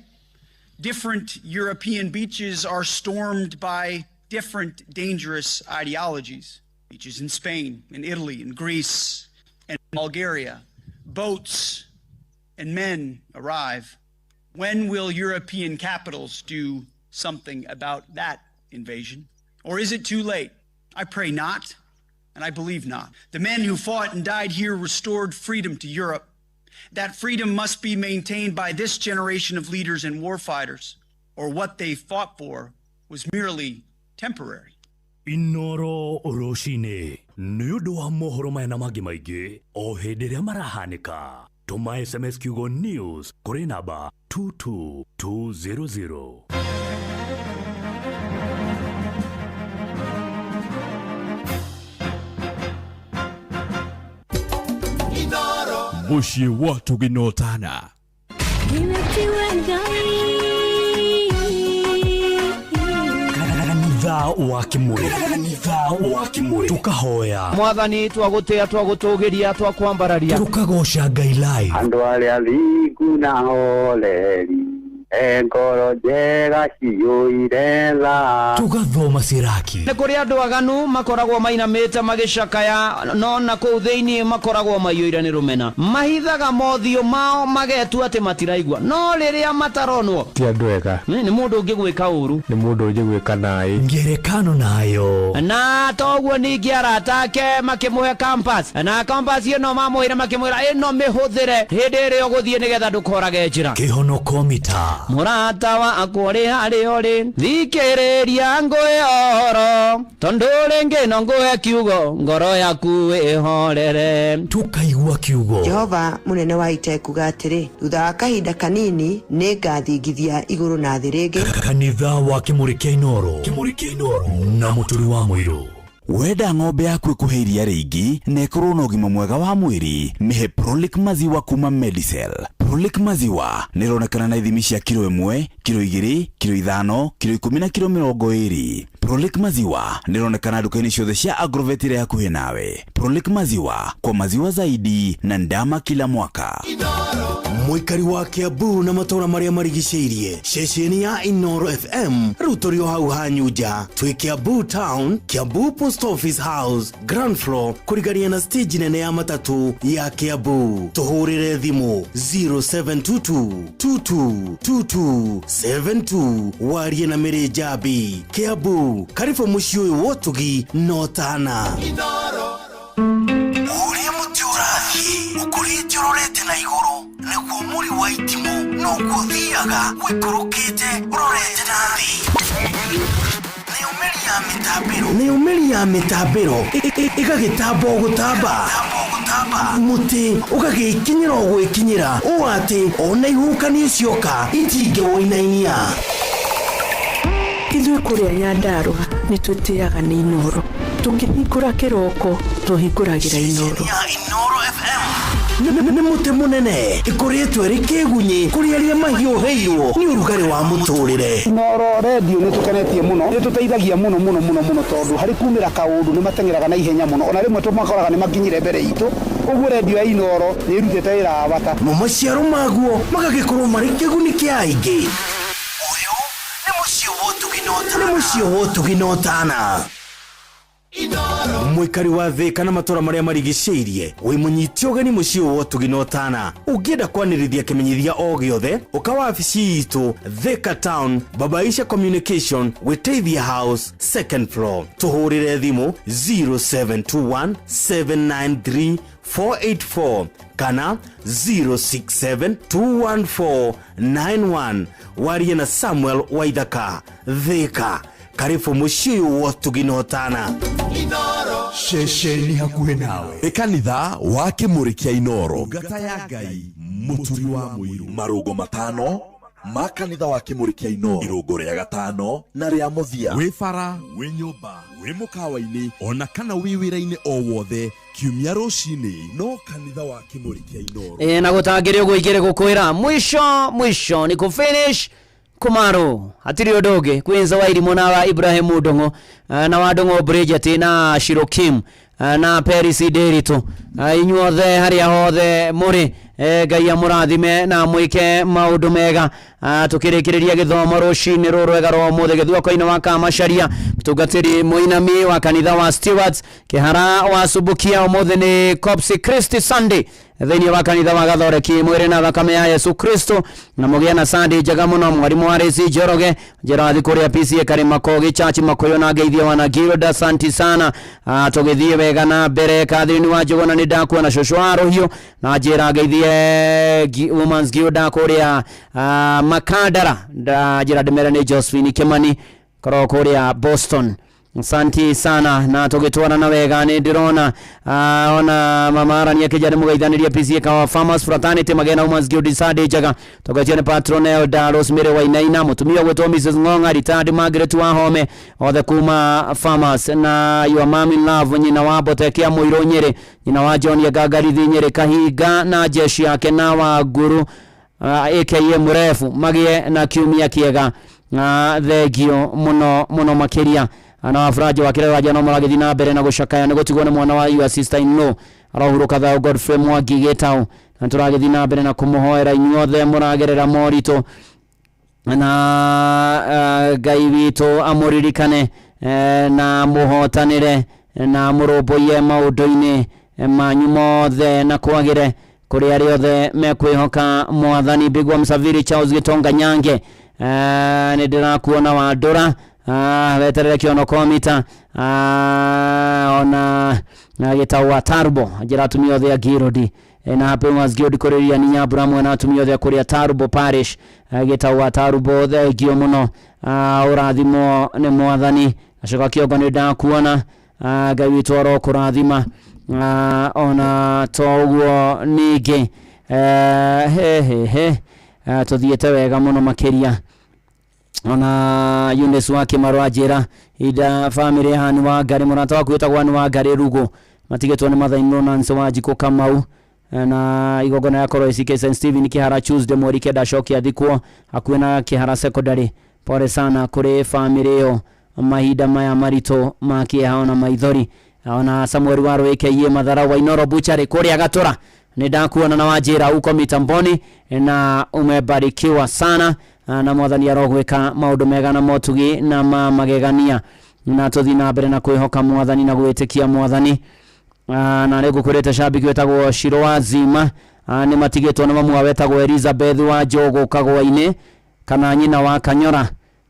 different European beaches are stormed by different dangerous ideologies. Beaches in Spain, in Italy, in Greece, and Bulgaria. Boats and men arrive. When will European capitals do something about that invasion? Or is it too late? I pray not, and I believe not. The men who fought and died here restored freedom to Europe. That freedom must be maintained by this generation of leaders and warfighters, or what they fought for was merely temporary. Inoro Roshini, nĩ ũndũ wa mohoro maya na mangĩ maingĩ o hĩndĩ ĩrĩa marahanĩka. Tũma SMS kiugo news kũrĩ namba 22200. Muciĩ wa Tũginotana. Kanitha wa Kimuri, kanitha wa Kimuri, tukahoya Mwathani, twagũtĩa, twagũtũgĩria, twakwambararia. Tukagoca Ngai live. Andũ arĩa thingu na horeri e ngoro njega ciyũire tha. Tugathoma siraki. Nĩ kũrĩ andũ aganu makoragwo mainamĩte magĩcakaya, no na kũu thĩinĩ makoragwo maiyũire nĩ rũmena. Mahithaga mothiũ mao magetua atĩ matiraigua, no rĩrĩa mataronwo ti andũ ega. Nĩ mũndũ ũngĩgwĩka ũru, nĩ mũndũ ũngĩgwĩka naĩ. Ngerekano nayo. Na toguo ningĩ arata ake makĩmũhe compass, na compass ĩno mamũheire makĩmwĩra ĩno mĩhũthĩre hĩndĩ ĩrĩa ũgũthiĩ nĩgetha ndũkorage njĩra. Kĩhonoko mita. Mũrata wakwa ũrĩ harĩa ũrĩ, thikĩrĩria ngũhe ũhoro, tondũ rĩngĩ no ngũhe kiugo, ngoro yaku ĩhorere. Tukaigua kiugo. Jehova mũnene wa ita ekuga atĩrĩ, thutha wa kahinda kanini nĩ ngathingithia igũrũ na thĩ rĩngĩ. Kanitha wa Kimuri kĩa Inooro, Kimuri kĩa Inooro na Mũturi wa Mũirũ. Wenda ng'ombe yaku ĩkũhe iria rĩingĩ na ĩkorwo na ũgima mwega wa mwĩrĩ, mĩhe Prolic maziwa kuma Medicel. Prolic maziwa nĩ ĩronekana na ithimi cia kiro 1, kiro 2, kiro 5, kiro 10 na kiro 20. Prolic maziwa nĩ ĩronekana nduka-inĩ ciothe cia Agrovet iria hakuhĩ nawe. Prolic maziwa, kwa maziwa zaidi na ndama kila mwaka. Mũikari wa Kiambu na matũra marĩa marigicĩirie, ceceni ya Inooro FM rĩu tũrĩ o hau hanyu nja. Twĩ Kiambu Town, Kiambu Post Office House, ground floor, kũrigania na stage nene ya matatu ya Kiambu. Tũhũrĩre thimũ 0722 2222 72 warie na Mĩrĩ Njambi. Kiambu, karibu mũciĩ ũyũ wa ũtugi na ũtana. Ũrĩa mũtĩ ũrathiĩ ũkũrĩte ũrorete na igũrũ, nĩguo mũri wa itimũ noguo ũthiaga ũikũrũkĩte ũrorete na thĩ. Nĩyo mĩri ya mĩtambĩro ĩgagĩtamba o gũtamba, mũtĩ ũgagĩkinyĩra o gwĩkinyĩra, ũũ atĩ ona ihuhũkanio cioka itingĩwũinainia. Ithuĩ kũrĩa Nyandarũa nĩ twĩtĩaga nĩ Inooro. Tũkĩhingũra kĩroko tũhingũragĩra Inooro. Nĩ mũtĩ mũnene ĩkũrĩtwo ĩrĩ kĩgunyĩ kũrĩ arĩa mahiũhĩirwo nĩ ũrugarĩ wa mũtũrĩre. Inooro redio nĩ tũkenetie mũno, nĩ tũteithagia mũno mũno mũno mũno, tondũ harĩ kumĩra kaũndũ nĩ mateng'eraga na ihenya mũno, ona rĩmwe tũmakoraga nĩ makinyire mbere itũ. Ũguo redio ya Inooro nĩ ĩrutĩte wĩra wa bata. Mo maciaro maguo magagĩkorwo marĩ kĩguni kĩa aingĩ. Ũyũ nĩ mũciĩ wa ũtugi na ũtana. Nĩ mũciĩ wa ũtugi na ũtana. Mũikari wa Thĩka na matũra marĩa marigicĩirie, wĩ mũnyite ũgeni mũciĩ wa ũtugi na ũtana. Ũngĩenda kwanĩrithia kĩmenyithia o gĩothe, ũka wabici itũ Thĩka Town, Babaisha Communication, Wĩteithia House, second floor. Tũhũrĩre thimũ 0721 793 484 kana 067 214 91. Warie na Samuel Waithaka. Thĩka, karibu mũciĩ wa ũtugi na ũtana. Ceceni hakuhĩ nawe nĩ kanitha wa Kĩmũrĩ kĩa Inooro. Ngata ya Ngai Mũturi wa Mũirũ. Marũngo 5 ma kanitha wa Kĩmũrĩ kĩa Inooro, irũngo rĩa gatano na rĩa mũthia. Wĩ bara, wĩ nyũmba, wĩ mũkawa-inĩ, ona kana wĩ wĩra-inĩ o wothe, kiumia rũcinĩ no kanitha wa Kĩmũrĩ kĩa Inooro. Na gũtangĩrĩ ũguo igĩrĩ gũkwĩra mwisho mwisho ni kufinish Kumaro hatiri ũndũ ũngĩ. Kwinza wa Irimũ na wa Ibrahim Ndung'u na wa Ndung'u Bridget na Shirokim na Peris Ndiritu, inyuothe harĩa hothe mũrĩ, Ngai amũrathime na mwĩke maũndũ mega. Tũkĩrĩkĩrĩria gĩthomo rũcinĩ rũrũ rwega rwa ũmũthĩ, gĩthũako-inĩ wa Kamacharia, mũtungatĩri mũinami wa kanitha wa Stewarts Kĩhara wa Subukia, ũmũthĩ nĩ Corpus Christi Sunday thĩinĩ wa kanitha wa Gathoreki, mwĩrĩ na thakame ya Yesu Kristo, na mũgĩe na Sunday njega mũno. Mwarimũ wa Resi Njoroge Njerathi kũrĩa PCA Karima Kogi Church Makuyu na ngeithia wana Gilda santi sana. Tũgĩthiĩ wega na mbere. Catherine wa Njũgũna nĩ ndakuona, cũcũ wa Rũhiũ na njĩra ngeithie Women's Guild kũrĩa Makandara, njĩra ndĩmere nĩ Josephine Kimani korwo kũrĩa Boston. Asante sana na tũgĩtwarana wega. Nĩ ndĩrona ona mama Arania Kĩjani mũgeithanirie PCA Kawa Farmers Fraternity magena Women's Guild Sunday njega. Tũgetia nĩ patron Elder Rosemary Wainaina, mũtumia ũgwĩtwo Mrs Ng'ong'a, retired Margaret Wahome, othe kuma Farmers, na your mom in love nyina wa Botekia Mũirũ Nyĩrĩ, nyina wa John Ngangarithi Nyĩrĩ Kahinga na jeshi yake na wa Nguru aka Mũrebu, magĩe na kiumia kĩega. Thengio mũno mũno makĩria. Na wafuraji wa kireraja no maragĩthiĩ na mbere na gũcakaya nĩ gũtigwo nĩ mwana wa your sister in law arahurũka thayũ Godfrey Mwangi Gĩtaũ, na tũragĩthiĩ na mbere na kũmũhoera inyuothe mũragerera moritũ na Ngai witũ amũririkane na mũhotanĩre na mũrũmbũiye maũndũ-inĩ manyu mothe na kwagĩre kũrĩ arĩa othe mekwĩhoka Mwathani. Bigwa Msafiri Charles Gitonga Nyange, nĩ ndĩrakuona Wandũra, weterere kĩono komita ona Gĩtaũ wa Tarbo, njĩra atumia othe a Girodi na hape mwazgio dikoreria ni Nyabura mwana atumia othe a kũrĩa Tarbo Parish, Gĩtaũ wa Tarbo, thengio mũno, ũrathimwo nĩ Mwathani. Acoka kĩongo nĩ ndakuona, Ngai witũ arokũrathima ona to ũguo ningĩ he tũthiĩte wega mũno makĩria. Ona Eunice wa Kĩmarũ anjĩra ida family ya Anne wa Ngari, mũrata waku wĩtagwo Anne wa Ngari Rugo, matigĩtwo nĩ Mathainũ Nancy wa Njikũ Kamau, na igongona yakorwo ACK St Stephen Kĩhara Tuesday mweri 9 acoke athikwo hakuhĩ na Kĩhara Secondary. Pole sana kũrĩ family ĩyo mahinda maya maritũ ma kĩeha ona maithori. Ona Samuel wa Rwĩkeiye Mathara wa Inoro Butchery kũrĩa Gatũra, nĩ ndakuona na wanjĩra uko mitamboni na umebarikiwa sana, na Mwathani arogwĩka maũndũ mega na motugi na ma magegania, na tũthiĩ na mbere na kwĩhoka Mwathani na gwĩtĩkia Mwathani. Na nĩ ngũkwĩrĩte shabiki wĩtagwo Shiro wa Zima, nĩ matigĩtwo na mamu wetagwo Elizabeth wa Njũgũ Kagwa-inĩ, kana nyina wa Kanyora,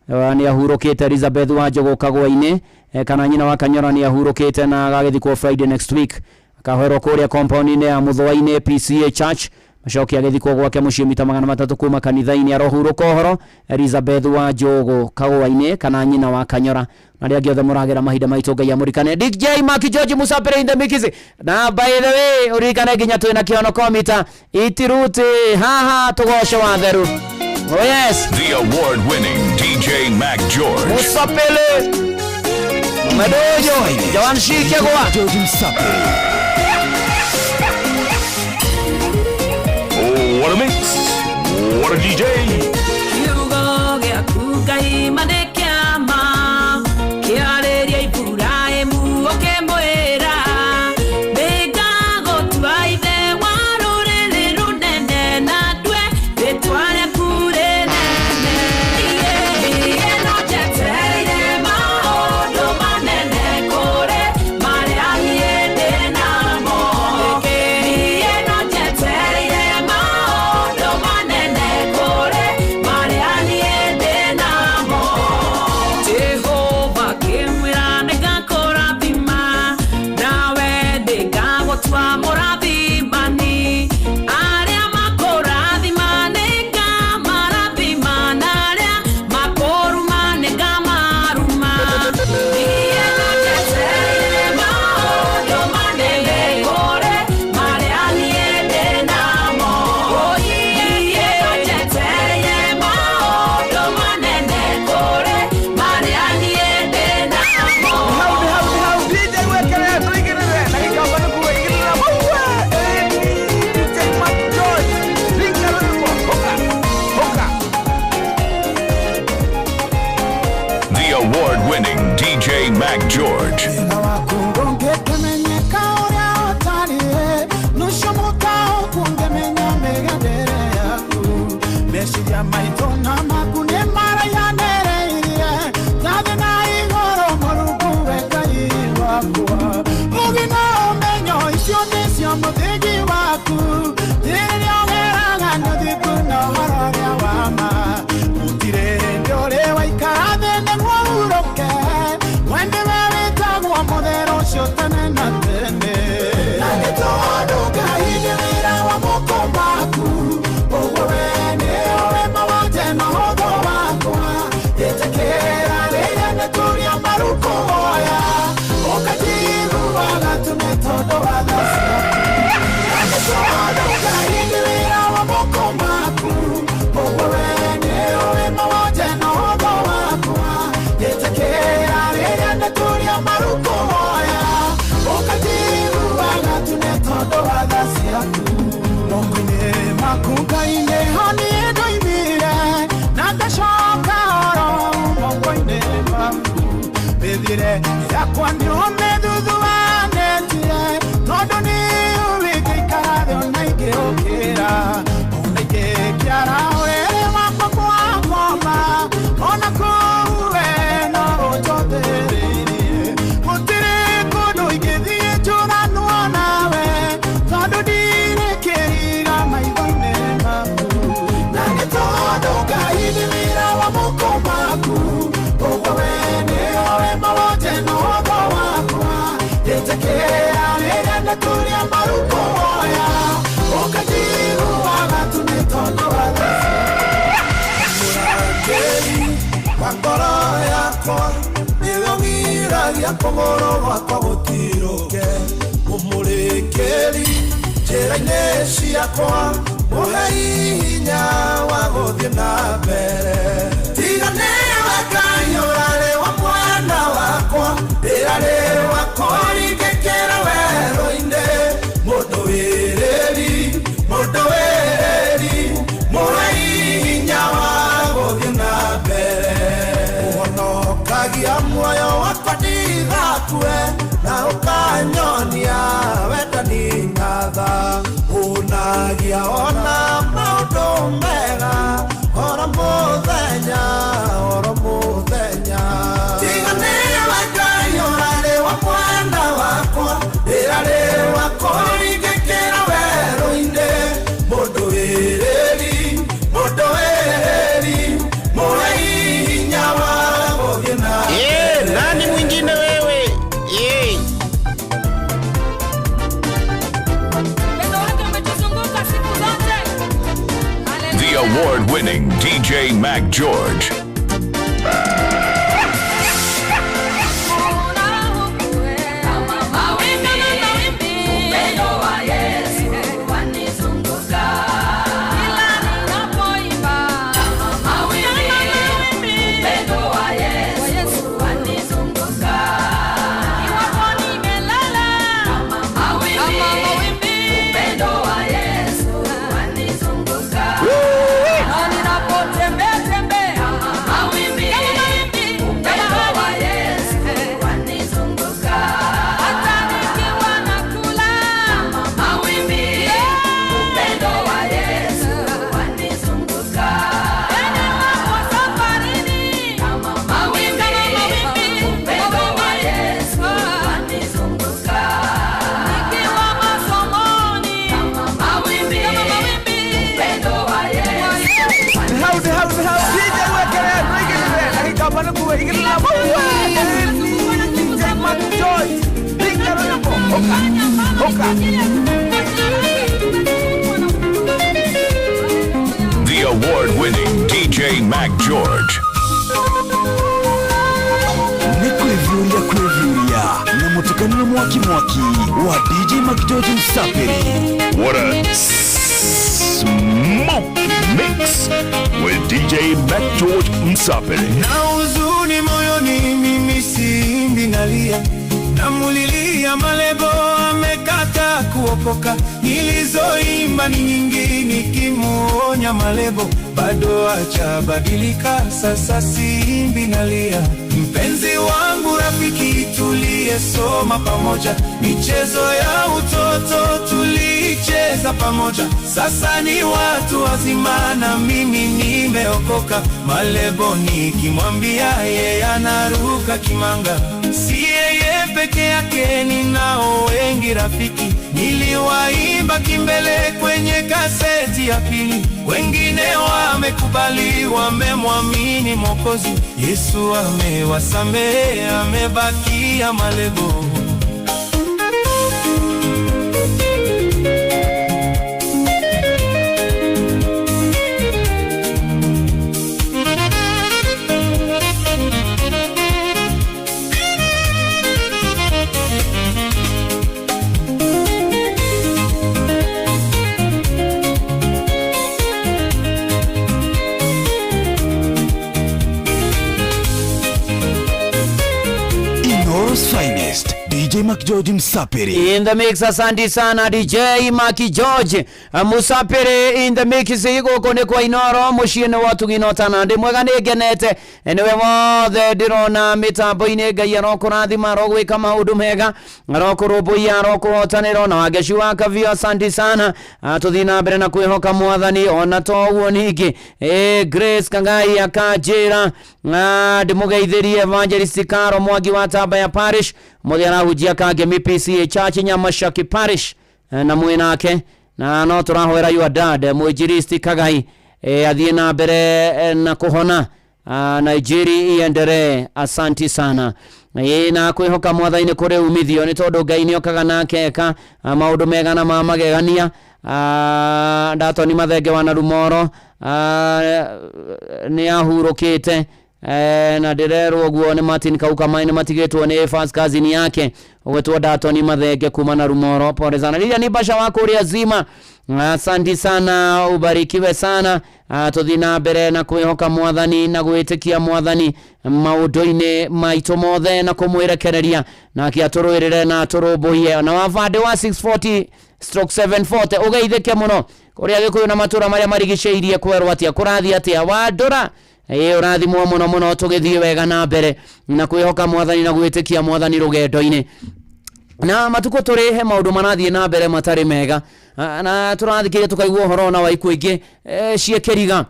nĩ ahurũkĩte. Elizabeth wa Njũgũ Kagwa-inĩ, kana nyina wa Kanyora nĩ ahurũkĩte na agagĩthikwo Friday next week, akahoerwo kũrĩa compound-inĩ ya Mũthũa-inĩ PCA Church, macoke agĩthikwo gwake mũciĩ mita 300 kuma kanitha-inĩ. Arohurũka ũhoro Elizabeth wa Njũgũ Kagwa-inĩ, kana nyina wa Kanyora. Na arĩa angĩ othe mũragera mahinda maitũ, Ngai amũrikane. DJ Maki George Musapere in the mix. Na by the way, ũririkane nginya twĩna kĩono komita itiruti haha tũgoce watheru. Oh yes, the award-winning DJ Mac George Musapele Madojo Jawan Shikegwa George Musapele. Oh, what a mix. What a DJ. Kiugo gĩaku Ngai manĩkĩama kĩarĩria Iburahĩmu ũkĩmwĩra nĩngagũtua ithe wa rũrĩrĩ rũnene na ndue rĩtwa rĩaku rĩnene. Niĩ no njetereire maũndũ manene kũrĩ marĩa niĩ ndĩ namo. Niĩ no njetereire maũndũ manene kũrĩ marĩa niĩ ndĩ namo. Jehova kĩmwĩra nĩngakũrathima, nawe nĩngagũtua mũrathimani. Arĩa makũrathima nĩngamarathima, na arĩa makũruma nĩngamaruma. Niĩ no njetereire maũndũ manene kũrĩ marĩa niĩ ndĩ namo. Niĩ no njetereire maũndũ manene kũrĩ marĩa niĩ ndĩ namo. Hau DJ wekere tũigĩrĩre na gĩkamba nĩkuo igĩrĩra maua. DJ Mac George ringa rwĩmbo hoka hoka. The award-winning DJ Mac George. Ndũngĩkĩmenyeka ũrĩa ũtariĩ, nũcio mũtaũku ũngĩmenya mĩgendere yaku. Meciria maitũ na maku nĩ maraihanĩrĩirie, ta thĩ na igũrũ, Mũrungu we Ngai wakwa. Ũũgĩ na ũmenyo icio nĩcio mũthingi waku, rĩrĩa ũgeraga nĩ ũthingu na ũhoro ũrĩa wa ma. Gũtirĩ hĩndĩ ũrĩ waikara thĩ nĩguo ũhurũke, we nĩwe wĩtagwo mũtheru ũcio tene na tene. Na nĩ tondũ Ngai nĩ wĩra wa moko maku, ũguo we nĩũĩ mawathe na ũhũthũ wakwa. Ĩtĩkĩra rĩrĩa nĩtũria marũkũhoya, ũkanjiguaga tu nĩ tondũ wa tha ciaku. Na nĩ tondũ Ngai nĩ wĩra wa moko maku, ũguo we nĩũĩ mawathe na ũhũthũ wakwa. Ĩtĩkĩra rĩrĩa nĩtũria marũkũhoya, ũkanjiguaga tu nĩ tondũ wa tha ciaku. Moko-inĩ maku Ngai nĩho niĩ ndoimire, Ngai nĩ wĩra wa moko maku ũguo we nĩoe mawonje na watho wakwa njĩtĩkĩra rĩrĩa ndaturia maru kũhoya ũkanjiguaga tu nĩ tondũ wa tha Mũrangĩri wa ngoro yakwa nĩwe ũgiragia kũgũrũ gwakwa gũtirũke mũmũrĩkĩri njĩra-inĩ ciakwa mũhei hinya wa gũthiĩ na mbere tiga nĩwe Ngai ũrarĩ wa mwana wakwa ndĩrarĩ wakwa ringĩkĩra werũ-inĩ mũndũ wĩrĩri mũhei hinya wa gũthiĩ na mbere ũhonokagia muoyo wakwa ndigakue na ũkanyonia wendani na tha ũnagia ona maũndũ mega oro mũthenya oro mũthenya tiga nĩwe Ngai ũrarĩ wa mwana wakwa ndĩrarĩ wakwa ringĩkĩra werũ-inĩ mũndũ wĩrĩri mũhei hinya wa gũthiĩ na mbere. Nani mwingine wewe? The award-winning DJ Mac George. The award-winning DJ Mac George. Nĩ kwĩviũria kwĩviũria na mũtukanio mwaki mwaki wa DJ Mac George Msafiri. What a smoky mix with DJ Mac George Msafiri. Na huzuni moyoni mimi simbi nalia, namulilia Malebo amekata kuokoka. Nilizoimba ni nyingi nikimuonya Malebo, bado hajabadilika, sasa simbi nalia. Mpenzi wangu rafiki tuliyesoma pamoja, michezo ya utoto tulicheza pamoja, sasa ni watu wazima na mimi nimeokoka. Malebo nikimwambia yeye anaruka kimanga. Si yeye peke yake, ninao wengi rafiki, niliwaimba kimbele kwenye kaseti ya pili. Wengine wamekubali, wamemwamini Mwokozi Yesu, amewasamehe, amebakia Malebo. Inoro's finest DJ Mac George Msafiri. In the mix, asante sana DJ Mac George Musapiri in the mix. Igũkũ nĩ kwa Inoro mũciĩ nĩ wa Tugino Tana. Ndĩ mwega nĩ ngenete nĩwe wothe ndĩrona mĩtambo-inĩ. Ngai arokũrathima, arogwĩka maũndũ mega, arokũrũmbũiya, arokũhotanĩra. Ona Wangeci wa Kavio, asante sana. Tũthiĩ na mbere na kwĩhoka Mwathani ona to ũguo ningĩ. Grace Kangai akanjĩra ndĩmũgeithĩrie Evangelist Karo Mwangi wa Tamba ya Parish, mũthĩ arahunjia Kangemi PCA Church Nyamashaki Parish, na mwĩ nake na no tũrahoera your dad mwinjilisti Kagai. Athiĩ na mbere na kũhona. Nigeria iendelee, asanti sana. Ĩ na kwĩhoka mwathani nĩ kũrĩ umithio nĩ tondũ Ngai nĩ okaga na akeka maũndũ mega na ma magegania. Ndatoni Mathenge wa Narumoro nĩ ahurũkĩte, na ndĩrerwo ũguo nĩ Martin Kauka nĩ matigĩtwo nĩ first cousin yake ũgwĩtwo Datoni Mathenge kuma Narumoro. Pole sana. Lilia ni Basha wa kũrĩa Zima, asanti sana, ubarikiwe sana. Tũthiĩ na mbere na kwĩhoka mwathani na gwĩtĩkia mwathani maũndũ-inĩ maitũ mothe na kũmwĩrekereria nake atũrũĩrĩre na atũrũmbũiye. Na wabandĩ wa 640/740 ũgeithĩke mũno kũrĩa Gĩkũyũ na matũra marĩa marigicĩirie kwerwo atĩa kũrathiĩ atĩa wandũra. Ĩ ũrathimwo mũno mũno, tũgĩthiĩ wega na mbere na kwĩhoka mwathani na gwĩtĩkia mwathani rũgendo-inĩ. Na matukũ tũrĩ he maũndũ marathiĩ na mbere matarĩ mega, na tũrathikĩrĩria tũkaigua ũhoro ona wa ikuũ ingĩ ciĩkĩriga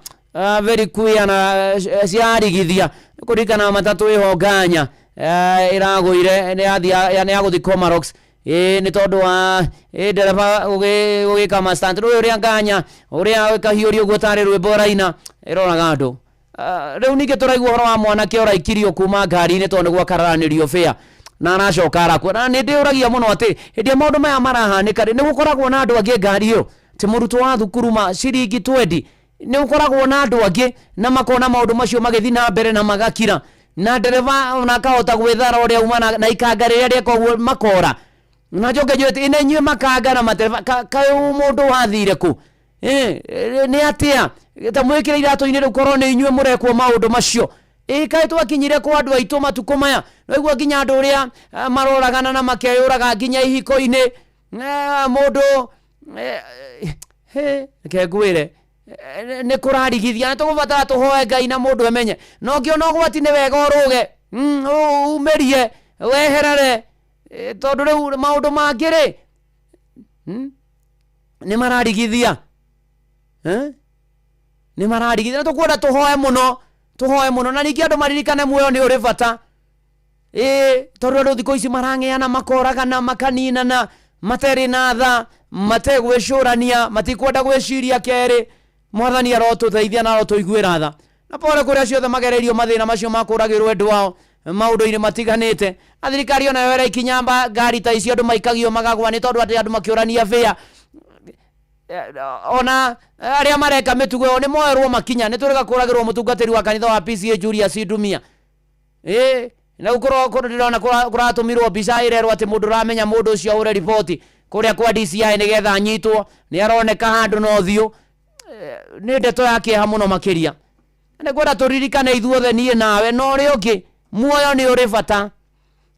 very queer na ciarigithia. Kũririkana matatũ ĩho nganya ĩragũire nĩ yagũthiĩ Komarock, nĩ tondũ wa ndereba gũgĩka ma stunt. Rĩu ũrĩa nganya ũrĩa ĩkahiũria ũguo tarĩ rwĩmbo ĩraina ĩroraga andũ. Rĩu ningĩ tũraigua ũhoro wa mwanake ũraikirio kuma ngari-inĩ tondũ nĩ gwakararanĩrio fare na aracoka arakua. Na nĩ ndĩũragia mũno atĩ hĩndĩ ĩrĩa maũndũ maya marahanĩka rĩ, nĩ gũkoragwo na andũ angĩ ngari ĩyo ti mũrutwo wa thukuru ma ciringi 20, nĩ gũkoragwo na andũ angĩ na makona maũndũ macio magĩthiĩ na mbere na magakira, na ndereba ona akahota gwĩthara ũrĩa uma na ikanga rĩrĩa rĩeka ũguo makora. Na njoke njũe atĩ ĩna inyuĩ makanga na matereba kaĩ mũndũ wathire kũ? Nĩ atĩa ta mwĩkĩre iratũ-inĩ rĩu korwo nĩ inyuĩ mũrekwo maũndũ macio. Kaĩ twakinyire kwa andũ aitũ matukũ maya, waigua nginya andũ ũrĩa maroragana na makeyũraga nginya ihiko-inĩ. Mũndũ reke ngwĩre nĩ kũrarigithia, nĩ tũgũbatara tũhoe Ngai na mũndũ amenye. Na ũngĩona ũgwati nĩ wega ũrũge, umĩrie weherere, tondũ rĩu maũndũ mangĩ rĩ, nĩ mararigithia. Nĩ mararigithia. Na tũkwenda tũhoe mũno, tũhoe mũno, na ningĩ andũ maririkane muoyo nĩ ũrĩ bata. Tondũ andũ thikũ ici marang'eana, makoragana, makaninana, matarĩ na tha, mategwĩcũrania, matikwenda gwĩciria kerĩ. Mwathani arotũteithia na arotũiguĩra tha. Na pole kũrĩa ciothe magereirio mathĩna macio ma kũragĩrwo endwa ao maũndũ-inĩ matiganĩte. Na thirikari onayo ĩraikinya ngari ta icio andũ maikagio magagwa nĩ tondũ atĩ andũ makĩũrania bĩa. Ona arĩa mareka mĩtugo ĩyo nĩ moerwo makinya. Nĩ tũrĩga kũragĩrwo mũtungatĩri wa kanitha wa PCA Julius Ndumia. Na gũkorwo ndĩrona kũratũmirwo mbica ĩrerwo atĩ mũndũ ũramenya mũndũ ũcio ahũre riboti kũrĩa kwa DCI nĩgetha anyitwo, nĩ aroneka handũ na ũthiũ. Nĩ ndeto ya kĩeha mũno makĩria. Nĩ ngwenda tũririkane ithuothe niĩ nawe na ũrĩa ũngĩ, muoyo nĩ ũrĩ bata.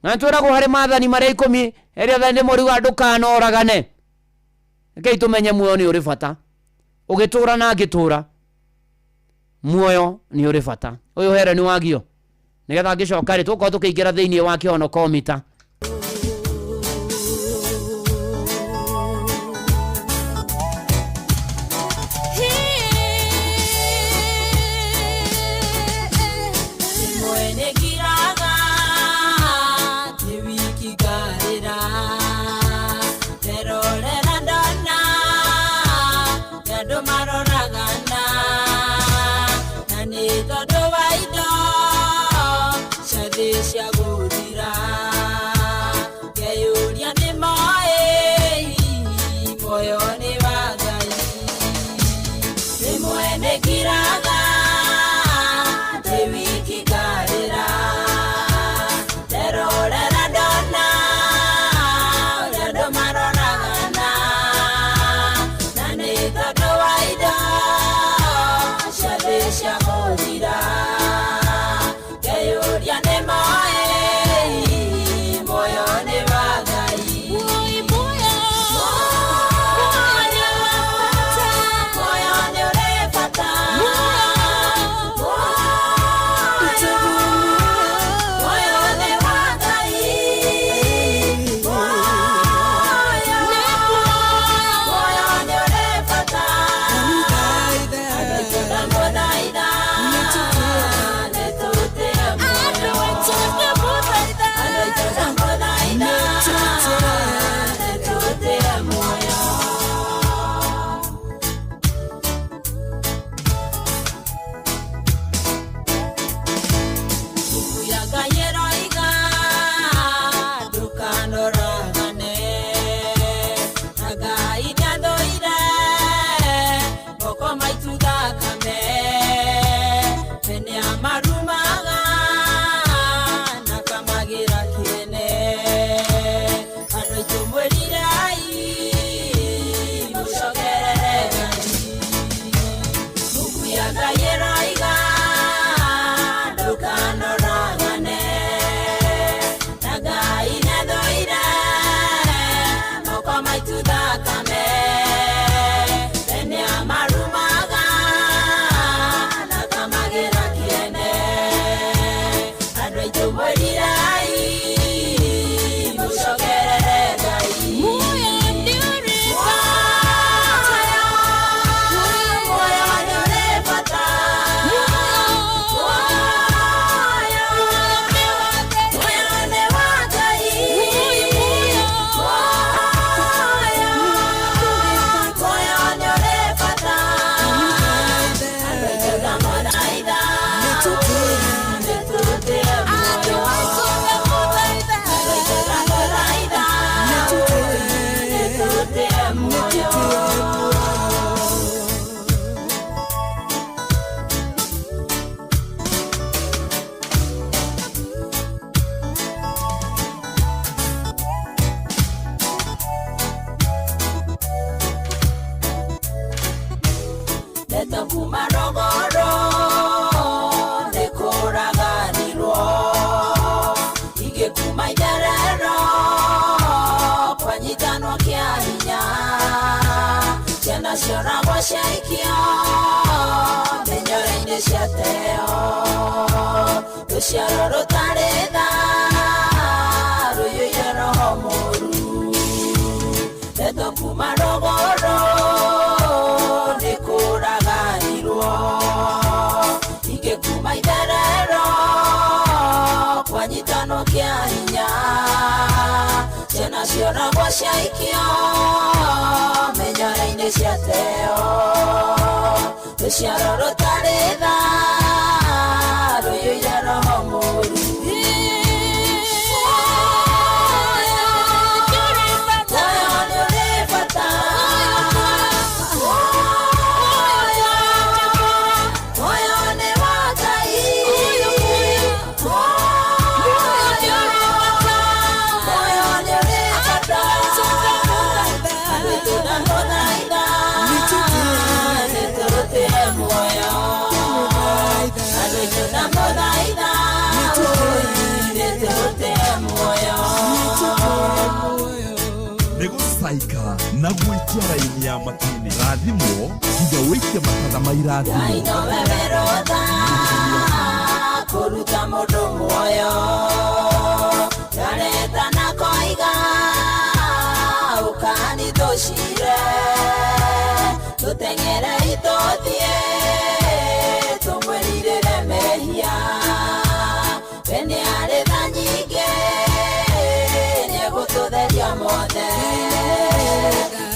Na nĩtwĩragwo harĩ maathani marĩa 10 rĩathani rĩmwe riugaga ndũkanoragane. Rekei tũmenye muoyo nĩ ũrĩ bata. Ũgĩtũra na ngĩtũra, muoyo nĩ ũrĩ bata. Ũyũ here nĩ wagio nĩgetha ngĩcoka rĩ tũgũkorwo tũkĩingĩra thĩinĩ wa kĩhonokomita. Cia gũthira. ciaikio mĩnyore-inĩ ciateo rũciaro rũtarĩ tha rũiyũire roho mũru ndeto kuma rũgũrũ nĩ kũraganirwo ingĩ kuma itherero kwanyitanwo kĩa hinya ciana cioragwo ciaikio mĩnyore-inĩ ciateo rũciaro rũtarĩ tha rũiyũire roho mũru Muoyo nĩ ũrĩ bata. Muoyo nĩ wa Ngai. Muoyo nĩ ũrĩ bata. Andũ aitũ ndamũthaitha, nĩtũrutĩre muoyo. Andũ aitũ ndamũthaitha, nĩtũrutĩre muoyo. Nĩ gũcaika na gwĩtia raini ya matu-inĩ rathimwo nginya wĩikie matatha ma Ngai irathimo nowe wĩrũtha kũruta mũndũ muoyo ndareta na koiga ũkani tũcire tũteng'ere itũthiĩ tũmwĩrirĩre mehia we nĩ arĩ tha nyingĩ nĩegũtũtheria mothe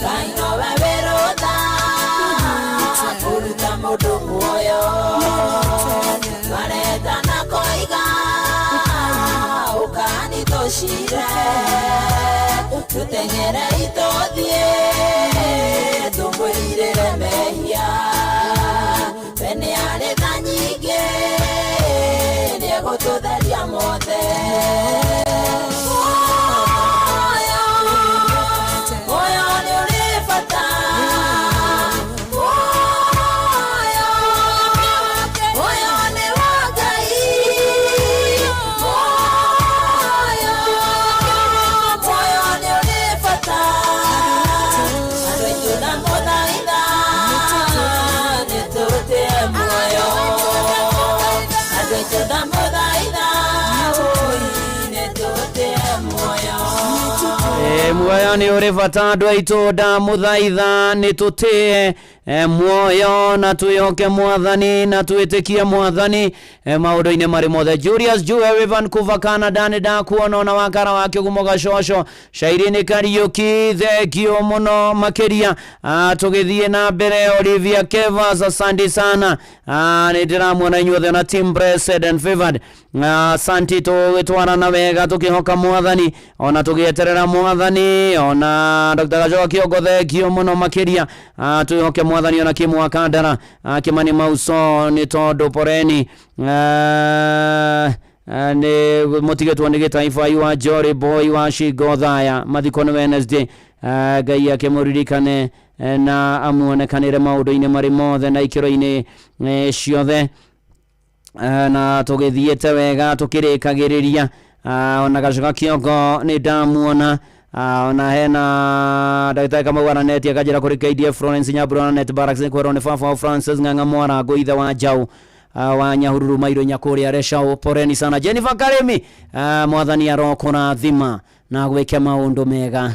Ngai nowe wĩrũtha kũruta mũndũ muoyo mareta na koiga ũkani tũcire tũteng'ere itũthiĩ tũmwĩrirĩre mehia we nĩ arĩ tha nyingĩ nĩegũtũtheria mothe Muoyo, muoyo nĩ ũrĩ bata. Muoyo, muoyo nĩ wa Ngai. Muoyo, muoyo nĩ ũrĩ bata. Andũ aitũ ndamũthaitha, nĩtũrutĩre muoyo. Andũ aitũ ndamũthaitha, nĩtũrutĩre muoyo. Muoyo nĩ ũrĩ bata andũ aitũ ndamũthaitha nĩ tũtĩe muoyo na twĩhoke mwathani na twĩtĩkie mwathani maũndũ-inĩ marĩ mothe. Julius Juwe wĩ Vancouver Canada nĩ ndakuona ona wakara wa kĩgumo gacoco Shairini Kariuki thengio mũno makĩria. Tũgĩthiĩ na mbere Olivia Kevas asante sana. Nĩ ndĩramuona inyuothe na team blessed and favored. Asanti tũgĩtwarana wega tũkĩhoka mwathani ona tũgĩeterera mwathani ona Dr. Gachoka Kĩongo thengio mũno makĩria. Twĩhoke mwathani ona Kĩmwa Kandara, Kĩmani Mauso nĩ tondũ poreni nĩ mũtigĩtwo nĩ gĩtaifa wa Jolly Boy wa Shingo Thaya mathiko nĩ Wednesday. Ngai akĩmũririkane na amuonekanĩre maũndũ-inĩ marĩ mothe na ikĩro-inĩ ciothe. Na tũgĩthiĩte wega tũkĩrĩkagĩrĩria. Ona Gacoka Kĩongo nĩ ndamuona. Ona hena ndagĩtarĩ Kamau araneti akanjĩra kũrĩ KDF Florence Nyambura na Net Barracks nĩ kwerwo nĩ baba wa Francis Ng'ang'a Mwarango ithe wa Njaũ wa Nyahururu Mairũ Nyakũrĩa Reshau poreni sana Jennifer Karimi. Mwathani arokũrathima na gwĩke maũndũ mega.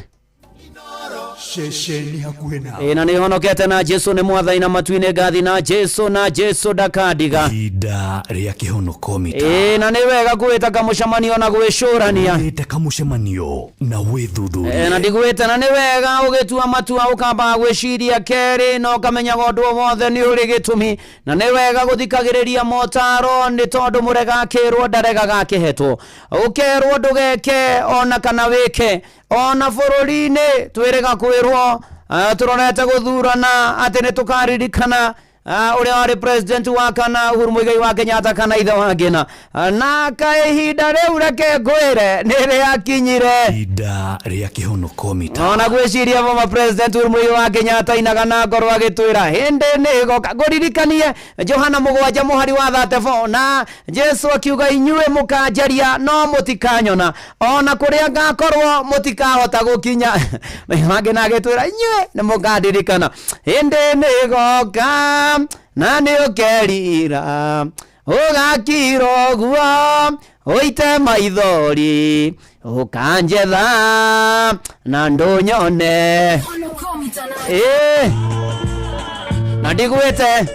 Ceceni hakuhĩ nawe Ĩ na nĩ honokete na Jesu nĩ mwathani na matu-inĩ ngathi na Jesu na Jesu ndakandiga ihinda rĩa kĩhonoko mita Ĩ na nĩ wega kwĩta kamũcemanio na gwĩcũrania wĩte kamũcemanio na wĩthuthurie Ĩ na ndigwĩte na nĩ wega ũgĩtua matua ũkambaga gwĩciria kerĩ na ũkamenyaga ũndũ o wothe nĩ ũrĩ gĩtũmi na nĩ wega gũthikagĩrĩria motaro nĩ tondũ mũrega akĩrwo ndaregaga akĩhetwo ũkerwo ndũgeke ona kana wĩke ona bũrũri-inĩ twĩrĩga kwĩrwo tũrorete gũthurana atĩ nĩ tũkaririkana Uria wari president wa kana Uhuru Muigai wa Kenyatta kana ithe wa Ngina na ka ihinda riu reke ngwire ni riakinyire ihinda ria kĩhonoko mita ona gwiciria former president Uhuru Muigai wa Kenyatta inaga na ngoro agitwira hindi ni goka nguririkanie Johana 7 mũhari wa 34 na Jesu akiuga inyuĩ mũkanjaria no mũtikanyona ona kũrĩa ngakorwo mũtikahota gũkinya mangĩ na agĩtwĩra inyuĩ nĩ mũkandirikana hĩndĩ nĩ goka na nĩ ũkerira ũgakira ũguo ũite maithori ũkanjetha na ndũnyone na ndigwĩte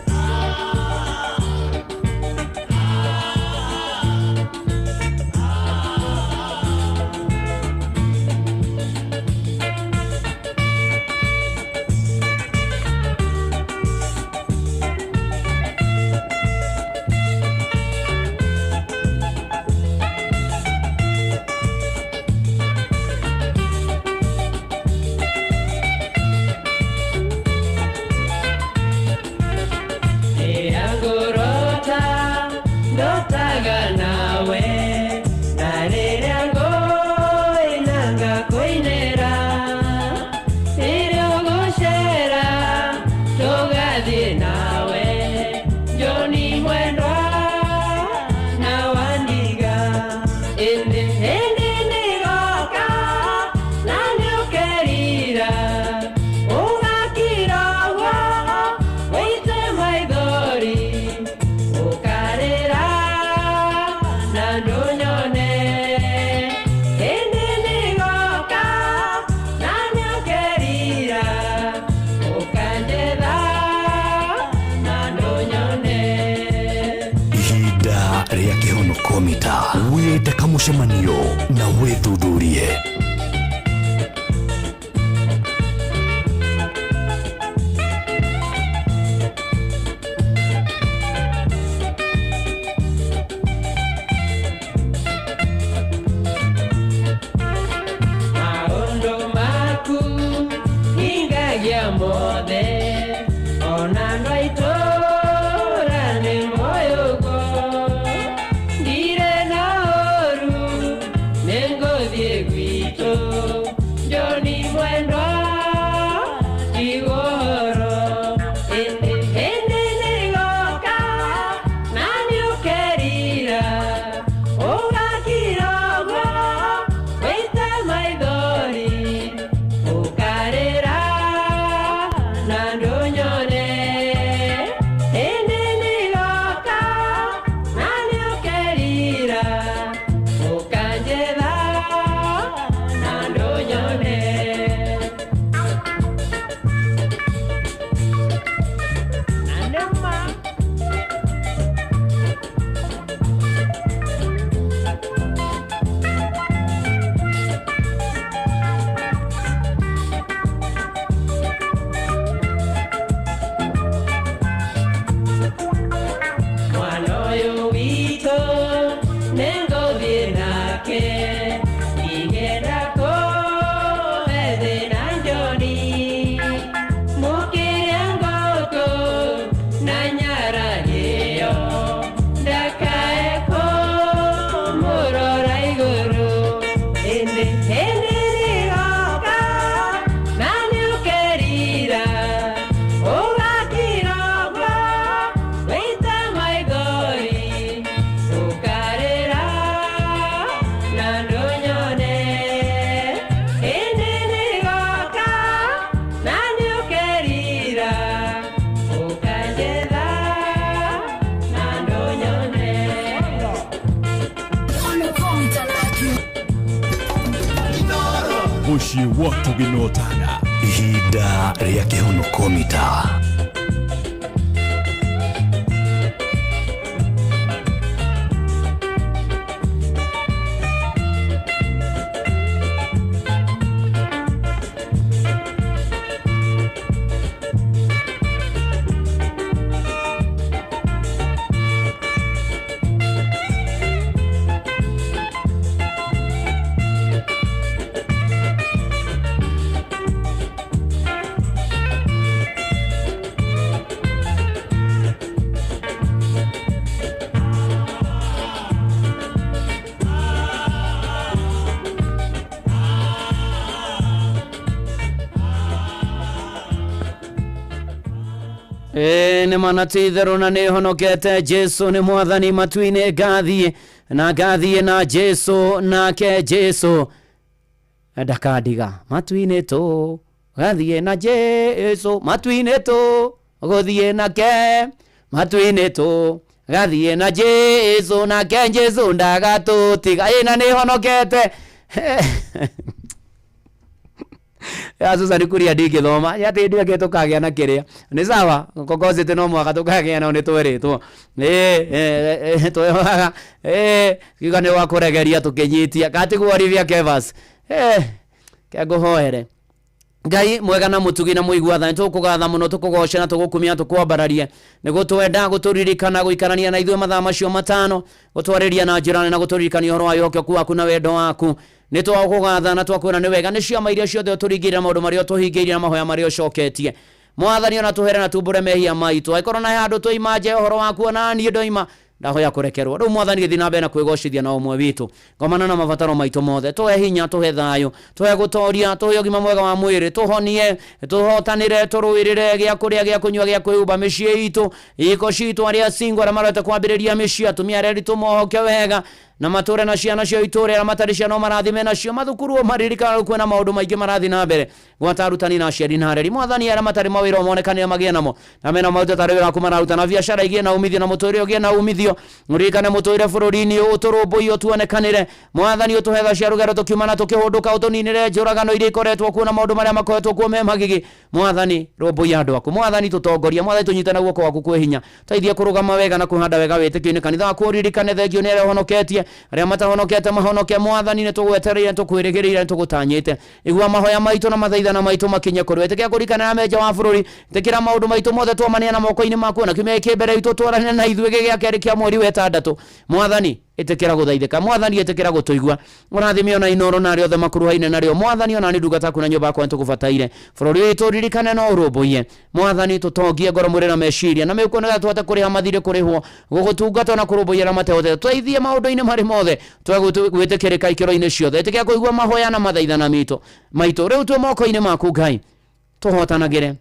Wĩte kamũcemanio na wĩthuthurie. Maũndũ maku hingagia mothe ona andũ a itũũra nĩ moĩ ũguo ndirĩ na ũũru nĩngũthiĩ gwitũ Njoni mwendwa tigwo ũhoro ĩndĩ hĩndĩ nĩgoka na nĩũkerira ũgakira ũguo wĩite maithori ũkarĩra na ndũnyone hĩndĩ nĩgoka na nĩũkerira ũkanjetha na ndũnyone. Mwana ũyũ witũ nĩngũthiĩ nake ingĩenda kũhe thĩna Njoni mũkĩrĩa ngũkũ na nyaragĩo ndakae kũmũrora igũrũ ĩndĩ hĩndĩ nĩgoka na nĩũkerira ũgakira ũguo wĩite maithori ũkarĩra na ndũnyone hĩndĩ nĩgoka na nĩũkerira ũkanjetha na ndũnyone. Mũciĩ wa ũtugi na ũtana. Ihinda rĩa kĩhonoko mita. Nĩma ti itherũ na nĩhonokete. Jesu nĩ mwathani matu-inĩ ngathiĩ na ngathiĩ na Jesu, nake Jesu ndakandiga. Matu-inĩ tũ gathiĩ na Jesu, matu-inĩ tũ gũthiĩ nake, matu-inĩ tũ gathiĩ na Jesu, nake Jesu ndagatũtiga. Ĩ na nĩhonokete. Ya Susan Kuria ndingĩthoma yatĩ ndiake tũkagĩa na kĩrĩa nĩ sawa kokozete no mwaka tũkagĩa nao nĩ twĩrĩtwo twĩhoyaga kiuga nĩ wa kũregeria tũkĩnyitia katiguo Olivia Kevas kengũhoere Ngai mwega na mutugi na muigua tha nĩtũkũgatha mũno tũkũgoce na tũgũkumia tũkwambararie nĩguo twenda gũtũririkana gũikarania na ithuĩ mathaa macio matano gũtwarĩria na njĩra nene na gũtũririkania ũhoro wa wĩhokeku waku na wendo waku. Nĩtwagũgatha na twakwĩra nĩ wega nĩ ciama iria ciothe ũtũringĩire na maũndũ marĩa ũtũhingĩirie na mahoya marĩa ũcoketie. Mwathani ona tũhere na tumbũre mehia maitũ angĩkorwo na handũ tũima nje ũhoro waku ona niĩ ndoima ndahoya kũrekerwo. Rĩu mwathani gĩthiĩ na mbere na kwĩgocithia na ũmwe witũ ngomana na mabataro maitũ mothe. Tũhe hinya, tũhe thayũ, tũhe gũtoria, tũhe ũgima mwega wa mwĩrĩ, tũhonie, tũhotanĩre, tũrũĩrĩre gĩa kũrĩa, gĩa kũnyua, gĩa kwĩhumba mĩciĩ itũ, iko citũ, arĩa single arĩa marete kwambĩrĩria mĩciĩ, atumia arĩa aritũ mohoke wega na matũre na ciana cio itũre, arĩa matarĩ ciana marathime nacio, mathukuru maririkana rĩu kwĩna maũndũ maingĩ marathiĩ na mbere gwata arutani na aciari na areri. Mwathani arĩa matarĩ mawĩra monekanĩre magĩe namo na mena maũndũ tarĩ wĩra waku mararuta na biacara igĩe na umithio na mũtũrĩre ũgĩe na umithio. Ũririkane mũtũrĩre bũrũri-inĩ ũyũ ũtũrũmbũiye ũtuonekanĩre. Mwathani ũtũhe tha cia rũgendo tũkiuma na tũkĩhũndũka, ũtũninĩre njũragano iria ikoretwo kuo na maũndũ marĩa makoretwo kuo me magigi. Mwathani rũmbũiya andũ aku, mwathani tũtongoria, mwathani tũnyitane guoko gwaku kwĩ hinya, teithia kũrũgama wega na kũhanda wega wĩtĩkio-inĩ. Kanitha waku ũririkane, thengio nĩ arĩa ũhonoketie, arĩa matahonokete mahonoke. Mwathani nĩtũgwetereire, nĩtũkwĩrĩgĩrĩire, nĩtũgũtanyĩte. Igua mahoya maitũ na mathaithana maitũ makinye kũrĩ we. Ĩtĩkĩra kũririkana na menja wa bũrũri, ĩtĩkĩra maũndũ maitũ mothe twamaneana moko-inĩ maku, na kiumia gĩkĩ mbere itũ twarane na ithuĩ gĩ gĩa kerĩ kĩa mweri wa ĩtandatũ. Mwathani ĩtĩkĩra gũthaithĩka, mwathani ĩtĩkĩra gũtũigua, ũrathime ona Inooro na arĩa othe makuruhaine narĩo. Mwathani ona nĩ ndungata yaku na nyũmba yakwa nĩtũgũbataire. Bũrũri witũ ũririkane na ũrũmbũiye. Mwathani tũtongie ngoro mwĩrĩ na meciria na mĩhuko nĩgetha tũhote kũrĩha mathirĩ kũrĩhwo gũgũtungata na kũrũmbũiya arĩa matehotete. Tũteithie maũndũ-inĩ marĩ mothe tũe gwĩtĩkĩrĩka ikĩro-inĩ ciothe. Ĩtĩkĩra kũigua mahoya na mathaithana maitũ. Rĩu twĩ moko-inĩ maku Ngai, tũhotanagĩre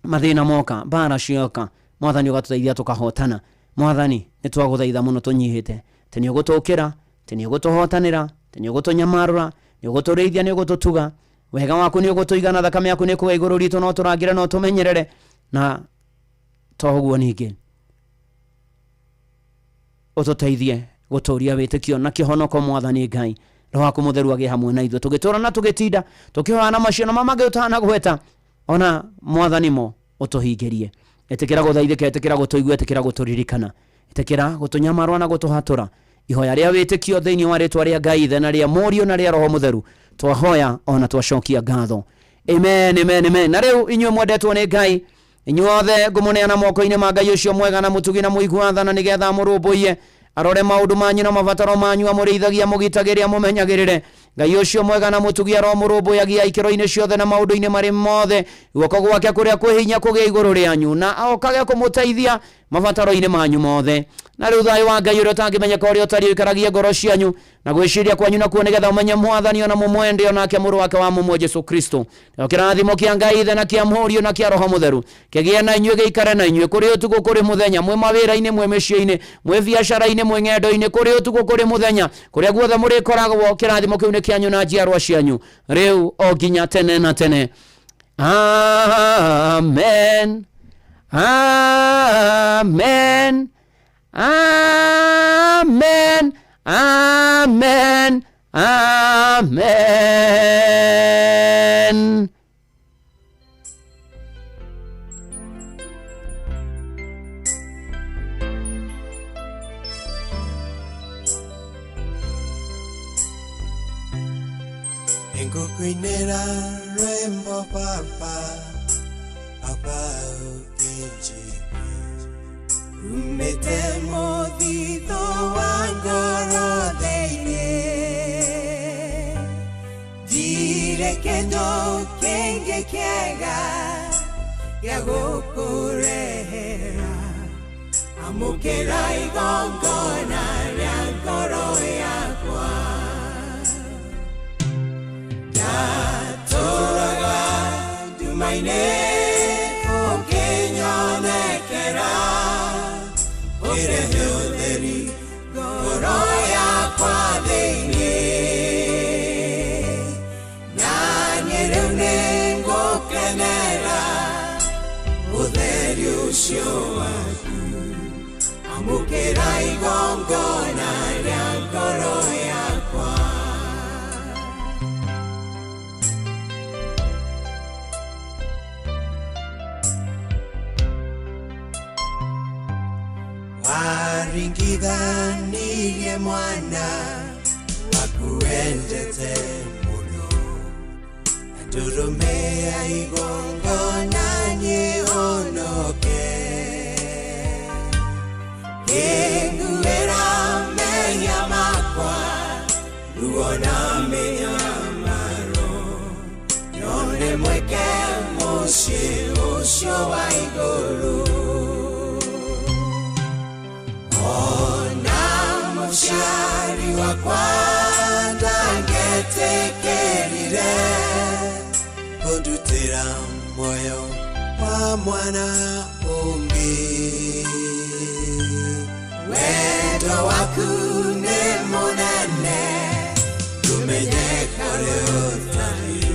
mathĩna moka, mbara cioka, mwathani ũgatũteithia tũkahotana. Mwathani nĩtwagũthaitha mũno tũnyihĩte atĩ nĩ ũgũtũkĩra, atĩ nĩ ũgũtũhotanĩra, atĩ nĩ ũgũtũnyamarũra, nĩ ũgũtũrĩithia, nĩ ũgũtũtuga. Wega waku nĩ ũgũtũigana, thakame yaku nĩ ĩkũgĩa igũrũ ritũ, no tũrangĩre, no tũmenyerere. Na to ũguo ningĩ ũtũteithie gũtũria wĩtĩkio na kĩhonoko. Mwathani Ngai, Roho waku mũtheru agĩe hamwe na ithuĩ tũgĩtũra na tũgĩtinda tũkĩhoya na macio na mamangĩ ũtanagweta, ona mwathani mo ũtũhingĩrie. Ĩtĩkĩra gũthaithĩka, ĩtĩkĩra gũtũigua, ĩtĩkĩra gũtũririkana, ĩtĩkĩra gũtũnyamarũa na gũtũhatũra. Ihoya rĩa wĩtĩkio thĩinĩ wa rĩtwa rĩa Ngai Ithe na rĩa Mũriũ na rĩa Roho Mũtheru twahoya ona twacokia ngatho. Amen, amen, amen. Na rĩu inyuĩ mwendetwo nĩ Ngai, inyuothe ngũmũneana moko-inĩ ma Ngai ũcio mwega na mũtugi na mũigua tha, na nĩgetha amũrũmbũiye, arore maũndũ manyu na mabataro manyu, amũrĩithagia, amũgitagĩre, amũmenyagĩrĩre. Ngai ũcio mwega na mũtugi aromũrũmbũyagia ikĩro-inĩ ciothe na maũndũ-inĩ marĩ mothe. Guoko gwake kũrĩa kwĩ hinya kũgĩe igũrũ rĩanyu, na okage kũmũteithia mabataro-inĩ manyu mothe. Na rĩu thayũ wa Ngai ũrĩa ũtangĩmenyeka ũrĩa ũtariĩ ũikaragie ngoro cianyu na gwĩciria kwanyu nakuo, nĩgetha ũmenye mwathani ona mũmwende, onake mũrũ wake wa mũmwe Jesu Kristo. Nao kĩrathimo kĩa Ngai Ithe na kĩa Mũriũ na kĩa Roho Mũtheru kĩgĩe na inyuĩ, gĩikare na inyuĩ kũrĩ ũtukũ kũrĩ mũthenya, mwĩ mawĩra-inĩ, mwĩ mĩciĩ-inĩ, mwĩ biacara-inĩ, mwĩ ng'endo-inĩ, kũrĩ ũtukũ kũrĩ mũthenya, kũrĩa guothe mũrĩkoragwo. Kĩrathimo kĩu nĩ kĩanyu na njiarwa cianyu rĩu o nginya tene na tene. Amen. Amen. Amen. Amen. Amen. Ngũkũinĩra rwĩmbo baba, baba ũkĩnjĩke, umĩte mũthithũ wa ngoro thĩinĩ. Ndirĩ kĩndũ kĩngĩ kĩega gĩa gũkũrehera, amũkĩra igongona rĩa ngoro yakwa. Ndatũraga nduma-inĩ ũkĩnyonekera, ũcio waku amũkĩra igongona rĩa ngoro yakwa. Waringithanirie mwana wakuendete mũno na ndũrũme ya igongona nĩhonoke. Ngĩnguĩra mehia makwa ruo na mĩnyamaro nyone mweke mũciĩ ũcio wa igũrũ. Ona mũciari wakwa ndangetĩkĩrire kũndutĩra muoyo wa mwana ũngĩ. Wendo waku nĩ mũnene ndũmenye kũrĩa ũtariĩ.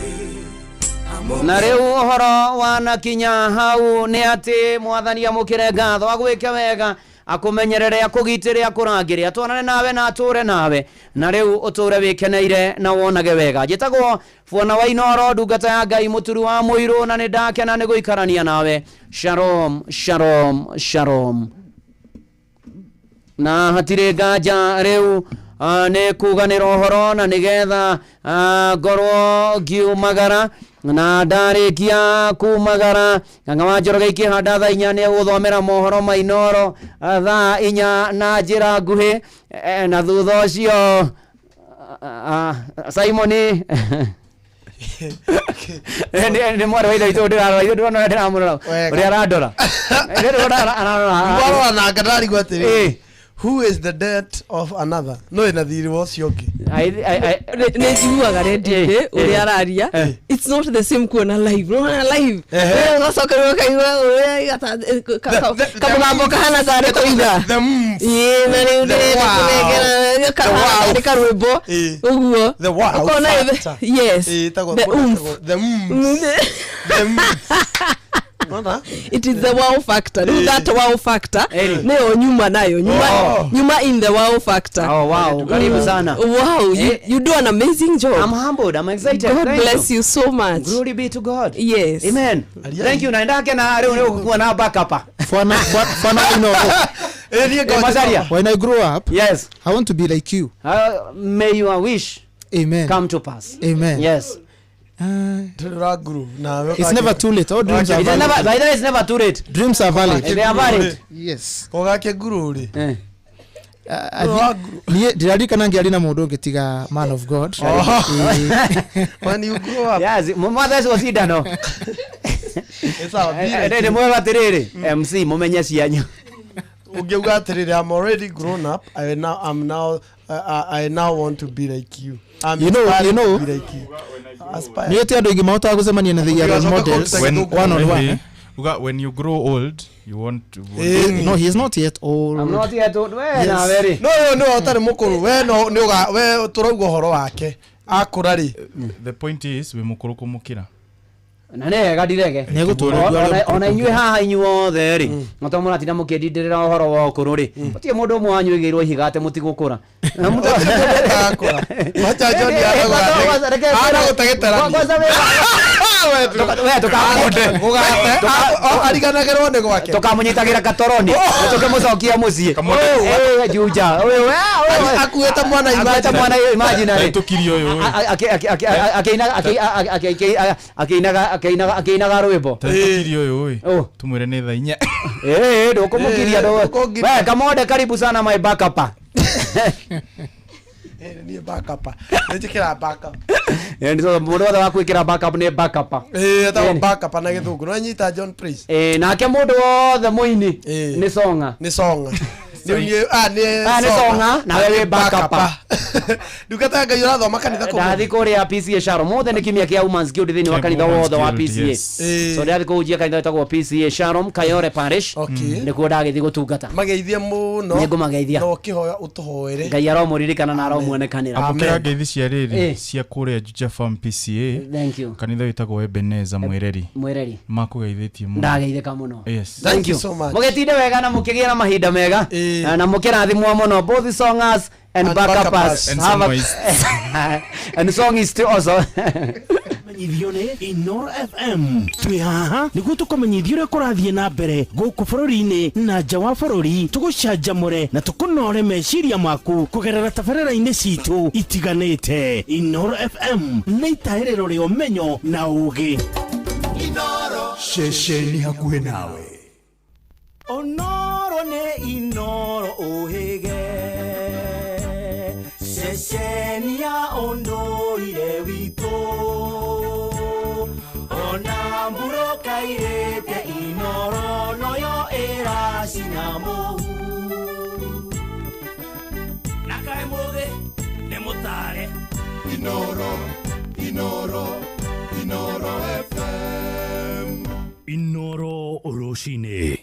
Na rĩu ũhoro wanakinya hau nĩ atĩ mwathani amũkĩre ngatho agwĩke wega akũmenyerere akũgitĩre akũrangĩre atwarane nawe na atũre nawe na rĩu ũtũre wĩkeneire na wonage wega. Njĩtagwo Bwana wa Inooro, ndungata ya Ngai mũturu wa mũirũ, na nĩ ndakena nĩ gũikarania nawe. Shalom, shalom, shalom. Na hatirĩ nganja rĩu nĩ kuganĩra ũhoro na nĩgetha ngorwo ngiumagara na ndarĩkia kumagara Ng'ang'a wa Njoroge ikĩhanda thaa 4 nĩ egũthomera mohoro ma Inooro thaa 4 na njĩra nguhĩ, na thutha ũcio Simon nĩ mwarĩ wa ithe witũ ndĩrarora, ithuĩ ndĩrona ũrĩa ndĩramũrora ũrĩa arandora. Warora nake ndarigwo atĩrĩrĩ, who is the debt of another no ĩna thirĩ wa ũcio ũngĩ. Nĩ njiguaga redio-inĩ ũrĩa araria, it's not the same kuona live. Unaona live ũgacoka rĩu ũkaigua ũrĩa kamũgambo kahana tarĩ kũiga ĩĩ na rĩu ndĩrenda kũnengera kahana tarĩ karwĩmbo ũguo ũkona. Yes, the oomph. The oomph. It is the wow factor. Rĩu that wow factor nĩyo nyuma nayo nyuma, nyuma in the wow factor. Oh, wow. Karibu sana. Wow, you do an amazing job. I'm humbled, I'm excited. God Thank bless you so much. Glory be to God. Yes. Amen. Thank you. Na ndakena rĩu nĩ gũkuona na backup. Fana Inooro. Macharia. When I grow up, yes, I want to be like you. May your wish, amen, come to pass. Amen. Yes. It's never too late. All dreams are It's valid. never, by the way, it's never too late. Dreams are valid. They are valid. Yes. Kogake guru rĩ. Niĩ ndiririkana ngĩaria na mũndũ ũngĩ tiga man of God. When you grow up. Yes, mother was idano. Nĩ mwega atĩrĩrĩ, MC mũmenye cianyu. Ũngĩuga atĩrĩrĩ, I'm already grown up. I now I'm now I now want to be like you. I'm You know, inspired you know, to be like you. Aspire. Nĩ atĩ andũ aingĩ mahotaga gũcemania na their role models one on one. Uga, when you grow old, you want to. No, he is not yet old. I'm not yet old. We na very. No, no, ũtarĩ mũkũrũ. We no nĩ ũga we tũrauga ũhoro wake. Akũra rĩ. The point is, wĩ mũkũrũ kũmũkĩra. Na nĩ wega ndirege. Ona inyuĩ haha inyuothe rĩ, no to mũratinda mũkĩndindĩrĩra ũhoro wa ũkũrũ rĩ, gũtirĩ mũndũ ũmwe wanyu ũigĩirwo ihiga atĩ mũtigũkũra. Ariganagĩrwo nĩ gwake. Tũkamũnyitagĩra katoroni tũkĩmũcokia mũciĩ. Juja. Akuĩte mwana Akuĩte mwana imaginary. Tũkirie ũyũ. Akĩinaga rwĩmbo. Tũkirie ũyũ ĩ. Tũmwĩre nĩ thaa 4. Eh, ndũkũmũkiria ndũ. We Kamonde, karibu sana my backup. Niĩ backup. Nĩ njĩkĩraga backup. Mũndũ wothe wa gwĩkĩra backup nĩ backup. Ĩĩ, etagwo backup na gĩthũngũ. No nyita John Priest. Ĩĩ, nake mũndũ wothe mũini nĩ songa. Nĩ songa. Nĩ ah nĩ Ah, nĩ Songa, nawe wĩ Bakapa. Ndungata ya Ngai ũrathoma kanitha kũ? Ndathi kũrĩa PCA Sharon mothe nĩ kiumia kĩa Women's Guild thĩinĩ wa Kĩa kanitha Women's wothe wa Guild, PCA. yes. So ndĩrathiĩ kũhunjia kanitha wĩtagwo PCA Sharon Kayore Parish. Okay. Nĩkuo ndagĩthiĩ gũtungata. Mageithie mũno. Nĩngũmageithia. Na ũkĩhoya ũtũhoere. Ngai aromũririkana na aromuonekanĩra. Amũkĩra ngeithi cia rĩrĩ Eh. cia kũrĩa Juja Farm PCA. Thank you. Kanitha wĩtagwo Ebeneza Mwereri. Mwereri. Makũgeithĩtie mũno. Ndageithĩka mũno. Yes. Thank you. Mũgĩtinde wega na mũkĩgĩe na mahinda mega na mũkĩrathimwo mũno, both songers and And backuppers. backuppers. And Have a- songists. And songists also. Menyithio nĩ Inoro FM. Twĩ haha nĩguo tũkũmenyithia ũrĩa kũrathiĩ na mbere gũkũ bũrũri-inĩ na nja wa bũrũri, tũgũcanjamũre na tũkũnore meciria maku kũgerera tabarĩra-inĩ citũ itiganĩte. Inoro FM nĩ itahĩrĩro rĩa ũmenyo na ũũgĩ. Ceceni hakuhĩ nawe. Onoro nĩ Inoro ũhĩge, ceceni ya ũndũire witũ, ona mburũka irĩte Inoro noyo ĩracina mũhu. Na kaĩ mũthĩ nĩ mũtare. Inoro, Inoro, Inoro FM. Inoro rũcinĩ.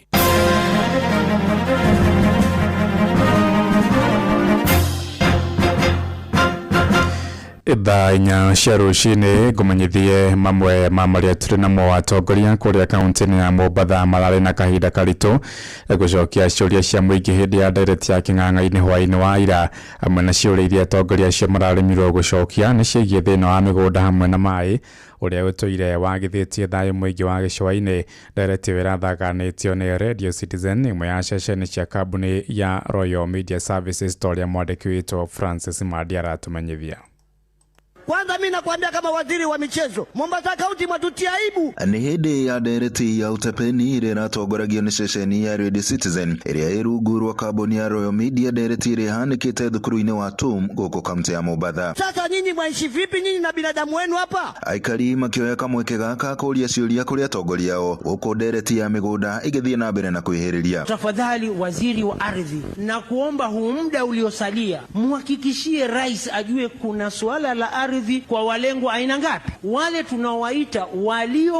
Thaa 4 cia rũcinĩ ngũmenyithie mamwe ma marĩa tũrĩ namo. Atongoria kũrĩa kaunti-inĩ ya Mombatha mararĩ na kahinda karitũ gũcokia ciũria cia mũingĩ hĩndĩ ya ndereti ya kĩng'ang'a-inĩ hwaĩ-inĩ wa ira. Hamwe na ciũria iria atongoria acio mararemirwo gũcokia nĩ ciĩgiĩ thĩna wa mĩgũnda hamwe na maĩ ũrĩa ũtũire wagithĩtie thayũ mũingĩ wa gĩcũa-inĩ. Ndereti ĩyo ĩrathaganĩtio nĩ Radio Citizen, ĩmwe ya ceceni cia kambuni ya Royal Media Services, ta ũrĩa mwandĩki witũ Francis Mandi aratũmenyithia. Kwanza mimi nakwambia kama waziri wa michezo, Mombasa County mwatutia aibu. Nĩ hĩndĩ ya ndereti ya utepeni ĩrĩa ĩratongoragio nĩ ceceni ya Radio Citizen ĩrĩa ĩ rungu rwa kambuni ya Royal Media, ndereti ĩrĩa ĩhanĩkĩte thukuru-inĩ wa TUM gũkũ kaunti ya Mombatha. Sasa nyinyi mwaishi vipi nyinyi na binadamu wenu hapa? Aikari makĩoya kamweke gaka kũria ciũria kũrĩ atongoria ao gũkũ ndereti ya mĩgũnda ĩgĩthiĩ na mbere na kwĩhĩrĩria. Tafadhali waziri wa ardhi, na kuomba huu muda uliosalia muhakikishie rais ajue kuna suala la ardhi kwa walengwa aina ngapi, wale tunaowaita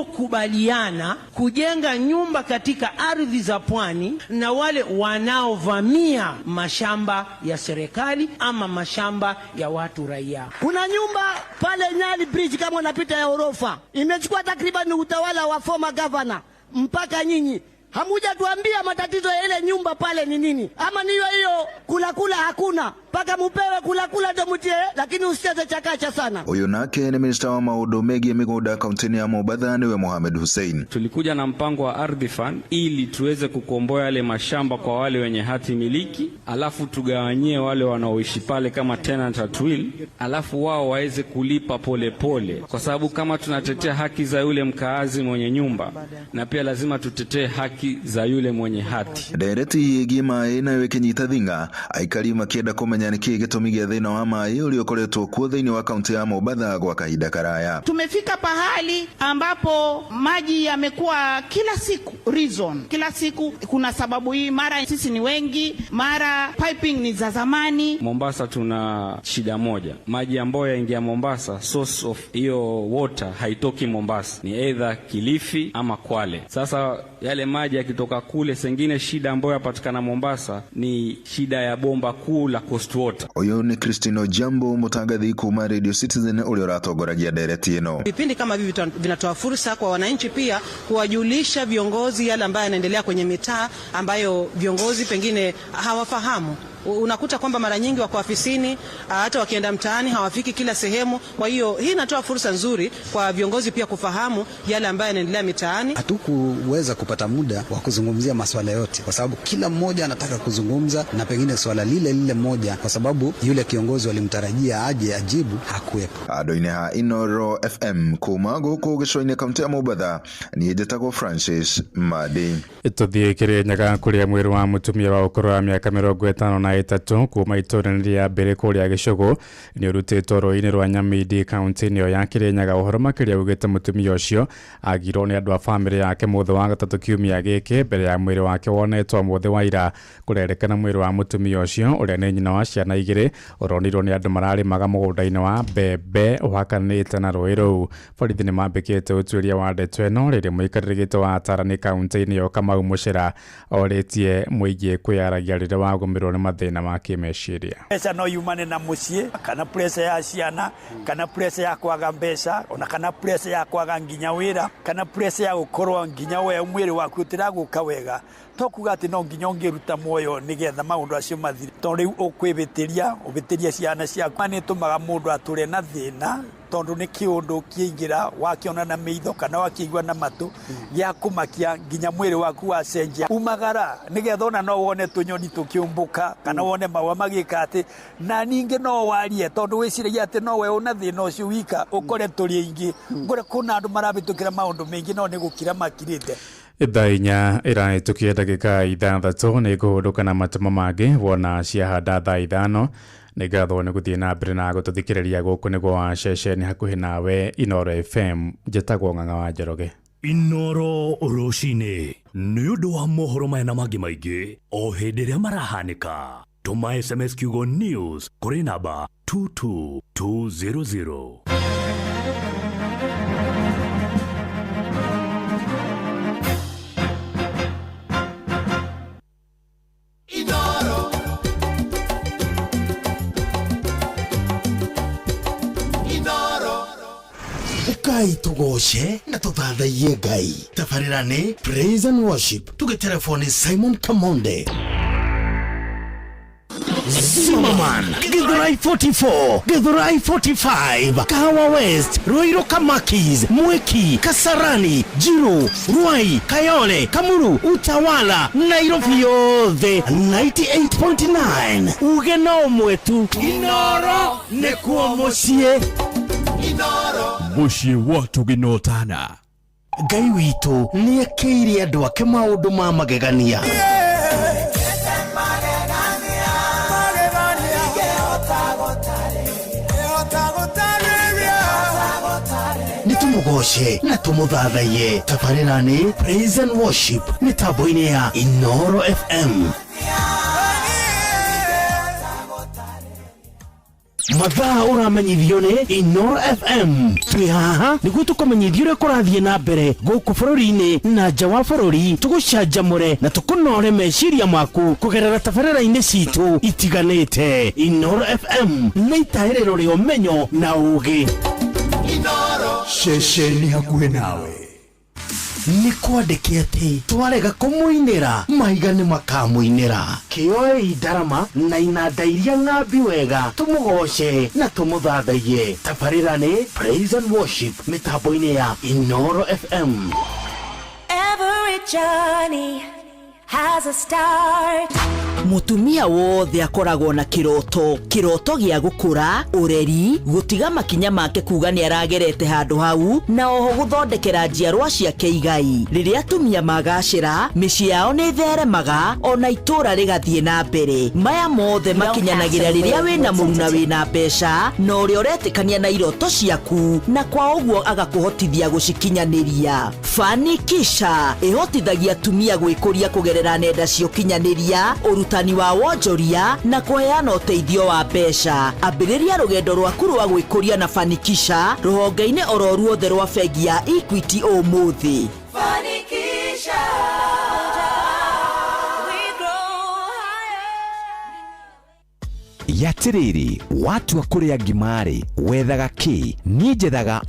waliokubaliana kujenga nyumba katika ardhi za pwani na wale wanaovamia mashamba ya serikali ama mashamba ya watu raia. Kuna nyumba pale Nyali Bridge kama unapita ya orofa, imechukua takriban utawala wa former governor mpaka nyinyi hamujatuambia matatizo ya ile nyumba pale ni nini, ama niyo hiyo kula kula hakuna mpaka mupewe kula kula ndio mutie, lakini usicheze chakacha sana. Ũyũ nake nĩ minista wa maũndũ megiĩ mĩgũnda kaunti-inĩ ya Mombatha nĩwe Mohamed Hussein. Tulikuja na mpango wa Ardhi Fund ili tuweze kukomboa yale mashamba kwa wale wenye hati miliki, alafu tugawanyie wale wanaoishi pale kama tenant at will, alafu wao waweze kulipa polepole pole. Kwa sababu kama tunatetea haki za yule mkaazi mwenye nyumba, na pia lazima tutetee haki za yule mwenye hati. Ndereti ĩgiĩ maĩ nayo ĩkĩnyita thing'a, aikari makĩenda kũmenya nĩkĩĩ gĩtũmi gĩa thĩna wa maĩ ũrĩa ũkoretwo kuo thĩinĩ wa kaunti ya Mombatha gwa kahinda karaya. Tumefika pahali ambapo maji yamekuwa kila siku reason, kila siku kuna sababu hii, mara sisi ni wengi, mara piping ni za zamani. Mombasa tuna shida moja, maji ambayo yaingia Mombasa, source of hiyo water haitoki Mombasa, ni either Kilifi ama Kwale. Sasa yale maji yakitoka kule, sengine shida ambayo yapatikana Mombasa ni shida ya bomba kuu la Coast Water. Ũyũ nĩ Christine Ojambo mũtangathi kuma Radio Citizen ũrĩa ũratongoragia ndereti ĩno. Vipindi kama hivi vinatoa fursa kwa wananchi pia kuwajulisha viongozi yale ambayo yanaendelea kwenye mitaa ambayo viongozi pengine hawafahamu. Unakuta kwamba mara nyingi wako afisini, hata wakienda mtaani hawafiki kila sehemu. Kwa hiyo hii inatoa fursa nzuri kwa viongozi pia kufahamu yale ambayo yanaendelea mitaani. Hatukuweza kupata muda wa kuzungumzia maswala yote kwa sababu kila mmoja anataka kuzungumza na pengine swala lile lile moja, kwa sababu yule kiongozi walimtarajia aje ajibu hakuwepo. Andũ-inĩ ha Inoro FM kuma gũkũ gĩcũa-inĩ kaunti ya Mombatha, niĩ njĩtagwo Francis Madi. Tũthiĩ Kĩrĩnyaga kũrĩa mwĩrĩ wa mũtumia wa ũkũrũ wa mĩaka 52 ĩtatũ kuma itũũra-inĩ rĩa Mbĩrĩ kũrĩa Gĩcũgũ nĩ ũrutĩtwo rũũĩ-inĩ rwa Nyamindi kaunti-inĩ ĩyo ya Kĩrĩnyaga. Ũhoro makĩria ugĩte mũtumia ũcio agirwo nĩ andũ a bamĩrĩ yake mũthĩ wa gatatũ kiumia gĩkĩ mbere ya mwĩrĩ wake wonetwo mũthĩ wa ira. Kũrerĩkana mwĩrĩ wa mũtumia ũcio ũrĩa nĩ nyina wa ciana igĩrĩ ũronirwo nĩ andũ mararĩmaga mũgũnda-inĩ wa mbembe ũhakanĩte na rũũĩ rũu. Borithi nĩ mambĩkĩte ũtuĩria wa ndeto ĩno rĩrĩa mũikarĩri gĩtĩ wa atarani kaunti-inĩ ĩyo Kamau Mũcera orĩtie mũingĩ kwĩyaragia rĩrĩa wagũmĩrwo nĩ mathĩna ma kĩmeciria. Mbeca no yumane na mũciĩ kana pressure ya ciana kana pressure ya kwaga mbeca ona kana pressure ya kwaga nginya wĩra kana pressure ya gũkorwo nginya we mwĩrĩ waku ũtiragũka wega. To kuga atĩ no nginya ũngĩruta muoyo nĩgetha maũndũ acio mathire, tondũ rĩu ũkwĩbĩtĩria ũbĩtĩrie ciana ciaku. Nĩ ĩtũmaga mũndũ atũre na thĩna tondũ nĩ kĩũndũ kĩaingĩra wakĩona na maitho kana wakĩigua na matũ gĩa kũmakia nginya mwĩrĩ waku wacenjia. Umagara nĩgetha ona no wone tũnyoni tũkĩũmbũka kana wone maua magĩka atĩ, na ningĩ no warie tondũ wĩciragia atĩ no we ũna thĩna ũcio wika ũkore tũrĩ aingĩ, ngore kũna andũ marabĩtũkĩra maũndũ maingĩ no nĩ gũkira makirĩte. Thaa 4 ĩrahĩtũkia ndagĩka 6 nĩ ngũhũndũka na matũma mangĩ wona ciahanda thaa 5. Nĩ ngatho nĩ gũthiĩ na mbere na gũtũthikĩrĩria gũkũ nĩguo wa ceceni hakuhĩ nawe Inooro FM. Njĩtagwo Ng'ang'a wa Njoroge. Inooro rũcinĩ nĩ ũndũ wa mohoro maya na mangĩ maingĩ o hĩndĩ ĩrĩa marahanĩka. Tũma SMS kiugo news kũrĩ namba 22200. Ukai tugoce na tuthathaiye Ngai. Tabarĩra nĩ Praise and Worship. Tũgĩtelefoni Simon Kamonde. Zimmerman, Githurai 44, Githurai 45, Kahawa West, Ruiru Kamakis, Mwiki, Kasarani, Jiru, Ruai, Kayole, Kamuru, Utawala, Nairobi yothe 98.9. Uge no mwetu Inooro nĩkuo mũciĩ. Mũciĩ wa tũgĩnotana. Ngai witũ nĩekĩire andũ ake maũndũ ma magegania. Nĩtũmũgoce na tũmũthathaiye. Tabarĩra nĩ Praise and Worship mĩtambo-inĩ ya Inooro FM. Mathaa ũramenyithio nĩ Inooro FM. Twĩ haha nĩguo tũkũmenyithie ũrĩa kũrathiĩ na mbere gũkũ bũrũri-inĩ na nja wa bũrũri, tũgũcanjamũre na tũkũnore meciria maku kũgerera tabarĩra-inĩ citũ itiganĩte. Inooro FM nĩ itaĩrĩro rĩa ũmenyo na ũũgĩ. Ceceni hakuhĩ nawe. Nĩ kwandĩke atĩ twarega kũmũinĩra mahiga nĩ makamũinĩra. Kĩoei ndarama na inanda iria ng'ambi wega tũmũgoce na tũmũthathaiye. Tabarĩra nĩ Praise and Worship mĩtambo-inĩ ya Inooro FM. Every journey has a start. Mutumia wothe akoragwo na kiroto, kiroto gĩa gũkũra, ũreri, gũtiga makinya make kuga nĩ aragerete handũ hau, na oho gũthondekera njiarwa ciake igai. Rĩrĩa atumia magacĩra, mĩciĩ yao nĩ ĩtheremaga, ona itũũra rĩgathiĩ na mbere. Maya mothe makinyanagĩra rĩrĩa wĩna mũruna wĩna mbeca, na ũrĩa ũretĩkania na iroto ciaku, na kwa ũguo agakũhotithia gũcikinyanĩria. Fanikisha ĩhotithagia atumia gwĩkũria kũgerera nenda cia ũkinyanĩria, ũrutani wa wonjoria na kũheana ũteithio wa mbeca. Ambĩrĩria rũgendo rwaku rwa gwĩkũria na Fanikisha rũhonge-inĩ oro ruothe rwa bengi ya Equity ũmũthĩ. Fanikisha. We grow higher. Yatiriri watua kuria ngima-rĩ wethaga kĩ? Niĩ njethaga